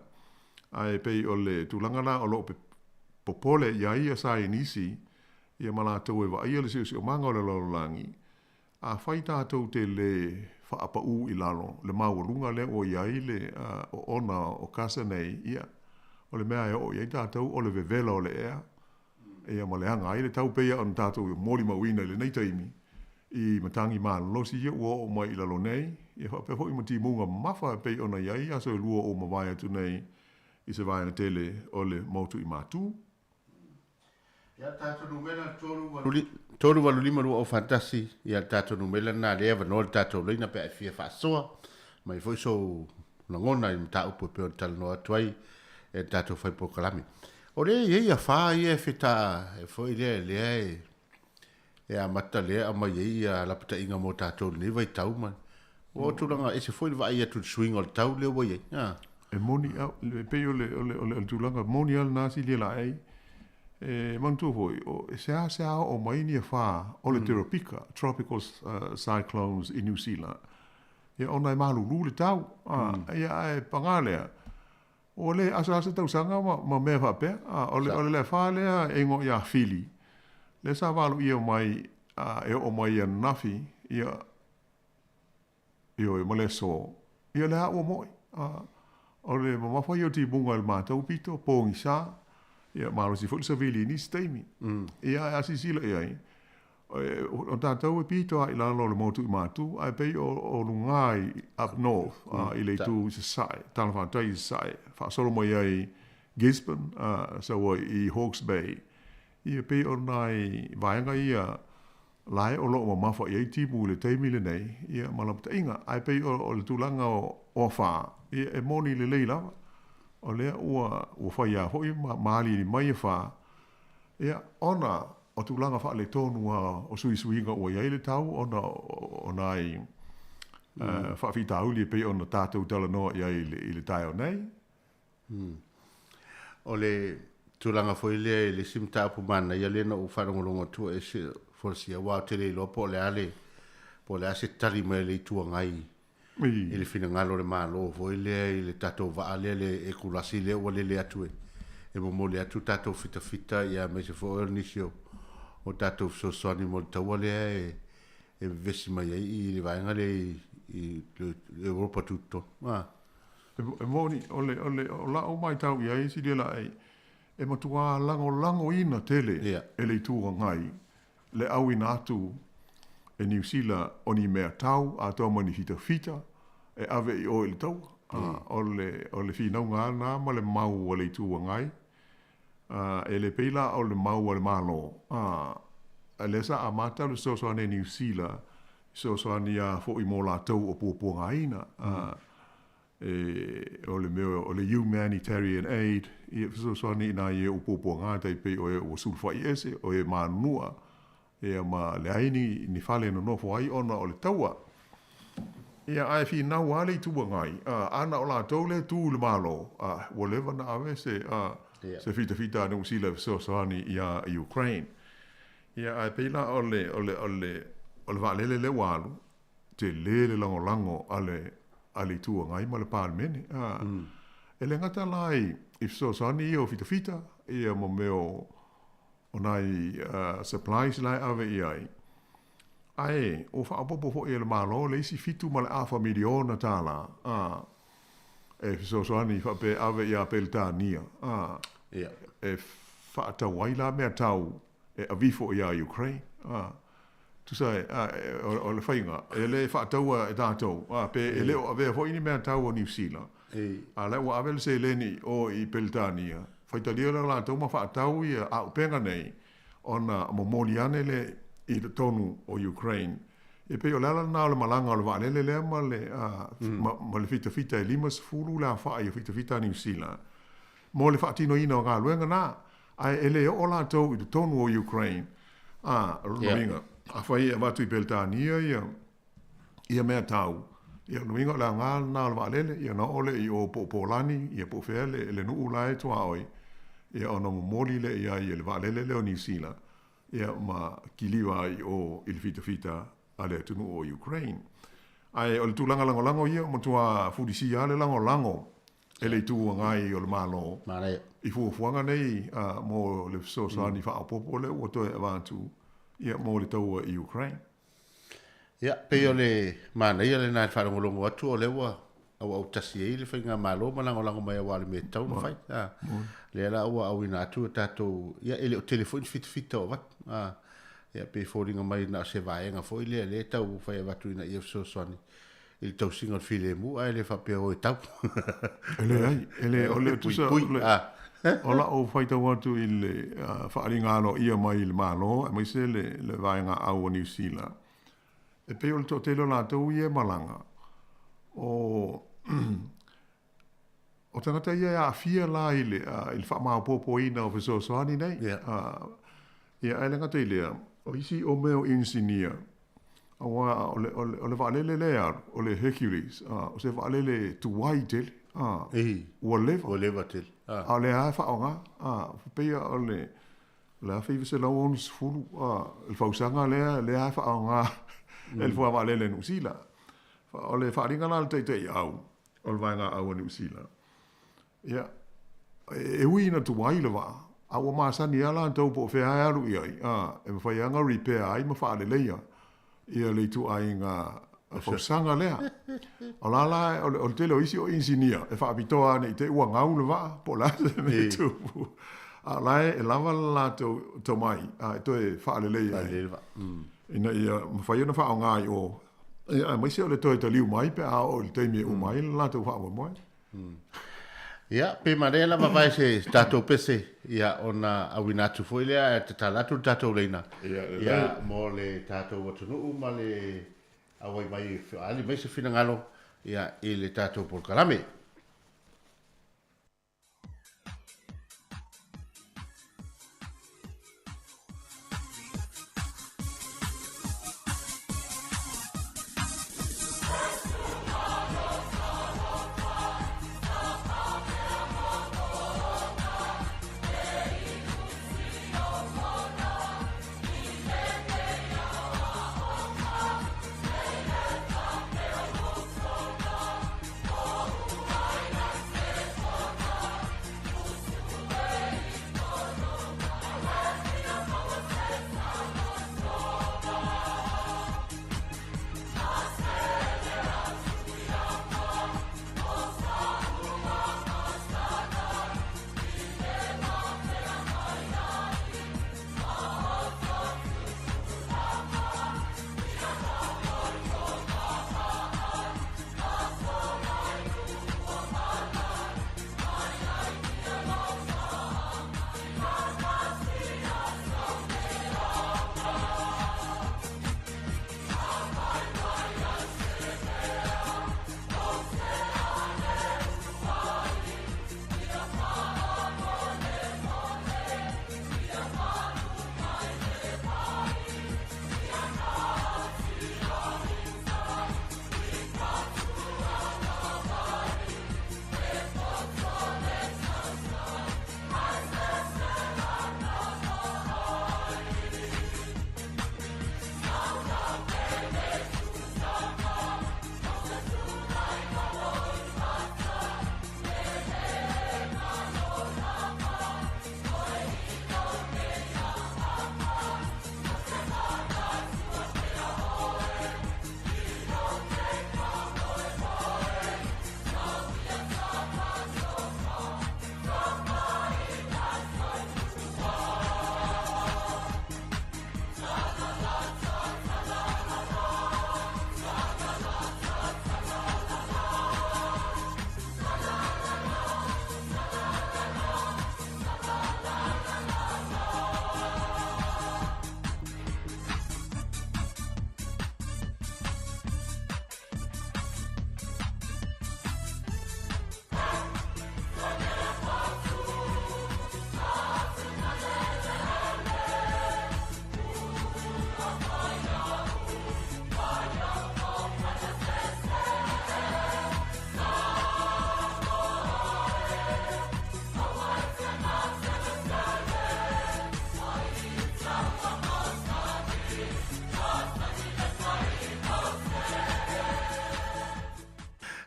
Ae pei o le tulaga la o lo o popole i ai ia saienisi ia ma latou e vaaia le siosiomaga o le lalolagi, Afai tatou te lē faapaū i lalo le maualuga lea ua i ai le oona o kasa nei, ia, o le mea e oo i ai tatou o le vevela o le ea, ia, ma leaga ai le tau pei ona tatou molimauina i lenei taimi i matagi malolosi ia ua oo mai i lalo nei, ia faapea foi ma timuga mamafa e pei ona i ai aso e lua ua mavae atu nei i se vaega tele o le motu i Matu. Ia le tatou numera 385 241, ia le tatou numera lena lea e avanoa le tatou laina pe a e fia faasoa mai foi sou lagona i mataupu e pei ona talanoa atu ai e le tatou fai polokalame. O lea e i ai afa ia e feta e foi lea lea e e amata lea aumai ai ia lapataiga mo tatou i lenei vaitau ma ua tulaga ese foi le vaai atu i le suiga o le tau lea ua i ai. E moni, e pei o le tulaga moni lava lena silia laei. E manatua foi, o, e seāseā oo mai ni afa o le teropika, tropical cyclones i New Zealand. Ia ona e malulu le tau. Ia ae pagā lea, ua le asa asa tausaga ma, ma mea faapea. O le, o le afa lea e igoa ia Fili, lea sa valoia mai e oo mai i ananafi, ia, Ioe, ma le aso, ia le a ua mo'i. A, o le mamafa ia o timuga i le matou pito, pogisa, ia malosi foi le savili i nisi taimi. Ia ae a silasila i ai, o tatou e pito lava i lalo o le motu i Matu, ae pei o, o luga i up north, i le itu i Sasae, talafatai i Sasae, faasolo mai ai Gisborne, sau ai i Hawke's Bay. Ia pei o nai vaega ia la e o lo o mamafa i ai timu i le taimi lenei, ia ma lapataiga. Ae pei o le tulaga o afa, ia e moni lelei lava, o lea ua ua fai foi ma ma aliali mai afa, ia ona o tulaga faaletonu lava o suisuiga ua i ai le tau ona o nai faafitauli e pei ona tatou talanoa i ai i le taeao nei. O le tulaga foi lea i le isi mataupu manaia lea na ou faalogologo atu e se folasia, aua ou te le iloa po o le a le, po o le a se tali mai a le Itu Agai i le finagalo o le Malo foi lea i le tatou vaa lea le Ekulasi lea ua lele atu e momoli atu tatou fitafita ia aemaise foi o nisi o tatou fesoasoani mo le taua lea e vevesi mai ai i le vaega lea i le Europa Tutotonu. E moni, o le, o le, o la'u maitau i ai, silia laʻi, e matuā lagolagoina tele e le Itu Agai le auina atu e Niu Sila o ni mea tau atoa ma ni fitafita e ave i o i le taua. O le, o le finauga lava lena ma le mau a le Itu Agai, e le pei la o le mau a le Malo, a lea sa amata le fesoasoani a Niu Sila, fesoasoani lava foi mo latou o puapuagaina. E, o le mea o le humanitarian aid, ia fesoasoani i nai e o puapuaga tai pei o e ua sulufai ese, o e manunua, ia ma leai ni fale e nonofo ai ona o le taua. Ia ae finau lava le Itu Agai, ana o latou lea e tu i le Malo, ua leva ona ave se, se fitafita a Niu Sila e fesoasoani iā Ukraine. Ia ae pei la o le, o le, o le, o le vaalele lea ua alu, tele le lagolago a le, a le Itu Agai ma le Palemene. E le gata la i fesoasoani ia o fitafita, ia ma mea o, o nai supplies la e ave i ai, ae ua faaopoopo foi e le Malo le isi $7.5 miliona e fesoasoani faapea e ave iā Peretania e faatau ai la mea tau e aveifo iā Ukraine. Tusa e, o le faiga, e le faataua e tatou, pe e le o avea foi ni mea tau o Niu Sila, a o la ua ave le seleni i o i Peretania, faitalia lea o latou ma faatau ia auupega nei, ona momoli ane lea i totonu o Ukraine. E pei o le ala lena o le malaga o le vaalele lea ma le, ma le fitafita e 50 le aofai o fitafita a Niu Sila mo le faatinoina o galuega na, ae e le oo latou i totonu o Ukraine. A, o lona uiga, afai e avatu i Peretania ia, ia mea tau, ia lona uiga o le aoga lena o le vaalele, ia ona oo lea i o po o Polani, ia po o fea le, le nuu la e tuaoi, ia ona momoli lea i ai e le vaalele lea o Niu Sila, ia ma kiliva ai i o i le fitafita a le atunuu o Ukraine. Ae o le tulaga lagolago ia, ua matua fulisia lava le lagolago e le Itu Agai o le Malo i fuafuaga nei mo le fesoasoani faaopoopo lea ua toe avatu ia mo le taua i Ukraine. Ia, pei o le manaia lena i le faalogologo atu o lea ua auautasi ai le faigamalo ma lagolago mai aua o le mea e tatau ona fai. Lea la ua auina atu e tatou, ia e le o tele foi ni fitafita o avatu. Ia pei e foliga mai na o se vaega foi lea lea e tau fai avatu ina ia fesoasoani i le tausiga o le filemu, ae le faapea o e tau. E leai, e le, o le tusa, o le, o la'u faitau atu i le faaaliga aloaia mai i le Malo, aemaise le, le vaega au o Niu Sila, e pei o le toatele o latou ia e malaga, o, o tagata ia e aafia la i le, i le faamaopoopoina o fesoasoani nei. Ia, ae le gata i lea, o isi o mea o inisinia, aua o le, o le, o le vaalele lea e alu, o le Hercules, o se vaalele tuai tele, ua leva. Ua leva tele. A o lea lava e faaaoga, pei o le. le 1960, le fausaga lea lea e faaaoga e le fuavaalele a Niu Sila. O le faaaliga la a le taitaiau o le vaegaau a Niu Sila, ia, e ui ina tuai le vaa, a ua masani lava latou po o fea e alu i ai, e mafai lava ona repair ai ma faaleleia ia le ituaiga fausaga lea. O la la, o le tele o isi o inisinia e faapitoa ne i te i ua gau le vaa po o le a se mea e tupu, a o la e lava le latou tomai e toe faaleleia ai ina ia mafai ona faaaoga i o, aemaise o le toe taliu mai pe a oo i le taimi e uma ai le latou faamoemoe. Ia, pe manaia lava vae se tatou pese, ia, ona auina atu foi lea ae tatala atu le tatou laina, ia, mo le tatou atunuu ma le auai mai e faaali mai se finagalo, ia, i le tatou polokalame.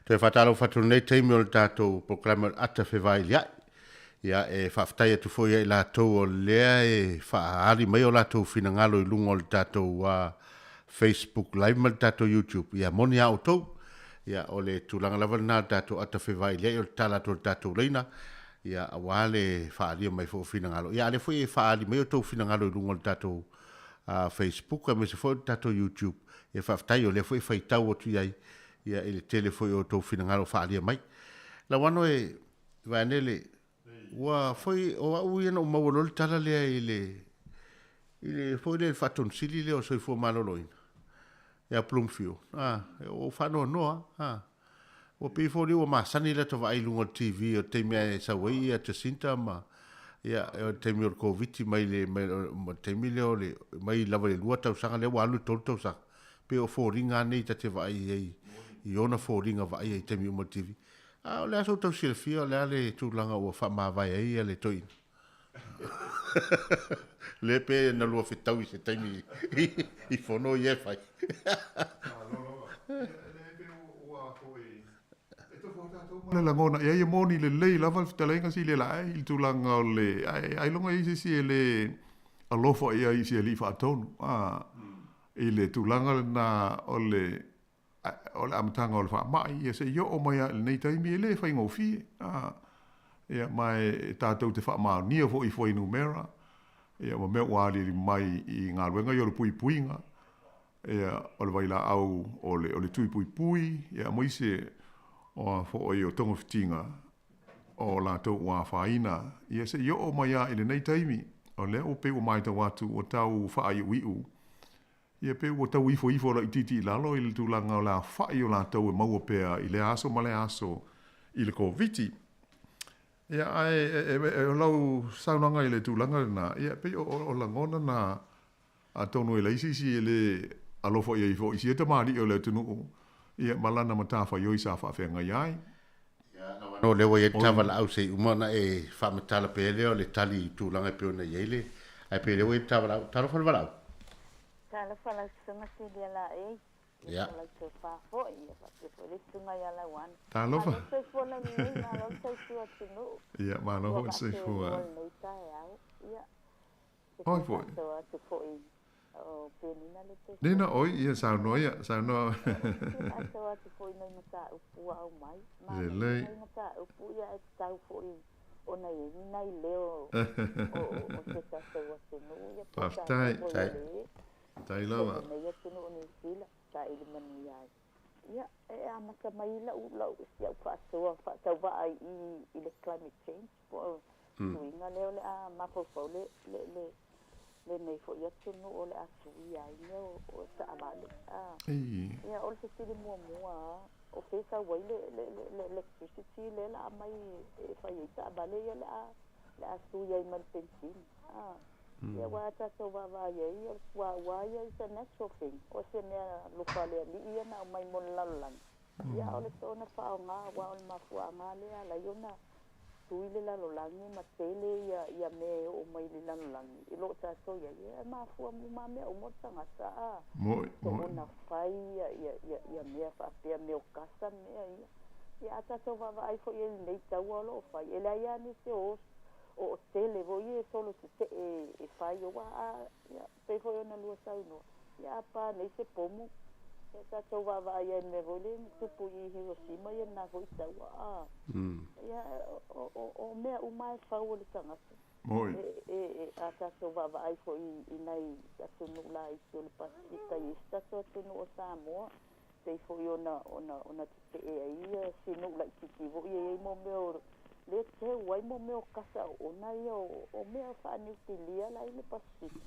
Toe faatalofa atu i lenei taimi o le tatou polokalame o le Ata Fevailia'i. Ia, e faafetai atu foi ia i latou o lea e faaali mai o latou finagalo i luga o le tatou Facebook Live ma le tatou YouTube. Ia, moni a outou. Ia, o le tulaga lava lena o le tatou ata fevailia'i o le tatala atu o le tatou laina, ia, aua le faaalia mai foi o finagalo. Ia, a o lea foi e faaali mai outou finagalo i luga o le tatou Facebook aemaise foi o le tatou YouTube. Ia, faafetai o lea foi e faitau atu i ai ia, i le tele foi o outou finagalo o faaalia mai. Lauano e Vaenele, ua foi o au ia na ou maua loa le tala lea i le i le foi lea faatonusili lea o Soifua Maloloina ia Bloomfield. Ah, ua ou faanoanoa ah. Ua pei foi lea ua masani le ata vaai i luga o le TV o le taimi e sau ai ia Jacinta ma ia o le taimi o le Koviti mai le mai le taimi lea o le mai lava i le 2 tausaga lea ua alu le 3 tausaga. Pei o foliga lava nei ta te vaai ai i ona foliga vaaia i taimi uma o le TV. A o le a sou tau silafia o le a le tulaga ua faamavae ai le toeaina? Le pe na lua fetau i se taimi i fono ia e fai. Ma le lagona ia ia moni lelei lava le fetalaiga Silialaei i le tulaga o le ae ailoga i ai se isi e le alofa i ai i si alii faatonu a i le tulaga lena o le o le amataga o le faamai ia seia oo mai lava i lenei taimi e le faigofie a ia ma e tatou te faamaonia foi i fuainumera ia ma mea ua aliali mai i galuega ia o le puipuiga ia o le vailaau o le o le tui puipui ia aemaise o a foi o togafitiga o latou ua afaina ia seia oo mai lava i lenei taimi o lea ua pei ua matau atu ua tau faaiuiu ia pei ua tau ifoifo laitiiti i lalo i le tulaga o le aofai o latou e maua pea i lea aso ma lea aso i le Koviti. Ia ae o lau saunoaga i le tulaga lena, ia pei o lagona na atonu e leai se isi e le alofa i ai foi i sia tamalii o le atunuu ia ma lana matafaioi sa faafeagai ai. No lea ua i ai le tavalaau se i uma ona e faamatala pea lea o le tali i tulaga e pei ona i ai le ae pei lea ua i ai le tavalaau. Talofa le valaau. Talofa lau susuga Silia Laei. Ia. Lau tofa foi, ia faapea foi le susuga ia Lauana. Talofa. Malo le soifua laulelei, malo le tautua atunuu. Ia, malo foi le soifua. Ua lenei taeao. Ia. Oi foi. Faasoa atu foi o Penina le toe. Nina, oi, ia saunoa ia, saunoa. Faasoa atu foi nai mataupu ua aumai. Lelei. Nai mataupu ia e tatau foi ona i ai ni nai leo o se tatou atunuu. Ia, Faafetai. Tai lava. Nei atunuu o Niu Sila, saili manuia ai. Ia, e amata mai lau, lau, si au faasoa faatauvaa i i le climate change, po o suiga lea o le a mafaufau le, le, le, lenei foi atunuu o le a suia ai mea o taavale. Ah. Ia, o le fesili muamua lava, o fea e sau ai le, le, le, le electricity lea la a aumai e fai ai taavale ia le a, le a sui ai ma le penisini. Ah. Ia aua a tatou vaavaai ai, o le suauu lava ia is a natural thing, o se mea alofa a le Alii ia na aumai mo le lalolagi. Ia a o le soona faaaoga aua o le mafuaaga lea e ala ai ona sui le lalolagi ma tele ia ia mea e oo mai i le lalolagi i lo o tatou i ai, ia e mafua uma lava mea uma o le tagata a soona fai ia ia ia ia mea faapea mea o kasa ma mea ia. Ia a tatou vaavaai foi i ai i lenei taua o lo o fai, e leai lava nisi o o tele foi e solo tetee e fai aua a ia pei foi ona lua saunoa ia a pa nei se pomu ia tatou vaavaai ai i le mea foi lea na tupu i Hiroshima ia lena foi taua a ia o mea uma e fau e le tagata e a tatou vaavaai foi i nai atunuu laiti o le Pasefika i isi tatou atunuu o Samoa pei foi ona ona ona tetee ai ia si nuu laitiiti foi e i ai mo mea o lea teu ai mo mea o kasa oona ia o mea faaniukilia la i le Pasefika.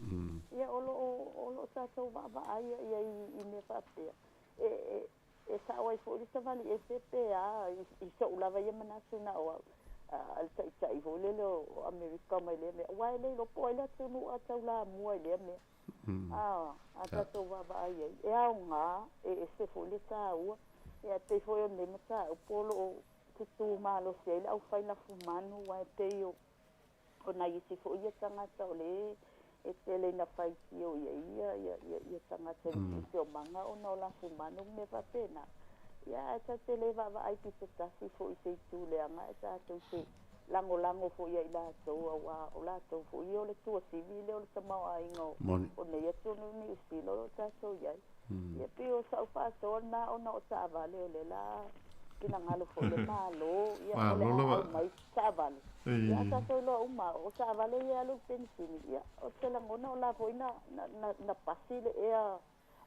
Ia o lo o o lo o tatou vaavaai i ai i mea faapea e e e sao ai foi le savali ese pe a i so'u lava ia manatu na o au a le taitai foi lele o Amerika mai lea mea aua e le iloa po o ai le atunuu a taulamua i lea mea. A, a tatou vaavaai i ai, e aoga, e ese foi le taua. Ia e pei foi o lenei mataupu o lo o tutū malosi ai le aufai lafumanu, aua e pei o, o nai isi foi ia tagata o lea e tele ina faitio i ai ia, ia, ia, ia tagata i le siosiomaga ona o lafumanu ma mea faapena. Ia ae tatou te le vaavaai pitotasi foi i se itu leaga ae tatou te lagolago foi ia i latou aua o latou foi ia o le tuasivi lea o le tamaoaiga o nei atunuu Niu Sila o lo o tatou i ai. Ia pei o sau faasoa lena ona o taavale o lea la finagalo foi le Malo ia o le a aumai taavale. Ia a tatou iloa uma o taavale ia e alu i le penisini ia ou te lagona o la foi na na pasi le ea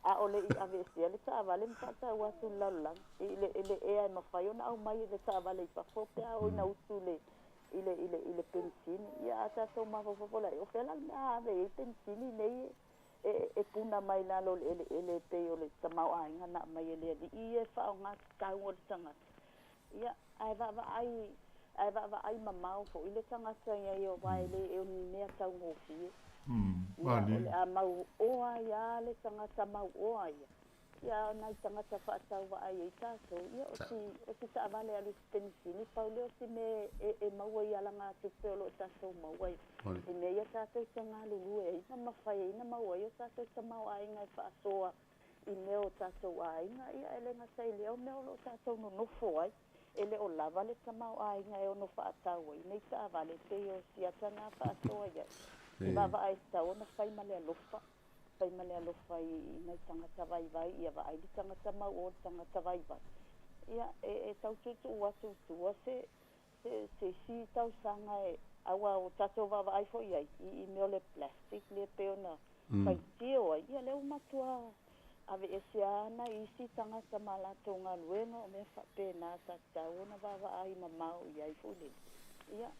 a o le i aveesea le taavale ma faatau atu i le lalolagi, i le, i le ea e mafai ona aumai e le taavale i fafo pe a oo ina utu i le, i le, i le, i le penisini. Ia a tatou mafaufau la, o fea la le mea a ave i ai penisini nei e, e puna mai lalo o le eleele e pei o le tamaoaiga na aumai e le alii ia e faaaoga tatau a le tagata. Ia, ae vaavaai, ae vaavaai mamao foi le tagata ia ia aua e le o ni mea taugofie. Ia, o le a mauoa ai lava le tagata mauoa ia. Ia, a o nai tagata faatauvaa ai ai tatou, ia, o si, o si taavale e alu i se penisini, pau lea o si mea e, e maua i alagatupe o lo o tatou maua i, i mea ia tatou te galulue ai ma mafai ai ona maua ai o tatou tamaoaiga e faasoa i mea o tatou aiga. Ia, e le gata i lea o mea o lo o tatou nonofo ai, e le o lava le tamaoaiga e ono faatau ai nei taavale, e pei o si ata na faasoa i ai. E vaavaai tatau ona fai ma le alofa. Fai ma le alofa i nai tagata vaivai, ia vaai le tagata mauō le tagata vaivai. Ia, e, e tau tuutuu atu i tua se, se, se isi tausaga e, aua ua tatou vaavaai foi i ai i, i mea o le plastic lea e pei ona faitio ai, ia lea ua matua aveese lava nai isi tagata ma latou galuega, o mea faapena sa tatau ona vaavaai mamao i ai foi lele. Ia,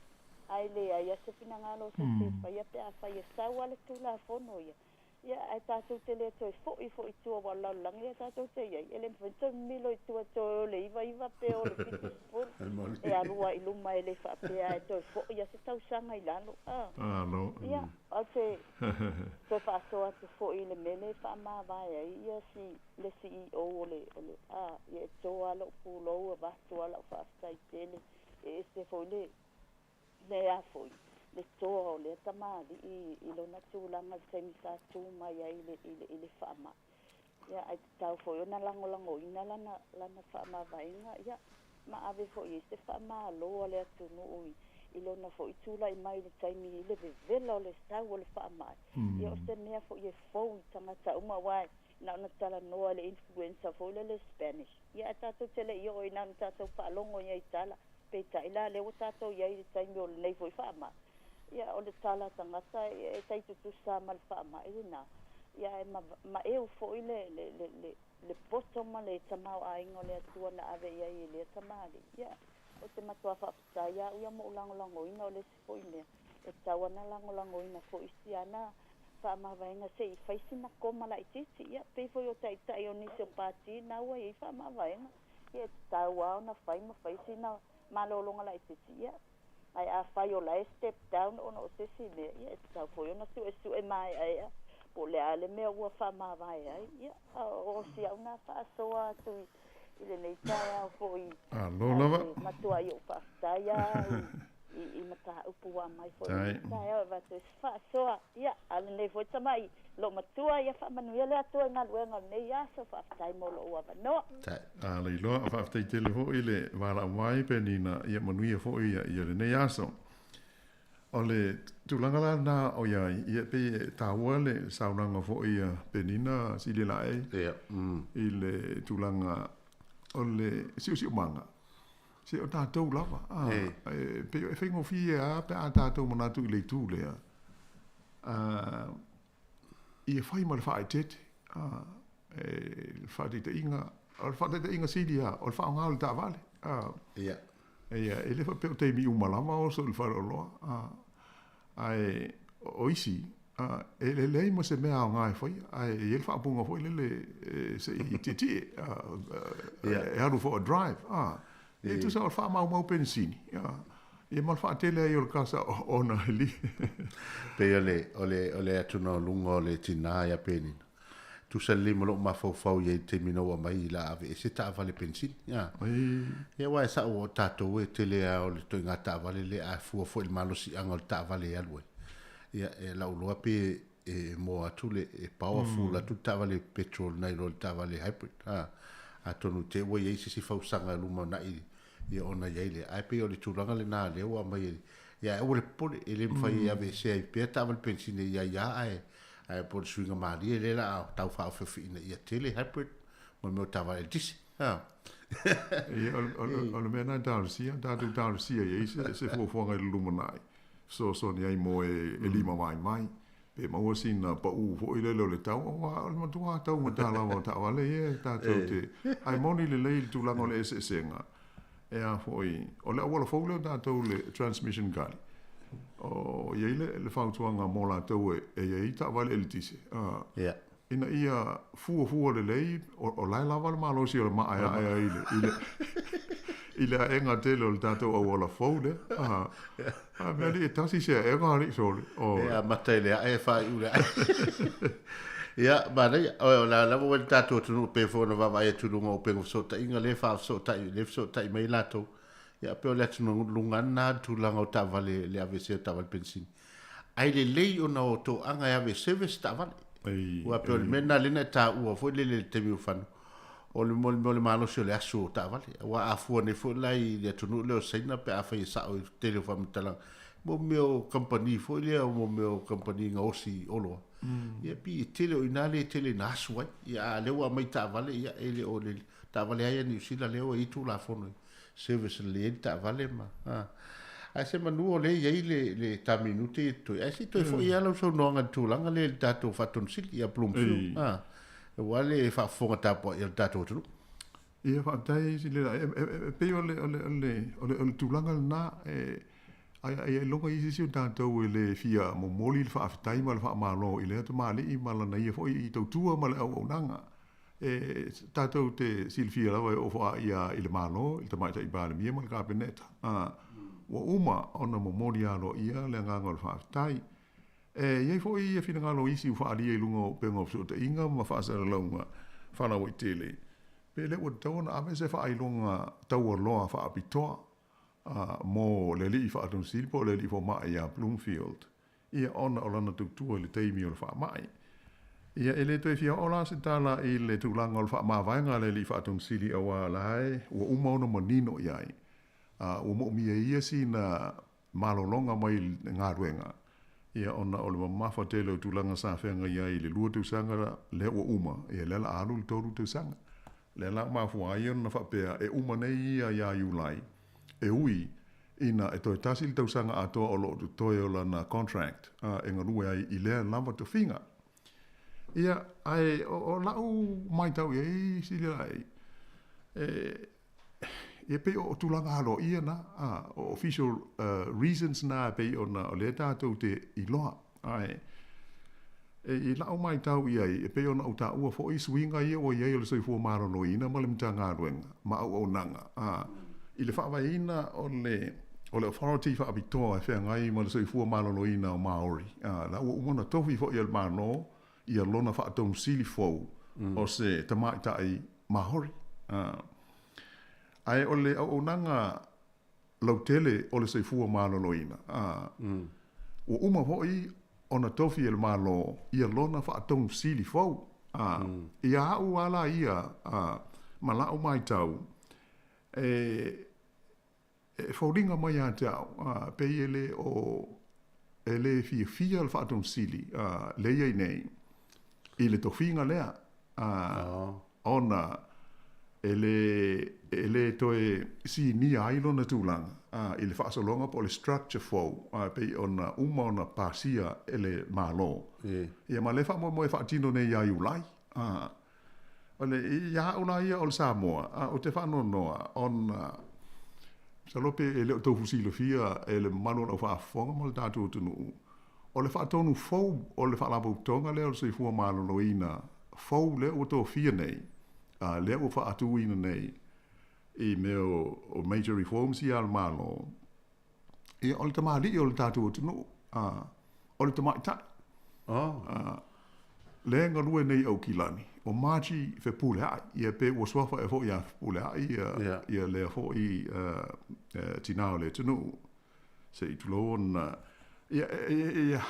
ae leai lava se finagalo o se isi e faia pe afai e sau lava le Tulafono ia. Ia, ae tatou te le toe foi foi i tua aua o le lalolagi lea tatou te i ai, e le mafai ona toe mimilo i tua toe o le 99 pe o le 70, e alu lava i luma e le faapea e toe foi lava se tausaga i lalo. A. Ia, ou te toe faasoa atu foi i le mea lea e faamavae ai ia si, le CEO o le, o le, a, ia e to lava lou pulou avatu lava lau faafetai tele, e ese foi le, le a foi, le toa o lea tamalii i lona tulaga i le taimi sa tu mai ai i le, i le, i le faamai. Ia, ae tatau foi ona lagolagoina lana, lana faamavaega, ia, ma ave foi i ai se faamalo a le atunuu i, i lona foi tulai mai i le taimi i le vevela o le sau o le faamai. Ia, o se mea foi e fou i tagata uma, aua na ona talanoa i le influenza foi lea le Spanish. Ia, ae tatou te le i oo i na ona tatou faalogo i ai tala. Peitai la, lea ua tatou i ai i le taimi o lenei foi faamai, ia, o le tala a tagata e tai tutusa ma le faamai lena, ia, ae ma, maeu foi le, le, le, le, le poto ma le tamaoaiga o le Atua na ave i ai e lea tamalii. Ia, ou te matua faafetai lava au ia mo ou lagolagoina o le isi foi mea e tatau ona lagolagoina foi si ana faamavaega se i fai sina koma laitiiti, ia, pei foi o taitai o nisi o pati na ua i ai faamavaega. Ia e tatau lava ona fai ma fai sina malologa laitiiti, ia, ae afai o la e step down ona o se isi mea, ia e tatau foi ona suesue maeaea po o le a le mea ua faamavae ai. Ia, o si au na faasoa atu i lenei taeao foi. Malo lava. Ae matuai ou faafetai lava i mataupu ua aumai foi i lenei taeao e avatu ai se faasoa. Ia, a o lenei foi tamai loomatua, ia faamanuia le Atua i galuega o lenei aso. Faafetai mo lou avanoa. A leiloa, faafetai tele foi le valaau mai Penina, ia manuia foi ia lenei aso. O le tulaga la lena o i ai, ia pei e taua le saunoaga foi a Penina Sililae i le tulaga o le siusiumaga. Se o tatou lava, a, e pei e faigofie lava pe a tatou manatu i le itu lea, a, ia fai ma le faaeteete, a, e, le faataitaiga, o le faataitaiga sili lava, o le faaaoga o le taavale, a. Ia. Ia, e le faapea o taimi uma lava oso i le faleoloa, a, ae o isi, a, e leai ma se mea aoga e faia, ae e i ai le faaupuga foi lele e, se i tietie, a, e alu for a drive, a. E tusa o le faamaumau penisini, a, ia ma le faatele ai o le kasa ona e li. Pei o le, o le, o le atugaluga o le tinā ia Penina. Tusa lelei ma lou mafaufau i ai i le taimi na ou aumai i la aveese taavale penisini. Ia. Ia aua e sao o tatou e tele lava o le ituaiga taavale lea a fua foi i le malosiaga o le taavale e alu ai. Ia e lau iloa pe e moa atu le e powerful atu le taavale petrol nai lo le taavale hybrid. A atonu te ua i ai se isi fausaga i lumanai ia ona i ai lea. Ae pei o le tulaga lena lea ua aumai e ia aua le popole, e le mafai e aveesea ai pea taavale penisini e i ai lava ae ae po o le suiga malie lea la a tau faaofiofia ina ia tele hybrid ma le mea o taavale eletise. Ha. Ia, o le mea lena e talosia, tatou talosia i ai se fuafuaga i le lumanai, fesoasoani ai mo e lima vaivai, pe maua sina pau foi lele o le tau, aua o le matua taugata lava o taavale ia e tatou te, ae moni lelei le tulaga o le eseesega, e a foi, o le auala fou lea o tatou le transmission gully, o i ai le fautuaga mo latou e i ai taavale eletise, ina ia fuafua lelei, o la e lava le malosi o le maaeaea i le, i le, i le aega tele o le tatou auala fou lea. A, a mea alii e tasi se aega alii sole. O... E amata i le ae, faaiu i le ae. Ia, manaia, o le a lava ua i le tatou atunuu e pei foi ona vaavaai atu i luga o upega fesootaiga, lea e faafesootai, lea e fesootai mai latou. Ia, pei o le atugaluga lava lena i le tulaga o taavale, le aveesea o taavale penisini. Ae lelei ona o toaga e ave e service taavale. Aua pei o le mea lena lea na e taua foi lele i le taimi o Fano, o le mea o le malosi o le asu o taavale. Aua a fua nei foi la i le atunuu lea o Saina pe afai e sao i le tele o faamatalaga, mo mea o kamupani foi lea, mo mea o kamupani gaosi oloa, ia pei e tele o i ina lea e tele ina asu ai. Ia a o lea ua aumai taavale, ia e le o le taavale lava ia a Niu Sila lea ua i ai Tulafono e service lelei ai le taavale ma, a. Ae semanu o lea e i ai le, le ta minute ia totoe, ae se i toe foi lava lau saunoaga i le tulaga lea i le tatou Faatonusili ia Bloomfield, a, aua le faafofoga tapuai a le tatou atunuu. Ia faafetai Silia, e pei o le, o le, o le, o le, o le tulaga lena, e, ai, ai ailoga i isi o tatou e le fia momoli le faafetai ma le faamalo i lea tamalii ma lana ia foi i tautua ma le auaunaga. E tatou te silafia lava e oo foai i le Malo, i le Tamaitai Palemia ma le Kapeneta, a ua uma ona momoli aloaia le agaga o le faafetai. E i ai foi ia finagalo o isi ua faaalia i luga o upega o fesootaiga ma faasalalauga faalauaitele, pe le ua tatau ona ave se faailoga taualoa faapitoa mo le alii faatonusili po o le alii fomai ia Bloomfield ia ona o lana tautua i le taimi o le faamai. Ia e le toe fia oo la se tala i le tulaga o le faamavaega a le Alii Faatonusili auā la e ua uma ona manino i ai, a ua moomia e ia sina malologa mai le galuega, ia ona o le mamafa tele o tulaga sa feagai ai i le lua tausaga lea ua uma, ia lea la a alu le tolu tausaga. Lea la ua mafua ai ona faapea e uma nei ia iā Iulai, e ui ina e toe tasi le tausaga atoa o lo o totoe o lana contract e galue ai i lea lava tofiga. Ia, ae o la'u maitau i ai silasila ai, e, e pei o tulaga aloaia na, o official reasons na e pei ona o lea tatou te iloa. Ae, e, i la'u maitau i ai, e pei ona ou taua foi suiga ia ua i ai o le soifua maloloina ma le Matagaluega ma auaunaga, a, i le faavaeina o le, o le authority faapitoa e feagai ma le soifua maloloina o Māori, a, la ua uma ona tofi foi e le Malo ia lona faatonusili fou o se tamaitai Māori. A, ae o le auaunaga lautele o le soifua maloloina, a ua uma foi ona tofi e le Malo ia lona faatonusili fou, a ia a'u a la ia, a ma la'u maitau, e e foliga mai ia te a'u, a pei e le o e le fiafia le faatonusili, a lea i ai nei i le tofiga lea, a ona e le, e le toe sinia ai lona tulaga a, i le faasologa po o le structure fou a, e pei ona uma ona pasia e le Malo. Ia ma lea faamoemoe e faatino nei ia Iulai. A, o le, ia a'u la ia o le Samoa, a, ou te faanoanoa ona masalo pe e le o tou silafia e le mamalu o le aufaafofoga ma le tatou atunuu, o le faatonu fou o le Faalapotopotoga lea o le Soifua Maloloina fou lea ua tofia nei, a lea ua faatuina nei i mea o major reforms ia a le Malo, ia o le tamalii o le tatou atunuu, a, o le tamaitai. Oh. A, lea e galue nei i Aukilani, o Margie Fepuleai, ia pe ua suafa ea foi ia Fepuleai ia, yeah. ia lea foi tinā o le atunuu. Se i tulou ona, ia, ia, ia,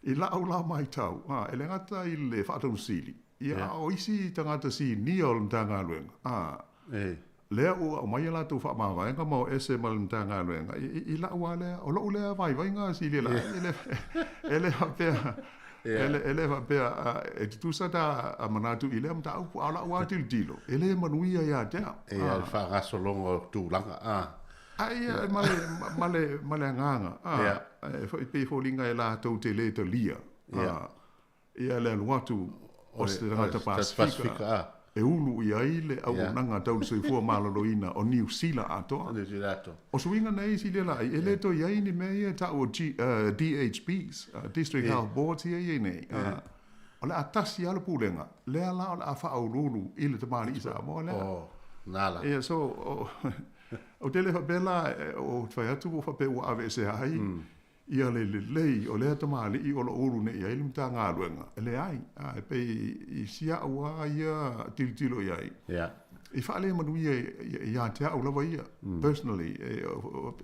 i la'u la maitau, a, e le gata i le faatonusili, ia, a o isi tagata sinia o le Matagaluega, a, lea ua aumai a latou faamavaega ma o ese ma le Matagaluega, i, i la'u lava lea, o lo'u lea vaivaiga silia la'i, e le, e le faapea, e le, e le faapea e tutusa ta manatu i lea mataupu, a o la'u lava tilotilo, e le manuia ia te au. Ia, le faagasologa o tulaga, a. A ia, ma le, ma le, ma le agaga, a, e foi pei e foliga e latou te le talia, a, ia le alu atu o se tagata Pasefika e ulu i ai le auaunaga tau le soifua maloloina o Niu Sila atoa. Niu Sila atoa. O suiga nei silia laʻi, e le toe i ai ni mea ia e taʻu o G, DHBs, District Health Boards ia e i ai nei. O le a tasi lava le pulega, lea la o le a faauluulu i le tamalii Samoa lea. Oh, na la. Ia, so, o, Ou te le faapea la, ou te fai atu ua faapea ua aveesea ai Ia le lelei o lea tamalii o loo ulu nei i ai le Matagaluega, e leai, a e pei i si a'u a ia tilotilo i ai. E faalemanuia ia te a'u lava ia, personally, e,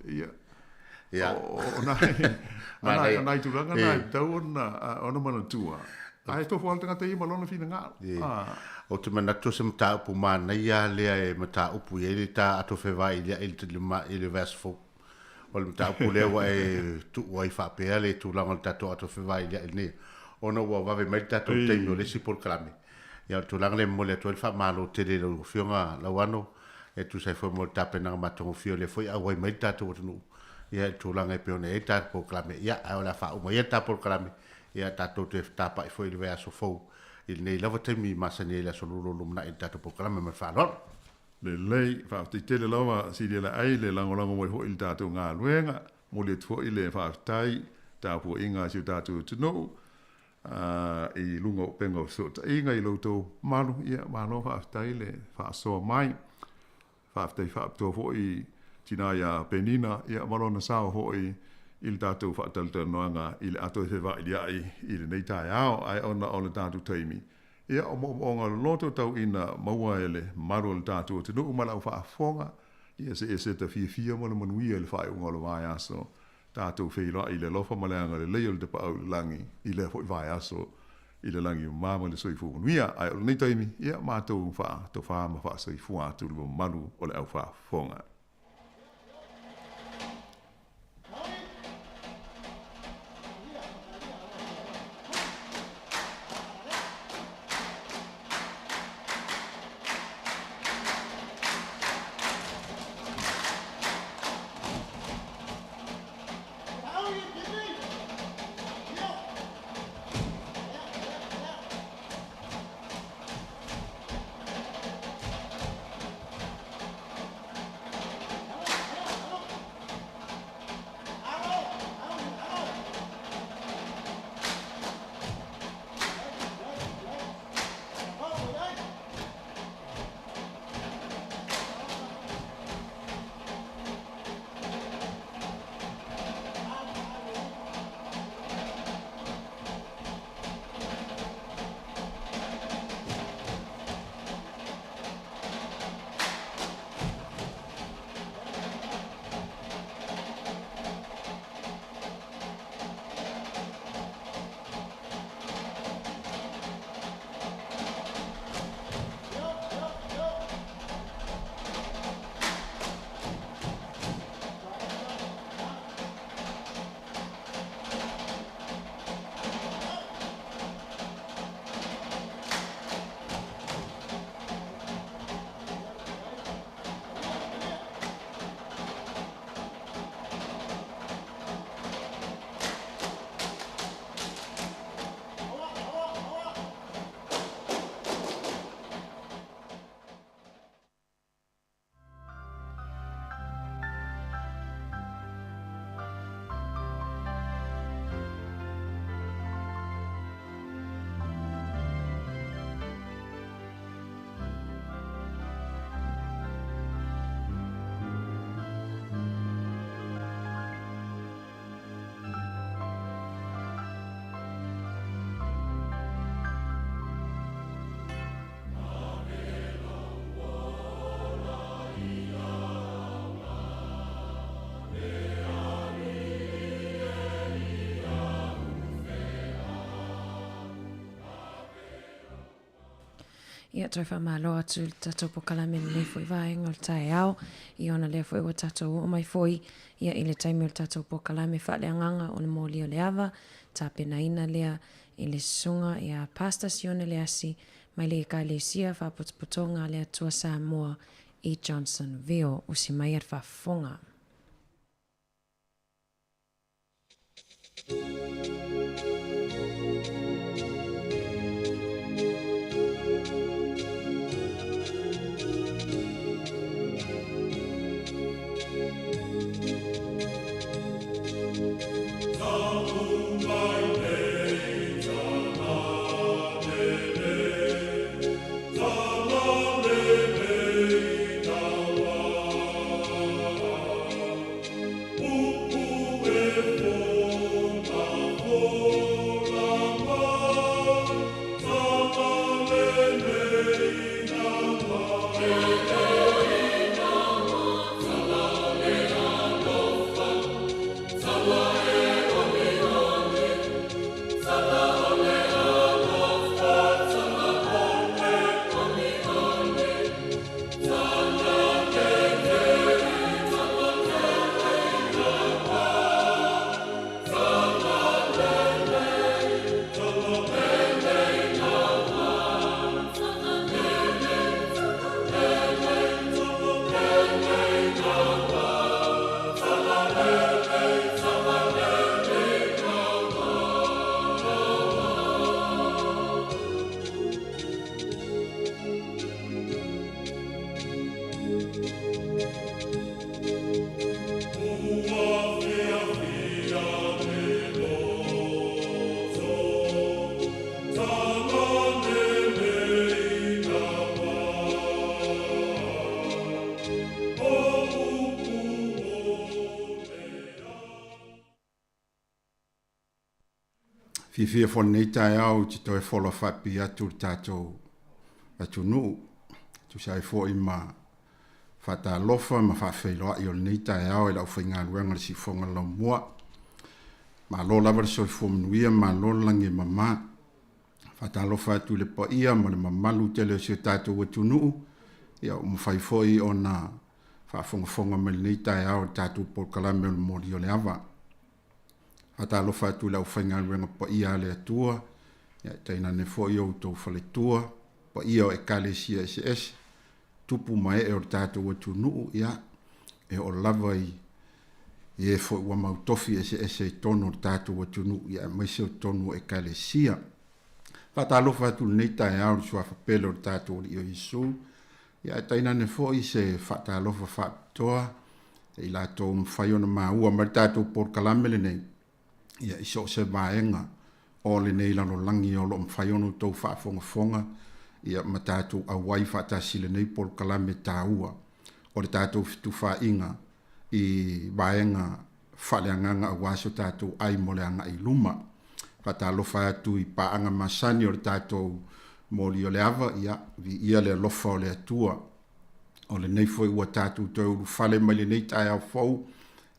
ia, o nai tulaga na e tatau ona manatua. Ae tofu lava le tagata ia ma lona finagalo. Ou te manatu o se mataupu manaia lea e mataupu i ai le ta ato fevailia'i i le vaiaso fou. O le mataupu lea ua e tuu ai faapea le tulaga o le tatou ato fevailia'i lenei, ona ua vave mai le tatou taimi o le isi polokalame. Ia, o le tulaga lea e momoli atu ai le faamalo tele i lau Afioga Lauano, e tusa ai foi mo le tapenaga matagofie o lea foi e auai mai le tatou atunuu, ia, i le tulaga e pei ona i ai le tatou polokalame. Ia, ae o le a faauma ia le ta polokalame, ia, tatou toe fetapa'i foi i le vaiaso fou i lenei lava taimi masani ai i le aso Lua o lumanai i le tatou polokalame. Ma le faaaloalo. Lelei, faafetai tele lava Silialaai le lagolago mai foi i le tatou galuega. Momoli atu foi le faafetai tapuaiga a si o tatou atunuu i luga o upega o fesootaiga i lo outou mamalu. Ia, malo faafetai le faasoa mai. Faafetai faapitoa foi i tina ia Penina ia ma lona sao foi i le tatou faatalatalanoaga i le a toe fevailiai i lenei taeao. Ae ona o le tatou taimi, Ia, o moomooga loloto tauina maua e le mamalu o le tatou atunuu ma le aufaafofoga, ia se eseta fiafia ma le manuia i le faaiuga o le vaiaso. Tatou feiloai i le alofa ma le agalelei o le Tapaau i le Lagi i lea foi vaiaso i le lagi mama ma le soifua manuia. Ae o lenei taimi, ia matou faatofa ma faasoifua atu i le mamalu o le aufaafofoga. Ia, toe faamalo atu i le tatou polokalame i lenei foi vaega o le taeao, ia ona lea foi ua tatou oo mai foi ia i le taimi o le tatou polokalame faaleagaga o le moli o le ava, tapenaina lea i le susuga ia Pastor Sione Leasi mai le Ekalesia Faapotopotoga a le Atua Samoa i Johnsonville. Usi mai a le faafofoga. Fiafia foi lenei taeao i te toe fola faapipii atu i le tatou atunuu e tusa ai foi ma faatalofa ma faafeiloai o lenei taeao i le aufaigaluega o le Siufofoga o le Laumua. Malo lava le soifua manuia, malo le lagi e mama. Faatalofa atu i le paia ma le mamalu tele o si o tatou atunuu, ia ua mafai foi ona faafogafoga mai i lenei taeao i le tatou polokalame o le Moli o le Ava. Faatalofa atu i le aufaigaluega paia a le Atua, ia tainane foi o outou faletua, paia o Ekalesia eseese, tupu ma ee o le tatou atunuu, ia, e oo lava i e foi ua mau tofi eseese i totonu o le tatou atunuu, ia aemaise o totonu o Ekalesia. Faatalofa atu i lenei taeao i le suafa pele o le tatou Alii o Iesu, ia ae tainane foi se faatalofa faapitoa i latou ua mafai ona maua mai le tatou polokalame lenei, ia i so o se vaega o lenei lalolagi o lo o mafai ona outou faafogafoga ia ma tatou auai faatasi i lenei polokalame taua o le tatou fetufaaiga i vaega faaleagaga aua so tatou ai mo le agai i luma. Faatalofa atu i paaga masani o le tatou moli o le ava, ia, viia le alofa o le Atua. O lenei foi ua tatou toe ulufale mai lenei taeao fou,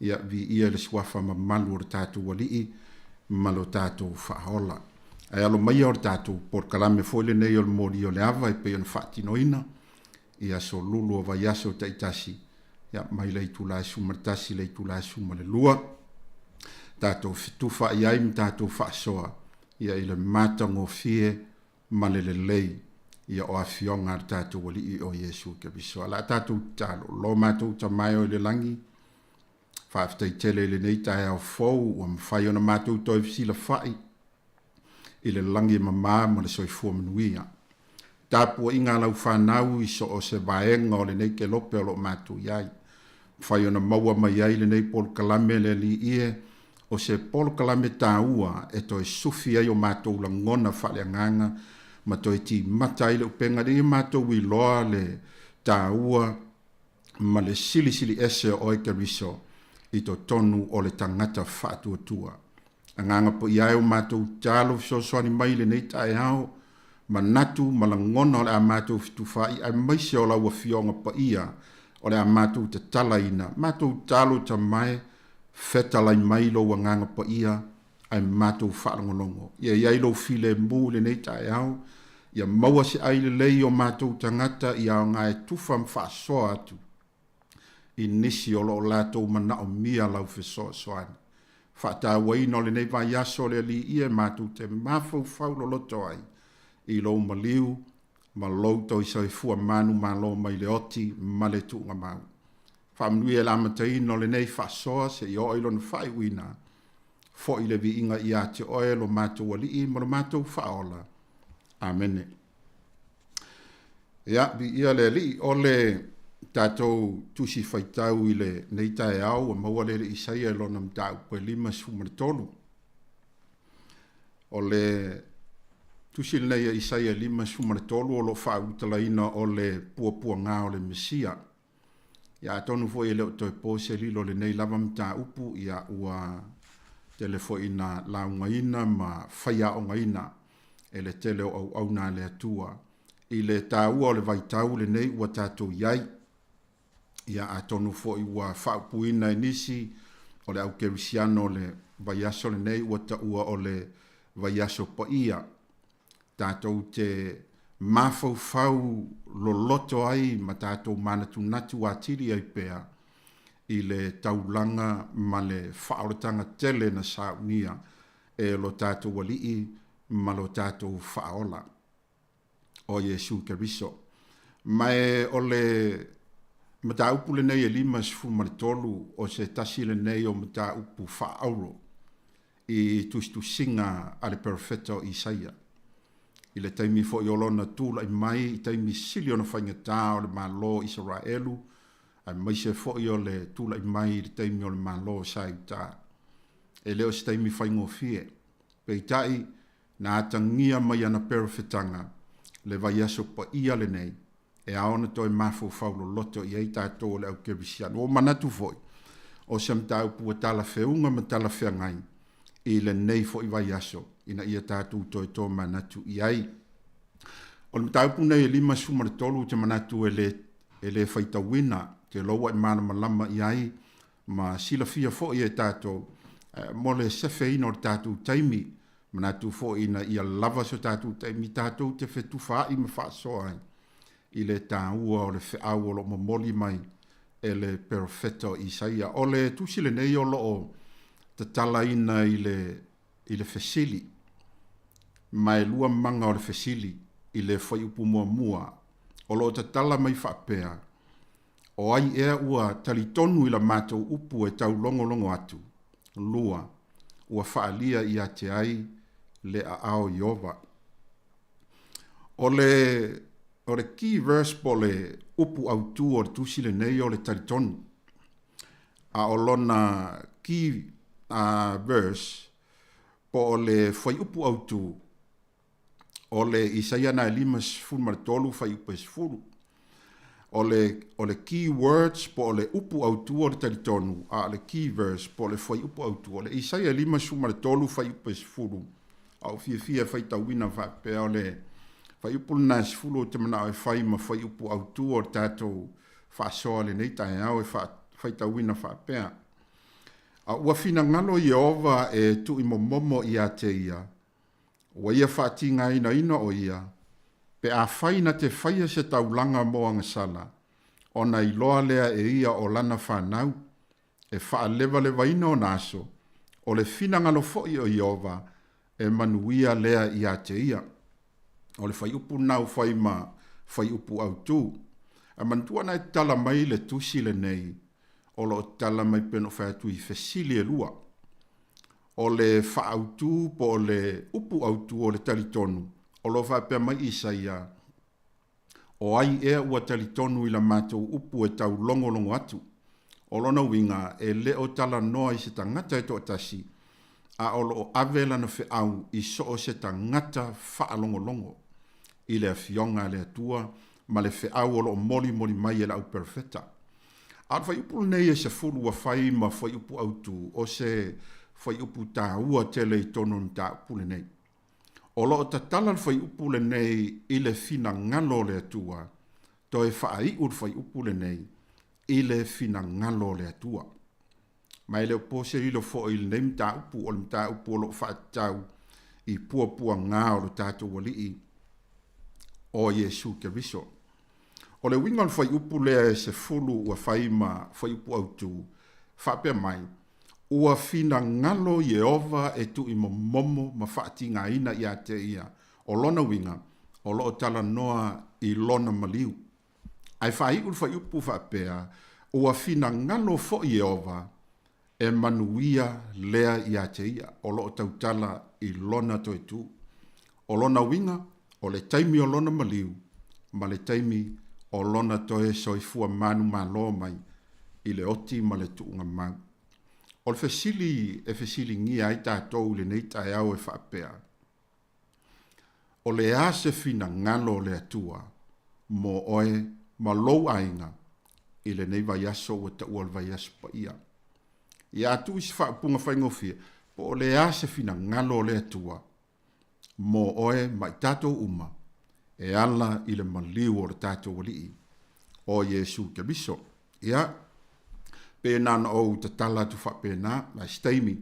ia, viia le suafa mamalu o le tatou Alii ma lo tatou Faaola. Ae alo maia o le tatou polokalame foi lenei o le moli o le ava e pei ona faatinoina i aso lulu o vaiaso taitasi, ia, mai le itula e 11 i le itula e 12, tatou fetufaai ai ma tatou faasoa, ia, i le matagofie ma le lelei, ia, o Afioga a le tatou Alii o Iesu Keriso. A o le a tatou tatalo, Lo matou Tama e o i le lagi, faafetai tele i lenei taeao fou ua mafai ona matou toe fesilafai i le lagi e mama ma le soifua manuia. Tapuaiga a lau fanau i so o se vaega o lenei kelope o lo o matou i ai. Mafai ona maua mai ai lenei polokalame le Alii e, o se polokalame taua e toe sufi ai o matou lagona faaleagaga ma toe timata ai le upega ina ia matou iloa le taua ma le silisili ese o oe Keriso i totonu o le tagata faatuatua. Agaga paia e o matou tatalo fesoasoani mai i lenei taeao, manatu ma lagona o le a matou fetufaai aemaise o lau Afioga paia o le a matou tatalaina, matou tatalo Tama e, fetalai mai lou Agaga Paia ae matou faalogologo. Ia i ai lou filemu i lenei taeao, ia maua se ai lelei i o matou tagata ia aoga e tufa ma faasoa atu i nisi o lo o latou manaomia lau fesoasoani. Faatauaina o lenei vaiaso o le Alii ia e matou te mafaufau loloto ai i lou maliu ma lou toe soifua manumalo mai le oti ma le tuugamau. Faamanuia i le amataina o lenei faasoa seia oo i lona faaiuina, foi le viiga ia te oe lo matou Alii ma lo matou Faaola. Amene. Ia, viia le Alii. O le tatou tusi faitau i lenei taeao ua maua le le Isaia i lona mataupu e 53. O le tusi lenei a Isaia 53 o lo o faaulutalaina o le puapuaga o le Mesia. Ia atonu foi e le o toe po se lilo i lenei lava mataupu, ia ua tele foi ina laugaina ma faiaogaina e le tele o auauna a le Atua. i le taua o le vaitau lenei ua tatou i ai. Ia atonu foi ua faaupuina e nisi o le au kerisiano le vaiaso lenei ua taua o le vaiaso paia. Tatou te mafaufau loloto ai ma tatou manatunatu atili ai pea i le taulaga ma le faaolataga tele na saunia e lo tatou Alii ma lo tatou Faaola, o Iesu Keriso. Ma e o le mataupu lenei e 53 o se tasi lenei o mataupu faaauro i tusitusiga a le perofeta o Isaia. I le taimi foi o lona tulai mai i taimi sili ona faigata o le Malo o Isaraelu, aemaise foi o le tulai mai i le taimi o le Malo sa i uta. E le o se taimi faigofie. Peitai, na atagia mai ana perofetaga le vaiaso paia lenei e ao ona toe mafaufau loloto i ai tatou o le au kerisiano. Ua ou manatu foi, o se mataupu ua talafeuga ma talafeagai i lenei foi vaiaso ina ia tatou toe tomanatu i ai. O le mataupu lenei e 53 ou te manatu e le, e le faitauina, te iloa ua e malamalama i ai ma silafia foi e tatou mo le sefeina o le tatou taimi. Manatu foi ina ia lava so tatou taimi tatou te fetufaai ma faasoa ai i le taua o le feau o lo o momoli mai e le perofeta o Isaia. O le tusi lenei o lo o tatalaina i le, i le fesili, ma e lua maga o le fesili i le fuaiupu muamua o lo o tatala mai faapea, O ai ea ua talitonu i la matou upu e taulogologo atu? Lua, ua faaalia ia te ai le aao Ieova. O le, o le key verse po o le upu autu o le tusi lenei o le talitonu. A o lona key verse po o le fuaiupu autu o le Isaia na e 53 fuaiupu e 10. O le, o le key words po o le upu autu o le talitonu, a o le key verse po o le fuaiupu autu o le Isaia 53 fuaiupu e 10. A ou fiafia e faitauina faapea o le fuaiupu lena e 10 ou te manao e fai ma fuaiupu autu o le tatou faasoa lenei taeao e faitauina faapea. A ua finagalo Ieova e tuuimomomo ia te ia, Ua ia faatigainaina o ia, pe afai na te faia se taulaga mo agasala, ona iloa lea e ia o lana fanau, e faalevalevaina ona aso, o le finagalo foi o Ieova e manuia lea ia te ia. O le fuaiupu lena ua fai ma fuaiupu autu. Ae manatua na e tatala mai le tusi lenei, o lo o tatala mai pei ona ou fai atu i fesili e lua. O le faaautu po o le upu autu o le talitonu, o lo o faapea mai Isaia, O ai ea ua talitonu i la matou upu e taulogologo atu? O lona uiga, e le o talanoa i se tagata e toatasi, a o lo o ave lana feau i so o se tagata faalogologo i le Afioga a le Atua ma le feau o lo o molimoli mai e le au perofeta. A o le fuaiupu lenei e 10 ua fai ma fuaiupu autu o se fuaiupu taua tele i totonu o le mataupu lenei. O lo o tatala le fuaiupu lenei i le finagalo o le Atua, toe faaiu le fuaiupu lenei i le finagalo o le Atua. Ma e le o po se lilo foi i lenei mataupu, o le mataupu o lo o faatatau i puapuaga o lo tatou Alii o Iesu Keriso. O le uiga o le fuaiupu lea e 10 ua fai ma fuaiupu autu, faapea mai, Ua finagalo Ieova e tuuimomomo ma faatigaina ia te ia, o lona uiga, o lo o talanoa i lona maliu. Ae faaiu le fuaiupu faapea, Ua finagalo foi Ieova e manuia lea ia te ia, o lo o tautala i lona toe tu. O lona uiga, o le taimi o lona maliu ma le taimi o lona toe soifua manumalo mai i le oti ma le tuuga mau. O le fesili e fesiligia ai tatou i lenei taeao e faapea, O le a se finagalo o le Atua mo oe ma lou aiga i lenei vaiaso ua taua o le vaiaso paia? Ia atu i se faaupuga faigofie, po o le a se finagalo o le Atua mo oe ma i tatou uma e ala i le maliu o le tatou Alii o Iesu Keriso. Ia, pe na ona ou tatala atu faapena, a o se taimi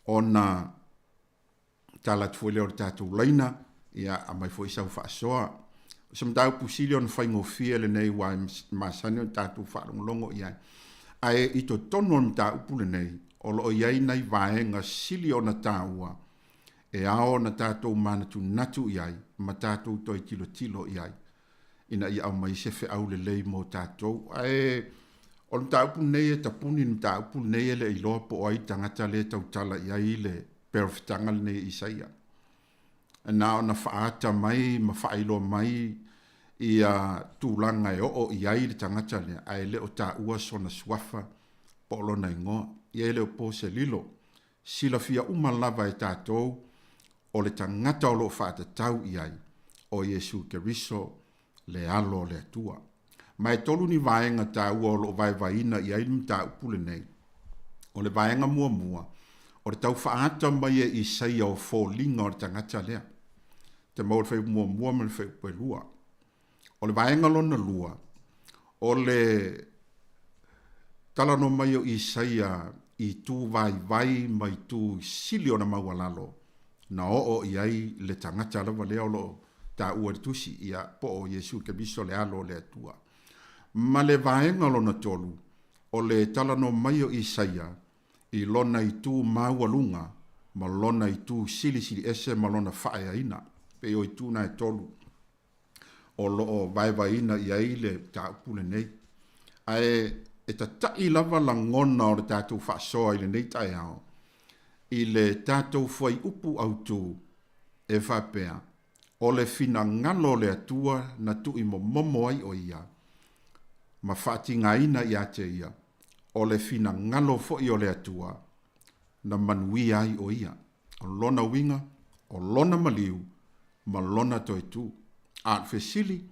ona tala atu foi lea o le tatou laina, ia, aumai foi sau faasoa. O se mataupu sili ona faigofie lenei aua e masani ona tatou faalogologo i ai. Ae i totonu o le mataupu lenei, o lo o i ai nai vaega sili ona taua e ao ona tatou manatunatu i ai ma tatou toe tilotilo i ai ina ia aumai se feau lelei mo tatou. Ae o le mataupu lenei e tapuni le mataupu lenei e le iloa po o ai le tagata lea e tautala i ai le perofetaga lenei e Isaia. Na ona faaata mai ma faailoa mai ia tulaga e oo i ai le tagata lea, ae le o taua sona suafa po o lona igoa. Ia e le o po se lilo. Silafia uma lava e tatou o le tagata o lo o faatatau i ai, o Iesu Keriso, le Alo o le Atua. Ma e tolu ni vaega taua o lo o vaevaeina i ai le mataupu lenei. O le vaega muamua, o le tau faaata mai e Isaia o foliga o le tagata lea. Te maua le fuaiupu muamua ma le fuaiupu e lua. O le vaega lona lua, o le talanoa mai o Isaia i itu vaivai ma itu sili ona maualalo na oo i ai le tagata lava lea o lo o taua i le tusi, ia, po o Iesu Keriso le Alo o le Atua. Ma le vaega lona tolu, o le talanoa mai o Isaia i lona itu maualuga ma lona itu silisiliese ma lona faaeaina. Pei o itu na e tolu o lo o vaevaeina i ai le mataupu lenei. Ae e tata'i lava lagona o le tatou faasoa i lenei taeao i le tatou fuaiupu autu e faapea, O le finagalo o le Atua na tuuimomomo ai o Ia ma faatigaina ia te Ia, o le finagalo foi o le Atua na manuia ai o Ia. O lona uiga, o lona maliu ma lona toe tu. A o le fesili,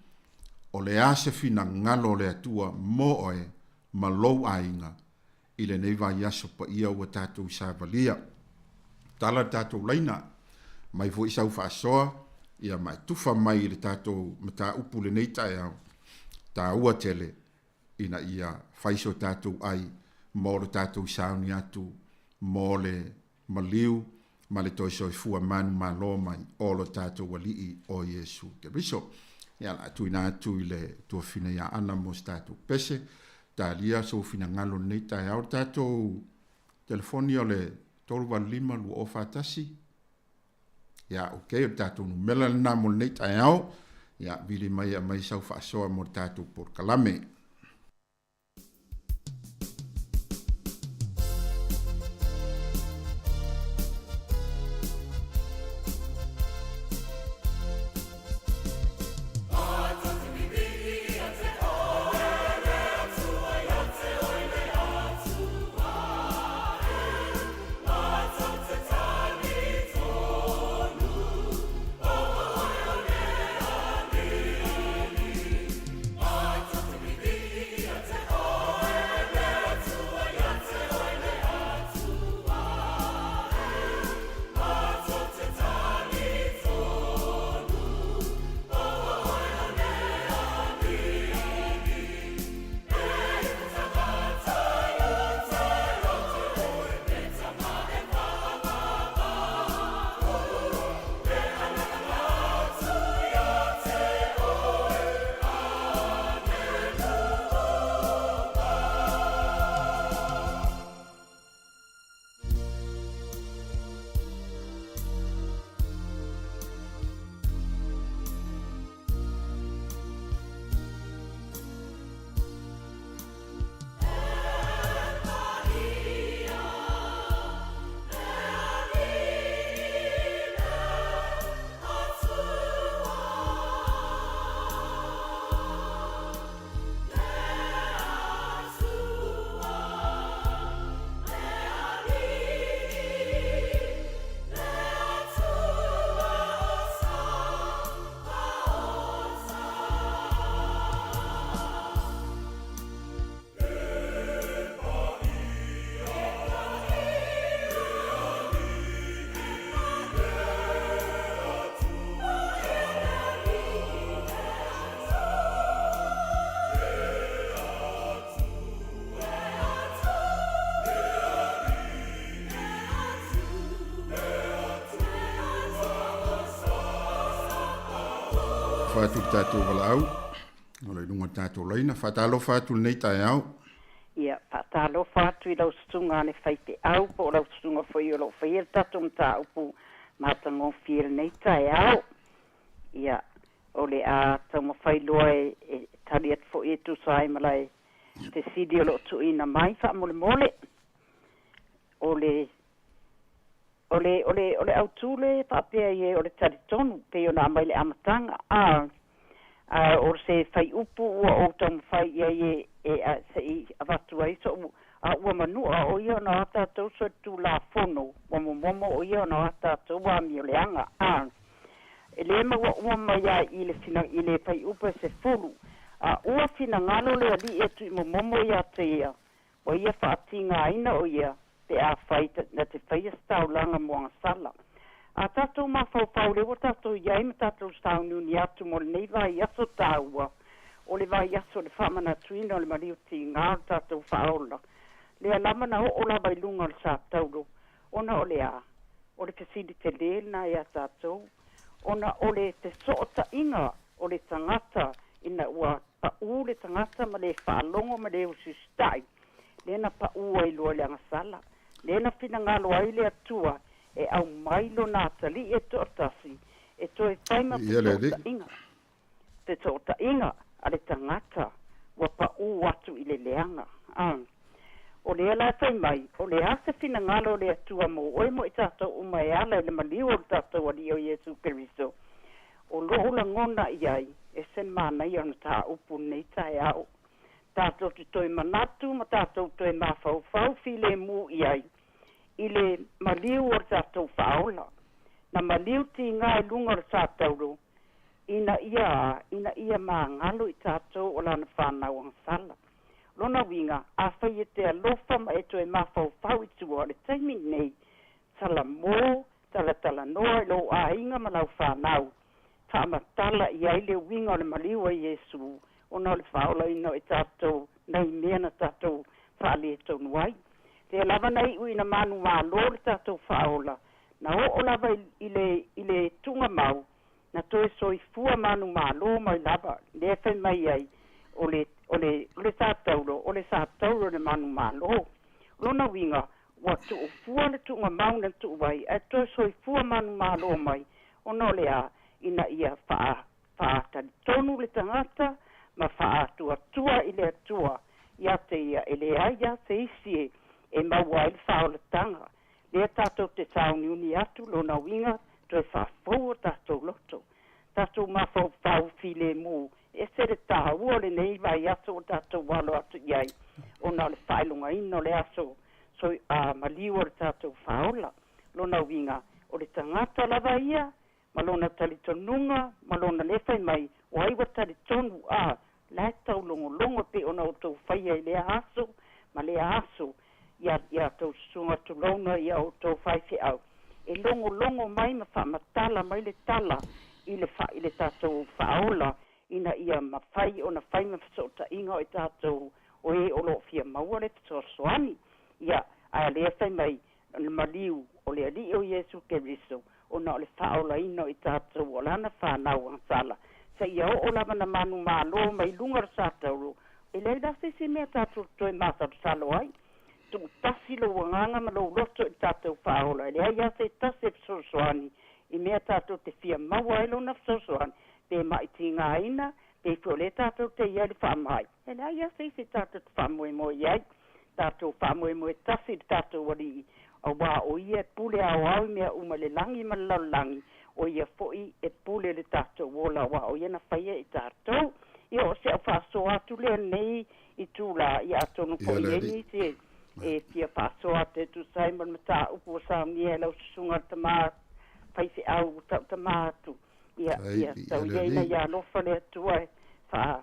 o le a se finagalo o le Atua mo oe ma lou aiga i lenei vaiaso paia ua tatou savalia? Tala le tatou laina, mai foi sau faasoa, ia ma e tufa mai i le tatou mataupu i lenei taeao taua tele ina ia fai so tatou ai mo lo tatou sauni atu mo le maliu ma le toe soifua manumalo mai o lo tatou Alii o Iesu Keriso. Ia, o le a tuuina atu i le tuafafine ia Ana mo se tatou pese. Talia sou finagalo i lenei taeao. O le tatou telefoni o le 385 2041. Ia, ok, o le tatou numera lena mo lenei taeao. Ia, vili mai e aumai sau faasoa mo le tatou polokalame. Faatalofa atu i le tatou valaau o lo o i luga o le tatou laina. Faatalofa atu i lenei taeao. Ia, faatalofa atu i lau susuga a le faifeau po o lau susuga foi o lo o faia le tatou mataupu matagofie i lenei taeao. Ia, o le a taumafai loa e, e tali atu foi e tusa ai ma lae fesili o lo o tuuina mai faamolemole. O le O le, o le, o le autū lea e faapea ai e o le talitonu, pei ona aumai i le amataga, a, a o se faiupu ua ou taumafai i ai e, e, a, se i avatu ai soʻu, a ua manua o ia ona o a tatou solitulafono, ua momomo o ia ona o a tatou amioleaga, a. E lē maua uma mai a i le fina, i le faiupu e 10, a ua finagalo le Alii e tuimomomo iā te ia, Ua ia faatigaina o ia pe afai na te faia se taulaga mo agasala. A tatou mafaufau lea ua tatou i ai ma tatou sauniuni atu mo lenei vaiaso taua, o le vaiaso o le faamanatuina o le maliu tiga o le tatou faaola, lea lava na oo lava i luga o le sa taulo, ona o le a? O le fesili telē lena iā tatou, ona o le fesootaiga o le tagata ina ua Paʻū le tagata ma le faalogo ma le usiusitaʻi, lea na paʻū ai loa i le agasala, lea na finagalo ai le Atua e aumai lona atalii e toatasi e toe fai ma Ia le Alii. fesootaiga, fesootaiga a le tagata ua paʻū atu i le leaga. A O lea la e fai mai, o le a se finagalo o le Atua mo oe mo i tatou uma e ala i le maliu o le tatou Alii o Iesu Keriso? O loʻu lagona i ai, ese le manaia o le mataupu lenei taeao. Tatou te toe manatu ma tatou toe mafaufau filemu i ai i le maliu o le tatou Faaola. Na maliu tiga i luga o le sa taulo ina ia a, ina ia magalo i tatou o lana fanau agasala. Lona uiga, afai e te alofa ma e toe mafaufau i tua o le taimi lenei, talamo, talatalanoa i lou aiga ma lau fanau, faamatala i ai le uiga o le maliu a Iesu ona o le faaolaina o i tatou nai mea na tatou faaletonu ai. Lea lava na iu ina manumalo le tatou faaola, na oo lava i le, i le tuugamau, na toe soifua manumalo mai lava, lea e fai mai ai, o le, o le, o le sa taulo, o le sa taulo i le manumalo. O lona uiga, ua tuufua le tuugamau na tuu ai, ae toe soifua manumalo mai, ona o le a? Ina ia faa, faatalitonu le tagata ma faaatuatua i le Atua ia te ia, e leai lava se isi e, e maua ai le faaolataga. Lea tatou te sauniuni atu, lona uiga, toe faafou o tatou loto. Tatou mafaufau filemu, ese le taua o lenei vaiaso ua tatou alo atu i ai, ona o le faailogaina o le aso soi, a, maliu o le tatou Faaola. Lona uiga, o le tagata lava ia, ma lona talitonuga, ma lona le fai mai, o ai ua talitonu, a, la e taulogologo e pei ona outou faia i lea aso ma lea aso, ia, ia tou susuga tulouna ia outou faifeau, e logologo mai ma faamatala mai le tala i le fa, i le tatou Faaola, ina ia mafai ona fai ma fesootaiga o i tatou o e o lo o fia maua le fesoasoani. Ia, ae o lea fai mai, o le maliu o le Alii o Iesu Keriso, ona o le faaolaina o i tatou o Lana fanau agasala, seia oo lava na manumalo mai luga o le sa tauro, e leai la se isi mea tatou te toe masalosalo ai. Tuutasi lou agaga ma lou loto i le tatou faaola, e leai lava se tasi e fesoasoani i mea tatou te fia maua ai lona fesoasoani, pe maʻi tigaina, pe foi o lea tatou te i ai i le faamai, e leai lava se isi tatou te faamoemoe i ai. Tatou faamoemoe tasi i le tatou Alii, auā o Ia e pule aoao i mea uma i le lagi ma le lalolagi, o Ia foi e pule i le tatou ola, auā o Ia na faia i tatou. Ia, o si au faasoa atu lea i lenei itulā, ia atonu Ia foi le i ai Alii. nisi e, e fia faasoa atu e tusa ai ma le mataupu ua saunia e lau susuga le tama faifeau ua tautama atu. Ia, Ai, ia ia tau le ia ina Alii. ia alofa le Atua e faa,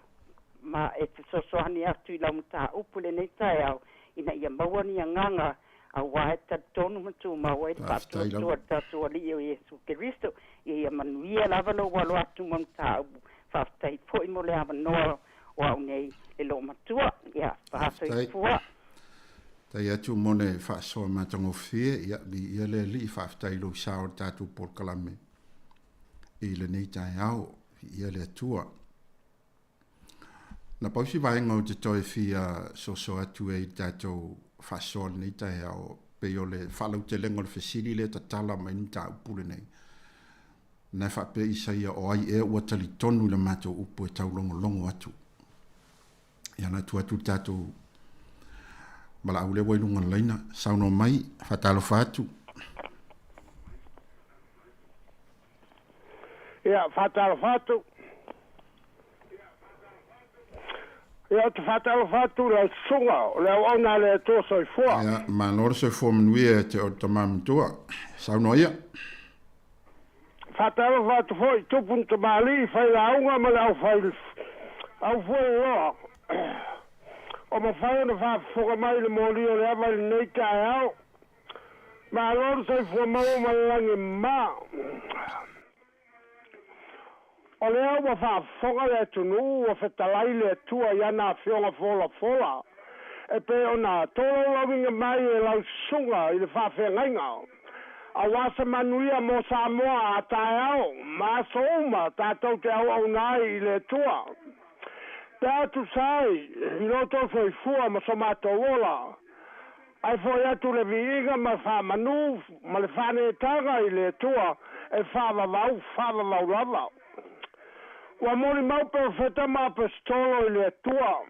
ma e fesoasoani atu i lau mataupu i lenei taeao, ina ia maua ni agaga auā e talitonu ma tumau ai le Faafetai faatuatua lava. i le tatou Alii o Iesu Keriso. Ia ia manuia lava lou alo atu ma mataupu. Faafetai foi mo le avanoa o au nei le loomatua. Ia, Faafetai. faasoifua. Tai atu mo le faasoa matagofie, ia, viia le Alii, faafetai i lou sao i le tatou polokalame i lenei taeao. Viia le Atua. Na pau si vaega ou te toe fia soso atu ai i le tatou faasoa i lenei taeao, pei o le faalautelega o le fesili lea e tatala mai le mataupu lenei. Na e faapea Isaia, o ai ea ua talitonu i le matou upu e taulogologo atu. Ia na atu atu le tatou valaau lea ua i luga o le laina. Saunoa mai, faatalofa atu. Ia, faatalofa atu. Ia, ou te faatalofa atu i lau susuga, o le auauna a le Atua Soifua. Ia, malo le soifua manuia ia te oe le tama matua. Saunoa ia. Faatalofa atu foi i tupu ma tamalii, failauga ma le aufai aufueloloa o mafai ona faafofoga mai i le moli o le ava i lenei taeao. Malo le soifua maua ma le lagi e mama. O lea ua faafofoga le atunuu ua fetalai le Atua i ana afioga folafola e pei ona tolaulauina mai e lau susuga i le faafeagaiga aua se manuia mo Samoa a taeao ma aso uma tatou te auauna ai i le Atua. Pe a tusa ai i lo outou soifua ma so matou ola, Ae foi atu le viiga ma le faamanu ma le faaneetaga i le Atua e faavavau, faavavau lava. Ua molimau perofeta ma aposetolo i le Atua,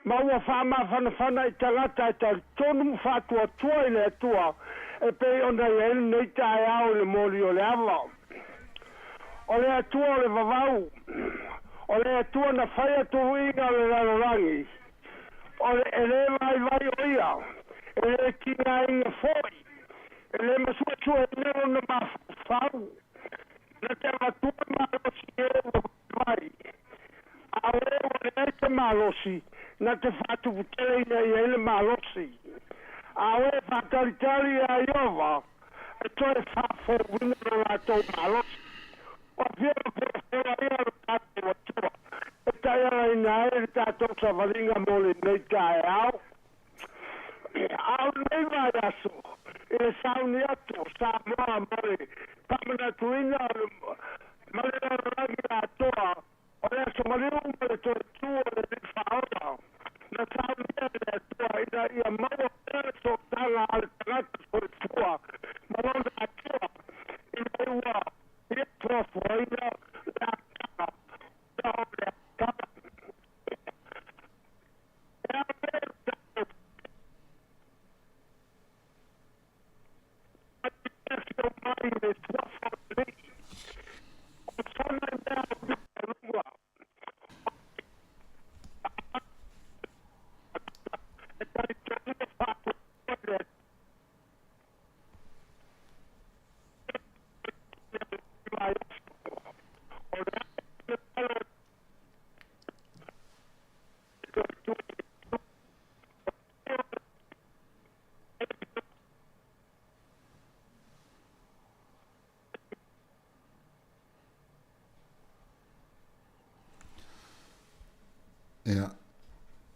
ma ua faamafanafana i tagata e talitonu ma faatuatua i le Atua e pei ona i ai lenei taeao i le moli o le ava. O le Atua o le vavau, o le Atua na faia tuluiga o le lalolagi, O le e lē vaivai o ia, e lē tigaina foi, e lē masuesueina lona mafaufau, na te avatua le malosi i e ua vaivai, a o e ua leai se malosi, na te faatuputeleina i ai le malosi. A o e faatalitali iā Ieova, e toe faafouina lo latou malosi. Ua afioga folafola ia lo tatou Atua e taialaina ai le tatou savaliga mo lenei taeao. A o lenei vaiaso i le sauni atu o Samoa mo le faamanatuina o le ma le lalolagi atoa o le aso maliu ma le toe tu o le Alii Faaola, na saunia e le Atua ina ia maua pea le sootaga a le tagata soifua ma lona Atua ina ua ia fuafuaina le amataga ona o le amataga e ao nei ona tatou afio mai i le suafa o le Alii o sana i mea o luga e talitonu ma faatuatua i le Atua. Ia,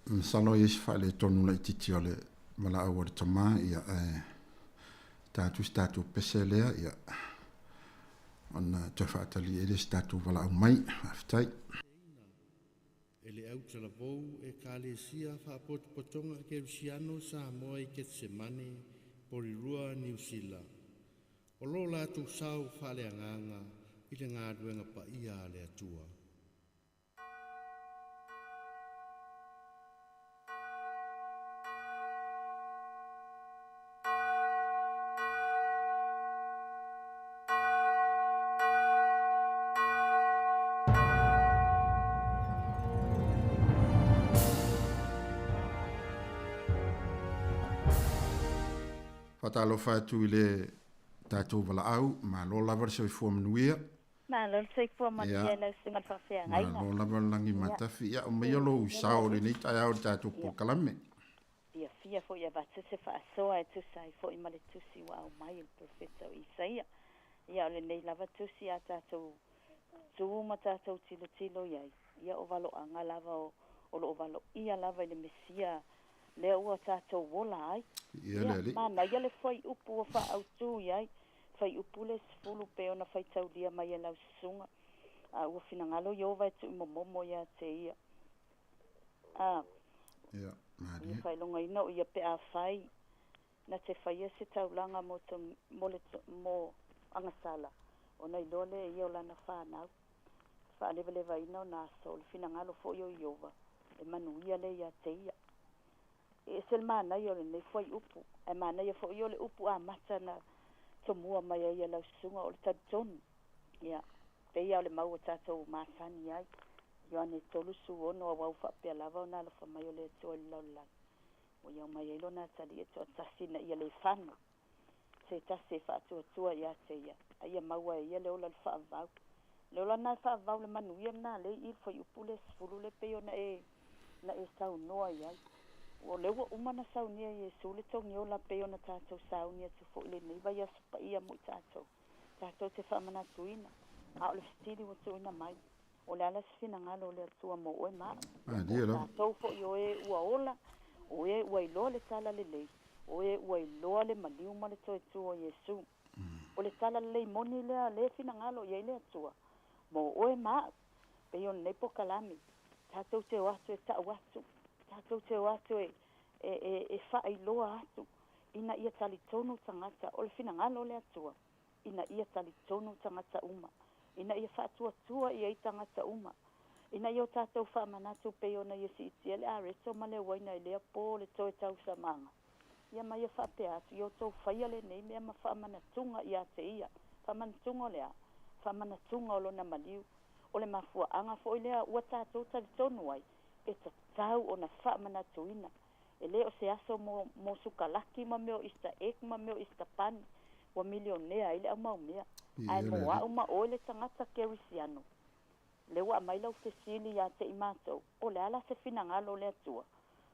masalo e i ai se faaletonu laitiiti o le valaau a le tama, ia, ae ta atu se tatou pese lea, ia, ona toe faatali ai lea se tatou valaau mai. Faafetai. E le autalavou Ekalesia Faapotopotoga Kerisiano Samoa i Ketsemane, Porirua, Niu Sila. O lo latou sao faaleagaga i le galuega paia a le Atua. Faatalofa atu i le tatou valaau, malo lava le soifua manuia. Malo le soifua manuia i lau susuga i le faafeagaiga. Malo lava le lagi matafi. Ia, aumaia lou sao i lenei taeao i le tatou polokalame. Fiafia foi e avatu se faasoa e tusa ai foi ma le tusi ua aumai e le Perofeta o Isaia. Ia, o lenei lava tusi a tatou tu ma tatou tilotilo i ai, ia o valoaga lava o, o lo o valoia lava i le Mesia lea ua tatou ola ai. Ia, le Alii. Manaia le fuaiupu ua faaautu i ai, fuaiupu le 10 pei ona faitaulia mai e lau susuga. A ua finagalo Ieova e tuumomomo iā te ia. A Ia, ia malie. faailogaina o ia pe afai na te faia se taulaga mo to mo le mo agasala ona iloa lea e ia o lana fanau faalevalevaina ona aso o le finagalo foʻi o Ieova e manuia lea iā te ia. E ese le manaia o lenei fuaiupu ae manaia foʻi o le upu amata na tomua mai ai e lau susuga o le talitonu. Ia peia o le mau o tatou masani ai. Ioane 3:16 auau faapea lava ona alofa mai o le Atua i le lalolagi. Ua iau mai ai lona atalii e toatasi ina ia le fano. Se tasi e faatuatua ia te ia. A ia maua e ia le ola le faavavau. Le ola na e faavavau le manuia lena le i le fuaiupu le 10 le pei ona e na e saunoa i ai. O le ua uma na saunia Iesu le togiola pei ona tatou sauni atu foʻi lenei vaiaso paia mo i tatou. Tatou te faamanatuina. A o le fesili ua tuuina mai. O le ala se finagalo o le Atua mo oe ma a'u. Malie lava. Tatou foʻi o e ua ola, o e ua iloa le tala lelei, o e ua iloa le maliu ma le toetu o Iesu. O le tala lelei moni lea le finagalo i ai le Atua mo oe ma a'u. Pei o lenei pokalame, tatou te o atu e ta'u atu, tatou te o atu e faailoa atu ina ia talitonu tagata o le finagalo o le Atua, ina ia talitonu tagata uma, ina ia faatuatua i ai tagata uma, ina ia o tatou faamanatu pei ona ia siitia le areto ma le uaina i lea po le toe tausamaga. Ia ma ia faapea atu, ia outou faia lenei mea ma faamanatuga ia te ia. Faamanatuga o le a? Faamanatuga o lona maliu. O le mafuaaga foʻi lea ua tatou talitonu ai, e tatau ona faamanatuina. E lē o se aso mo sukalaki ma mea o Easter egg ma mea o Easter bunny ua milionea ai le aumaumea. Ae Ia mo le a'u ma oe le tagata kerisiano. Le ua aumai lau fesili iā te i matou, o le ala se finagalo o le Atua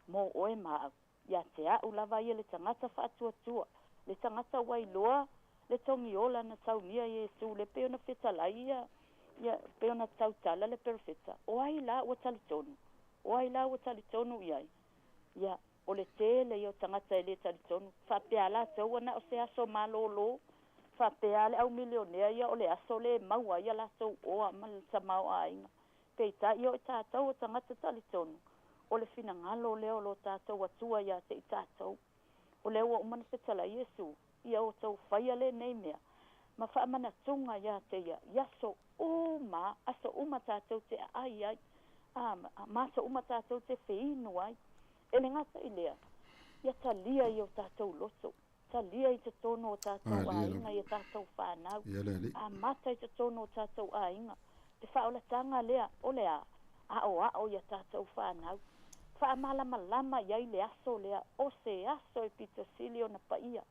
mo oe ma a'u. Iā te a'u lava ia le tagata faatuatua, le tagata ua iloa le togiola na saunia Iesu le pei ona fetalai ia ia pei ona tautala le perofeta. O ai la ua talitonu? O ai la ua talitonu i ai? Ia, o le tele ia o tagata e lē talitonu. Faapea latou ana o se aso malōlō. Faapea le au milionea ia o le aso le maua ai a latou oa ma le tamaoaiga. Peitai ia o i tatou o tagata talitonu. O le finagalo lea o lo tatou Atua ia te i tatou. O lea ua uma na fetalai Iesu, ia outou faia lenei mea ma faamanatuga ia te ia i aso uma tatou te aai ai, ma aso uma tatou te feinu ai. E le gata i lea, ia talia i o tatou loto, talia i totonu o tatou Malie aiga, lava. i o tatou fanau, Ia le alii. amata i totonu o tatou aiga. Te faaolataga lea, o le a, aoao ia tatou fanau. Faamalamalama i ai le aso lea, o se aso e pito sili ona paia.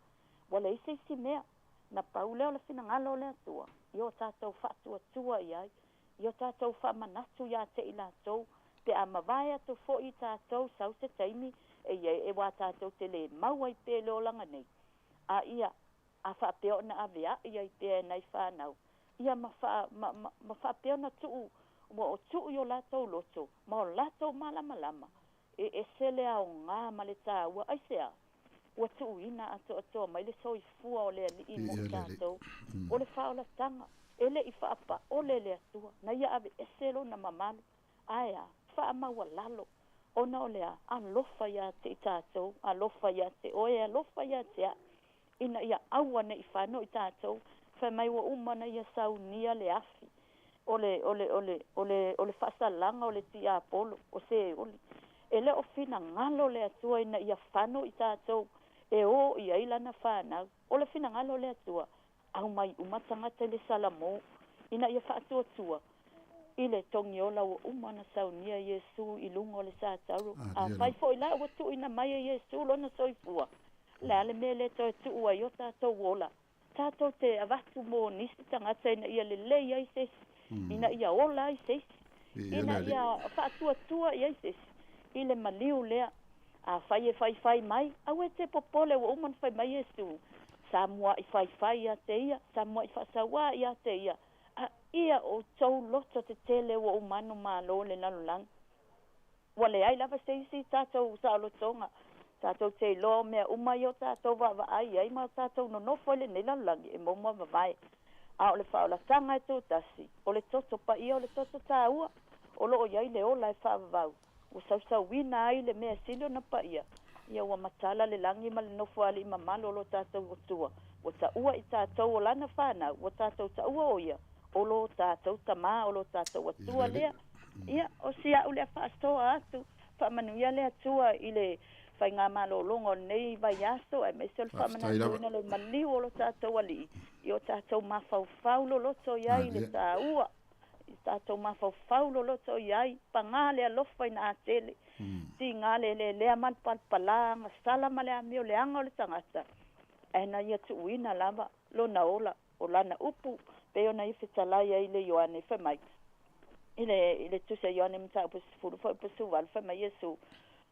Ua leai se isi mea, na pau lea o le finagalo o le Atua, i o tatou faatuatua i ai, i o tatou faamanatu iā te i latou, pe a mavae atu foʻi tatou sau se taimi, e ia e uā tatou te lē mau ai pea i le olaga nei. A ia, a faapea ona aveaʻi ai pea e nai fanau. Ia ma ma faapea ona tuu, ua o tuu i o latou loto, ma o latou malamalama. E ese le aogā ma le tāua, aisea? Ua tuuina atoatoa mai le soifua o le alii mo Ia le alii. tatou. O le faaolataga, e leʻi faapaole le Atua, na ia aveese lona mamalu. Ae a, faamaualalo, ona o le a, alofa iā te i tatou, alofa iā te oe, alofa iā te a'u. Ina ia aua neʻi fano i tatou, fai mai ua uma na ia saunia le afi. O le o le o le o le o le faasalaga o le tiapolo, o se oli. E le o finagalo le Atua ina ia fano i tatou, e o i ai lana fanau. O le finagalo le Atua, aumai uma tagata i le salamo, ina ia faatuatua i le togiola ua uma na saunia Iesu i luga o le sataro. Ah, A ia fai lava. foʻi la ua tuuina mai e Iesu lona soifua. Le a le mea le toe tuu ai o tatou ola. Tatou te avatu mo nisi tagata ina ia lelei ai se isi, ina ia ola ai se isi, Ia le ina alii. ia faatuatua i ai se isi, i le maliu lea. A fai e faifai mai, aua e te popole ua uma na fai mai Iesu. Sa muaʻi faifai ia te ia, sa muaʻi faasauā ia te ia. A ia outou loto tetele ua umanu mālō le lalolagi. Ua leai lava se isi tatou saolotoga. Tatou te iloa o mea uma ia o tatou vaavaai ai ma o tatou nonofo i lenei lalolagi e mauma vavae. A o le faaolataga e tutasi, o le toto paia o le toto tāua, o loo iai le ola e faavavau, ua sausauina ai le mea sili ona paia, ia ua matala le lagi ma le nofo alii mamalu o lo tatou Atua, ua taua i tatou o lana fanau, ua tatou taua o ia, o lo tatou tamā o lo tatou Atua lea. Ia, o si a'u lea faasoa atu, faamanuia le Atua i le faigamalologa o lenei vaiaso, aemaise o le faamanatuina o le maliu o lo tatou Alii, i o tatou mafaufau loloto i ai le tāua, i tatou mafaufau loloto i ai, pagā le alofa ina atele, tigā le lelea ma le palapalā, agasala ma le amio leaga o le tagata, ae na ia tuuina lava lona ola, o lana upu, pei ona ia fetalai ai le Ioane fai mai, i le tusi a Ioane mataupu 10 foi 18, fai mai Iesu,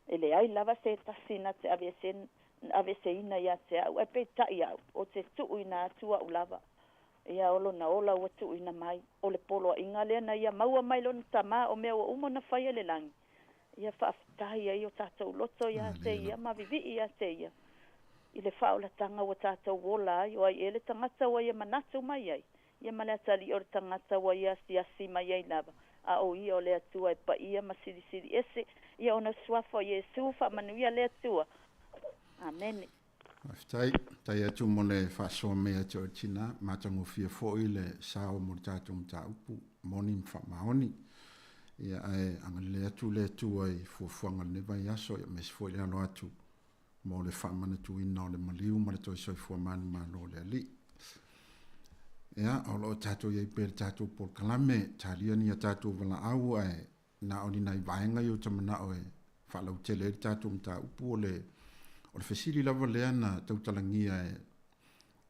e leai lava se tasi na te aveeseina ia te au, ae peitai au, o te tuuina atu au lava. Ia o lona ola ua tuuina mai, o le poloaiga lea na ia maua mai lona tamā o mea ua uma ona faia i le lagi. Ia faafetai ai o tatou loto ia te ia ma vivii ia te ia i le faaolataga ua tatou ola ai, o ai ea le tagata ua ia manatu mai ai, ia ma le atalii o le tagata ua ia asiasi mai ai lava, a o ia o le Atua e paia ma silisili ese, ia ona suafa o Iesu, faamanuia le Atua. Amene. Faafetai, tai atu mo le faasoa mai ia te oe tina, matagofie foi le sao mo le tatou mataupu, moni ma faamaoni. Ia ae agalelei atu le Atua i fuafuaga o lenei vaiaso, ia aemaise foi le alo atu mo le faamanatuina o le maliu ma le toe soifua manumalo o le Alii. Ia, o lo o tatou i ai pea i le tatou polokalame, talia ni a tatou valaau ae na o ni nai vaega ia ou te manao e faalautele ai le tatou mataupu o le o le fesili lava lea na tautalagia e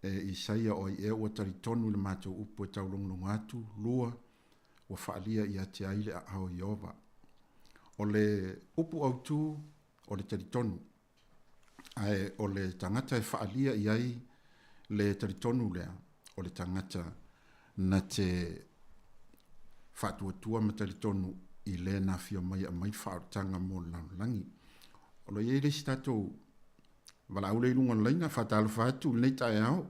e Isaia o ai ea ua talitonu i le matou upu e taulogologo atu, lua, ua faaalia ia te ai le aao o Ieova. O le upu autu o le talitonu, ae o le tagata e faaalia i ai le talitonu lea, o le tagata na te faatuatua ma talitonu i le na afio mai e aumai le faaolataga mo le lalolagi. O lo o i ai le isi tatou valaau lea i luga o le laina, faatalofa atu i lenei taeao.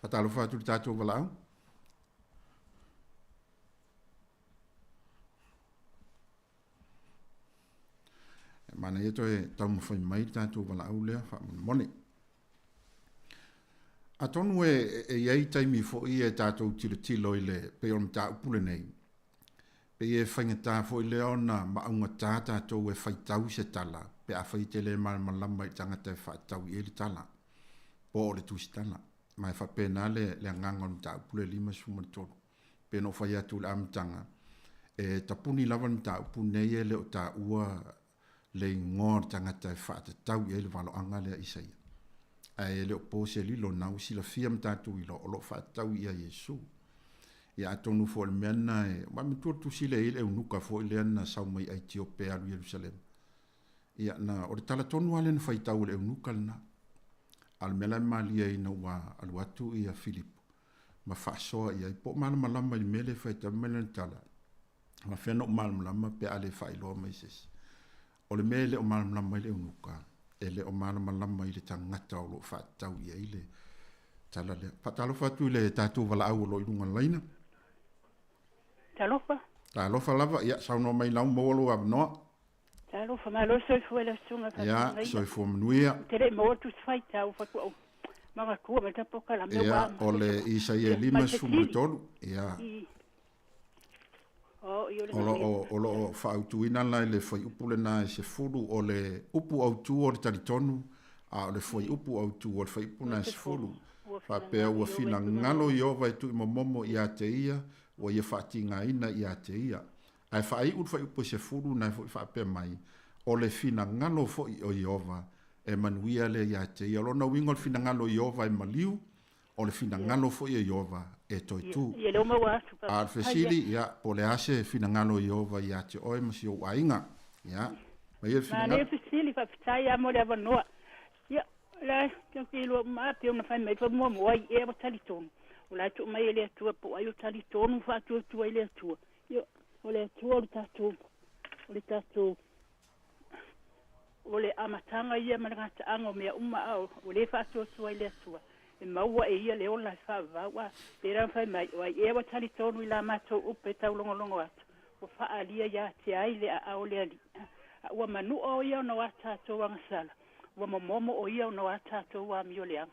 Faatalofa atu i le tatou valaau. E manaia toe taumafai mai le tatou valaau lea faamolemole. Atonu e, e i ai taimi foi e tatou tilotilo i le pei o le mataupu lenei, pei e faigata foi lea ona maaugatā tatou e faitau se tala pe afai e te le malamalama i le tagata e faatatau i ai le tala po o le tusitala. Ma e faapena le, le agaga o le mataupu lea 53. Pei ona ou fai atu i le amataga, e tapuni lava le mataupu lenei e le o taua le igoa o le tagata e faatatau i ai le valoaga lea Isaia. Ae e le o po se lilo na ua silafia ma tatou iloa o lo o faatatau ia Iesu. Ia atonu foi o le mea lena e, aua matua le tusi lea e i ai le eunuka foi lea na sau mai Aitiope e alu i Ierusalema. Ia na, o le tala tonu lava lea na faitau e le eunuka lena. A o le mea la e malie ina ua alu atu ia Filipo ma faasoa i ai, po o malamalama i le mea lea e faitau mai lana tala, faapefea ona ou malamalama pe a le faailoa mai se isi. O le mea e le o malamalama ai le eunuka, e le o malamalama i le tagata o lo o faatatau i ai le tala lea. Faatalofa atu i le tatou valaau o lo o i luga o le laina. Talofa. Talofa lava, ia saunoa mai lau maua lou avanoa. Talofa, malo soifua i lau susuga Ia, faafeagaiga. soifua manuia. Ou te le i maua le tusi faitau faatoa ou manatua mai le polokalame Ia, ua o le Isaia ia mai fesili. 53, ia. I o i o le O lo o, o lo o faautuina la i le fuaiupu lena e 10, o le upu autu o le talitonu, a o le fuaiupu autu o le fuaiupu lena e 10, faapea ua finagalo Ieova e tuuimomomo ia te ia, ua ia faatigaina ia te ia. Ae faaiu le fuaiupu e 10 na e foi faapea mai, o le finagalo foi o Ieova e manuia lea ia te ia. O lona uiga o le finagalo o Ieova e maliu, o le finagalo foi o Ieova e toe tu. A o le fesili, ia, po o le a se finagalo o Ieova ia te oe ma si ou aiga? Ia, maia le finagalo. Manaia fesili, faafetai lava mo le avanoa. Ia, o la e ou te iloa uma lava pei ona fai mai foi muamua ai ea ua talitonu. O la e tuu mai e le Atua po o ai o talitonu ma faatuatua i le Atua. Ia, o le Atua o le tatou, o le tatou. O le amataga ia ma le gataaga o mea uma a o lē faatuatua i le Atua e maua e ia le ola e faavavau a pe la fai mai o ai ea ua talitonu i la matou upu e taulogologo atu ua faaalia iā te ai le aao o le Alii a ua manu'a o ia ona o a tatou agasala ua momomo o ia ona o a tatou amioleaga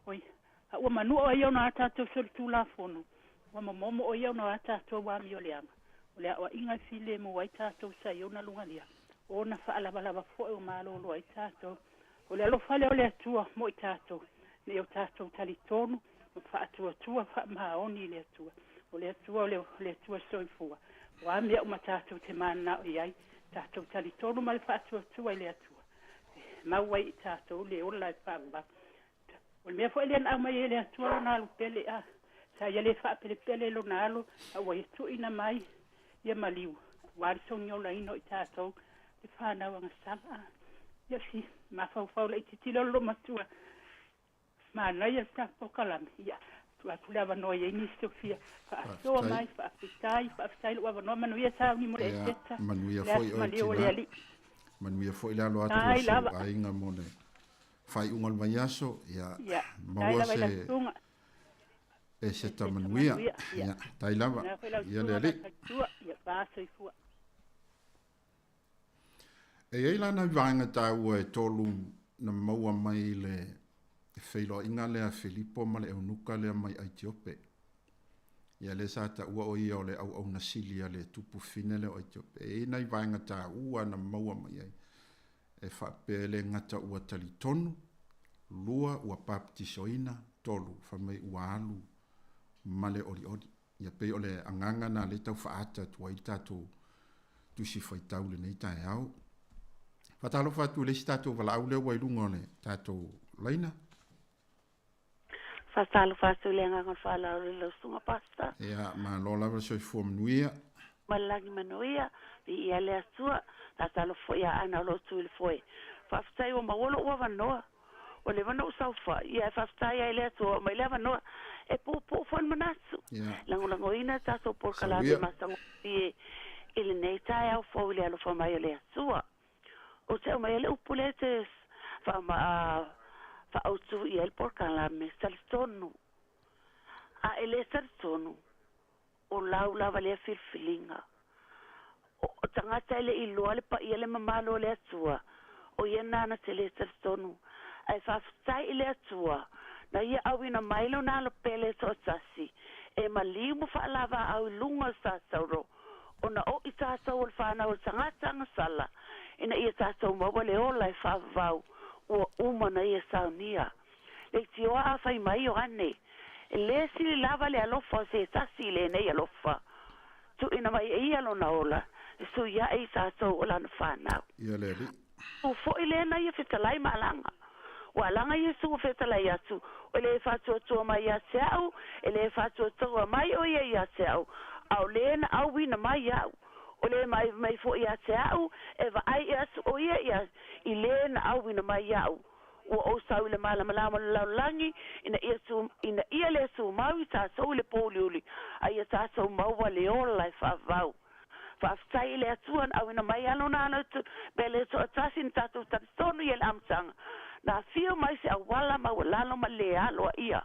oi a ua manu'a o ia ona o a tatou solitulafono ua momomo o ia ona o a tatou amioleaga o le aoa'iga e filemu ai tatou sa i ona luga lea ona faalavalava fo'e o malōlō ai tatou o le alofa lea o le Atua mo i tatou nei o tatou talitonu ma faatuatua faamaoni i le Atua o le Atua o le Atua soifua o a mea uma tatou te mananao i ai tatou talitonu ma le faatuatua i le Atua mau ai i tatou le ola e faavavau o le mea fo'i lea na aumai ai le Atua lona alu pele a sa ia lē faapelepele lona alo a ua ia tu'uina mai ia maliu ua le togiolaina o i tatou le fanau agasala ia si mafaufau laʻititi lea o le loomatua manaia le tapokalame ia tuu atu le avanoa iai nisi o fia faasoa mai. Faafetai, faafetai lou avanoa. Manuia sauni mo le eseta. Manuia foi oe o le Alii. Manuia foi le alo atu o si aiga mo le faaiuga o le vaiaso. Ia maua se eseta manuia. Ia tai lava ia le Alii. Ia. E iai lana vaega taua e tolu na maua mai le feiloaiga lea Filipo ma le eunuka lea mai Aitiope. Ia lea sa taua o ia o le auauna sili a le tupu fine lea o Aitiope. E iai nai vaega taua na maua mai ai. E faapea e le gata ua talitonu, lua ua papatisoina, tolu fai mai ua alu ma le olioli. Ia pei o le agaga na lea tau faaata atu ai le tatou tusi faitau lenei taeao. Faatalofa atu i le isi tatou valaau lea ua i luga o le tatou laina. Faatalofa atu i le agaga o le faaaloalo i lau susuga Pastor. Ia, malo lava le soifua manuia. Ma le lagi manuia, viia le Atua, faatalofa foi ia Ana o lo o tu i le foe. Faafetai ua maua lou avanoa. Ua leva ona ou saofai, ia e faafetai ai i le Atua ua aumai le avanoa e puupuu foi le manatu. Lagolagoina le tatou polokalame matagofie i lenei taeao fou i le alofa mai o le Atua. Ou te aumaia le upu lea e te faaautu i ai le polokalame, talitonu. A e le talitonu, o lau lava lea filifiliga. O tagata e le iloa le paia le mamalu o le Atua, o ia nana te le talitonu. Ae faafetai i le Atua, na ia auina mai lona alo pele toatasi, e maliu ma faalavaau i luga o le satauro, ona o i tatou o le fanau o le tagata agasala, ina ia tatou maua le ola e faavavau, ua uma na ia saunia. Leitioa a fai mai Ioane, e lē sili lava le alofa o se tasi i lenei alofa. Tuuina mai e ia lona ola, e sui aʻe i tatou o lana fanau. Ia le Alii. U foi lea na ia fetalai ma alaga. Ua alaga Iesu ua fetalai atu, o le faatuatua mai ia te au, e le faatuatua mai o ia ia te au, a o le na auina mai ia'u. O le mai mai foi ia te au, e vaai atu o ia ia i le na auina mai ia'u. Ua ou sau i le malamalama o le lalolagi, ina ia tu, ina ia le tumau i tatou i le pouliuli, a ia tatou maua le ola e faavavau. Faafetai i le Atua na auina mai a lona alo pele toatasi na tatou talitonu i le amataga. Na afio mai se auala maualalo ma le aloaia.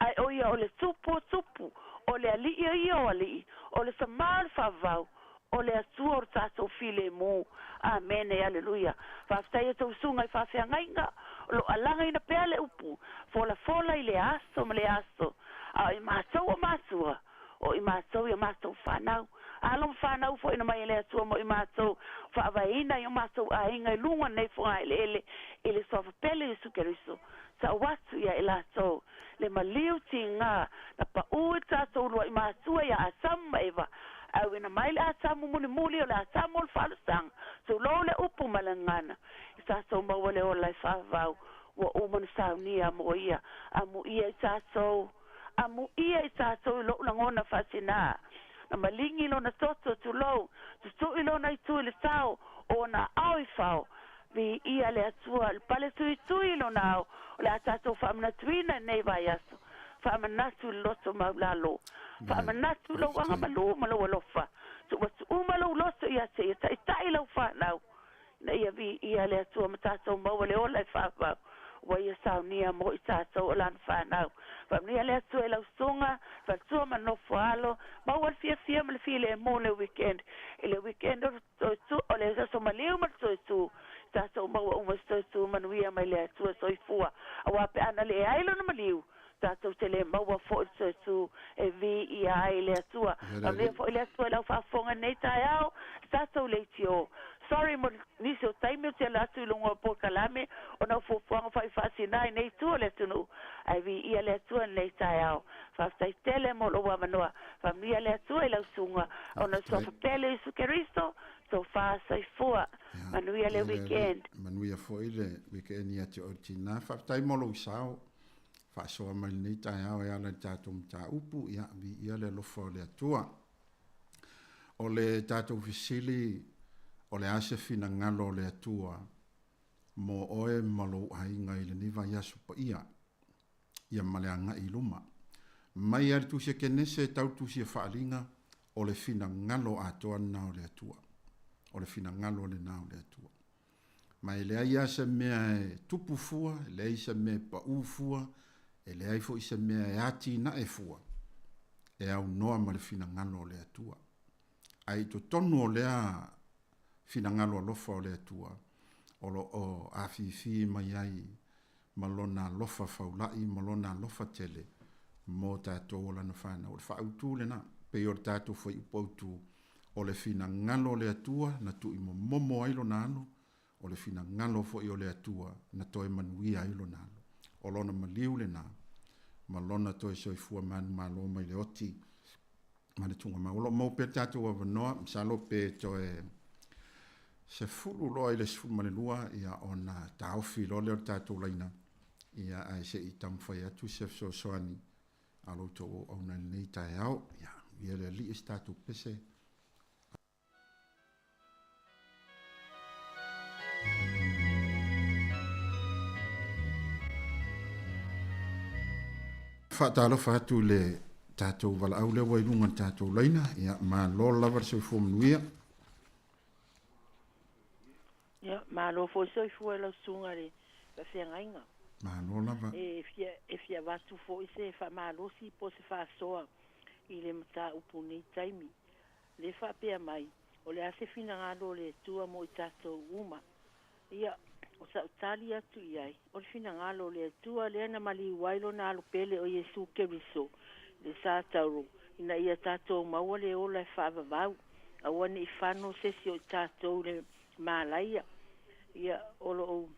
Ae o ia o le tupu o tupu, o le alii ia o alii, o le sama o le faavavau, o le Atua o le tatou filemu. Amene, aleluia. Faafetai e tou susuga i faafeagaiga, o lo o alagaina pea le upu, folafola i le aso ma le aso. A o i matou o matua, o i matou i a matou fanau. Alo ma fanau foi na mai e le Atua mo i matou, faavaeina i o matou aiga i luga nei fogaeleele i le suafa pele Iesu Keriso. Tau atu ia i latou le maliu tiga na paʻū i tatou luaʻi matua ia Atamu ma Eva. Auina mai le Atamu mulimuli o le Atamu o le faaalosaga. Tulou le upu ma le gagana. I tatou maua le ola e faavavau. Ua uma na saunia mo ia. Amuia i tatou. Amuia i tatou i lou lagona faatinā. Na maligi lona toto tulou. Tutuʻi lona itu i le tao o ona aao i fao. Viia le Atua le pale tuitui i lona ao. O le a tatou faamanatuina i lenei vaiaso. Faamanatu i le loto maulalo. Faamanatu i lou agamalū ma lou alofa. Tuuatu uma lou loto ia te ia taitai lau fanau. Ina ia viia le Atua ma tatou maua le ola e faavavau, ua Ia saunia mo i tatou o Lana fanau. Faamanuia le Atua i lau susuga, faletua ma nofo alo, maua le fiafia ma le filemu i le weekend. I le weekend o le toe tu, o le aso maliu ma le toe tu, tatou maua uma se toe tu manuia mai le Atua soifua, aua pe ana leai Lona maliu, tatou te le maua foi le toe tu e viia ai le Atua. Faamanuia foi le Atua i lau faafofoga i lenei taeao, le tatou leitio. Sorry mo nisi o taimi ou te ala atu i luga o polokalame ona o fuafuaga faaifaasina i nei itu o le atunuu, ae viia le Atua i lenei taeao. Faafetai tele mo lou avanoa. Faamanuia le Atua i lau susuga ona o le Suafa pele o Iesu Keriso, tofa soifua. Manuia le weekend. Manuia foi le weekend ia te oe tina. Faafetai mo lou sao. Faasoa mai lenei taeao e ala i le tatou mataupu, ia, viia le alofa o le Atua. O le tatou fesili, o le a se finagalo o le Atua mo oe ma lou aiga i lenei vaiaso paia, ia ma le agai i luma? Mai lava i le Tusi a Kenese e tau le Tusi a Faaliga, o le finagalo atoa lena o le Atua. O le finagalo lena o le Atua. Ma e leai lava se mea e tupu fua, e leai se mea e paʻū fua, e leai foi se mea e atinae fua e aunoa ma le finagalo o le Atua. Ae i totonu o lea finagalo alofa o le Atua, o lo o afifi mai ai ma Lona alofa faulaʻi ma Lona alofa tele mo tatou o Lana fanau. O le faautu lena, pei o le tatou fuaiupu autu, O le finagalo o le Atua na tuuimomomo ai lona alo, o le finagalo foi o le Atua na toe manuia ai lona alo. O lona maliu lena, ma lona toe soifua manumalo mai le oti ma le tuugamau. O lo o maua pea le tatou avanoa, masalo pe toe 10 loa i le 12 ia ona taofi loa lea o le tatou laina, ia ae se i taumafai atu se fesoasoani a lo outou auauna i lenei taeao. Ia, ia le Alii e se tatou pese. Faatalofa atu i le tatou valaau lea ua i luga o le tatou laina. Ia, malo lava le soifua manuia. Ia, malo foi soifua i lau susuga i le faafeagaiga. Malo lava. E fia, e fia avatu foi se faamalosi po o se faasoa i le mataupu i lenei taimi. Le faapea mai, o le a se finagalo o le Atua mo i tatou uma? Ia, o sa'u tali atu i ai, o le finagalo o le Atua lea na maliu ai Lona Alo Pele o Iesu Keriso, le sa tauro, ina ia tatou maua le ola e faavavau, aua ne i fano se isi o i tatou i le malaia. Ia, o lou,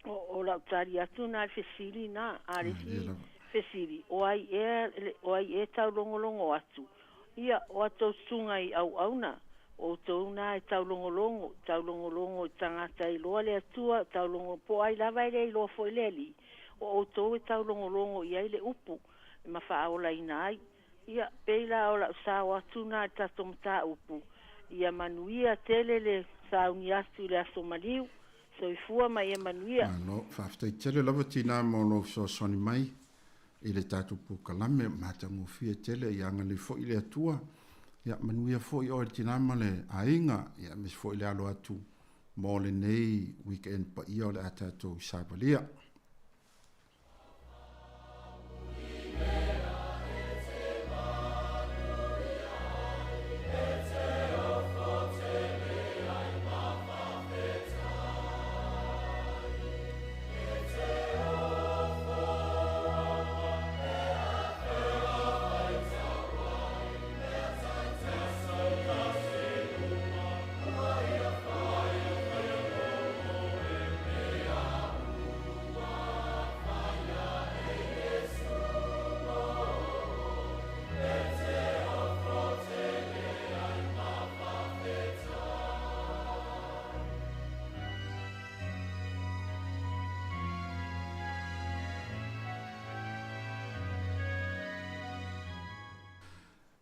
o, o lau tali atu na i le fesili na. A le isi fesili, o ai ea, o ai ea taulogologo atu? Ia, o a tou susuga i auauna, o outou na e taulogologo, taulogologo i tagata e iloa le Atua, taulogologo, po o ai lava e le iloa foi le Alii, o outou e taulogologo i ai le upu ma faaolaina ai. Ia, pei la o lau sao atu na i le tatou mataupu, ia manuia tele le sauni atu i le aso maliu. Soifua ma ia manuia. Malo, faafetai tele lava Tina mo lou fesoasoani mai i le tatou polokalame, matagofie tele, ia agalelei foi le Atua, ia manuia foi oe le tina ma le aiga, ia aemaise foi le alo atu mo lenei weekend paia o le a tatou savalia.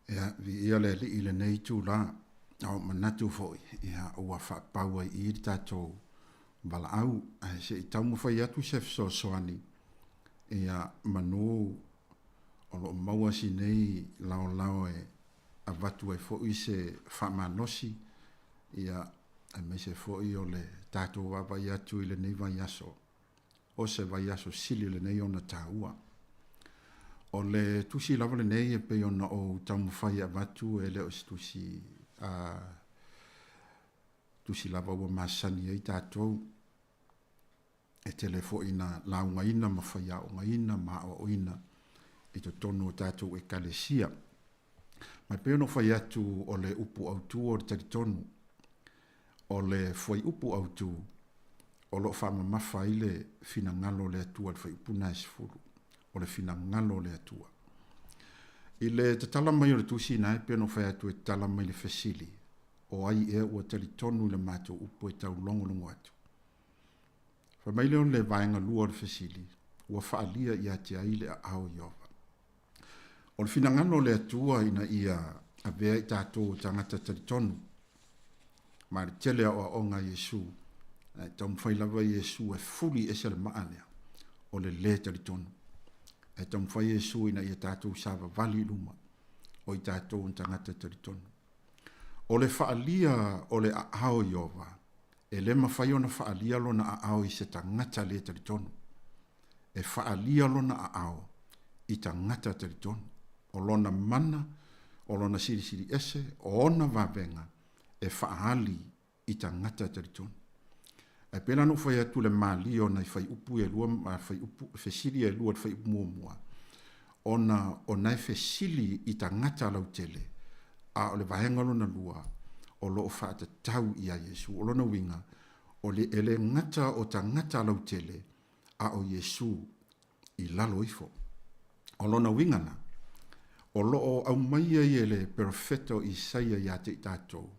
Ia, viia le Alii i lenei itulā, a o manatu foi, ia, ua faapau ai i i le tatou valaau, ae se i taumafai atu se fesoasoani, ia, manu o lo o maua si nei laolao e avatu ai foi se faamalosi, ia, Aemaise foi o le tatou vaavaai atu i lenei vaiaso, o se vaiaso sili lenei ona taua. O le tusi lava lenei e pei ona ou taumafai e avatu e le o se tusi a tusi lava ua masani ai tatou. E tele foi ina laugaina ma faiaogaina ma aoaoina i totonu o tatou ekalesia. Ma e pei ona ou fai atu o le upu autu o le talitonu, o le fuaiupu autu o lo o faamamafa ai le finagalo o le Atua i le fuaiupu lena e 10, o le finagalo o le Atua. I le tatala mai o le tusi lena e pei ona ou fai atu e tatala mai le fesili, o ai ea ua talitonu i le matou upu e taulogologo atu? Fai mai lea o le vaega lua o le fesili, ua faaalia ia te ai le aao o Ieova. O le finagalo o le Atua ina ia avea i tatou o tagata talitonu, ma le tele aoaoga a Iesu, e taumafai lava Iesu e fuli ese le maa lea, o le lē talitonu. E taumafai Iesu ina ia tatou savavali i luma, o i tatou o tagata talitonu. O le faaalia o le aao o Ieova, e le mafai ona faaalia lona aao i se tagata lē talitonu. E faaalia lona aao i tagata talitonu. O lona mana, o lona silisili ese, o ona vavega e faaali i tagata talitonu. Ae pei la ona ou fai atu le malie o nai fuaiupu e lua, fuaiupu, fesili e lua i le fuaiupu muamua, ona o nae fesili i tagata lautele, a o le vaega lona lua, o lo o faatatau ia Iesu. O lona uiga, o le, e le gata o tagata lautele, a o Iesu i lalo ifo. O lona uiga la, o lo o aumaia ai e le perofeta o Isaia ia te i tatou,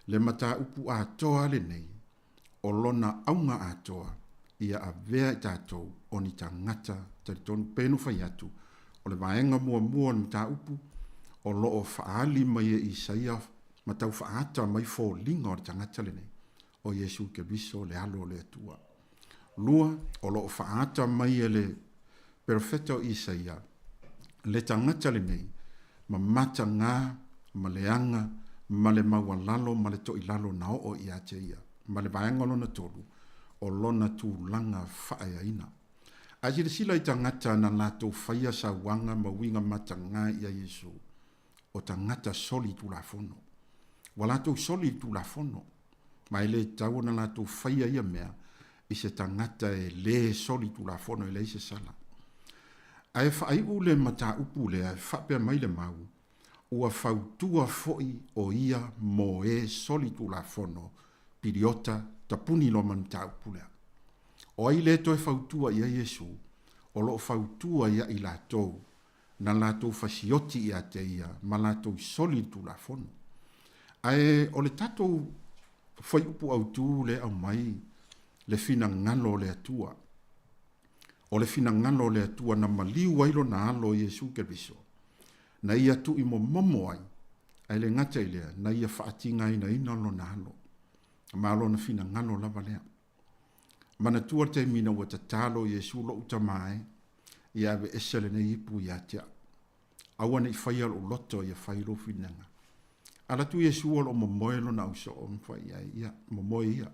le mataupu atoa lenei, o lona auga atoa, ia avea i tatou o ni tagata talitonu. Pei ona fai atu, o le vaega muamua o le mataupu, o lo o faaali mai e Isaia ma tau faaata mai foliga o le tagata lenei, o Iesu Keriso le Alo o le Atua. Lua, o lo o faaata mai e le perofeta o Isaia le tagata lenei ma matagā ma leaga ma le maualalo ma le toilalo na oo ia te ia, ma le vaega lona tolu, o lona tulaga faaeaina. A silasila i tagata na latou faia sauaga ma uiga matagā ia Iesu, o tagata soli tulafono. Ua latou soli i le tulafono, ma e le tatau ona latou faia ia mea i se tagata e lē soli tulafono e leai se sala. Ae faaiu le mataupu lea e faapea mai le mau, ua fautua foi o ia mo e soli tulafono piliota tapuni loa ma le mataupu lea. O ai lē toe fautua i ai Iesu? O lo o fautua ia i latou na latou fasioti ia te ia ma latou soli le Tulafono. Ae o le tatou fuaiupu autu lea e aumai le finagalo o le Atua. O le finagalo o le Atua na maliu ai lona Alo Iesu Keriso, na ia tuuimomomo ai, ae le gata i lea, na ia faatigainaina lona Alo. Ma lona finagalo lava lea. Manatua le taimi ina ua tatalo Iesu, Lo'u Tama e, ia aveese lenei ipu ia te a'u. Aua ne i faia lo'u loto, ia fai lou finega. Ala atu Iesu o lo'o momoe lona ausoo ma fai i ai, Ia, momoe ia,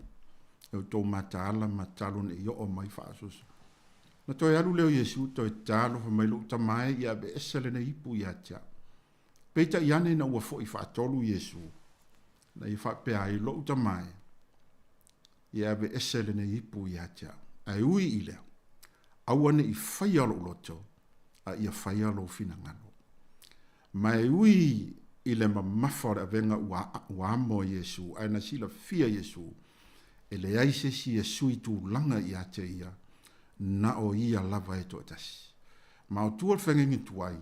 e outou mataala ma tatalo ne i oo mai faaososo. Na toe alu lea o Iesu toe tatalo, fai mai, Lo'u Tama e, ia aveese lenei ipu ia te a'u. Peitai ane ina ua fo'i faatolu Iesu, na ia faapea ai, Lo'u Tama e, ia aveese lenei ipu ia te au. Ae ui i lea, aua ne i faia lou loto, a ia faia lou finagalo. Ma e ui i le mamafa o le avega ua amo e Iesu, ae na silafia Iesu, e leai se isi e sui tulaga ia te ia, na o ia lava e toatasi. Ma o tua o le feagaiga tuai,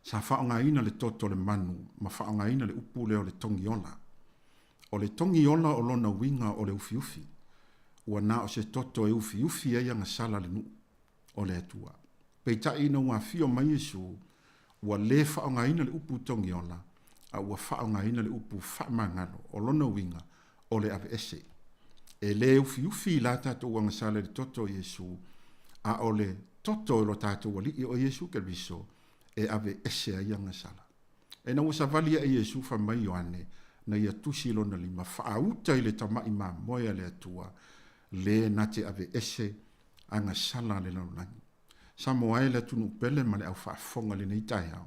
sa faaaogaina le toto o le manu ma faaaogaina le upu lea o le togiola. O le togiola o lona uiga o le ufiufi, ua na o se toto e ufiufi ai agasala le nuu o le Atua. Peitai ina ua afio mai Iesu, ua le faaaogaina le upu togiola, a ua faaaogaina le upu faamagalo, o lona uiga o le aveese. E le ufiufi la tatou agasala i le toto o Iesu, a o le toto o lo tatou Alii o Iesu Keriso e aveese ai agasala. Ina ua savali aʻe Iesu, fai mai Ioane, Na ia tusi lona lima faauta i le tama'i mamoe a le Atua, lē na te aveese agasala a le lalolagi. Samoa e le atunuu pele ma le au faafofoga i lenei taeao,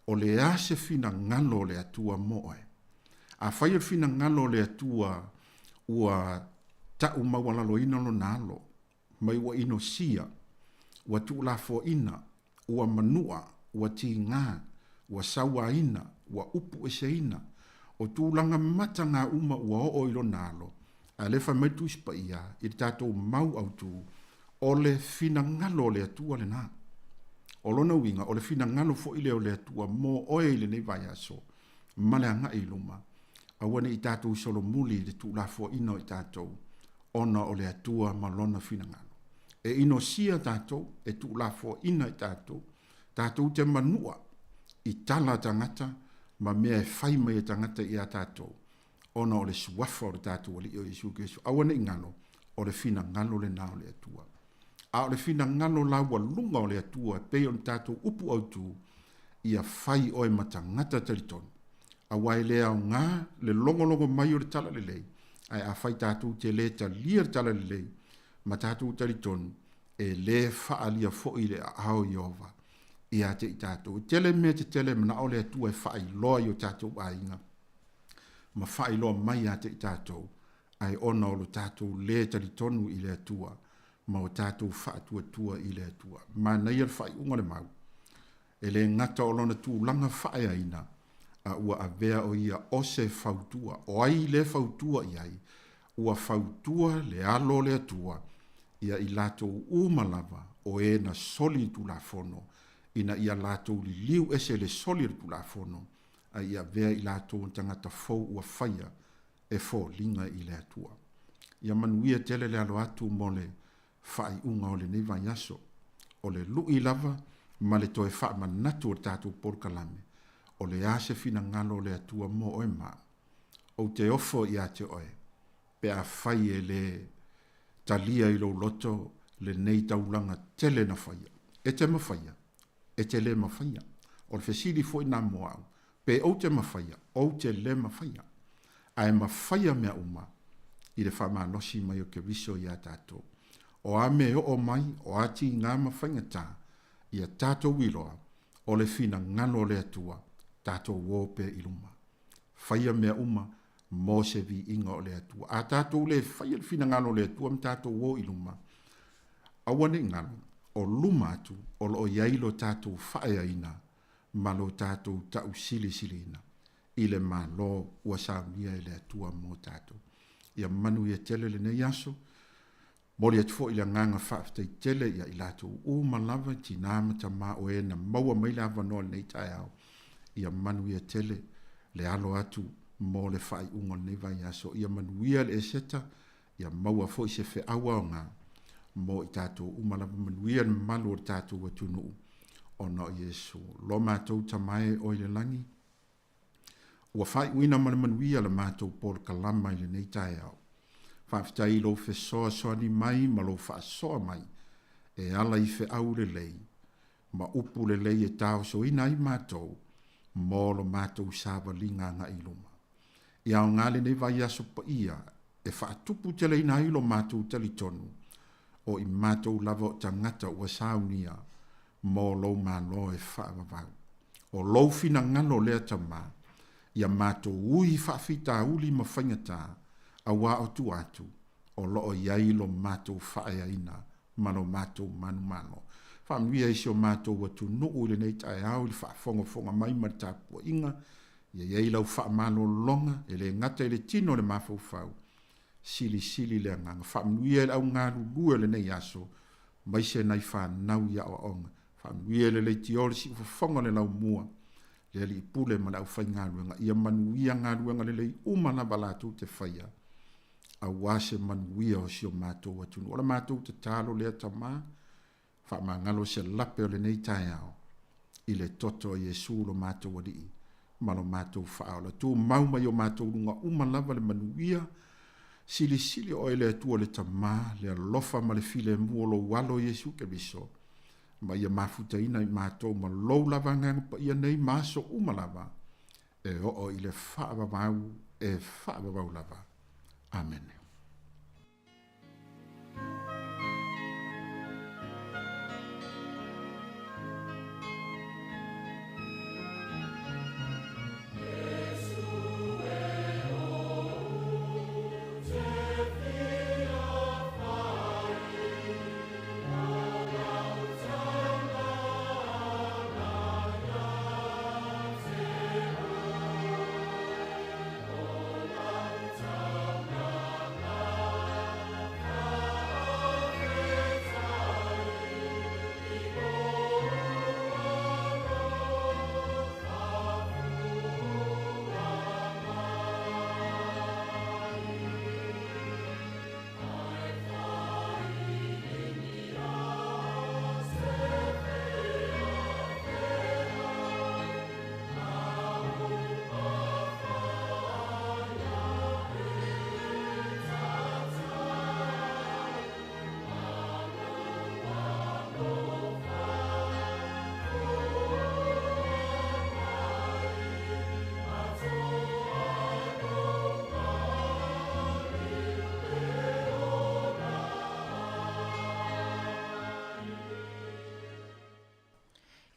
o le a se finagalo o le Atua mo oe? Afai o le finagalo o le Atua ua ta'u maualaloina lona alo, mai ua inosia, ua tuulafoaina, ua manua, ua tigā, ua sauaina, ua upueseina, o tulaga matagā uma ua oo i lona alo, a lea e fai mai le Tusi Paia i le tatou mau autu, o le finagalo o le Atua lenā. O lona uiga, o le finagalo foi lea o le Atua mo oe i lenei vaiaso ma le agai i luma, aua ne i tatou solomuli i le tuulafoaina o i tatou, ona o le Atua ma Lona finagalo. E inosia tatou, e tuulafoaina i tatou, tatou te manua i tala a tagata ma mea e fai mai e tagata ia tatou, ona o le suafa o le tatou Alii o Iesu Keriso. Aua ne i galo, o le finagalo lenā o le Atua. A o le finagalo laualuga o le Atua e pei ona tatou upu autu, ia fai oe ma tagata talitonu. Aua e le aoga le logologo mai o le talalelei, ae afai tatou te le talia le talalelei ma tatou talitonu, e le faaalia foi le aao o Ieova ia te i tatou. E tele mea tetele e manao le Atua e faailoa i o tatou aiga ma faailoa mai ia te i tatou, ae ona o lo tatou le talitonu i le Atua ma o tatou faatuatua i le Atua. Manaia le faaiuga o le mau. E le gata o lona tulaga faaeaina, a ua avea o ia o se fautua. O ai le fautua i ai? Ua fautua le Alo o le Atua ia i latou uma lava o e na soli le Tulafono, ina ia latou liliu ese i le soli o le Tulafono, a ia avea i latou o tagata fou ua faia e foliga i le Atua. Ia manuia tele le alo atu mo le faaiuga o lenei vaiaso. O le lui lava ma le toe faamanatu o le tatou polokalame, o le a se finagalo o le Atua mo oe ma au? Ou te ofo ia te oe, pe afai e le talia i lou loto lenei taulaga tele na faia. E te mafaia? E te le mafaia. O le fesili foi na mo au, pe ou te mafaia, ou te le mafaia. Ae mafaia mea uma i le faamalosi mai o Keriso iā tatou. O a mea e oo mai, o a tigā ma faigata, ia tatou iloa, o le finagalo o le Atua, tatou o pea i luma. Faia mea uma mo se viiga o le Atua. A tatou le faia le finagalo o le Atua ma tatou o i luma, aua ne i galo, o luma atu o lo o i ai lo tatou faaeaina ma lo tatou tausilisiliina i le Malo ua saunia e le Atua mo tatou. Ia manuia tele lenei aso. Momoli atu foi le agaga faafetai tele ia i latou uma lava, tina ma tama o e na maua mai le avanoa i lenei taeao. Ia manuia tele le alo atu mo le faaiuga o lenei vaiaso. Ia manuia le Eseta, ia maua foi se feau aoga mo i tatou uma lava. Manuia le mamalu o le tatou atunuu ona o Iesu. Lo matou Tama e o i le lagi, Ua faaiuina ma le manuia le matou polokalama i lenei taeao. Faafetai i lou fesoasoani mai ma lou faasoa mai e ala i feau lelei ma upu lelei e taosoina ai matou mo lo matou savaliga agai i luma. Ia aoga lenei vaiaso paia e faatuputeleina ai lo matou talitonu o i matou lava o tagata ua saunia mo lou Malo e faavavau. O lou finagalo lea Tama, ia matou ui faafitauli ma faigata, auā o tua atu, o lo o i ai lo matou faaeaina ma lo matou manumalo. Faamanuia i si o matou atunuu i lenei taeao i le faafogafoga mai ma le tapuaiga, ia i ai lau faamalologa, e le gata i le tino o le mafaufau, silisili le agaga. Faamanuia i le au galulue o lenei aso, maise nai fanau i aoaoga. Faamanuia i le leitio le siufofoga o le laumua, le alii pule ma le aufaigaluega, ia manuia galuega lelei uma lava latou te faia, aua se manuia o si o matou atunuu. O la matou tatalo lea Tama, Faamagalo se lape o lenei taeao i le toto o Iesu lo matou Alii ma lo matou Faaola. Tumau mai o matou luga uma lava le manuia, silisili oe le Atua le Tama, le alofa ma le filemu o lou Alo Iesu Keriso, ma ia mafutaina i matou ma lou lava Agaga Paia nei ma aso uma lava. e oo i le faavavau e faavavau lava. Amene.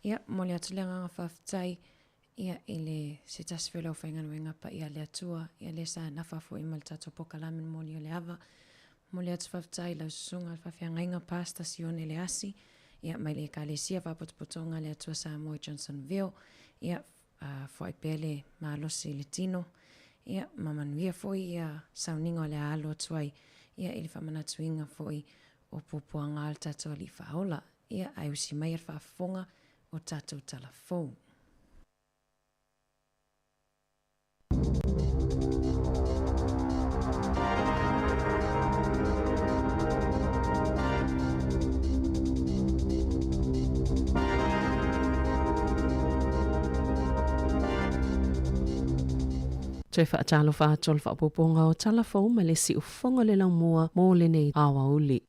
Ia, momoli atu le agaga faafetai ia i le se tasi foi o le aufaigaluega paia a le Atua, ia lea sa nafa foi ma le tatou pokalame momoli o le ava. Momoli atu faafetai i lau susuga i le faafeagaiga Pastor Sione Leasi, ia mai le Ekalesia Faapotopotoga a le Atua Samoa i Johnsonville, ia foai pea le malosi i le tino, ia ma manuia foi ia sauniga o le a alo atu ai ia i le faamanatuina foi o puapuaga a le tatou Alii Faaola. Ia, ae usi maia le faafofoga o tatou tala fou. Toe faatalofa atu o le faaopoopoga o tala fou ma le siufofoga o le laumua mo lenei aoauli.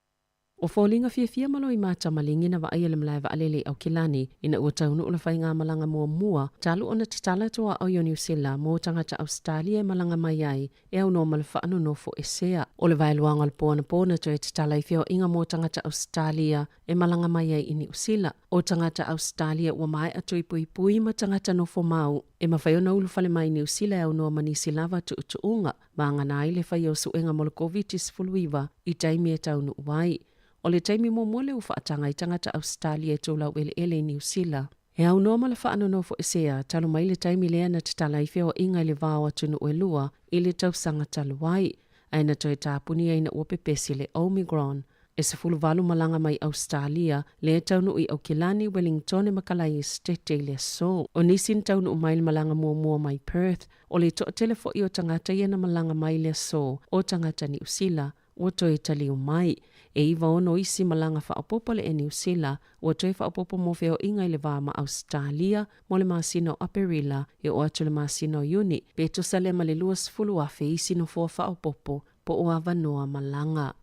O foliga fiafia ma loi matamaligi na vaaia le malae vaalele i Aukilani ina ua taunuu le faigamalaga muamua talu ona tatala tuaoi o Niu Sila mo tagata Ausetalia e malaga mai ai e aunoa ma le faanonofo esea. O le vaeluaga o le po anapo na toe tatala ai feoaiga mo tagata Ausetalia e malaga mai ai i Niu Sila. O tagata Ausetalia ua maea tuipuipui ma tagata nofo mau e mafai ona ulufale mai i Niu Sila e aunoa ma nisi lava tuutuuga. Vagana ai le faia o suega mo le Koviti-19 i taimi e taunuu ai. O le taimi muamua lea ua faataga ai tagata Ausetalia e tulau eleele i Niu Sila. E aunoa ma le faanonofoesea talu mai le taimi lea na tatala ai feoaiga i le va o atunuu e lua i le tausaga talu ai, ae na toe tapuni ai ina ua pepesi le Omicron. E 18 malaga mai Ausetalia lea taunuu i Aukilani, Wellingtone ma Kalai Esetete i le aso. O nisi na taunuu mai le malaga muamua mai Perth, o le toatele foi o tagata ia na malaga mai le aso o tagata Niu Sila ua toe taliu mai. E 96 isi malaga faaopoopo le Air Niu Sila ua toe faaopoopo mo feoaiga i le va ma Ausetalia mo le masina o Aperila e oo atu le masina o Iuni, pe tusa lea ma le 20,000 isi nofoa faaopoopo po o avanoa malaga.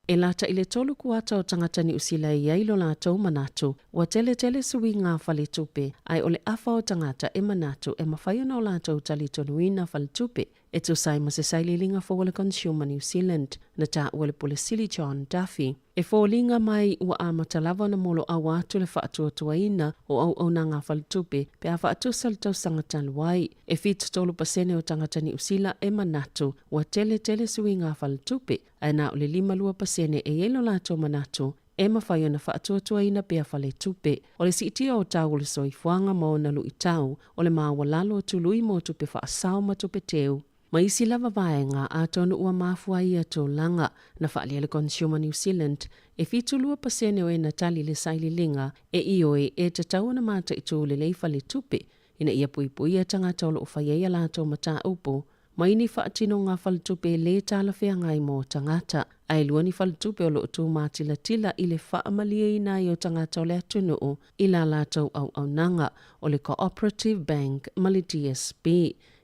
E lata i le tolu kuata o tagata Niu Sila e i ai lo latou manatu, ua teletele suiga faletupe, ae o le afa o tagata e manatu e mafai ona o latou talitonuina faletupe e tusa ai ma se sailiiliga fou a le Consumer New Zealand, na taua le Pule Sili John Duffy. E foliga mai ua amata lava ona moloaua atu le faatuatuaina o auaunaga a faletupe pe a faatusa le tausaga talu ai. E 73% o tagata Niu Sila e manatu ua teletele suiga a faletupe, ae na o le 52% e i ai lo latou manatu e mafai ona faatuatuaina pea faletupe. O le siitia o tau o le soifuaga ma ona luitau, o le maualalo o tului mo tupe faasao ma tupe teu, ma isi lava vaega atonu ua mafua ai ia tulaga. Na faaalia le Consumer New Zealand e 72% o e na tali le sailiiliga e ioe e tatau ona mataitu lelei faletupe ina ia puipuia tagata o lo o fai ai a latou mataupu mai ni faatinoga faletupe lē talafeagai mo tagata, ae lua ni faletupe o lo o tumatilatila i le faamalieina ai o tagata o le atunuu i la latou auaunaga, o le Cooperative Bank ma le DSB.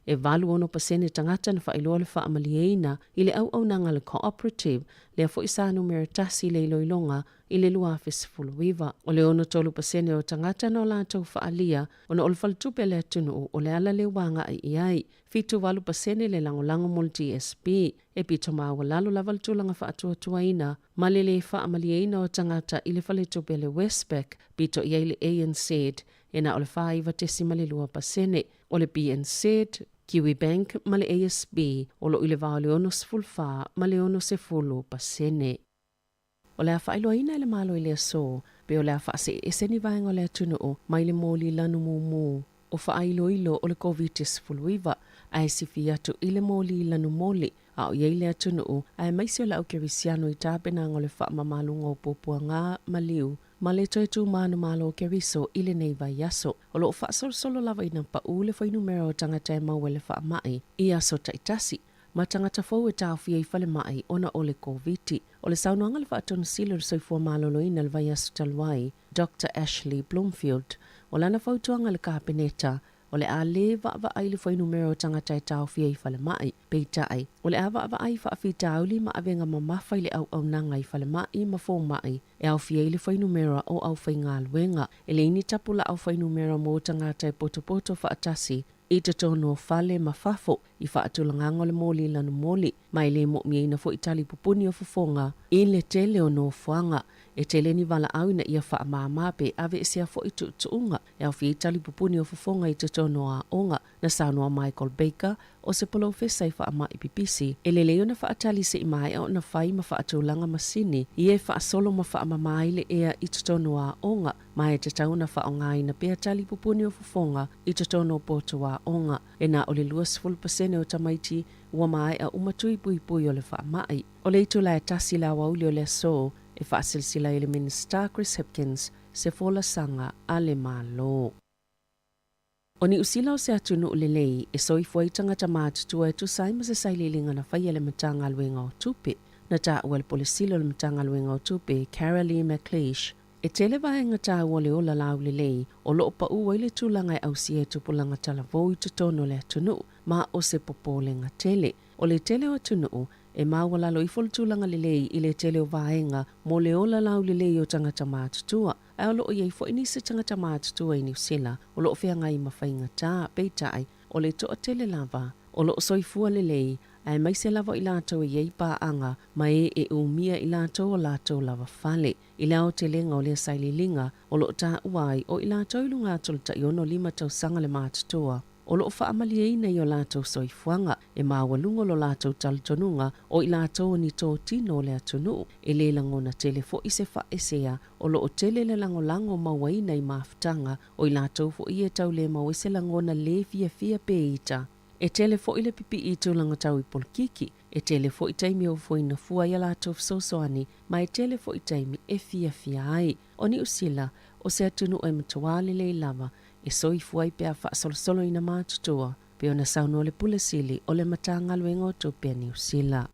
E 86% tagata na faailoa le faamalieina i le auaunaga a le Cooperative, lea foi sa numera tasi i le iloiloga i le 2019. O le 63% o tagata na o latou faaalia ona o le faletupe a le atunuu o le ala lea ua agai i ai. 78% le lagolago mo le GSB. E pito maualalo lava le tulaga faatuatuaina ma le lē faamalieina o tagata i le faletupe a le Westpac, pito i ai le ANZ e na o le 49.2%. O le BNZ, Kiwibank ma le ASB o lo o i le va o le 64 ma le 60%. O le a faailoaina e le Malo i le aso, pe o le a faaseeese ni vaega o le atunuu mai le moli lanu mumu o faailoilo o le Koviti-19, ae sifi atu i le moli lanu moli a o i ai le atunuu, aemaise o le au kerisiano i tapenaga o le faamamaluga o puapuaga maliu ma le toe tu manumalo o Keriso i lenei vaiaso. O lo o faasolosolo lava ina paʻū le fuainumera o tagata e maua i le faamai i aso taitasi, ma tagata fou e taofia i falemai ona o le Koviti. O le saunoaga a le Faatonu Sili o le Soifua Maloloina i le vaiaso talu ai, Doctor Ashley Bloomfield, o lana fautuaga i le Kapeneta, o le a lē vaavaai le fuainumera o tagata e taofia i falemai. Peitai, o le a vaavaai i faafitauli ma avega mamafa i le auaunaga i falemai ma fomai e aofia ai le fuainumera o aufaigaluega. E leai ni tapulaa o fuainumera mo tagata e potopoto faatasi i totonu o fale ma fafo i faatulagaga o le moli lanu moli, ma e lē moʻomiaina foi tali pupuni o fofoga i le tele o nofoaga. E tele ni valaau ina ia faamāmā pe aveesea foi tuutuuga e aofia ai tali pupuni o fofoga i totonu o aoga. Na saunoa Michael Baker, o se polofesa i faamai pipisi, e lelei ona faatali se i maea ona fai ma faatulaga masini ia e faasolo ma faamama ai le ea i totonu o aoga, ma e tatau ona faaaogaina pea tali pupuni o fofoga i totonu o potu aoga. E na o le 20% o tamaiti ua maea uma tui puipui o le faamai. O le itula e tasi i le aoauli o le aso e faasilasila ai e le Minisita Chris Hipkins se folasaga a le Malo. O Niu Sila o se atunuu lelei e soifua ai tagata matutua e tusa ai ma se sailiiliga na faia e le Matagaluega o Tupe. Na taua e le Pule Sili o le Matagaluega o Tupe, Caralee McLiesh, e tele vaega taua o le ola laulelei o lo o paʻū ai le tulaga e ausia e tupulaga talavou i totonu o le atunuu, ma o se popolega tele. O le tele o atunuu e maualalo ifo le tulaga lelei i le tele o vaega mo le ola laulelei o tagata matutua, ae o lo o i ai foi nisi tagata matutua i Niu Sila o lo o feagai ma faigata, peitai, o le toatele lava o lo o soifua lelei, aemaise lava o i latou e i ai paaga ma e e umia i latou o latou lava fale. I le aotelega o lea sailiiliga, o lo o taua ai o i latou i luga atu o le tai 65 tausaga le matutua, o lo o faamalieina i o latou soifuaga, e maualuga lo latou talitonuga o i latou o ni totino o le atunuu, e lē lagona tele foi se faaesea, o lo o tele le lagolago mauaina i mafutaga, o i latou foi ia e tau lē maua ai se lagona lē fiafia pe ita. E tele foi le pipii i tulaga tau i polokiki, e tele foi taimi e ofoina fua ai a latou fesoasoani, ma e tele foi taimi e fiafia ai. O Niu Sila, o se atunuu e matuā lelei lava e soifua ai pe a faasolosolo ina matutua, pei ona saunoa le Pule Sili o le Matagaluega o Tupe a Niu Sila.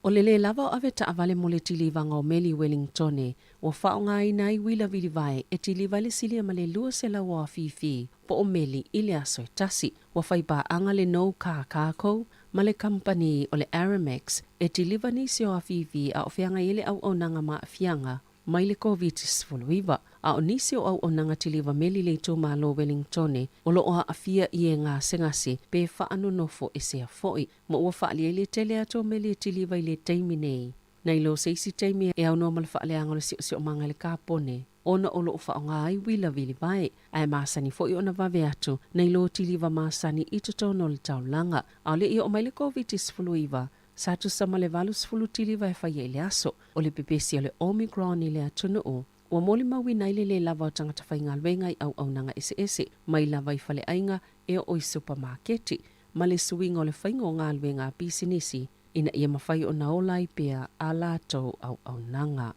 O le lē lava o ave taavale mo le tilivaga o meli i Welingtone, ua faaaogaina ai uila vilivae e tiliva ai le silia ma le 200 o afifi po o meli i le aso e tasi. Ua fai paaga le No Car Cargo ma le kamupani o le Aramex e tiliva nisi o afifi a o feagai ai le auaunaga ma aafiaga mai le Koviti-19, a o nisi o auaunaga tiliva meli i le itumalo o Welingtone o lo o aafia i e gasegase pe faanonofo esea foi, ma ua faaalia ai le tele atu o meli e tiliva i le taimi nei. Nai lo se isi taimi e aunoa ma le faaleaga o le siosiomaga i le kapone, ona o lo o faaaoga ai uila vilivae, ae masani foi ona vave atu nai lo tiliva masani i totonu o le taulaga. A o le i oo mai le Koviti-19, Sa tusa ma le 80 tiliva e faia i le aso o le pepesi o le Omicron i le atunuu. Ua molimauina ai le lē lava o tagata faigaluega i auaunaga eseese, mai lava i faleaiga e oo i supamaketi, ma le suiga o le faiga o galuega a pisinisi ina ia mafai ona ola ai pea a latou auaunaga.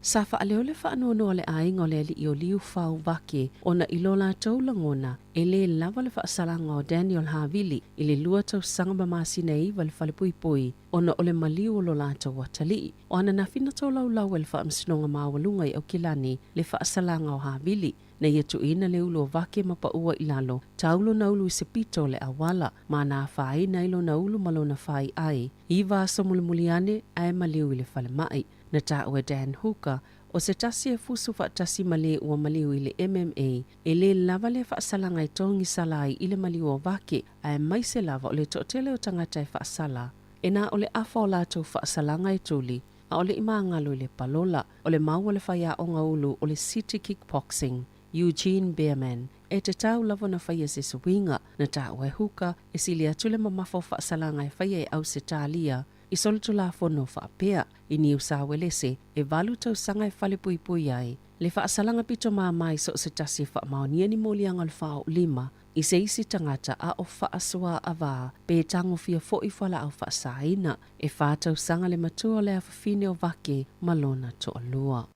Sa faaleo le faanoanoa o le aiga o le alii o Liufau Vake ona i lo latou lagona e lē lava le faasalaga o Daniel Havili i le lua tausaga ma masina e iva i le falepuipui ona o le maliu o lo latou atalii. O ananafi na tolaulau e le Faamasinoga Maualuga i Aukilani le faasalaga o Havili na ia tuuina le ulu o Vake ma paua i lalo, tau lona ulu i se pito o le auala, ma na afaina ai lona ulu ma lona faiai. Iva aso mulimuli ane ae maliu i le falemai. Na taua e Dan Hooker, o se tasi e fusu faatasi ma le ua maliu i le MMA, e lē lava lea faasalaga e togisala ai i le maliu o Vake, aemaise lava o le toatele o tagata e faasala, e na o le afa o latou faasalaga e tuli, a o le i magalo i le palola. O le mau a le faiaoga ulu o le City Kickboxing, Eugene Bareman, e tatau lava ona faia se suiga, na taua e Hooker, e sili atu le mamafa o faasalaga e faia e Ausetalia i solitulafono faapea. I Niu Sauelese, e valu tausaga e falepuipui ai le faasalaga pito māmā i so o se tasi e faamaonia ni moliaga o le faaoolima i se isi tagata a o faasoa-avā pe tagofia foi fualaau faasaina. E fa tausaga le matua o le afafine o Vake ma lona toalua.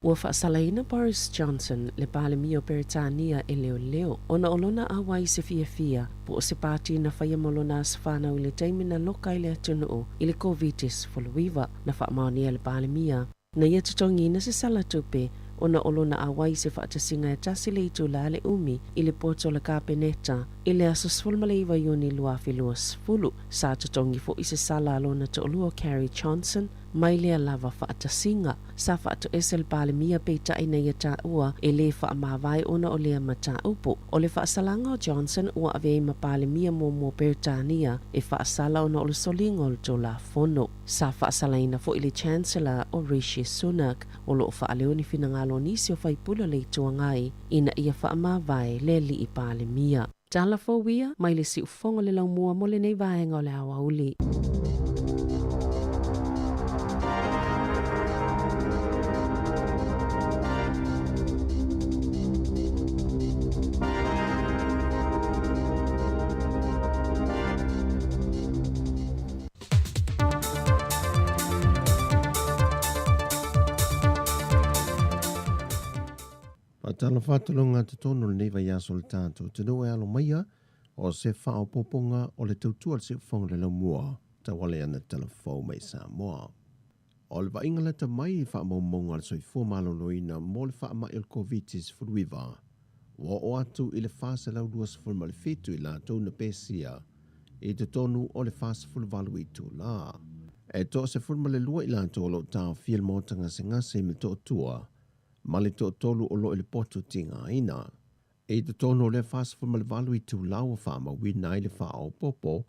Ua faasalaina Boris Johnson, le Palemia o Peretania e leoleo, ona o lona auai i se fiafia po o se pati na faia mo lona aso fanau i le taimi na loka ai le atunuu i le Koviti-19. Na faamaonia e le Palemia na ia totogiina se sala tupe ona o lona auai i se faatasiga e tasi le itula le umi i le poto o le Kapeneta i le aso 19 Iuni 2020. Sa totogi foi se sala a lona toalua o Carrie Johnson mai lea lava faatasiga. Sa faatoese le Palemia peitai na ia taua e lē faamavae ona o lea mataupu. O le faasalaga o Johnson ua avea ai ma Palemia muamua o Peretania e faasala ona o le soliga o le Tulafono. Sa faasalaina foi le Chancellor o Rishi Sunak, o lo o faaleo ni finagalo o nisi o faipule o le Itu Agai ina ia faamavae le alii Palemia. Tala fou ia mai le siufofoga o le laumua mo lenei vaega o le aoauli. Faatalofa atu loga totonu o lenei vaiaso o le tatou atunuu e alo maia o se faaopoopoga o le tautua a le Siufofoga o le Laumua tauala i ana talafou mai Samoa. O le vaaiga lata mai i faamaumauga a le Soifua Maloloina mo le faamai o le Koviti-19, ua oo atu i le 427 i latou na pesia i totonu o le 48 itula. E toa-12 i latou o lo o taofia i le maota gasegase i Motootua ma le toatolu o lo o i le potu tigaina. I totonu o lea 48 itula ua faamauina ai le faaopoopo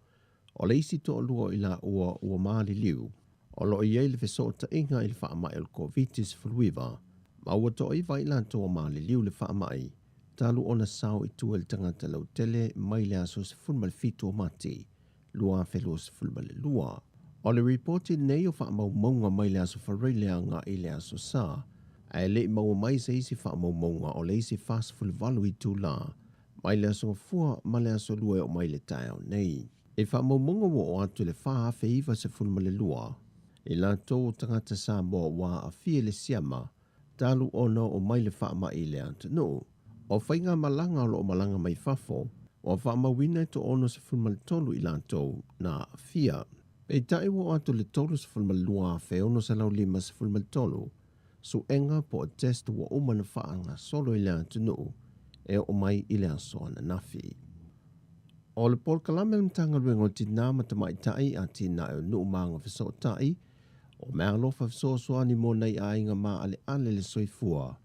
o le isi toalua o i laua ua maliliu, o lo o i ai le fesootaiga i le faamai o le Koviti-19, ma ua toaiva i latou ua maliliu le faamai talu ona sao i tua i le tagata lautele mai le aso 17 o Mati 2022. O le ripoti nei o faamaumauga mai le aso Faraile agai i le aso Sa, ae le i maua mai se isi faamaumauga o le isi 48 itula mai le aso Gafua ma le aso Lua e oo mai i le taeao nei. I faamaumauga ua oo atu i le 4,092 i latou o tagata Samoa ua aafia i le siama talu ona oo mai le faamai i le atunuu. O faigamalaga o lo o malaga mai fafo, ua faamauina e 63 i latou na aafia. Peitai ua oo atu i le 32,653 suega po o test ua uma ona faagasolo i le atunuu e oo mai i le aso ananafi. O le polokalame a le Matagaluega o Tinā ma Tamaitai, Atinae o Nuu ma Agafesootai, o Meaalofa Fesoasoani mo nai aiga maaleale le soifua,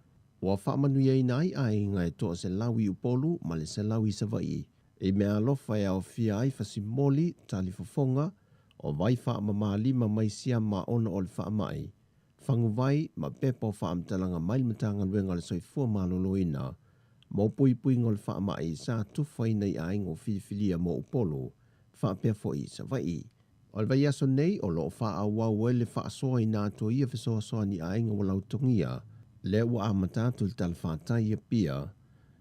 ua faamanuiaina ai aiga e 100 i Upolu ma le 100 i Savaii i meaalofa e aofia ai fasimoli, talifofoga, o vai faamama-lima mai siama ona o le faamai, faguvai ma pepa o faamatalaga mai le Matagaluega o le Soifua Maloloina mo puipuiga o le faamai sa tufaina i aiga o filifilia mo Upolu faapea foi i Savaii. O le vaiaso nei o lo o faaauau ai le faasoaina atu o ia fesoasoani i aiga ua lautogia, lea ua amata atu i le talafatai i Apia,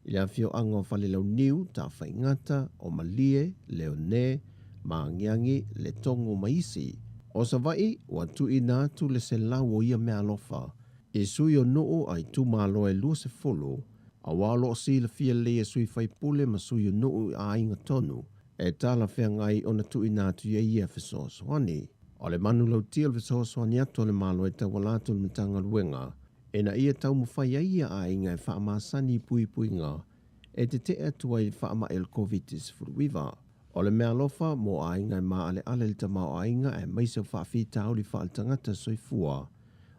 i le afioaga o Falelauniu, Tafaigata, o Malie, Leone, Maagiagi, Letogo ma isi. O Savaii, ua tuuina atu le 100 o ia meaalofa i sui o nuu a itumalo e 20, aua o lo o silafia lelei e sui faipule ma sui o nuu i aiga tonu e talafeagai ona tuuina atu i ai ia fesoasoani. O le manulautia o le fesoasoani atu a le Malo e tauala atu i le Matagaluega ina ia taumafai ai ia aiga e faamasani i puipuiga e tetee atu ai i le faamai o le Koviti-19. O le meaalofa mo aiga e maaleale le tamaoaiga aemaise o faafitauli faaletagata soifua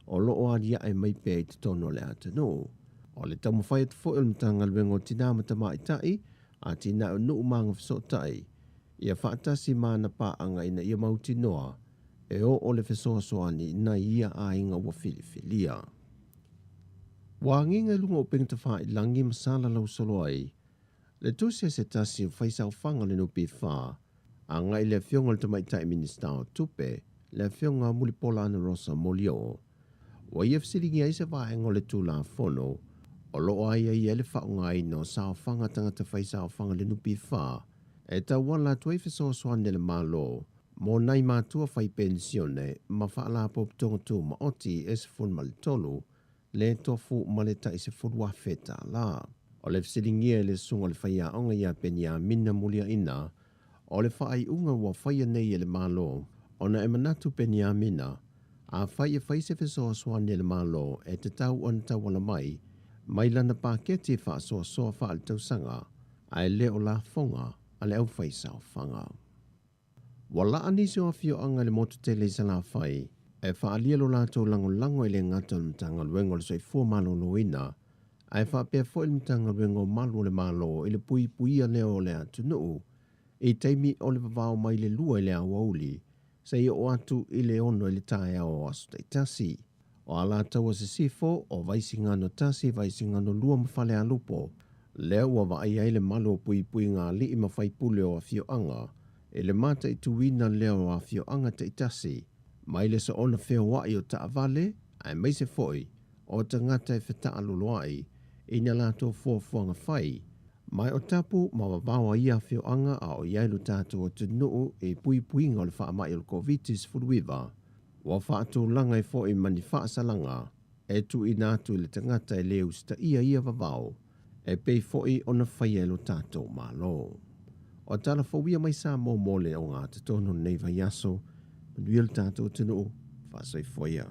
o loo aliae mai pea i totonu o le atunuu. O le taumafai atu foi o le Matagaluega o Tinā ma Tamaitai, Atinae o Nuu ma Agafesootai, ia faatasi ma ana paaga ina ia mautinoa e oo le fesoasoani i nai ia aiga ua filifilia. Ua agiga i luga o upega tafailagi ma salalau solo ai le tusi a se tasi o faisaofaga o le NPF agai i le Afioga i le Tamaitai Minisita o Tupe, le Afioga Mulipola Anarosa Molioo. Ua ia fesiligia ai se vaega o le Tulafono o loo aiaia ai le faaaogaina o saofaga tagata faisaofaga le NPF e tauala atu ai fesoasoani a le Malo mo nai matua fai penisione ma faalapotopotoga tumaoti e 13 le tofu ma le tai $10,000 tālā. O le fesiligia e le susuga o le faiaoga ia Peniamina Muliaina o le faaiuga ua faia nei e le Malo ona e manatu Peniamina afai e fai se fesoasoani a le Malo e tatau ona tauala mai mai lana paketi faasoasoa faaletausaga ae le o lafoga a le aufaisaofaga. Ua laa nisi o afioaga i le motu tele i Salafai e faaalia lo latou lagolago i le gata o le Matagaluega o le Soifua Maloloina ae faapea foi le Matagaluega o Malu o le Malo i le puipuia lea o le atunuu i taimi o le vavao mai le 2 i le aoauli seia oo atu i le 6 i le taeao o aso taitasi. O Alataua Sisifo, o Vaisigano 1, Vaisigano 2 ma Falealupo, lea ua vaaia ai le malu o puipuiga a alii ma faipule o afioaga i le mataituina lea o afioaga taitasi mai le soona feoai o taavale aemaise foi o tagata e fetaaloloai i na latou fuafuaga fai. Mai o tapu ma vavao a ia afioaga a o i ai lo tatou atunuu i puipuiga o le faamai o le Koviti-19, ua faatulaga ai foi ma ni faasalaga e tuuina atu i le tagata e lē usitaia ia vavao e pei foi ona faia e lo tatou Malo. O tala fou ia mai Samoa mo le ogatotonu lenei vaiaso. Manuia le tatou atunuu, faasoifua ia.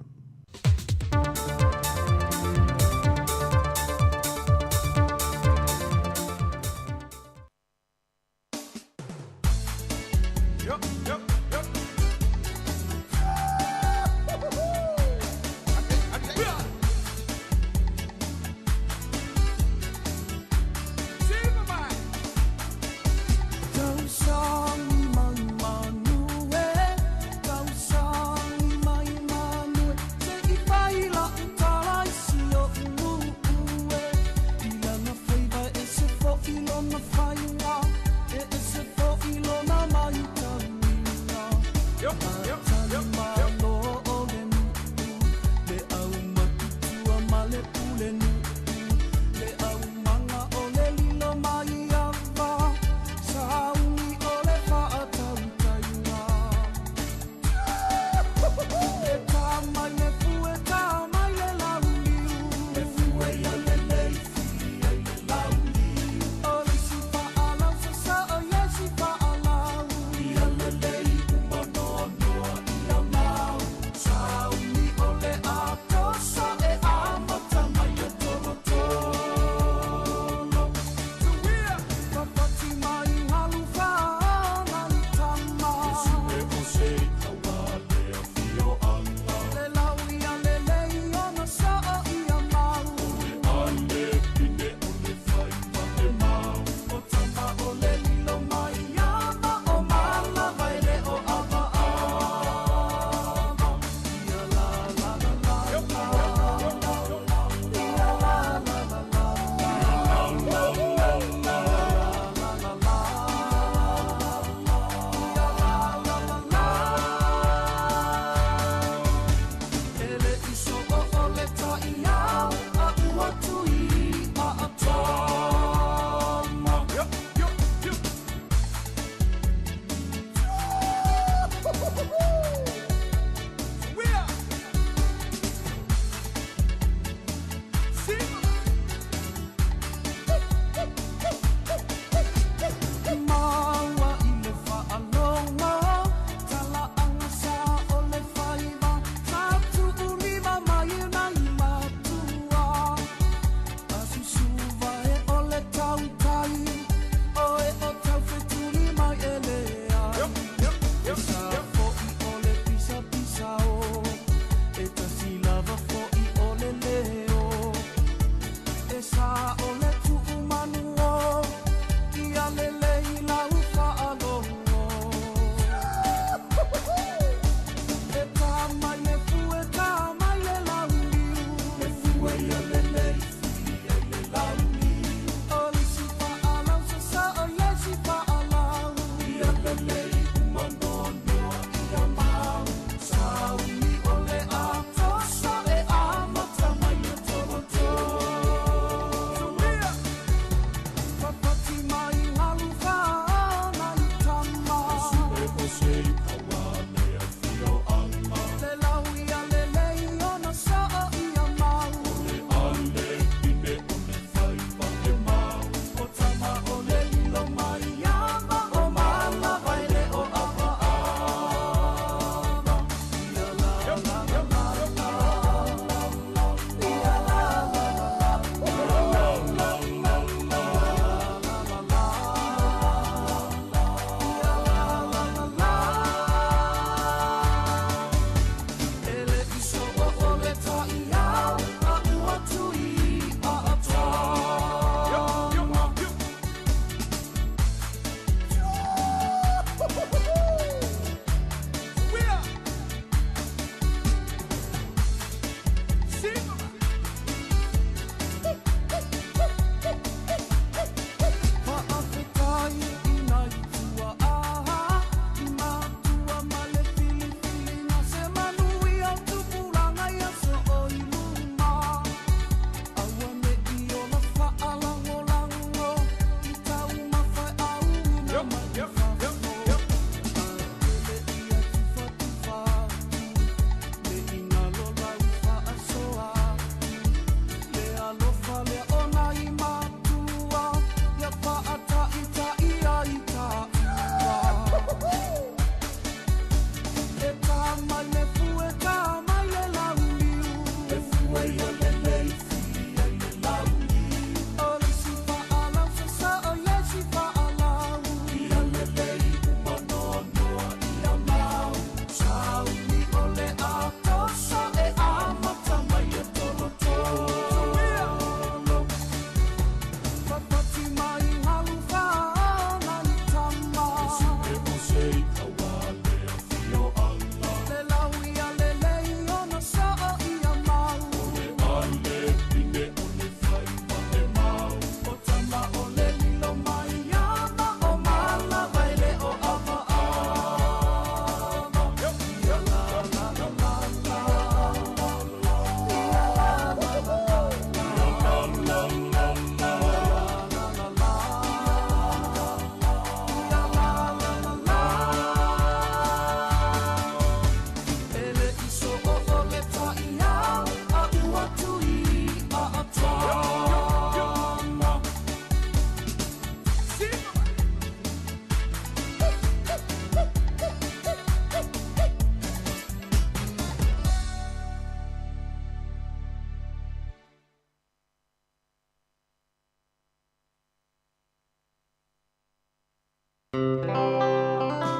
Ae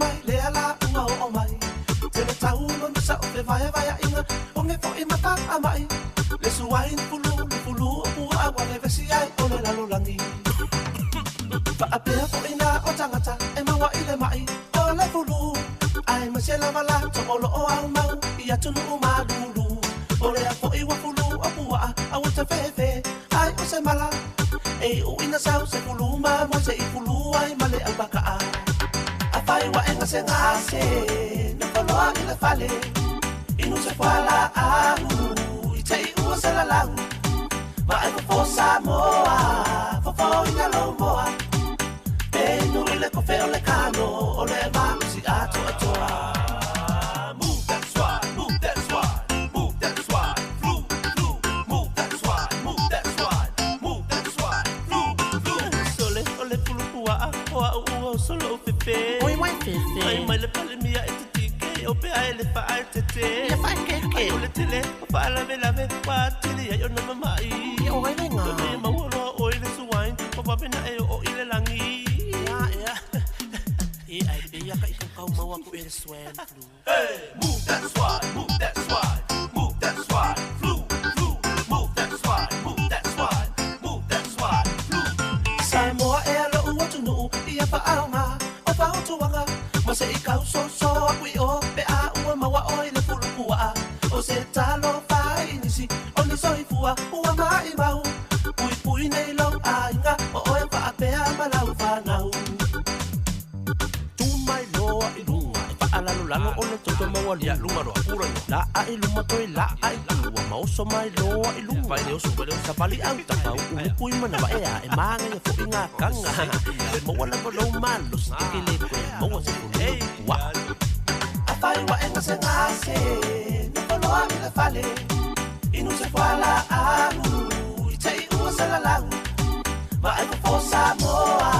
mai lea la ua oo mai. Tele tau ma sa o fevaevaeaʻiga o ge foʻi mataʻamaʻi le suai fulu le fulu o puaʻa ua vevesi ai o le lalolagi. Faapea foʻi na o tagata e maua i le maʻi o le fulu. Ae ma se lava latou o loo aumau i atunuu malulu. O lea foʻi ua fulu o puaʻa a ua tafefe ai o se mala. E uʻina sau se fulu ma mo se i fulu ai ma le aupakaʻa. Afai uaʻega se gase nofoloa i le fale. Inu se fualaau i teʻi ua se lalau. Ma e fofo Samoa fofo ina lou moa. Penu i le kofe o le kano o le malosi atoatoa. Move that swine, move that swine, move that swine, flu, flu, move that swine, move that swine, move that swine, flu, flu. Sole o le pulupuaʻa o a'u ua o solo o fefe. Oi wai fefe. Ai mai le pale mia e te tike o pe ai le faa e tete. Ia faa keke. Ai o le tele o faa lave lave wa tili ai o na mamaʻi. Ia o ai lenga. E maua loa oi le suain o vavena e o i le lagi. Ia ia. E ai pe ia ka i kau maua ku e le swine flu. Hey, move that swine, move that swine, move that swine, flu, flu, move that swine, move that swine, move that swine, flu. Samoa e alo ua tunuu ia faaoga o fautuaga ma se i kausoso aku i o pe a ua maua oi le pulupuaʻa. O se talofa i nisi o ni soifua ua maʻimau. Puipui nei lou aiga o oe faapea ma lau fanau. Tu mai loa i luga e faalalolalo o le toto maualuga. Luma roa, pura loa. Laa i luma toe laa i tua ma oso mai loa i luga. Vai le oso, vai le oso. Savali au tapau ulupui manawa ea e magaia foʻi gakaga. E maua lava lou malosi e ke lē koe maua se fulu puaʻa. Afai uaʻega se gase nofoloa i le fale. Inu se fualaau i teʻi ua se lalau. Ma e fofo Samoa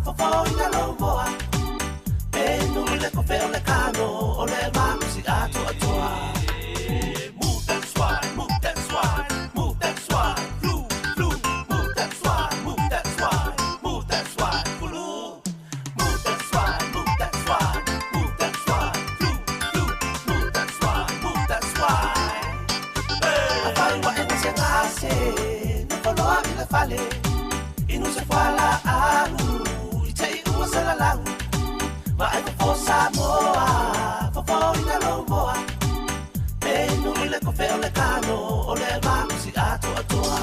fofo ina lou moa. Penu i le kofe o le kano o le malosi atoatoa. Move that swine, move that swine, move that swine, flu, flu, move that swine, move that swine, move that swine, flu. Move that swine, move that swine, move that swine, flu, flu, move that swine, move that swine. Afai uaʻega se gase nofoloa i le fale. Inu se fualaau i teʻi ua se lalau. Ma e fofo Samoa fofo ina lou moa. Penu i le kofe o le kano o le malosi atoatoa.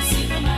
Siva.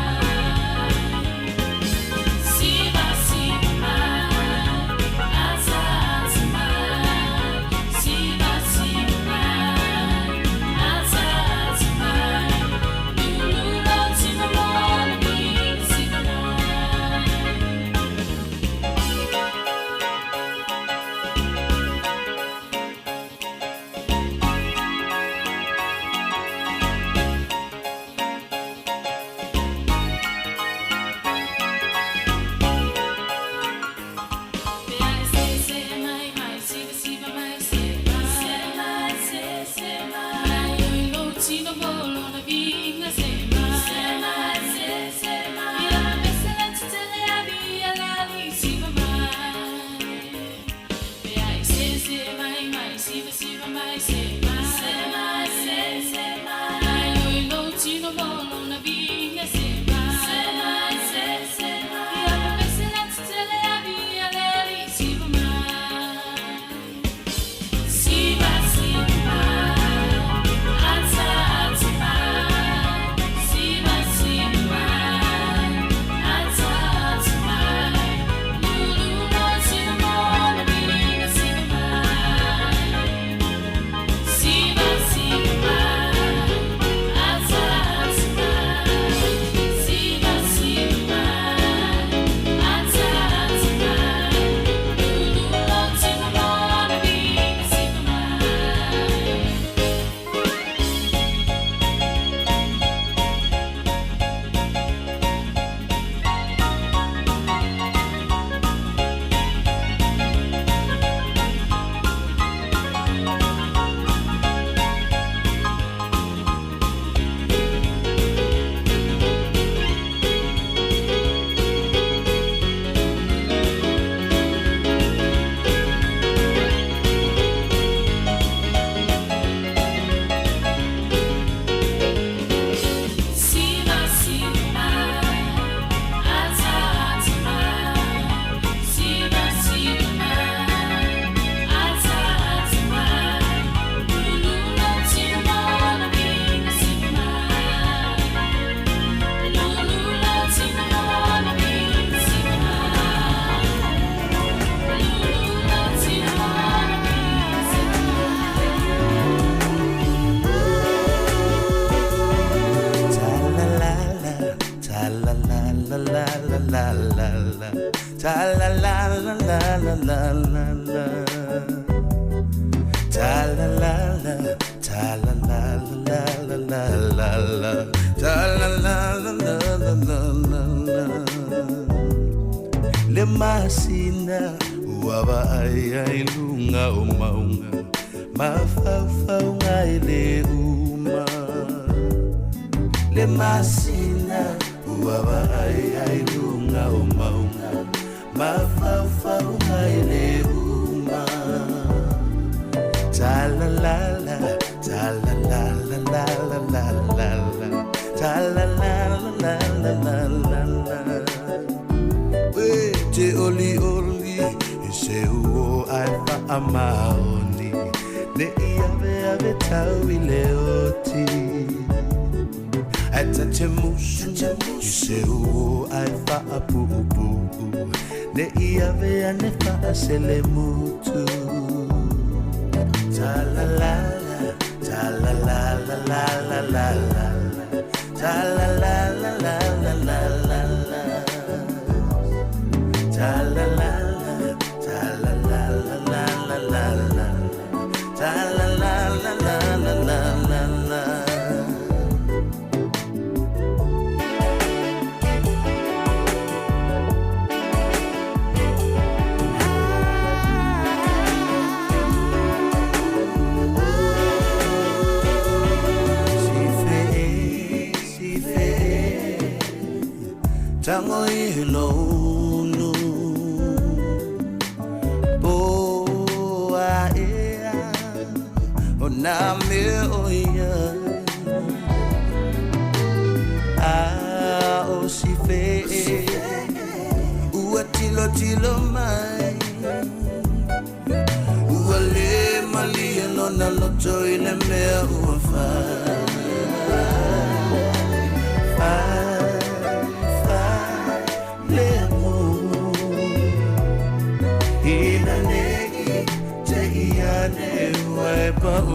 la Ta la la la la la la la la Ta la la la Ta la la la la la la la Ta la la la la la la la la Le masina ua vaai ai luga o mauga mafaufauga i le uma Le masina ua vaai ai luga o mauga mafaufauga i le uma Ta la la la ta la la la la la la la la ta la la la la la la la We te oli oli i se uo ai faamaoni Ne i ave ave tau i le oti Ai ta te musu i se uo ai faapuupuu Ne i ave ane faasele mutu Ta la la la ta la la la la la la la Ta la la la la la la la la Ta la la la ta la la la la la la la Ta la la la la la la la la Si fe, si fe, tango i lonu Po a ea, o nā mea o ia A o si fe, ua tilo tilo mai Ua le malia lona loto i le mea ua fai Fai, fai, le mu Ina nei te ia ne ua e pau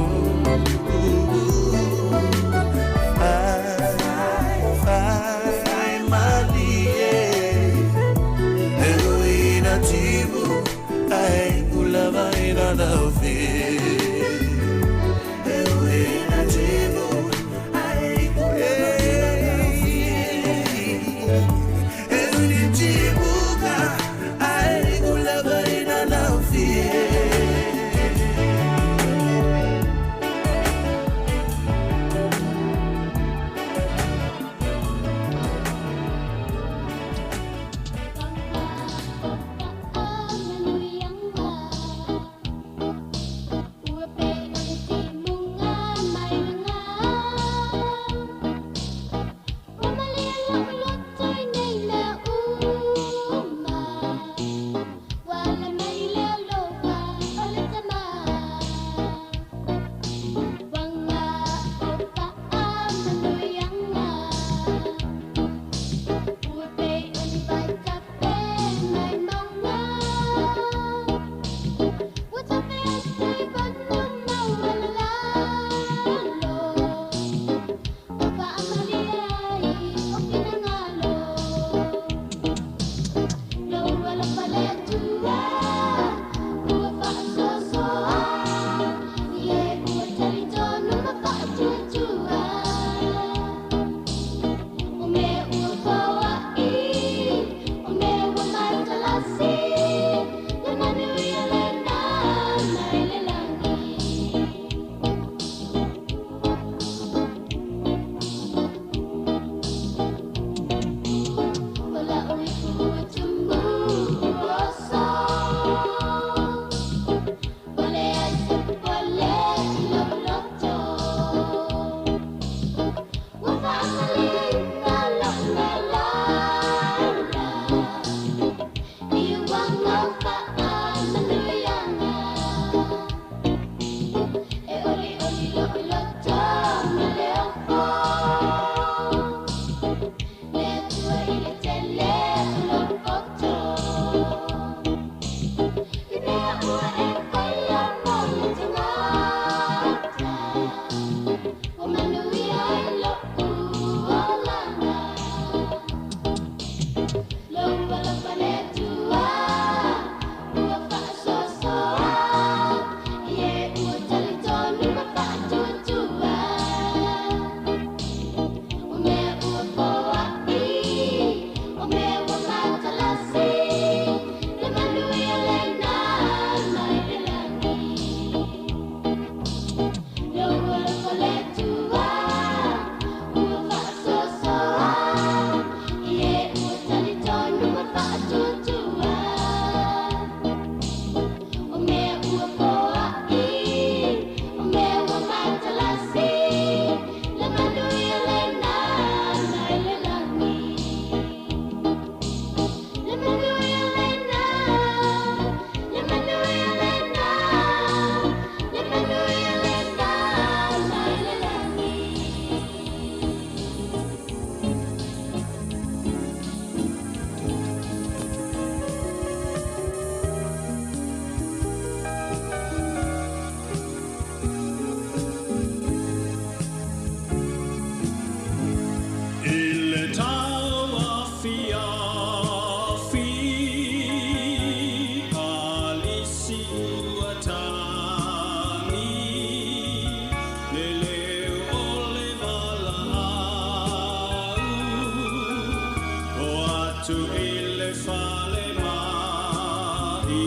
Atu i le fale mai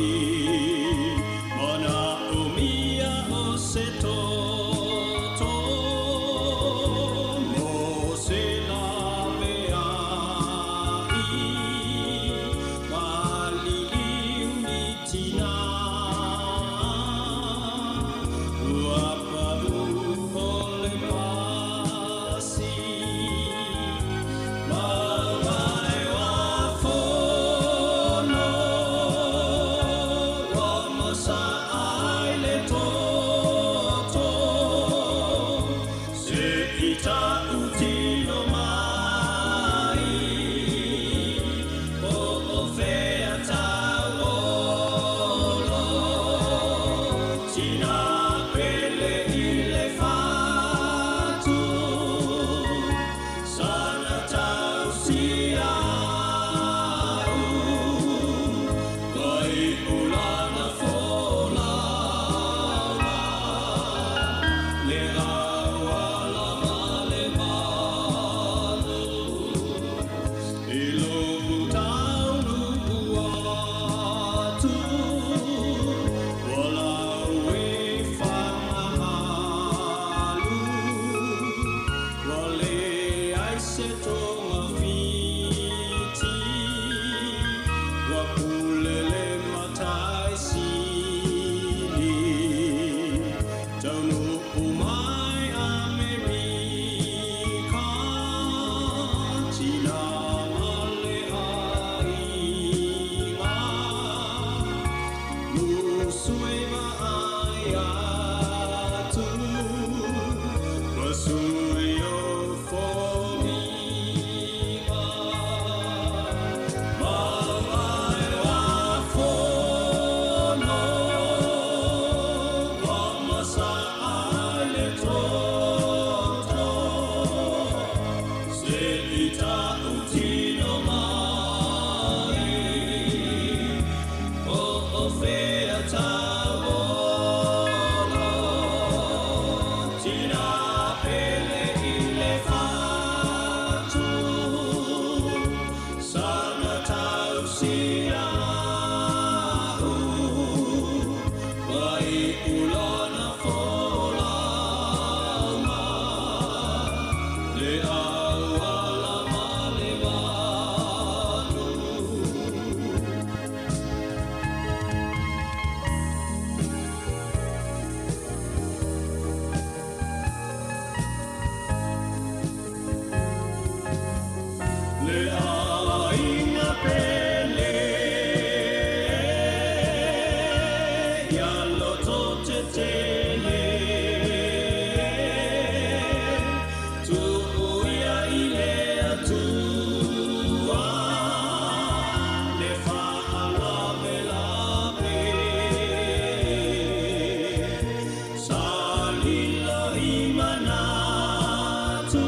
Mana umia o se toto Mo se lave ai Maliliu ni tina Ua pau o le pasi Mauae wa fono Wa masa ai le toto Se i ta'utino mai Po o fea tauolo Tina pele i le fatu Sana tausi au Vai ulana folauga Le auala ma le manu I lo'u taunu'u atu Ua lau e fagamalu Ua leai se togafiti Ua pule le matai sili Taunu'u mai Amerika Tina ma le aiga Musu e vaai atu Ma sui o foliga Mauae wa fono Wa masa ai le toto Se i ta'utino mai Po o fea tauolo Tina pele i le fatu Sana tausi au Vai ulana folauga Le auala ma le manu. Le aiga pele Ia loto tetele Tu'u ia i le Atua Le fa'alavelave Sa lilo i manatu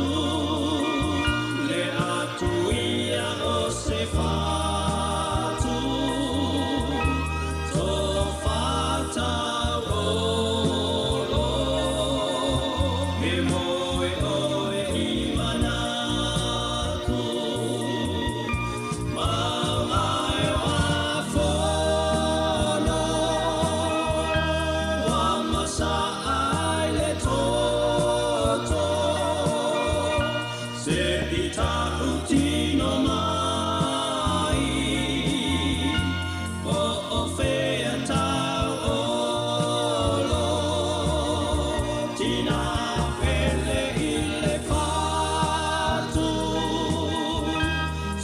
Le atu ia o se fatu Tofatauolo E moe oe i manatu Mauae wa fono Wa masa ai le toto Se i ta'utino mai Po o fea tauolo Tina pele i le fatu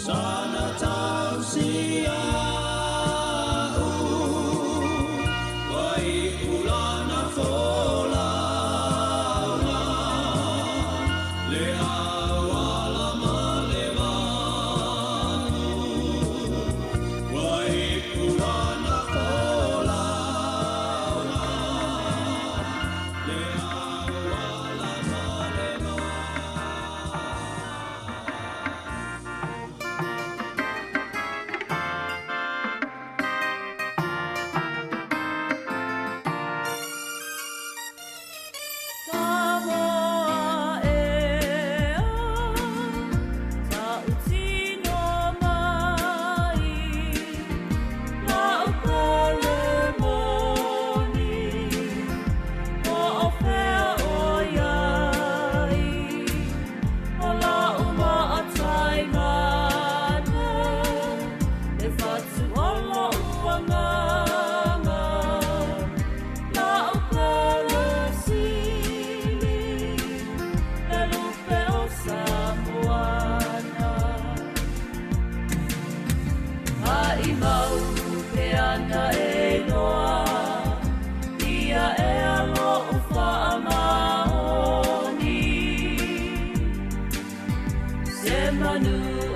Sana tausi au Vai ulana folauga Le auala ma le manu.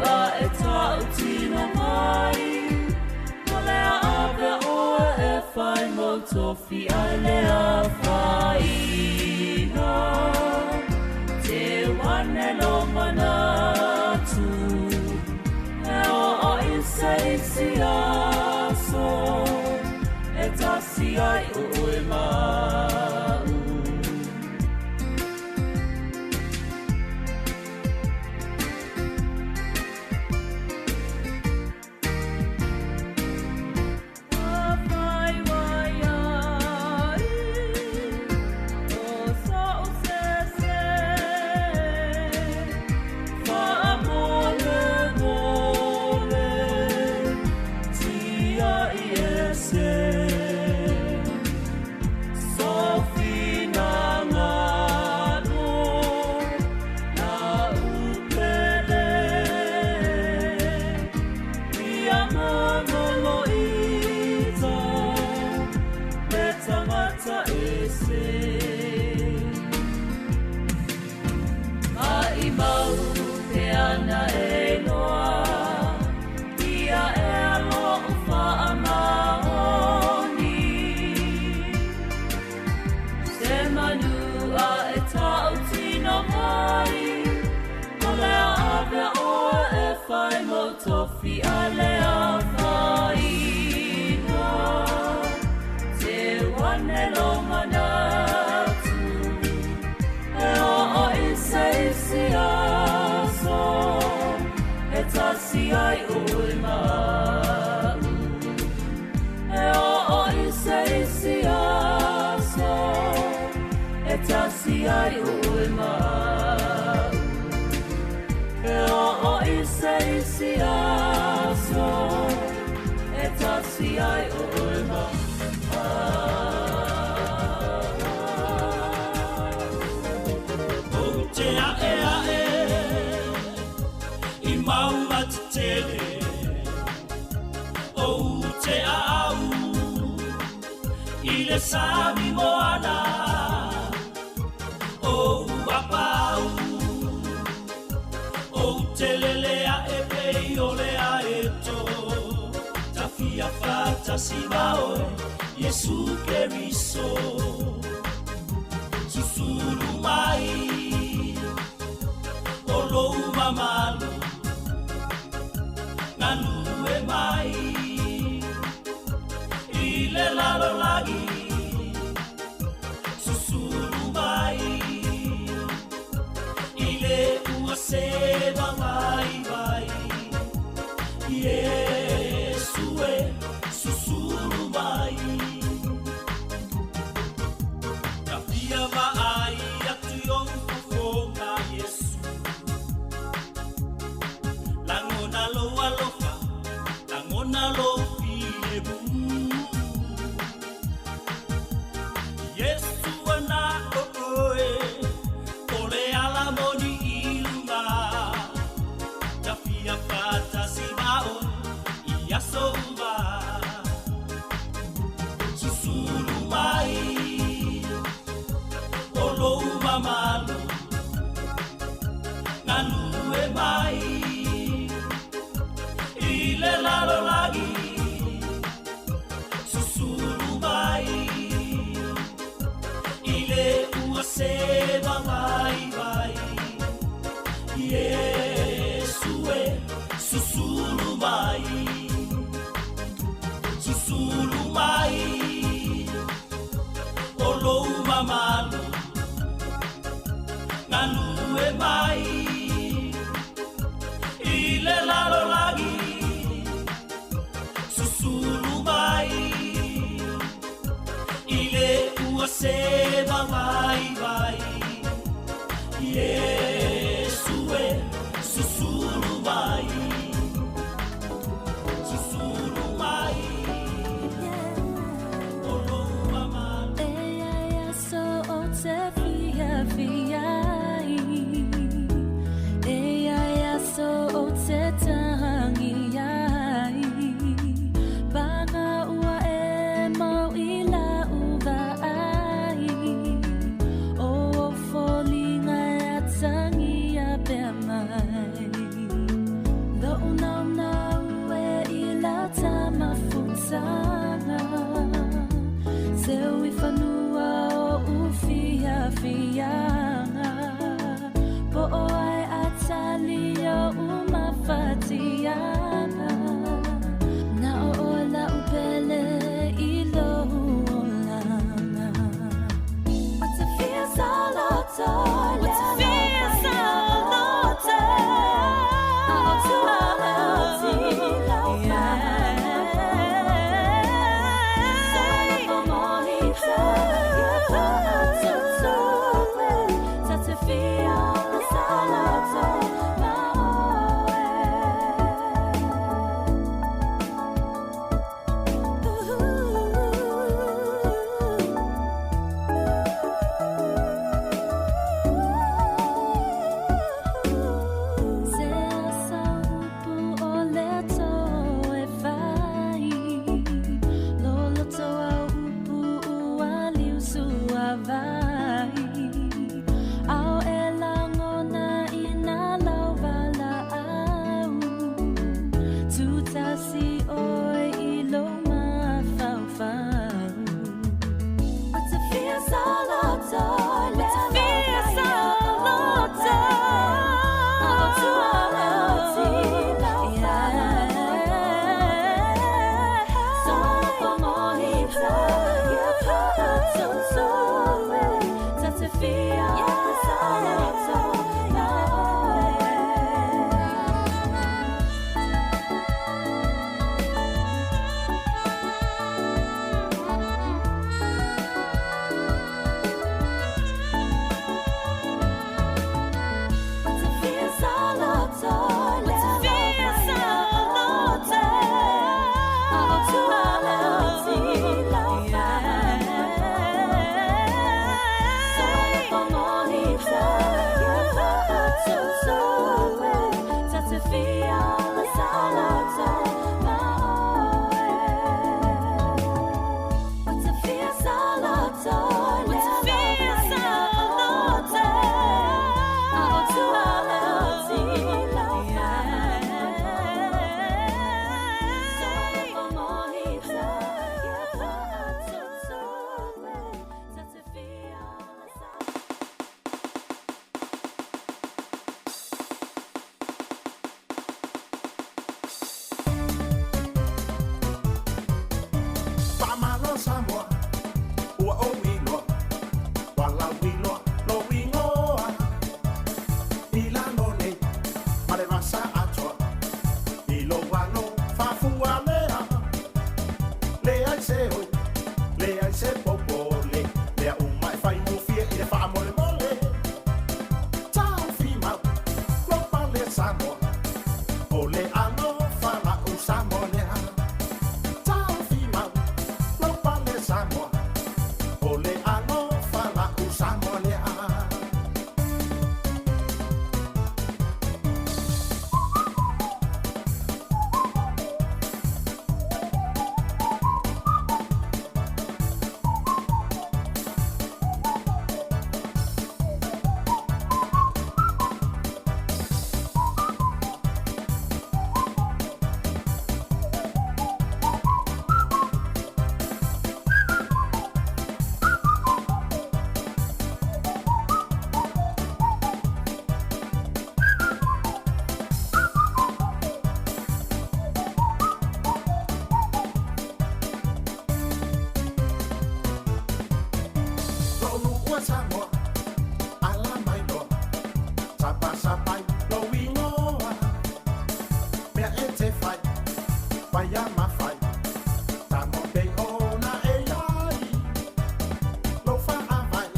a e tautino mai O le ave oe e whai mo tofi ai le awhaina Te wane lo manatu E o o i se isi aso E tasi ai oe mau. Sami moana o apau o telele a e pei o le a e to tafia fata si maoe Yesu Keriso susulu mai o lou mamalu nanu e mai i le lalolagi susulu mai i le ua seva vai vai Yesu e susulu mai Tafia vaai atu i ou fofoga Yesu Langona lou alofa, langona lou filemu Yesu ana o oe, o le ala moni i luga. Tafia fatasi mao, i aso uma. Susulu mai, o lou mamalu, nanu e mai, i le lalolagi. Susulu mai, i le ua seva vai vai. Yesu e susulu mai, susulu mai, o lou mamalu, nanu e mai, i le lalolagi. Susulu mai, i le ua seva vai vai. Yesu e susulu mai, susulu mai, o lou mamalu. E ai aso o te fia fia ai. E ai aso o te tangi ai. Panga ua e mau i la uva ai. amataga Seu i fanua o ufiafiaga Po o ai atali o umafatiaga Na o ola upele i lou olaga O te fia saloto O te fia saloto Se asa upu o le toe fai Loloto au upu ua liusuavai Ao e lagona i nā lauvalaau Tutasi oe i lou mafaufau O te fia saloto O te fia saloto Faamalo Samoa, ua ou iloa, ua lauiloa lou igoa. I lalo nei ma le vasa atoa, i lou alo faafualea. Leai se oi, leai se popole, mea uma e faigofie i le faamolemole. Taofi mau lou pale Samoa, o le alofa la'u Samoa lea. Taofi mau lou pale Samoa, o le alofa la'u Samoa lea. Lou nuu e Samoa, ala mai loa, sapasapai lou igoa. Mea e te fai, faia ma fai, Samoa pei ona e iai. Lou faavae,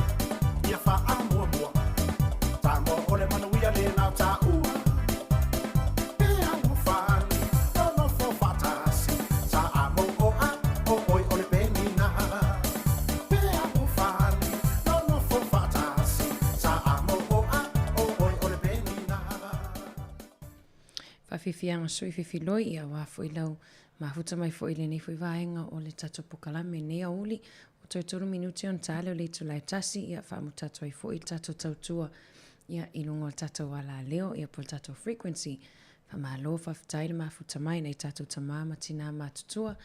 ia faamuamua, Samoa o le manuia lena o taua. E alofani, nonofo faatasi, sa a mou o a, o oe o le penina. E alofani, nonofo faatasi, sa a mou o a, o oe o le penina. Faafiafiaga sui fifiloi ia auā foi lau mafuta mai foi i lenei foi vaega o le tatou pokalame i lenei aoauli. Ua toe tolu minute ona ta ale o le itula e tasi ia faamuta atu ai foi le tatou tautua ia i luga o le tatou alaleo ia po o le tatou frequency. Faamalo faafetai le mafuta mai nai tatou tamā ma tinā matutua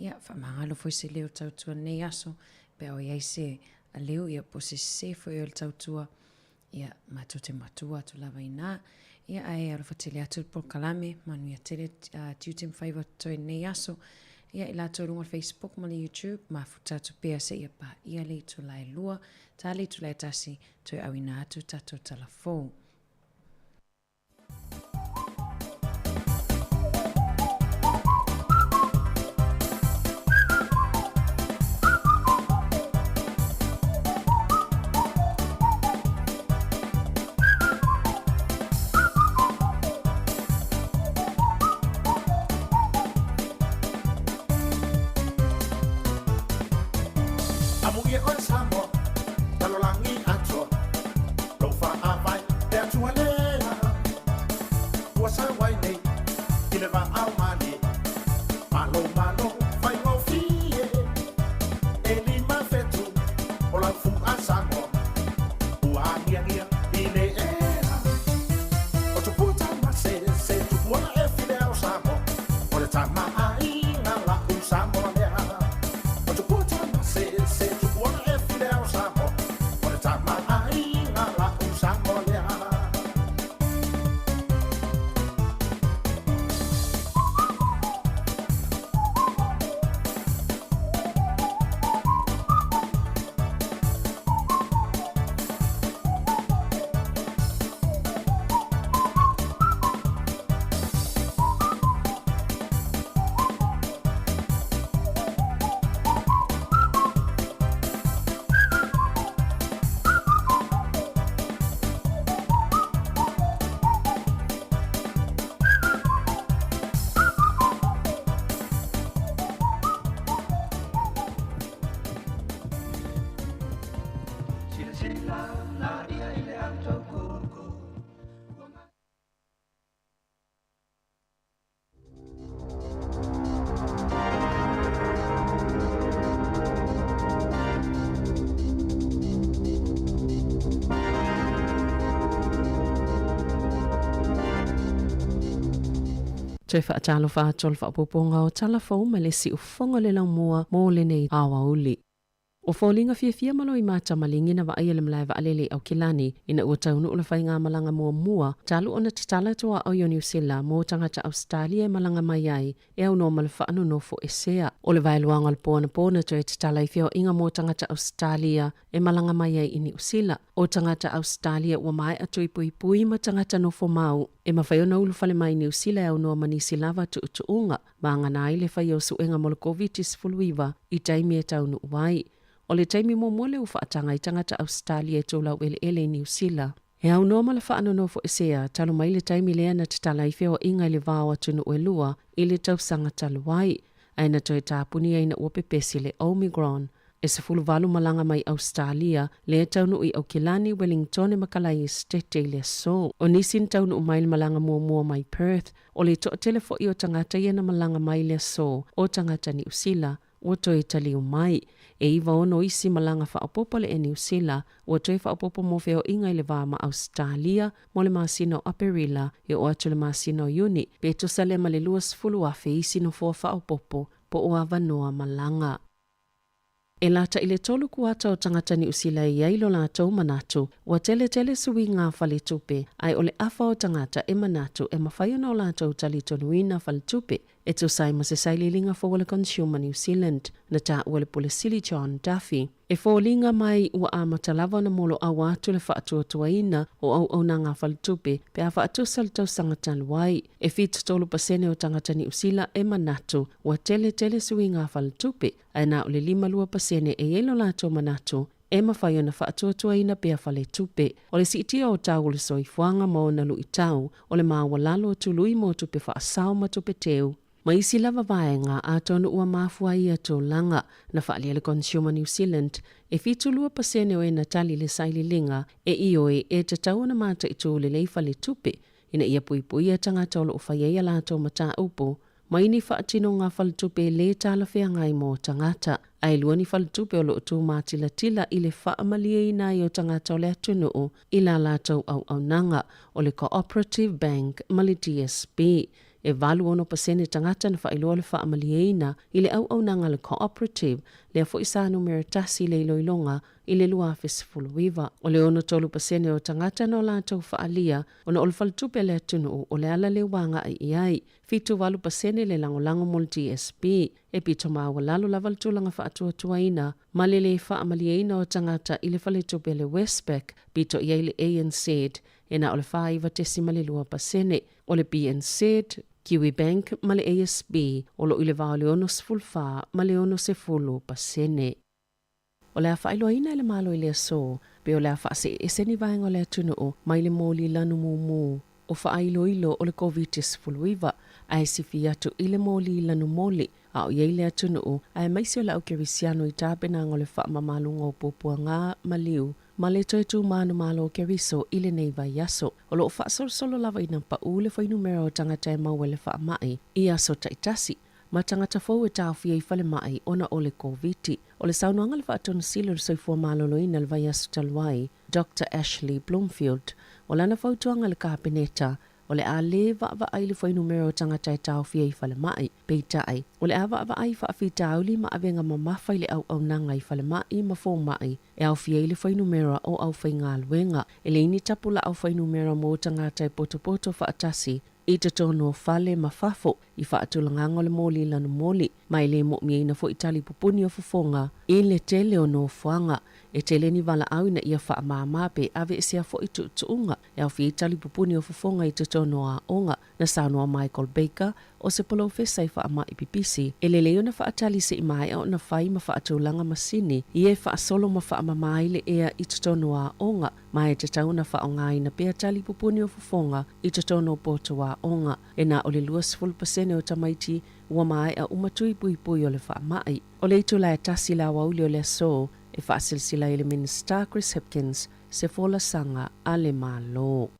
Ia, faamagalo foi se leo tautua lenei aso, pe a o i ai se leo, ia, po o se sese foi o le tautua, ia, matou te matua atu lava inā. Ia, ae alofa tele atu le polokalame, manuia tele tiute ma faiva o totoe i lenei aso. Ia, i latou i luga o le Facebook ma le YouTube, mafuta atu pea seia paia le itula e lua, ta le itula e tasi, toe auina atu tatou tala fou. Amuia oe Samoa, lalolagi atoa, lou faavae le Atua lea. Ua sau ai nei i le vaao malie, malo malo faigofie. E 5 fetu o lau fua Samoa, ua agiagia i le ea. O tupua tama se, se tupua e file o Samoa, o le tama aiga la'u Samoa lea. O tupua tama se, se tupua e file o Samoa, o le tama aiga la'u Samoa lea. Silasila la ia i le au taukoko. Toe faatalofa atu o le faaopoopoga o tala fou mai le siufofoga o le laumua mo lenei aoauli. O foliga fiafia ma loi matamaligi na vaaia le malae vaalele i Aukilani ina ua taunuu le faigamalaga muamua talu ona tatala tuaoi o Niu Sila mo tagata Ausetalia e malaga mai ai e aunoa ma le faanonofo esea. O le vaeluaga o le po anapo na toe tatala ai feoaiga mo tagata Ausetalia e malaga mai ai i Niu Sila. O tagata Ausetalia ua maea tuipuipui ma tagata nofo mau e mafai ona ulufale mai i Niu Sila e aunoa ma nisi lava tuutuuga vagana ai le faia o suega mo le Koviti-19 i taimi e taunuu ai. O le taimi muamua lea ua faataga ai tagata Ausetalia e tou laueleele i Niu Sila. E aunoa ma le faanonofo esea talu mai le taimi lea na tatala ai feoaiga i le va o atunuu e lua i le tausaga talu ai, ae na toe tapuni ai ina ua pepesi le Omicron. E 18 malaga mai Ausetalia lea e taunuu i Aukilani, Wellingtone ma Kalaia Esetete i le aso. O nisi na taunuu mai i le malaga muamua mai Perth, o le toatele foi o tagata ia na malaga mai i le aso o tagata Niu Sila ua toe taliu mai. E 96 isi malaga faaopoopo a le Air Niu Sila ua toe faaopoopo mo feoaiga i le va ma Ausetalia mo le masina o Aperila e oo atu i le masina o Iuni, pe tusa lea ma le 20,000 isi nofoa faaopoopo po o avanoa malaga. E lata i le tolu kuata o tagata Niu Sila e i ai lo latou manatu ua teletele suiga a faletupe, ae o le afa o tagata e manatu e mafai ona o latou talitonuina faletupe e tusa ai ma se sailiiliga fou a le Consumer New Zealand na taua e le Pule Sili John Duffy. E foliga mai ua amata lava ona moloaua atu le faatuatuaina o auaunaga a faletupe pe a faatusa le tausaga talu ai. E 73% o tagata Niu Sila e manatu ua teletele suiga a faletupe, ae na o le 52% e i ai lo latou manatu e mafai ona faatuatuaina pea faletupe. O le siitia o tau o le soifuaga ma ona luitau, o le maualalo o tului mo tupe faasao ma tupe teu, ma isi lava vaega atonu ua mafua ai ia tulaga. Na faaalia le Consumer New Zealand e 72% o e na tali le sailiiliga e ioe e tatau ona mataitu lelei faletupe ina ia puipuia tagata o lo o fai ai a latou mataupu mai ni faatinoga faletupe le talafeagai mo tagata, ae lua ni faletupe o lo o tumatilatila i le faamalieina ai o tagata o le atunuu i la latou auaunaga, o le Cooperative Bank ma le DSB. E 86% tagata na faailoa le faamalieina i le auaunaga a le Cooperative, lea foi sa numera tasi i le iloiloga i le 2019. O le 63% o tagata na o latou faaalia ona o le faletupe a le atunuu o le ala lea ua agai i ai. 78% le lagolago mo le GSB. E pito maualalo lava le tulaga faatuatuaina ma le lē faamalieina o tagata i le faletupe a le Westpac, pito i ai le ANZ e na o le 49.2%. O le BNZ, Kiwibank ma le ASB o lo o i le va o le 64 ma le 60%. O le a faailoaina e le Malo i le aso, pe o le a faaseeese ni vaega o le atunuu mai le moli lanu mumu o faailoilo o le Koviti-19, ae sifi atu i le moli lanu moli a o i ai le atunuu, aemaise o le au kerisiano i tapenaga o le faamamaluga o puapuaga maliu ma le toe tu manumalo o Keriso i lenei vaiaso. O lo o faasolosolo lava ina paū le fuainumera o tagata e maua i le faamai i aso taitasi, ma tagata fou e taofia i falemai ona o le Koviti. O le saunoaga a le Faatonu Sili o le Soifua Maloloina i le vaiaso talu ai, Doctor Ashley Bloomfield, o lana fautuaga i le Kapeneta, o le a lē vaavaai le fuainumera o tagata e taofia i falemai. Peitai, o le a vaavaai i faafitauli ma avega mamafa i le auaunaga i falemai ma fomai e aofia ai le fuainumera o aufaigaluega. E leai ni tapulaa o fuainumera mo tagata e potopoto faatasi i totonu o fale ma fafo i faatulagaga o le moli lanu moli, ma e lē moʻomiaina foi tali pupuni o fofoga i le tele o nofoaga. E tele ni valaau ina ia faamāmā pe aveesea foi tuutuuga e aofia ai tali pupuni o fofoga i totonu o aoga. Na saunoa Michael Baker, o se polofesa i faamai pipisi, e lelei ona faatali se i maea ona fai ma faatulaga masini ia e faasolo ma faamamā ai le ea i totonu o aoga, ma e tatau ona faaaogaina pea tali pupuni o fofoga i totonu o poto aoga. E na o le 20% o tamaiti ua maea uma tui puipui o le faamai. O le itula e tasi le aoauli o le aso e faasilasila ai e le Minisita Chris Hipkins se folasaga a le Malo.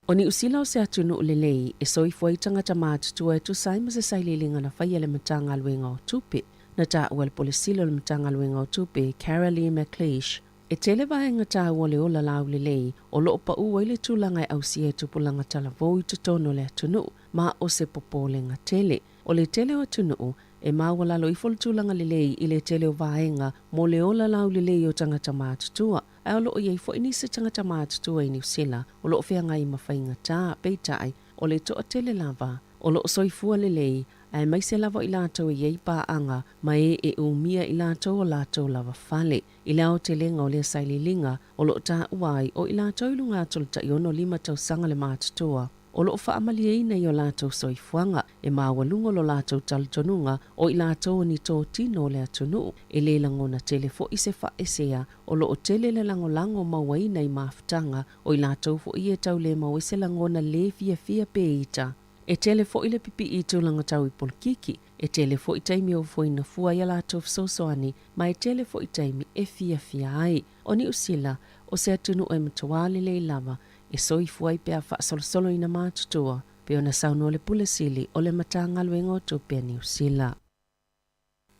O Niu Sila o se atunuu lelei e soifua ai tagata matutua e tusa ai ma se sailiiliga na faia e le Matagaluega o Tupe. Na taua e le Pule Sili o le Matagaluega o Tupe, Caralee McLiesh, E tele vaega taua o le ola laulelei o lo o paū ai le tulaga e ausia e tupulaga talavou i totonu o le atunuu, ma o se popolega tele. O le tele o atunuu, e maualalo ifo le tulaga lelei i le tele o vaega mo le ola laulelei o tagata matutua, ae o lo o i ai foi nisi tagata matutua i Niu Sila o lo o feagai ma faigata, peitai, o le toatele lava o lo o soifua lelei, aemaise lava o i latou e i ai paaga ma e e umia i latou o latou lava fale. I le aotelega o lea sailiiliga, o lo o taua ai o i latou i luga atu o le tai 65 tausaga le matutua, o lo o faamalieina i o latou soifuaga, e maualuga o lo latou talitonuga o i latou o ni totino o le atunuu, e le lagona tele foi se faaesea, o lo o tele le lagolago mauaina i mafutaga, o i latou foi e tau le mau ai se lagona lē fiafia pe ita. E tele foi le pipii i tulaga tau i polokiki, e tele foi taimi e ofoina fua ai a latou fesoasoani, ma e tele foi taimi e fiafia ai. O Niu Sila, o se atunuu e matuā lelei lava e soifua ai pe a faasolosolo ina matutua, pei ona saunoa le Pule Sili o le Matagaluega o Tupe a Niu Sila.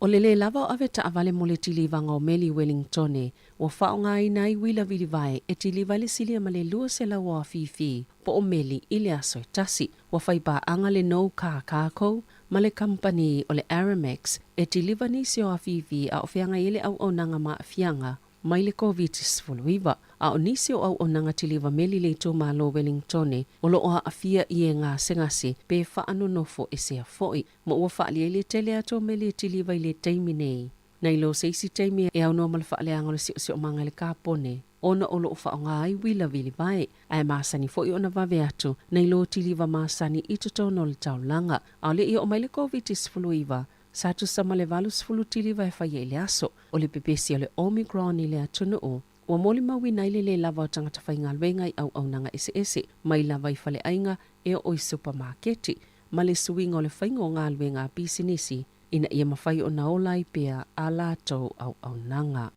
O le lē lava o ave taavale mo le tilivaga o meli i Welingtone, ua faaaogaina ai uila vilivae e tiliva ai le silia ma le 200 o afifi po o meli i le aso e tasi. Ua fai paaga le No Car Cargo ma le kamupani o le Aramex e tiliva nisi o afifi a o feagai ai le auaunaga ma aafiaga mai le Koviti-19, a o nisi o auaunaga tiliva meli i le itumalo o Welingtone o lo o aafia i e gasegase pe faanonofo esea foi. Ma ua faaalia ai le tele atu o meli e tiliva i le taimi nei. Nai lo se isi taimi e aunoa ma le faaleaga o le siosiomaga i le kapone, ona o lo o faaaoga ai uila vilivae, ae masani foi ona vave atu nai lo tiliva masani i totonu o le taulaga. A o le i oo mai le Koviti-19, sa tusa ma le 80 tiliva e faia i le aso. O le pepesi o le Omicron i le atunuu, ua molimauina ai le lē lava o tagata faigaluega i auaunaga eseese, mai lava i faleaiga e oo i supamaketi, ma le suiga o le faiga o galuega a pisinisi ina ia mafai ona ola ai pea a latou auaunaga.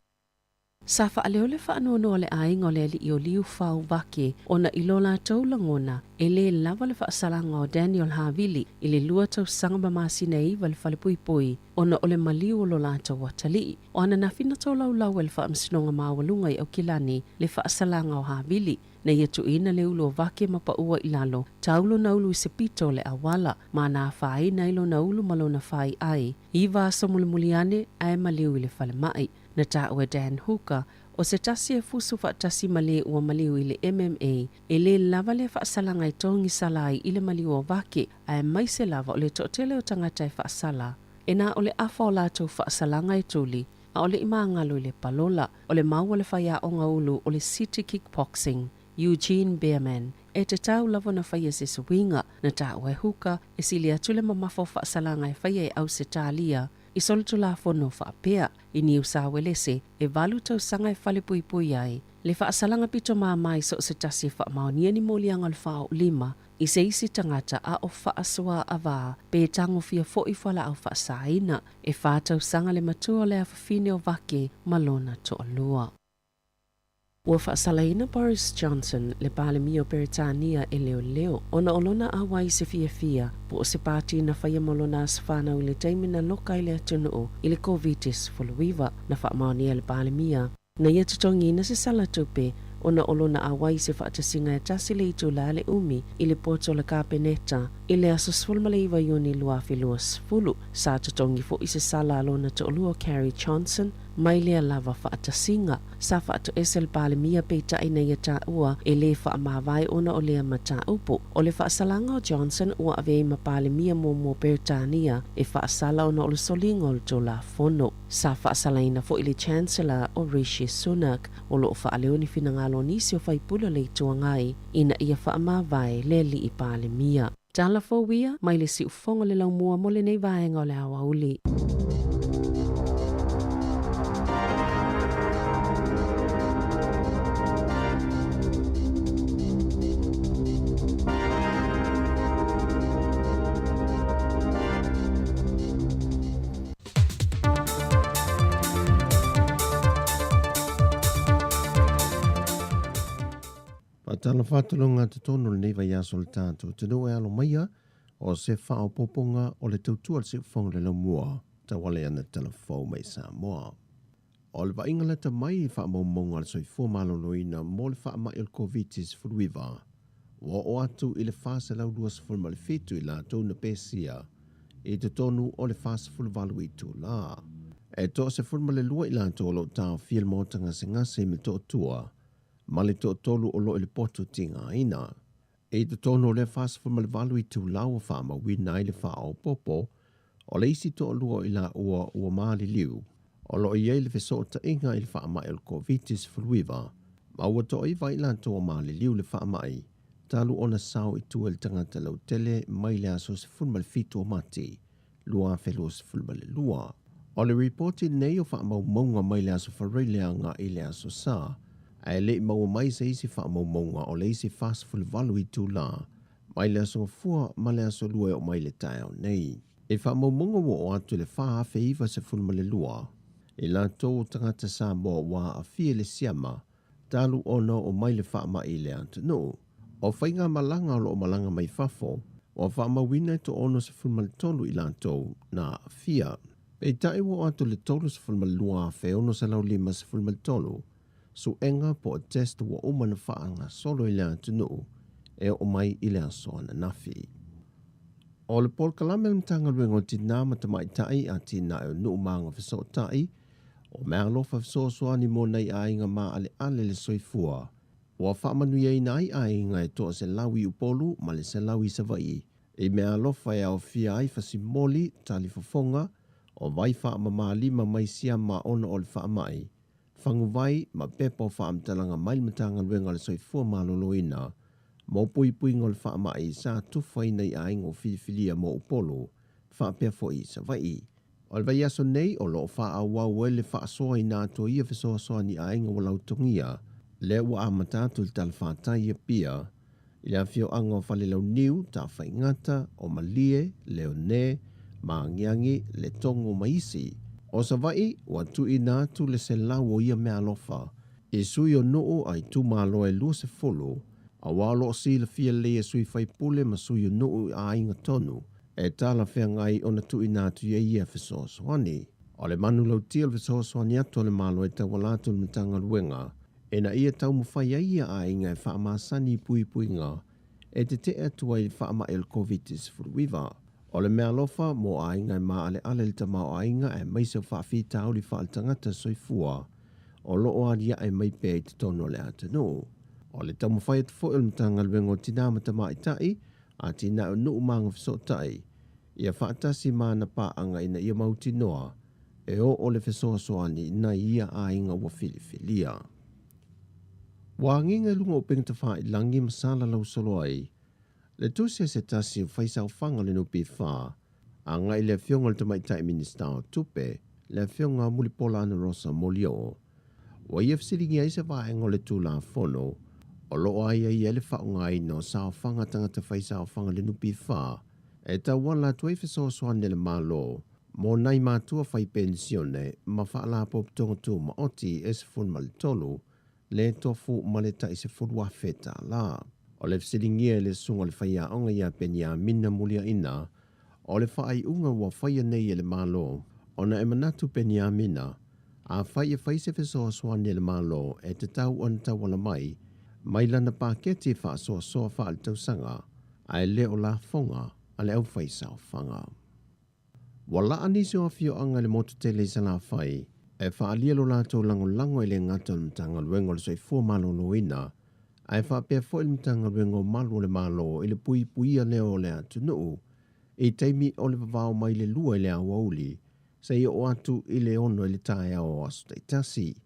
Sa faaleo le faanoanoa o le aiga o le alii o Liufau Vake ona i lo latou lagona e lē lava le faasalaga o Daniel Havili i le lua tausaga ma masina e iva i le falepuipui ona o le maliu o lo latou atalii. O ananafi na tolaulau e le Faamasinoga Maualuga i Aukilani le faasalaga o Havili. Na ia tuuina le ulu o Vake ma paua i lalo, tau lona ulu i se pito o le auala, ma na afaina ai lona ulu ma lona faiai. 9 aso mulimuli ane, ae maliu i le falemai. Na taua e Dan Hooker, o se tasi e fusu faatasi ma le ua maliu i le MMA, e lē lava lea faasalaga e togisala ai i le maliu o Vake, aemaise lava o le toatele o tagata e faasala. E na o le afa o latou faasalaga e tuli, a o leʻi magalo i le palola. O le mau a le faiaoga ulu o le City Kickboxing, Eugene Bearman, e tatau lava ona faia se suiga. Na taua e Hooker, e sili atu le mamafa o faasalaga e faia e Ausetalia i solitulafono faapea. I Niu Sauelese, e 8 tausaga e falepuipui ai le faasalaga pito māmā i so o se tasi e faamaonia ni moliaga o le faaoolima i se isi tagata a o faasoa avā pe tagofia foʻi fualaau faasaina. E 4 tausaga le matua o le afafine o Vake ma lona toalua. Ua faasalaina Boris Johnson, le Palemia o Peretania e leoleo, ona o lona auai i se fiafia, po o se pati na faia mo lona aso fanau i le taimi na loka ai le atunuu i le COVID-19. Na faamaonia e le Palemia na ia totogiina se sala tupe ona o lona auai i se faatasiga e 1 le itulā le umi i le poto o le Kapeneta i le aso 19 Iuni 2020. Sa totogi foʻi se sala a lona toalua o Carrie Johnson mai lea lava faatasiga. Sa faatoese le Palemia peitai na ia taua e lē faamavae ona o lea mataupu. O le faasalaga o Johnson ua avea ai ma Palemia muamua o Peretania e faasala ona o le soliga o le Tulafono. Sa faasalaina foʻi le Chancellor o Rishi Sunak, o loo faaleo ni finagalo o nisi o faipule o le Itu Agai ina ia faamavae le alii Palemia. Tala fou ia mai le siufofoga o le Laumua mo lenei vaega o le aoauli. Faatalofa atu loga totonu o lenei vaiaso o le tatou atunuu e alo maia o se faaopoopoga o le tautua le siufofoga le laumua tauale ana talafou mai Samoa. O le vaaiga lata mai i faamaumauga a le soifua maloloina mo le faamai o le Koviti-19, ua oo atu i le 427 i latou na pesia i totonu o le 48 itulā. E 12 i latou o lo o taofia i le maota gasegase i Motootua ma le 3 o lo o i le poto tigaina. I totonu o lea 48 itulā ua faamauina ai le faaopoopo o le isi 2 o i laua ua maliliu o lo o i ai le fesootaiga i le faamai o le Koviti-19, ma ua 9 i latou ua maliliu le faamai talu ona sao i tua i le tagata lautele mai le aso 17 o Mati 2022. O le ripoti nei o faamaumauga mai le aso Faraile agai i le aso Sa, ae leʻi maua mai se isi faamaumauga o le isi 48 itulā mai le aso Gafua ma le aso Lua e oo mai le taeao nei. E faamaumauga ua oo atu i le 4,092 i latou o tagata Samoa ua aafia i le siama talu ona oo mai le faamai i le atunuu. O faigamalaga o loo malaga mai fafo ua faamauina e 63 i latou na aafia. Peitai ua oo atu i le 32,653 suega po o test ua uma ona faagasolo i le atunuu e oo mai i le aso ananafi. O le polokalame a le Matagaluega o Tinā ma Tamaitai Atinae o Nuu ma Agafesootai o meaalofa fesoasoani mo nai aiga maaleale le soifua ua faamanuiaina ai aiga e 100 i Upolu ma le 100 i Savaii i meaalofa e aofia ai fasimoli, talifofoga, o vai faamamālima mai siama ona o le faamai, faguvai ma pepa o faamatalaga mai le Matagaluega o le Soifua Maloloina mo puipuiga o le faamai sa tufaina i aiga o filifilia mo Upolu faapea foʻi i Savaii. O le vaiaso nei o loo faaauau ai le faasoaina atu o ia fesoasoani i aiga ua lautogia, lea ua amata atu i le talafatai i Apia i le afioaga o Falelauniu, Tafaigata, o Malie, Leone, Maagiagi, Letogo ma isi. O Savaii ua tuuina atu le 100 o ia meaalofa i sui o nuu a itumalo e 20, auā o loo silafia lelei e sui faipule ma sui o nuu i aiga tonu e talafeagai ona tuuina atu i ai ia fesoasoani. O le manulautia o le fesoasoani atu a le Malo e tauala atu i le Matagaluega Ina ia taumafai ai ia aiga e faamasani i puipuiga e tete'e atu ai i le faama'i o le Koviti-19. O le meaalofa mo aiga e maaleale i le tamaoaiga aemaise o faafitauli faaletagata soifua o lo o aliae mai pea i totonu o le atunuu. O le taumafai atu foi o le Matagaluega o Tinā ma Tamaitai, Atinae o Nuu ma Agafesootai, ia faatasi ma ana paaga ina ia mautinoa e oo le fesoasoani nai ia aiga ua filifilia. Ua agiga i luga o upega tafailagi ma salalau solo ai le tusi a se tasi o faisaofaga o le NPF agai i le Afioga i le Tamaitai Minisita o Tupe, le Afioga Mulipola Anarosa Molioo. Ua ia fesiligia ai se vaega o le Tulafono o lo o aiaia ai le faaaogaina o saofaga tagata faisaofaga a le NPF e tauala atu ai fesoasoani a le Malo mo nai matua fai penisione ma faalapotopotoga tumaoti e 13 le tofu ma le tai $10,000. O le fesiligia e le susuga o le faiaoga ia Peniamina Muliaina o le faaiuga ua faia nei e le Malo ona e manatu Peniamina afai e fai se fesoasoani a le Malo e tatau ona tauala mai mai lana paketi faasoasoa faaletausaga ae le o lafoga a le aufaisaofaga. Ua laa nisi o afioaga i le motu tele i Salafai e faaalia lo latou lagolago e le gata o le Matagaluega o le Soifua Maloloina ae faapea foi le Matagaluega o Malu o le Malo i le puipuia lea o le atunuu i taimi o le vavao mai le 2 i le aoauli seia oo atu i le 6 i le taeao o aso taitasi.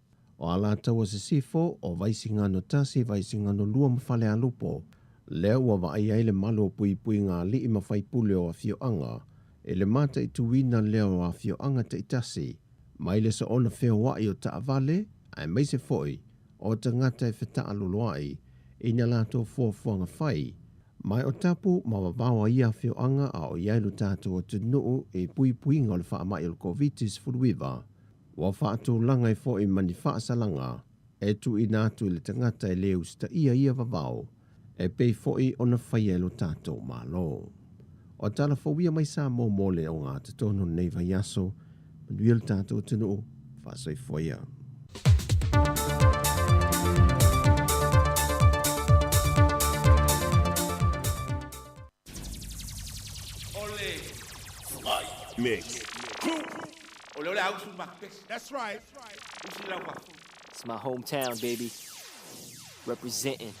O Alataua Sisifo, o Vaisigano 1, Vaisigano 2 ma Falealupo, lea ua vaaia ai le malu o puipuiga a alii ma faipule o afioaga i le mataituina lea o afioaga taitasi mai le soona feoai o taavale aemaise foi o tagata e fetaaloloai i na latou fuafuaga fai. Ma o tapu ma vavao a ia afioaga a o i ai lo tatou atunuu i puipuiga o le faamai o le Koviti-19, ua faatulaga ai foi ma ni faasalaga e tuuina atu i le tagata e le usitaia ia vavao e pei foi ona faia e lo tatou Malo. O tala fou ia mai Samoa mo le ogatotonu o lenei vaiaso. Manuia lo tatou atunuu. Faasoifua ia. It's my hometown, baby. Representing.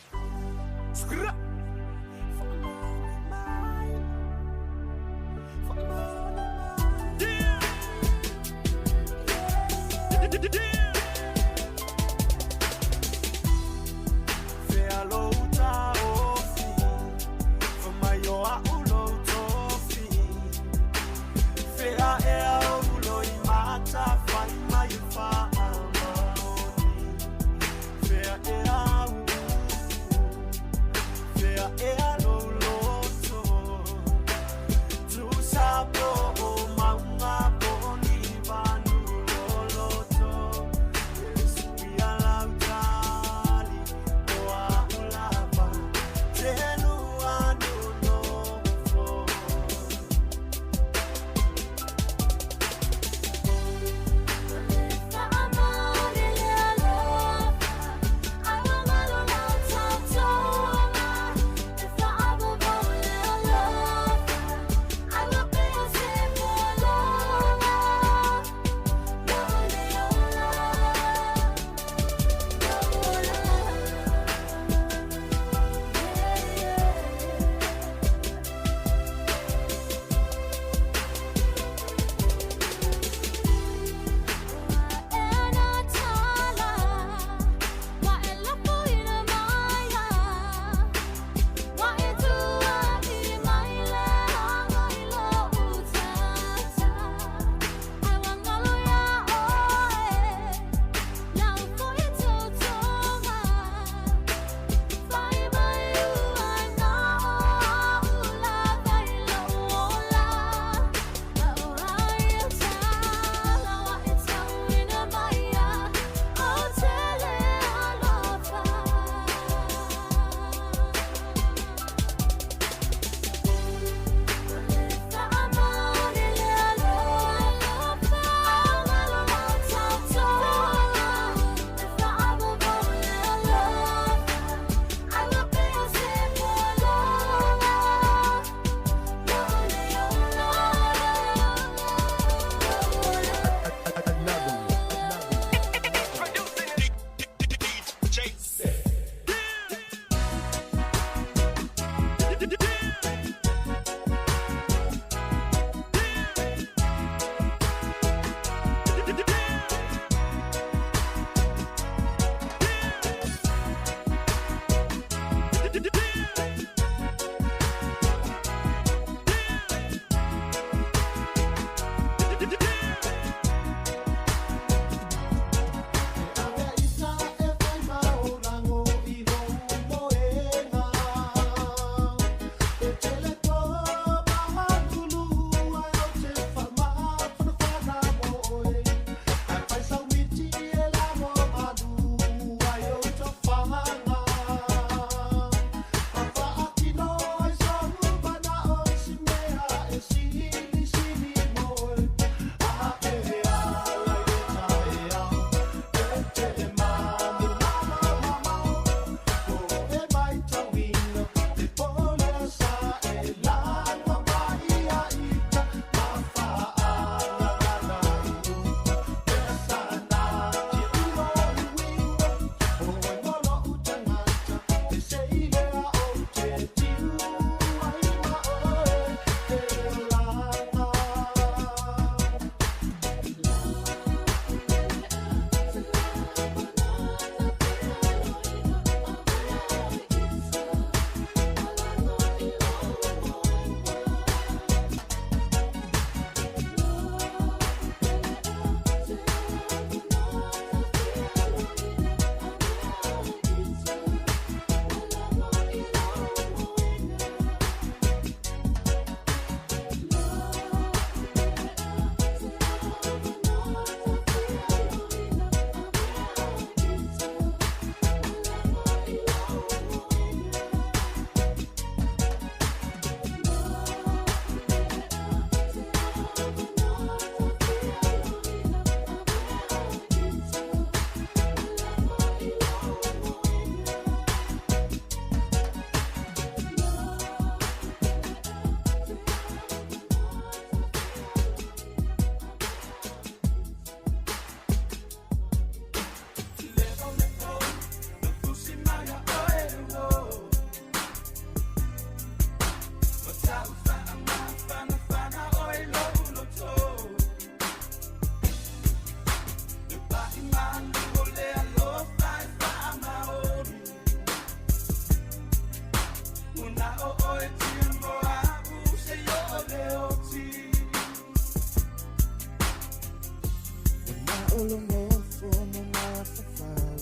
o lo nofo ma mafafau.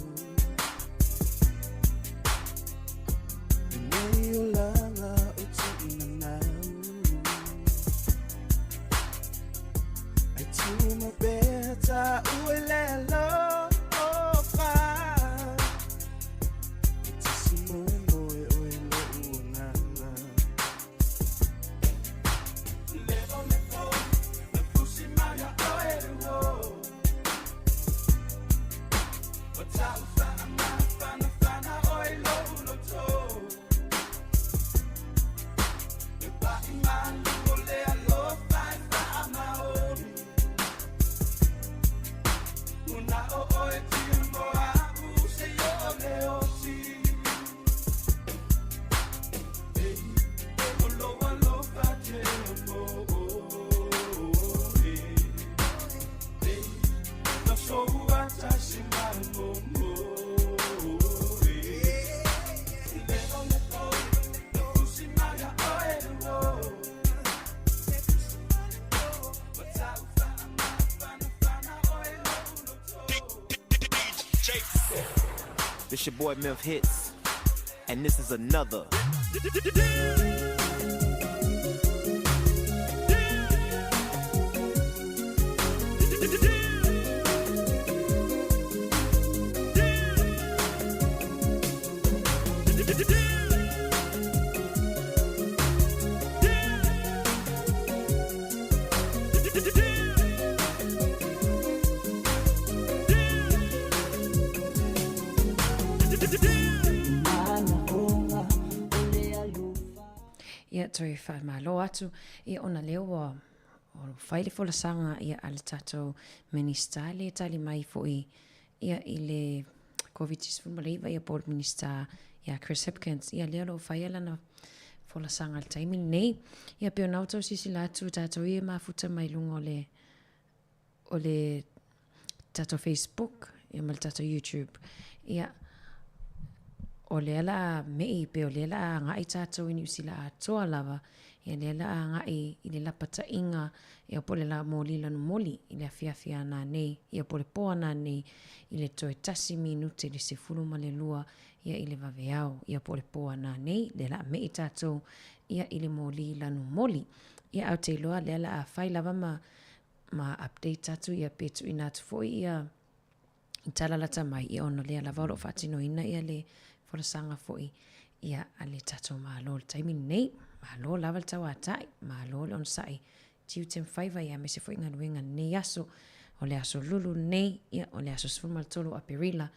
Lenei o laga o tuʻu nanau. Ai tuma pea taʻu e le alofa. E tasi moemoe oe loʻu agaga. Levo me fo, na fusi mai ia oe le uō. O taʻu faamafanafana oe loʻu loto. E paʻi malu o le alofa e faamaoni. Una o oe tia mo aʻu se i oo le oti. Ei, o lou alofa te o po e. Ei, na sou atasi mai mo mo e. Levo me po, na fusi mai ia oe le uō. O taʻu faamafanafana oe loʻu loto. This your boy Memphis Hits, and this is another. Ia toe faamalo atu ia ona lea ua o fai le folasaga ia a le tatou Minista le tali mai foʻi ia i le Covid-19 ia po o le Minista ia Chris Hipkins ia lea o loo faia lana folasaga i le taimi lenei. Ia pe ona outou silasila atu tatou ia mafuta mai luga o le o le tatou Facebook ia ma le tatou YouTube. Ia o lea la a meʻi pe o lea la a agaʻi tatou i Niu Sila atoa lava ia lea la a agaʻi i le lapataʻiga ia po o le la moli lanu moli i le afiafi a nanei ia po o le po a nanei i le toe tasi minute i le 12 ia i le vaveao ia po o le po a nanei lea la a meʻi tatou ia i le moli lanu moli. Ia ae ou te iloa lea la a fai lava ma ma update atu ia pe tuuina atu foi ia i tala lata mai ia ona lea lava o loo faatinoina ia le folasaga foi ia a le tatou Malo i le taimi lenei. Malo lava le tauatai, malo le onosai tiute ma faiva ia aemaise foi galuega lenei aso. O le aso lulu lenei, ia o le aso 13 o Aperila,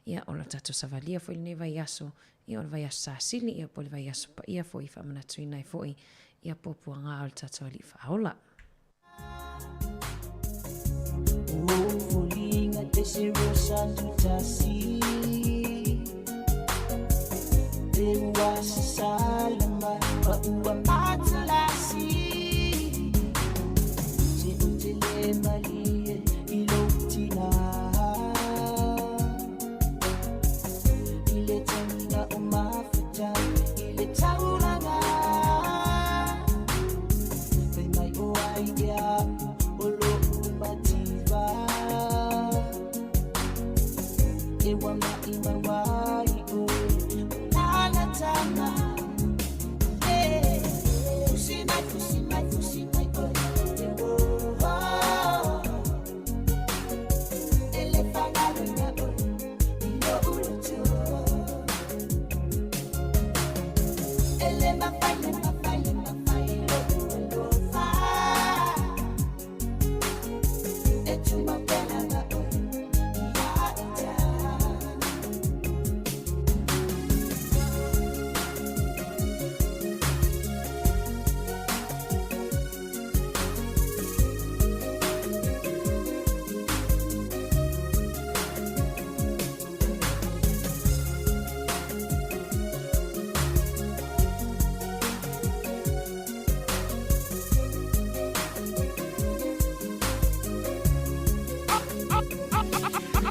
ia o lo tatou savalia foi lenei vaiaso, ia o le vaiaso sasili, ia po o le vaiaso paia foi faamanatuina ai foi ia puapuaga o le tatou Alii Faaola. Ua foliga te se rosa tutasi. Te ua sasala mai pa ua matalasi. Se o te le malie i lou tina. I le taimi o mafuta i le taulaga. Fai mai o ai ia o lou mativa. E ua mai mauai oe o lana tama. Eh, fusi mai, fusi mai, fusi mai oe. E oh, oh. E le fagaloina oe i lou loto. E le mafai, le mafai, le mafai lou alofa. E tumau pea lava oe ia ita.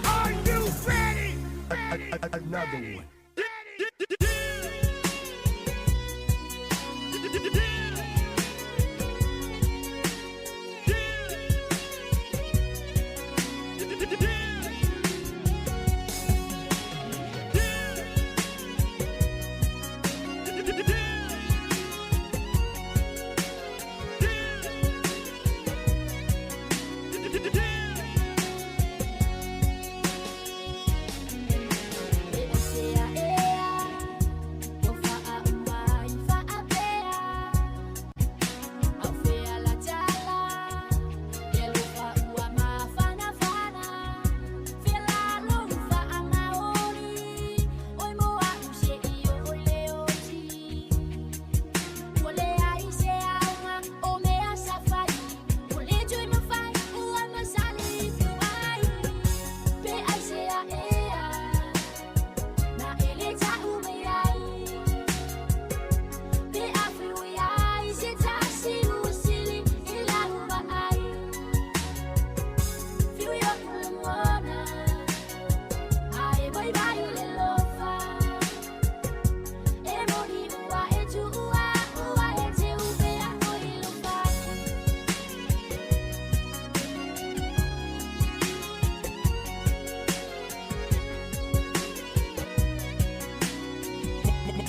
Are you ready? Another one.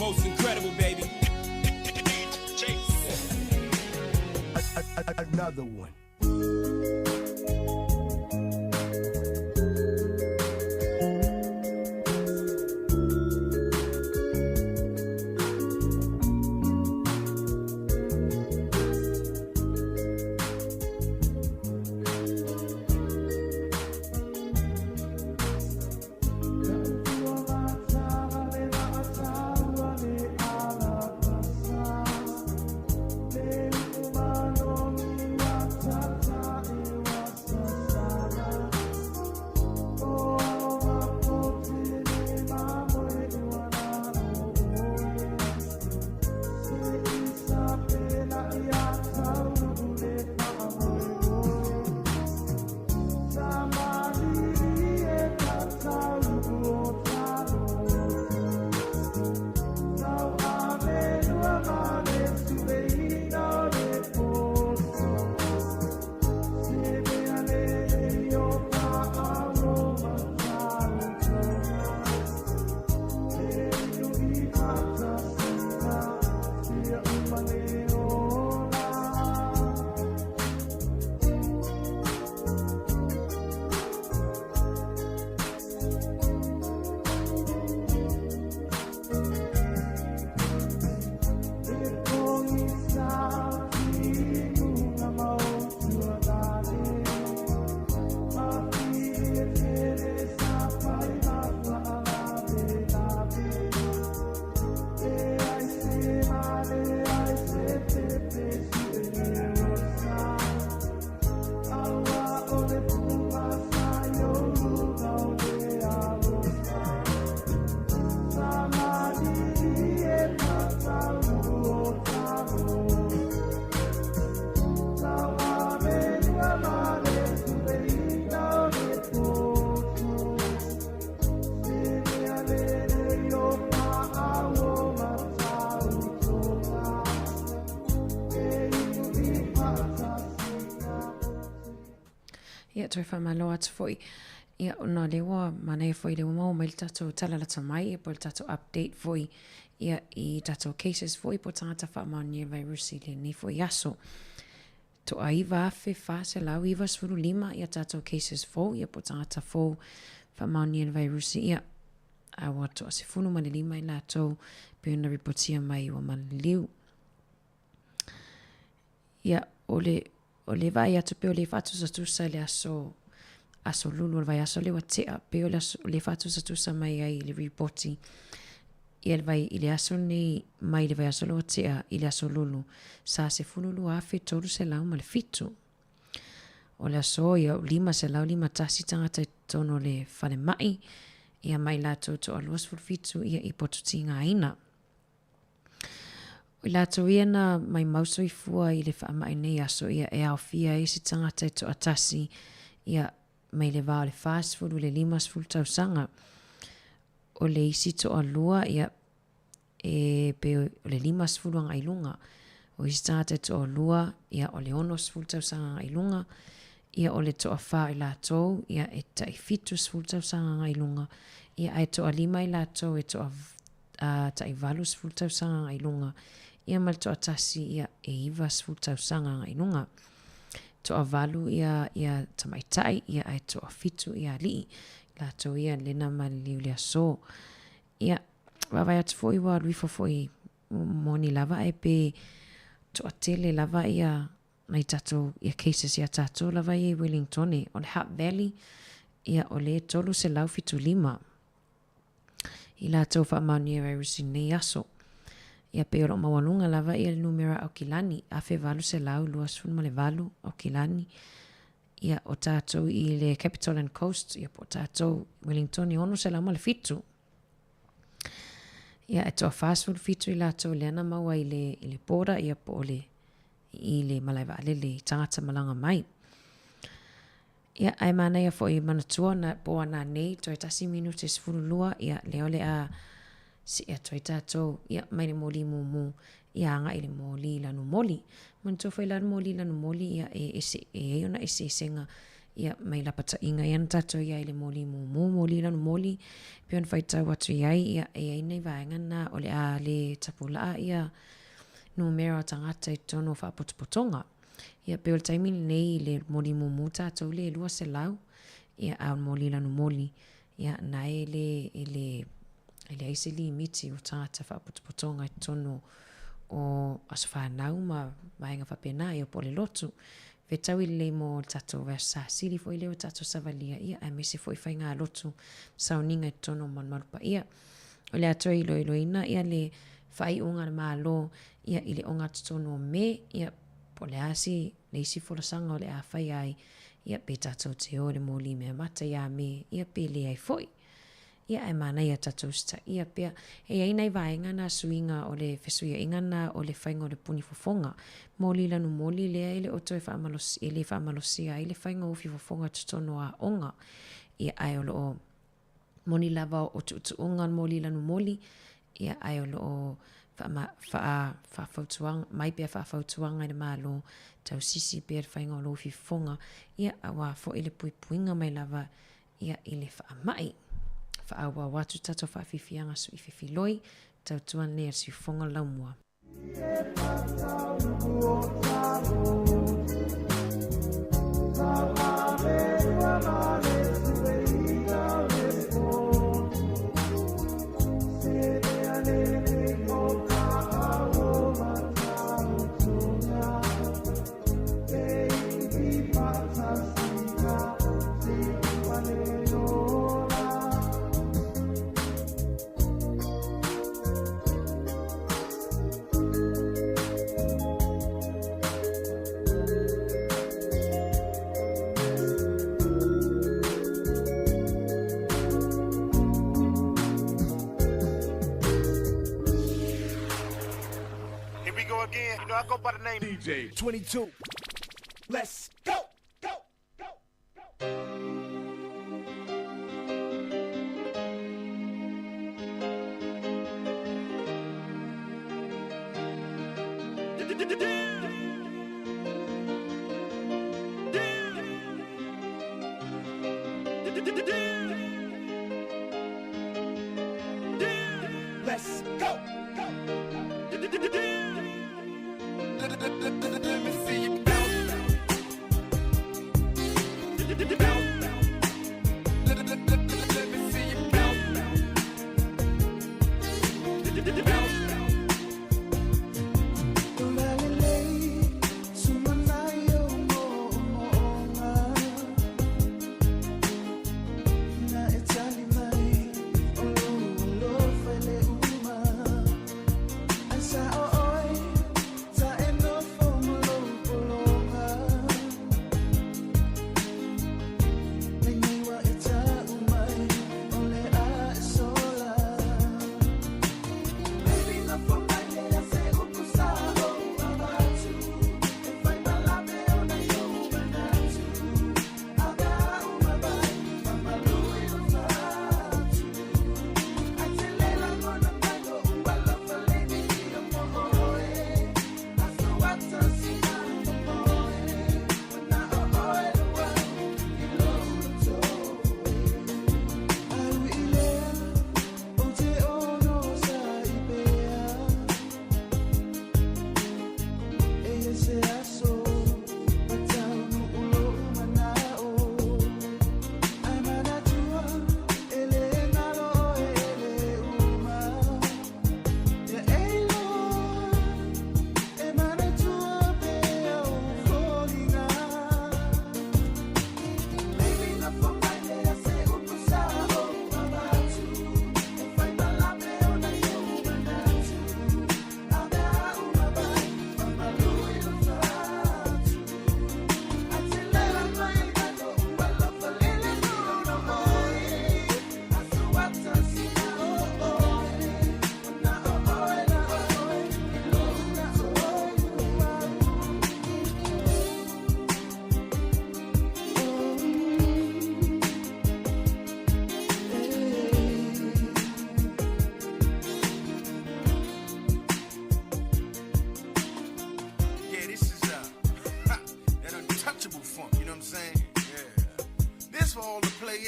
Most incredible, baby. Another one. Ia, toe faamalo atu foi. Ia, ona o lea ua manaia foi lea ua maua mai le tatou tala lata mai, ia po o le tatou update foi, ia, i tatou cases foi po o tagata faamaonia vairusi i lenei foi aso. Toa 9,495 ia tatou cases fou, ia po o tagata fou faamaonia le vairusi, ia, a ua toa 15 i latou pei ona ripotia mai ua maliliu. Ia, o le, o le vaai atu pei o le faatusatusa i le aso, aso lulu o le vaiaso lea ua tea, pei o le aso, le faatusatusa mai ai i le ripoti ia le vai, i le aso lenei mai le vaiaso lea ua tea i le aso lulu, sa 12,307. O le aso ia, 551 tagata i totonu o le falemai, ia mai latou toa 27 ia i pototigaina. O i latou ia na maimau soifua i le faamai nei aso ia e aofia ai se tagata e toatasi ia mai le va o le 40 i le 50 tausaga. O le isi toalua ia e pei o le 50 agai i luga. O isi tagata e toalua ia o le 60 tausaga agai i luga. Ia o le toafa o i latou ia e tai 70 tausaga agai i luga. Ia ae toalima i latou e toa ā, tai 80 tausaga agai luga, ia ma le toatasi, ia, e 90 tausaga agai luga. Toavalu ia, ia tamaitai, ia ae toafitu ia alii, latou ia lena maliliu le aso. Ia, vaavaai atu foi ua alu ifo foi moni lava ae pe toatele lava ia nai tatou ia cases ia tatou lava ia i Wellingtone. O le Hutt Valley, ia o le 375. I latou faamaonia virus i lenei aso. Ia pei o lo o maualuga lava ia le numera Aukilani, 1828 Aukilani. Ia o tatou i le Capital and Coast, ia po o tatou Wellington e 607. Ia e toa 47 i latou lea na maua i le, i le border, ia po o le, i le malae vaalele i tagata malaga mai. Ia, ae manaia foi manatua na po ana nei toe tasi minute 12, ia lea o le a see atu ai tatou, ia, mai le moli mumu, ia agai i le moli lanu moli. Manatua foi la le moli lanu moli, ia, e ese, e i ai ona eseesega, Ia, mai lapataʻiga ia na tatou i ai i le moli mumu, moli lanu moli, pei ona faitau atu i ai, ia, e i ai nai vaega na o le a le tapulaa ia numera o tagata i totonu o faapotopotoga. Ia, pei o le taimi lenei i le moli mumu tatou le 200, ia, a o le moli lanu moli, ia, na e le, e le, e leai se limiti o tagata faapotopotoga i totonu o aso fanau ma vaega faapena, ia po o le lotu. Fetaui lelei mo le tatou vaiaso sasili foi lea ua tatou savalia, ia aemaise foi faigalotu sauniga i totonu o malumalu paia. O le a toe iloiloina ia le faaiuga a le Malo ia i le ogatotonu o Me, ia po o le a si le isi folasaga o le a faia ai, ia pe tatou te o i le moli meamata ia Me, ia pe leai foi. Ia ae manaia tatou usitaia pea. E i ai nai vaega na suiga o le fesuiaiga na o le faiga o le puni fofoga. Moli lanu moli lea e le o toe faamalosi, e le faamalosia ai le faiga o ufi fofoga i totonu o aoga. Ia ae o lo o moni lava o tuutuuga o le moli lanu moli, ia ae o lo o faama, faa, faafautuaga, mai pea faafautuaga i le Malo, tausisi pea le faiga o lou ufi fofoga, ia aua foi le puipuiga mai lava ia i le faamai. Faaauau atu tatou faafiafiaga sui fefiloi, tautua nei a le siufofoga o le laumua. Here we go again. You know, I go by the name DJ 22. Let's go. Go. Go. Go. Let's go. Go. Let me see you bounce. Bounce. Let me see you bounce. Bounce.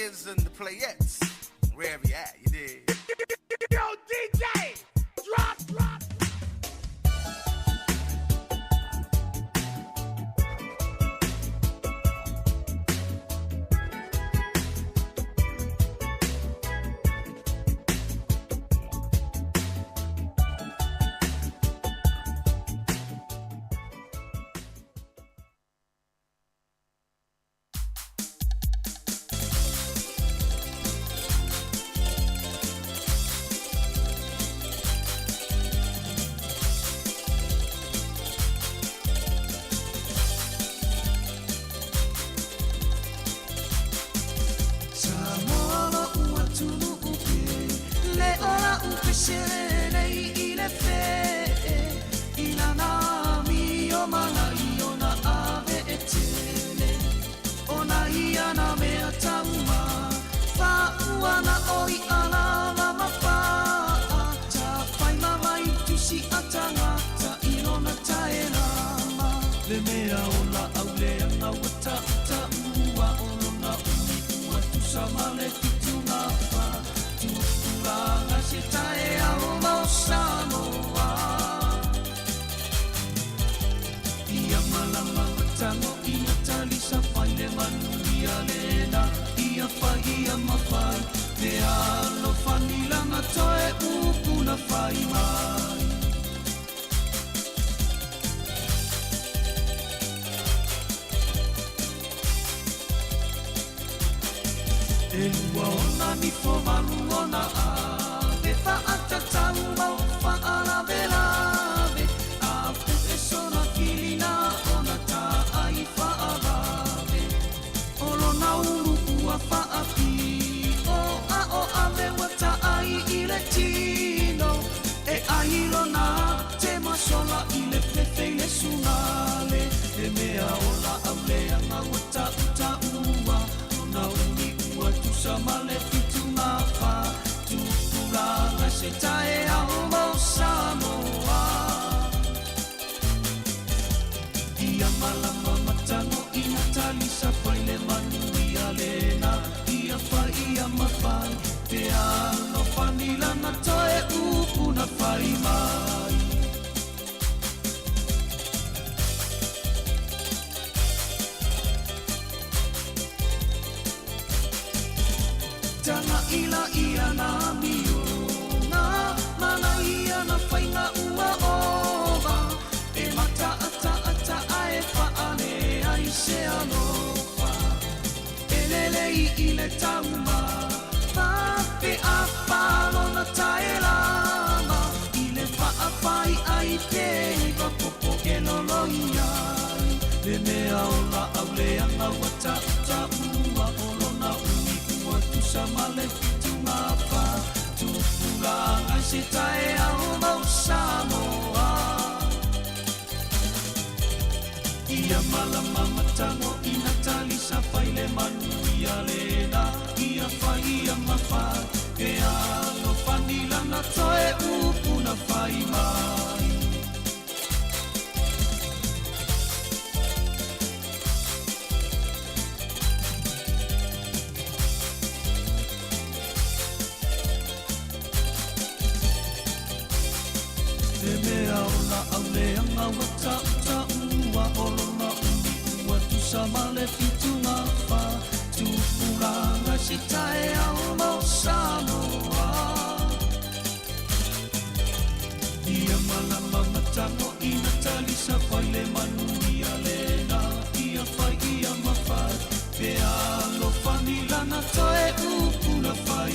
players and the playettes. Wherever you at, you dig? Yo, DJ, drop, drop. Samoa lo'u atunuu pe le o la'u pese lenei i le fe'e i lana amio mala'i ona ave e tele ona ia na mea tauma fa'auana o i'a lava ma pa'a tafaimamaitusi'ataga ta'ilona taelama le mea o la'au leaga ua ta'uta'ua o lona umi ua tusa ma le fitugafa tupulaga se taeao ma o Samoa ia malama matago ina talisa fai le manuia lena ia fai ia mafai pe alofanilana toe upu na fai mai. E lua ona nifo malu ona ave fa'atatau mau fa'alavelave a pu'e sona kilina ona ta'ai fa'avave o lona ulu ua fa'api'o a'o ave ua ta'ai i le tino e ai lona temasola i le fefe i le sugale e mea o la'au leaga ua ta'uta'ua lona umi ua tusa ma le fitugafa tupulaga se taeao ma o Samoa ia malama matago ina talisa fai le manuia lena ia fai ia mafai pe alofanilana toe upu na fai mai. Taga'ila ia na amioga mana ia na faiga ua ova e mata'ata'ata'a e fa'ale ai se alofa e lelei i le taumafa pe afalona taelama i le fa'afai'ai pe iva popo e loloi ai le mea o la'au leaga ua ta'uta'ua o lona umi ua tusa ma le fitugafa tupulaga se taeao ma o Samoa ia malama matago ina talisa fai le manuia lena ia fai ia mafai pe alofanilana toe upu na fai mai. Le mea o la'au leaga ua ta'uta'ua o lona umi ua tusa ma le fitugafa tupulaga se taeao ma o Samoa ia malama matago ina talisa fai le manuia lena ia fai ia mafai pe alofanilana toe upu na fai mai.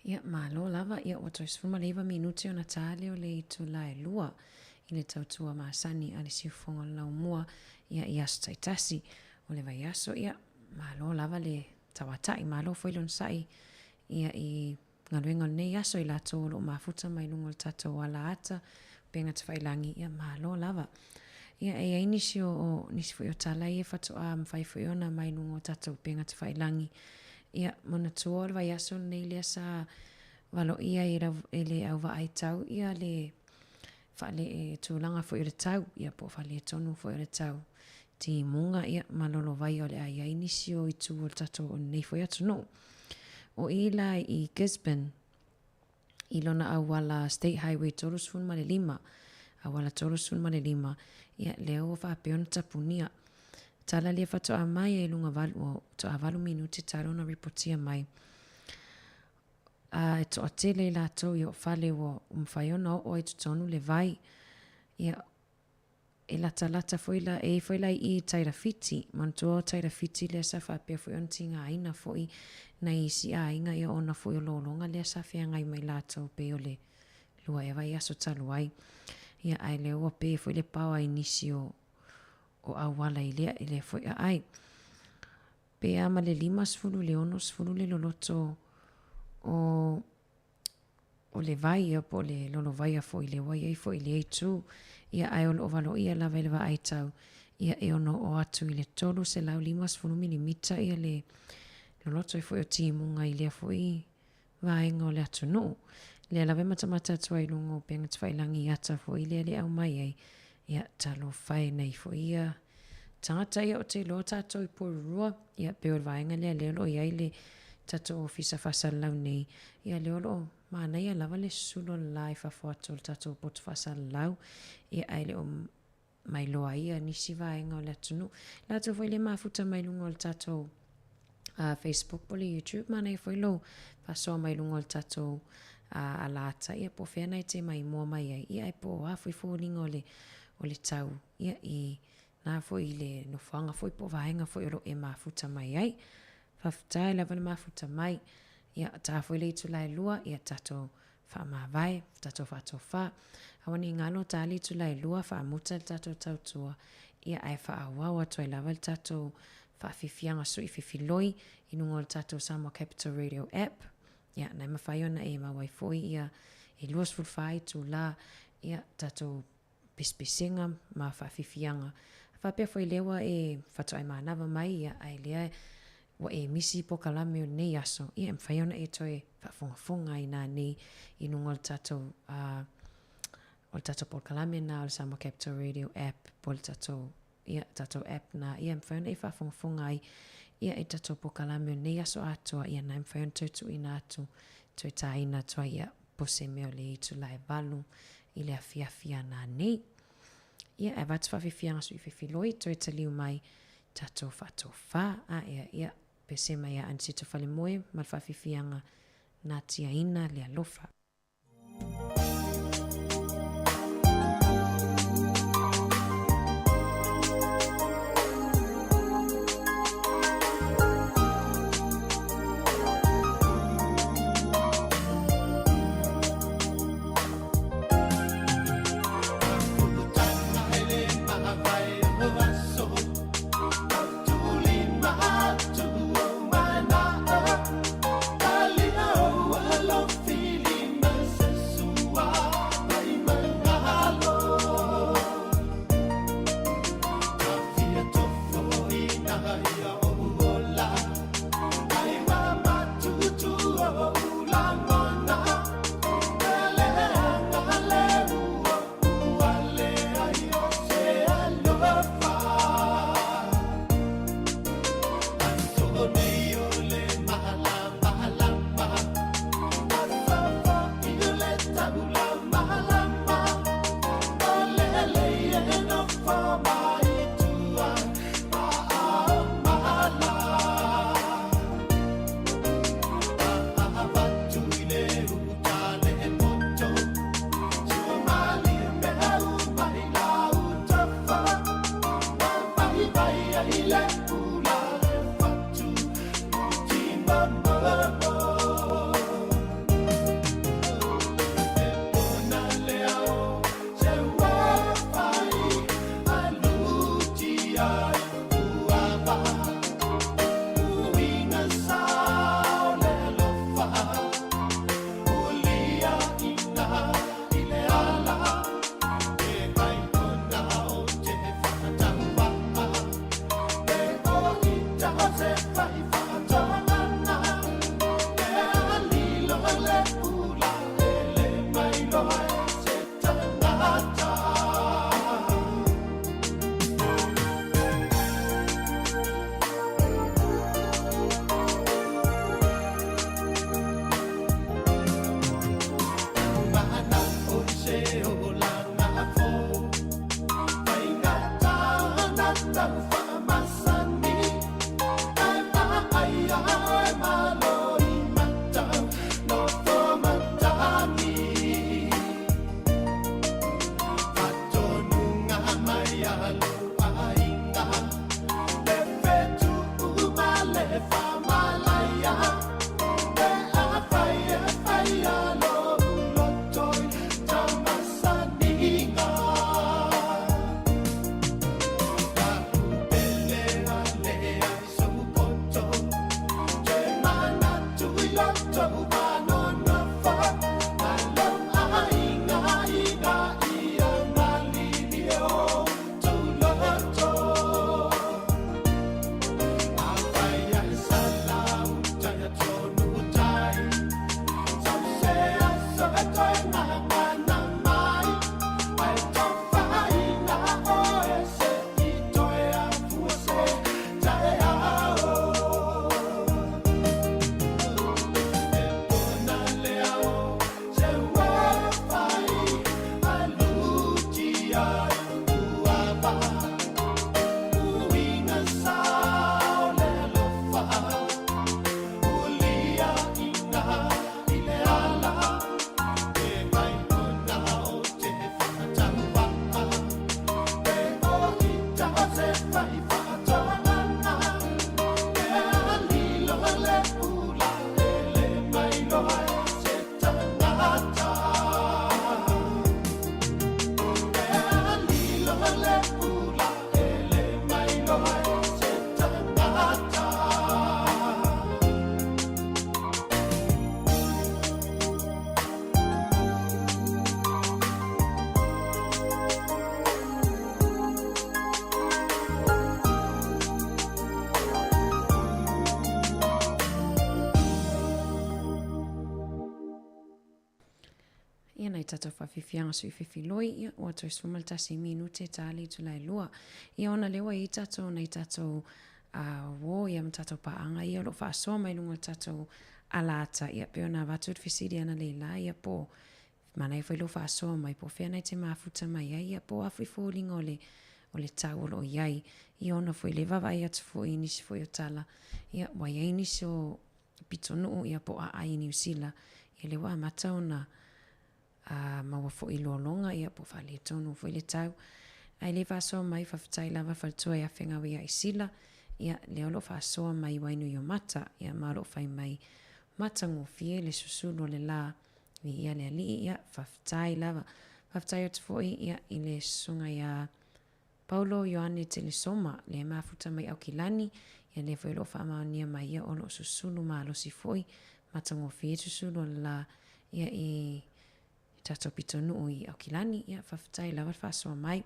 Ia, malo lava, ia ua toe 19 minute ona ta lea o le itula e lua i le tautua masani a le siufofoga o le laumua, ia i aso taitasi o le vaiaso, ia, malo lava le tauata'i, malo foi le onosa'i, ia i galuega o lenei aso i latou o lo o mafuta mai luga o le tatou ala ata, upega tafailagi, ia malo lava. Ia e i ai nisi o, o nisi foi o tala ia faatoa mafai foi ona mai luga o tatou upega tafailagi. Ia, manatua o le vaiaso lenei lea sa valoia i e le au vaai tau ia le faale tulaga foi o le tau ia po o faaletonu foi o le tau timuga ia ma lolovai o le a i ai nisi o itu o le tatou o lenei foi atunuu. O i la i Gisborne i lona auala State Highway 35, auala 35, ia lea ua faapea ona tapunia. Tala lia faatoa mai ai luga valu, ua toa valu minuti talu ona ripotia mai. A e toatele i latou i fale ua mafai ona oo ai totonu le vai. Ia, e latalata foi la, e i ai foi la i i Tairafiti, manatua o Tairafiti lea sa faapea foi ona tigaina foi nai isi aiga ia ona foi o lologa lea sa feagai mai latou pei o le lua ea vaiaso talu ai. Ia ae lea ua pe foi le paoa i nisi o o auala i lea i lea foi aai. Pe a ma le 50 i le 60 le loloto o o le vai ia po o le lolovaia foi lea ua i ai foi i lea itu. Ia ae o lo o valoia lava i le vaai tau, ia e ono oo atu i le 350 milimita ia le loloto ai foi o timuga i lea foi vaega o le atunuu. Lea lava e matamata atu ai i luga o upega tafailagi i ata foi lea le aumai ai, ia talofa e nai foi ia tagata ia ou te iloa tatou i Porirua, ia pei o le vaega lea lea o lo o i ai le tatou ofisa faasalalau nei, ia lea o lo o manaia lava le susulu o le la i fafo atu o le tatou poto faasalalau, ia ae le o mailoa ai ia nisi vaega o le atunuu. Latou foi le mafuta mai luga o le tatou Facebook po o le YouTube, manaia foi lou faasoa mai luga o le tatou alata, ia po o fea na e te maimoa mai ai, ia ae po o a foi foliga o le, o le tau, ia i na foi i le nofoaga foi po o vaega foi o lo o e mafuta mai ai. Faafetai lava le mafuta mai. Ia, ta foi le itula e lua, ia tatou faamavae, tatou faatofa. Aua ne i galo ta le itula e lua faamuta le tatou tautua, ia ae faaauau atu ai lava le tatou faafiafiaga sui fifiloi i luga o le tatou Samoa Capital Radio app. Ia, na e mafai ona e maua ai foi ia e 24 itula, ia tatou pesepesega ma faafiafiaga. A faapea foi lea ua e faatoai manava mai, ia, ae lea ua e misi i polokalame o lenei aso, ia, e mafai ona e toe faafogafoga ai nanei i luga o le tatou, o le tatou polokalame na o le Samoa Capital Radio app po o le tatou ia, tatou app na, ia, e mafai ona e faafogafoga ai, ia, i tatou polokalame o lenei aso atoa, ia, na e mafai ona toe tuuina atu, toe tāina atu ai, ia, po se mea o le itula e valu i le afiafi a nanei. Ia, e avatu faafiafiaga sui fefiloi, toe taliu mai tatou faatofa, a ia, ia, pese mai ia Anisito Falemoe ma le faafiafiaga natiaina le alofa. Ia nai tatou faafiafiaga sui fefiloi, ia ua toe 11 minute ta le itula e lua. Ia ona lea ua i ai tatou nai tatou uō ia ma tatou paaga ia o lo o faasoa mai luga o le tatou alaata, ia pei ona avatu le fesili analeila ia po o manaia foi lou faasoa mai po o fea nai te mafuta mai ai, ia po o a foi foliga o le o le tau o lo o i ai. Ia ona foi lea vaavaai atu foi i nisi foi o tala, ia ua i ai nisi o pitonuu ia po o aai i Niu Sila, ia lea ua amata ona a maua foi lologa ia po o faaletonu foi le tau. Ae le faasoa mai, faafetai lava faletua ia Fegaui ia Isila, ia lea o lo o faasoa mai Wainuiomata, ia ma o lo o fai mai matagofie le susulu o le la, viia le Alii, ia faafetai lava. Faafetai atu foi ia i le susuga ia Paulo Ioane Telesoma, lea e mafuta mai Aukilani, ia lea foi o lo o faamaonia mai ia o lo o susulu malosi foi, matagofie susulu o le la ia i tatou pitonuu i Aukilani. Ia faafetai lava le faasoa mai.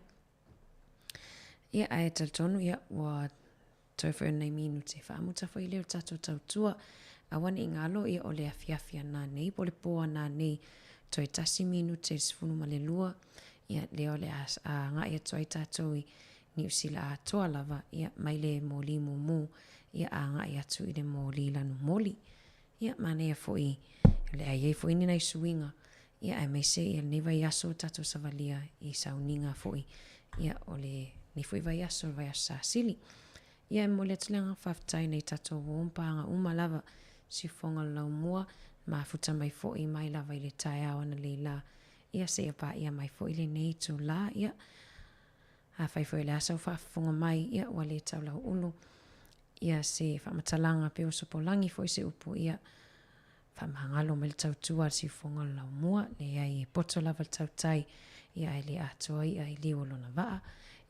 Ia ae talitonu ia ua Toe foi o nai minute, faamuta foi lea o le tatou tautua. Aua ne i galo, ia o le afiafi ananei po o le pō ananei, toe tasi minute i le 12, ia lea o le a agai atu ai tatou i Niu Sila atoa lava, ia mai le moli mumu, ia agai atu i le moli lanumoli. Ia, manaia foi, o le a i ai foi ni nai suiga, ia, aemaise ia lenei vaiaso o tatou savalia i sauniga foi, ia, o lenei foi vaiaso, le vaiaso Sasili. Ia, e momoli atu le agaga faafetai i nai tatou uo ma paaga uma lava, siufofoga o le laumua, mafuta mai foi mai lava i le taeao analeila, ia, seia paia mai foi lenei itula, ia, afai foi o le a sau faafofoga mai, ia, ua le taulauulu, ia se faamatalaga pe osopolagi foi se upu, ia faamagalo mai le tautua a le siufofoga o le laumua, leai e poto lava le tautai, ia ae le atoa i'a i liu o lona vaa,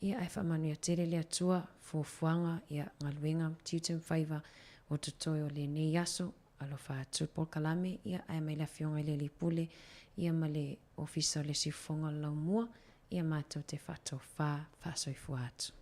ia ae faamanuia tele le Atua, fuafuaga, ia galuega, tiute ma faiva o totoe o lenei aso, alofa atu le polokalame, ia ae mai le Afioga i le Alii Pule, ia ma le Ofisa o le Siufofoga o le Laumua, ia matou te faatofa faasoifua atu.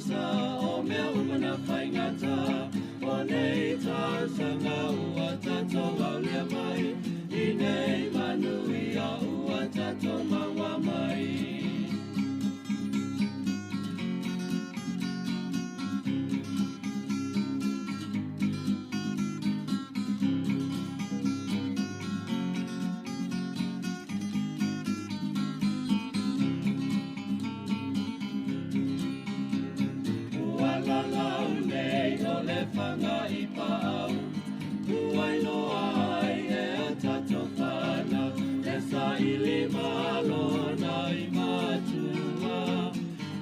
pogisa o mea uma na faigata. O nei tausaga ua tatou aulia mai, i nei manuia ua tatou maua mai. Ua lalau nei o le fanga i paau, ua iloa ai e a tatou fanau, le saili malo na i matua,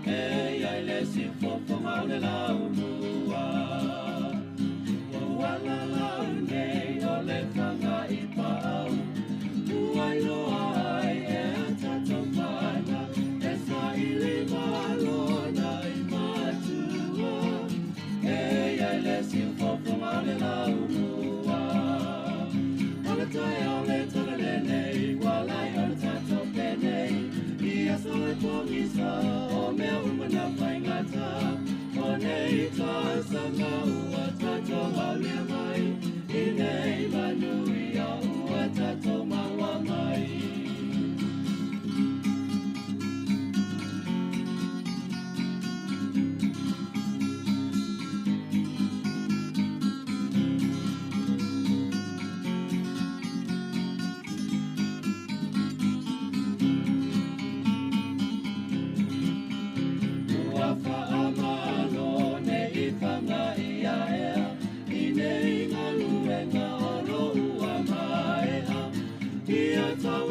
e iai le siufofoga o le laumua. Ua lalau nei o le fanga i paau, ua iloa ai e a tatou fanau, le saili malo na i matua, e iai le siufofoga o le laumua. O le taeao le tala lenei, ua lai o le tatou penei, ia so e pogisa o mea uma na faigata. O nei tausaga ua tatou aulia mai, i nei manuia ua tatou maua mai. Ua faamalo nei fanga ia ea, i nei galuega o lo ua maea. Ia tau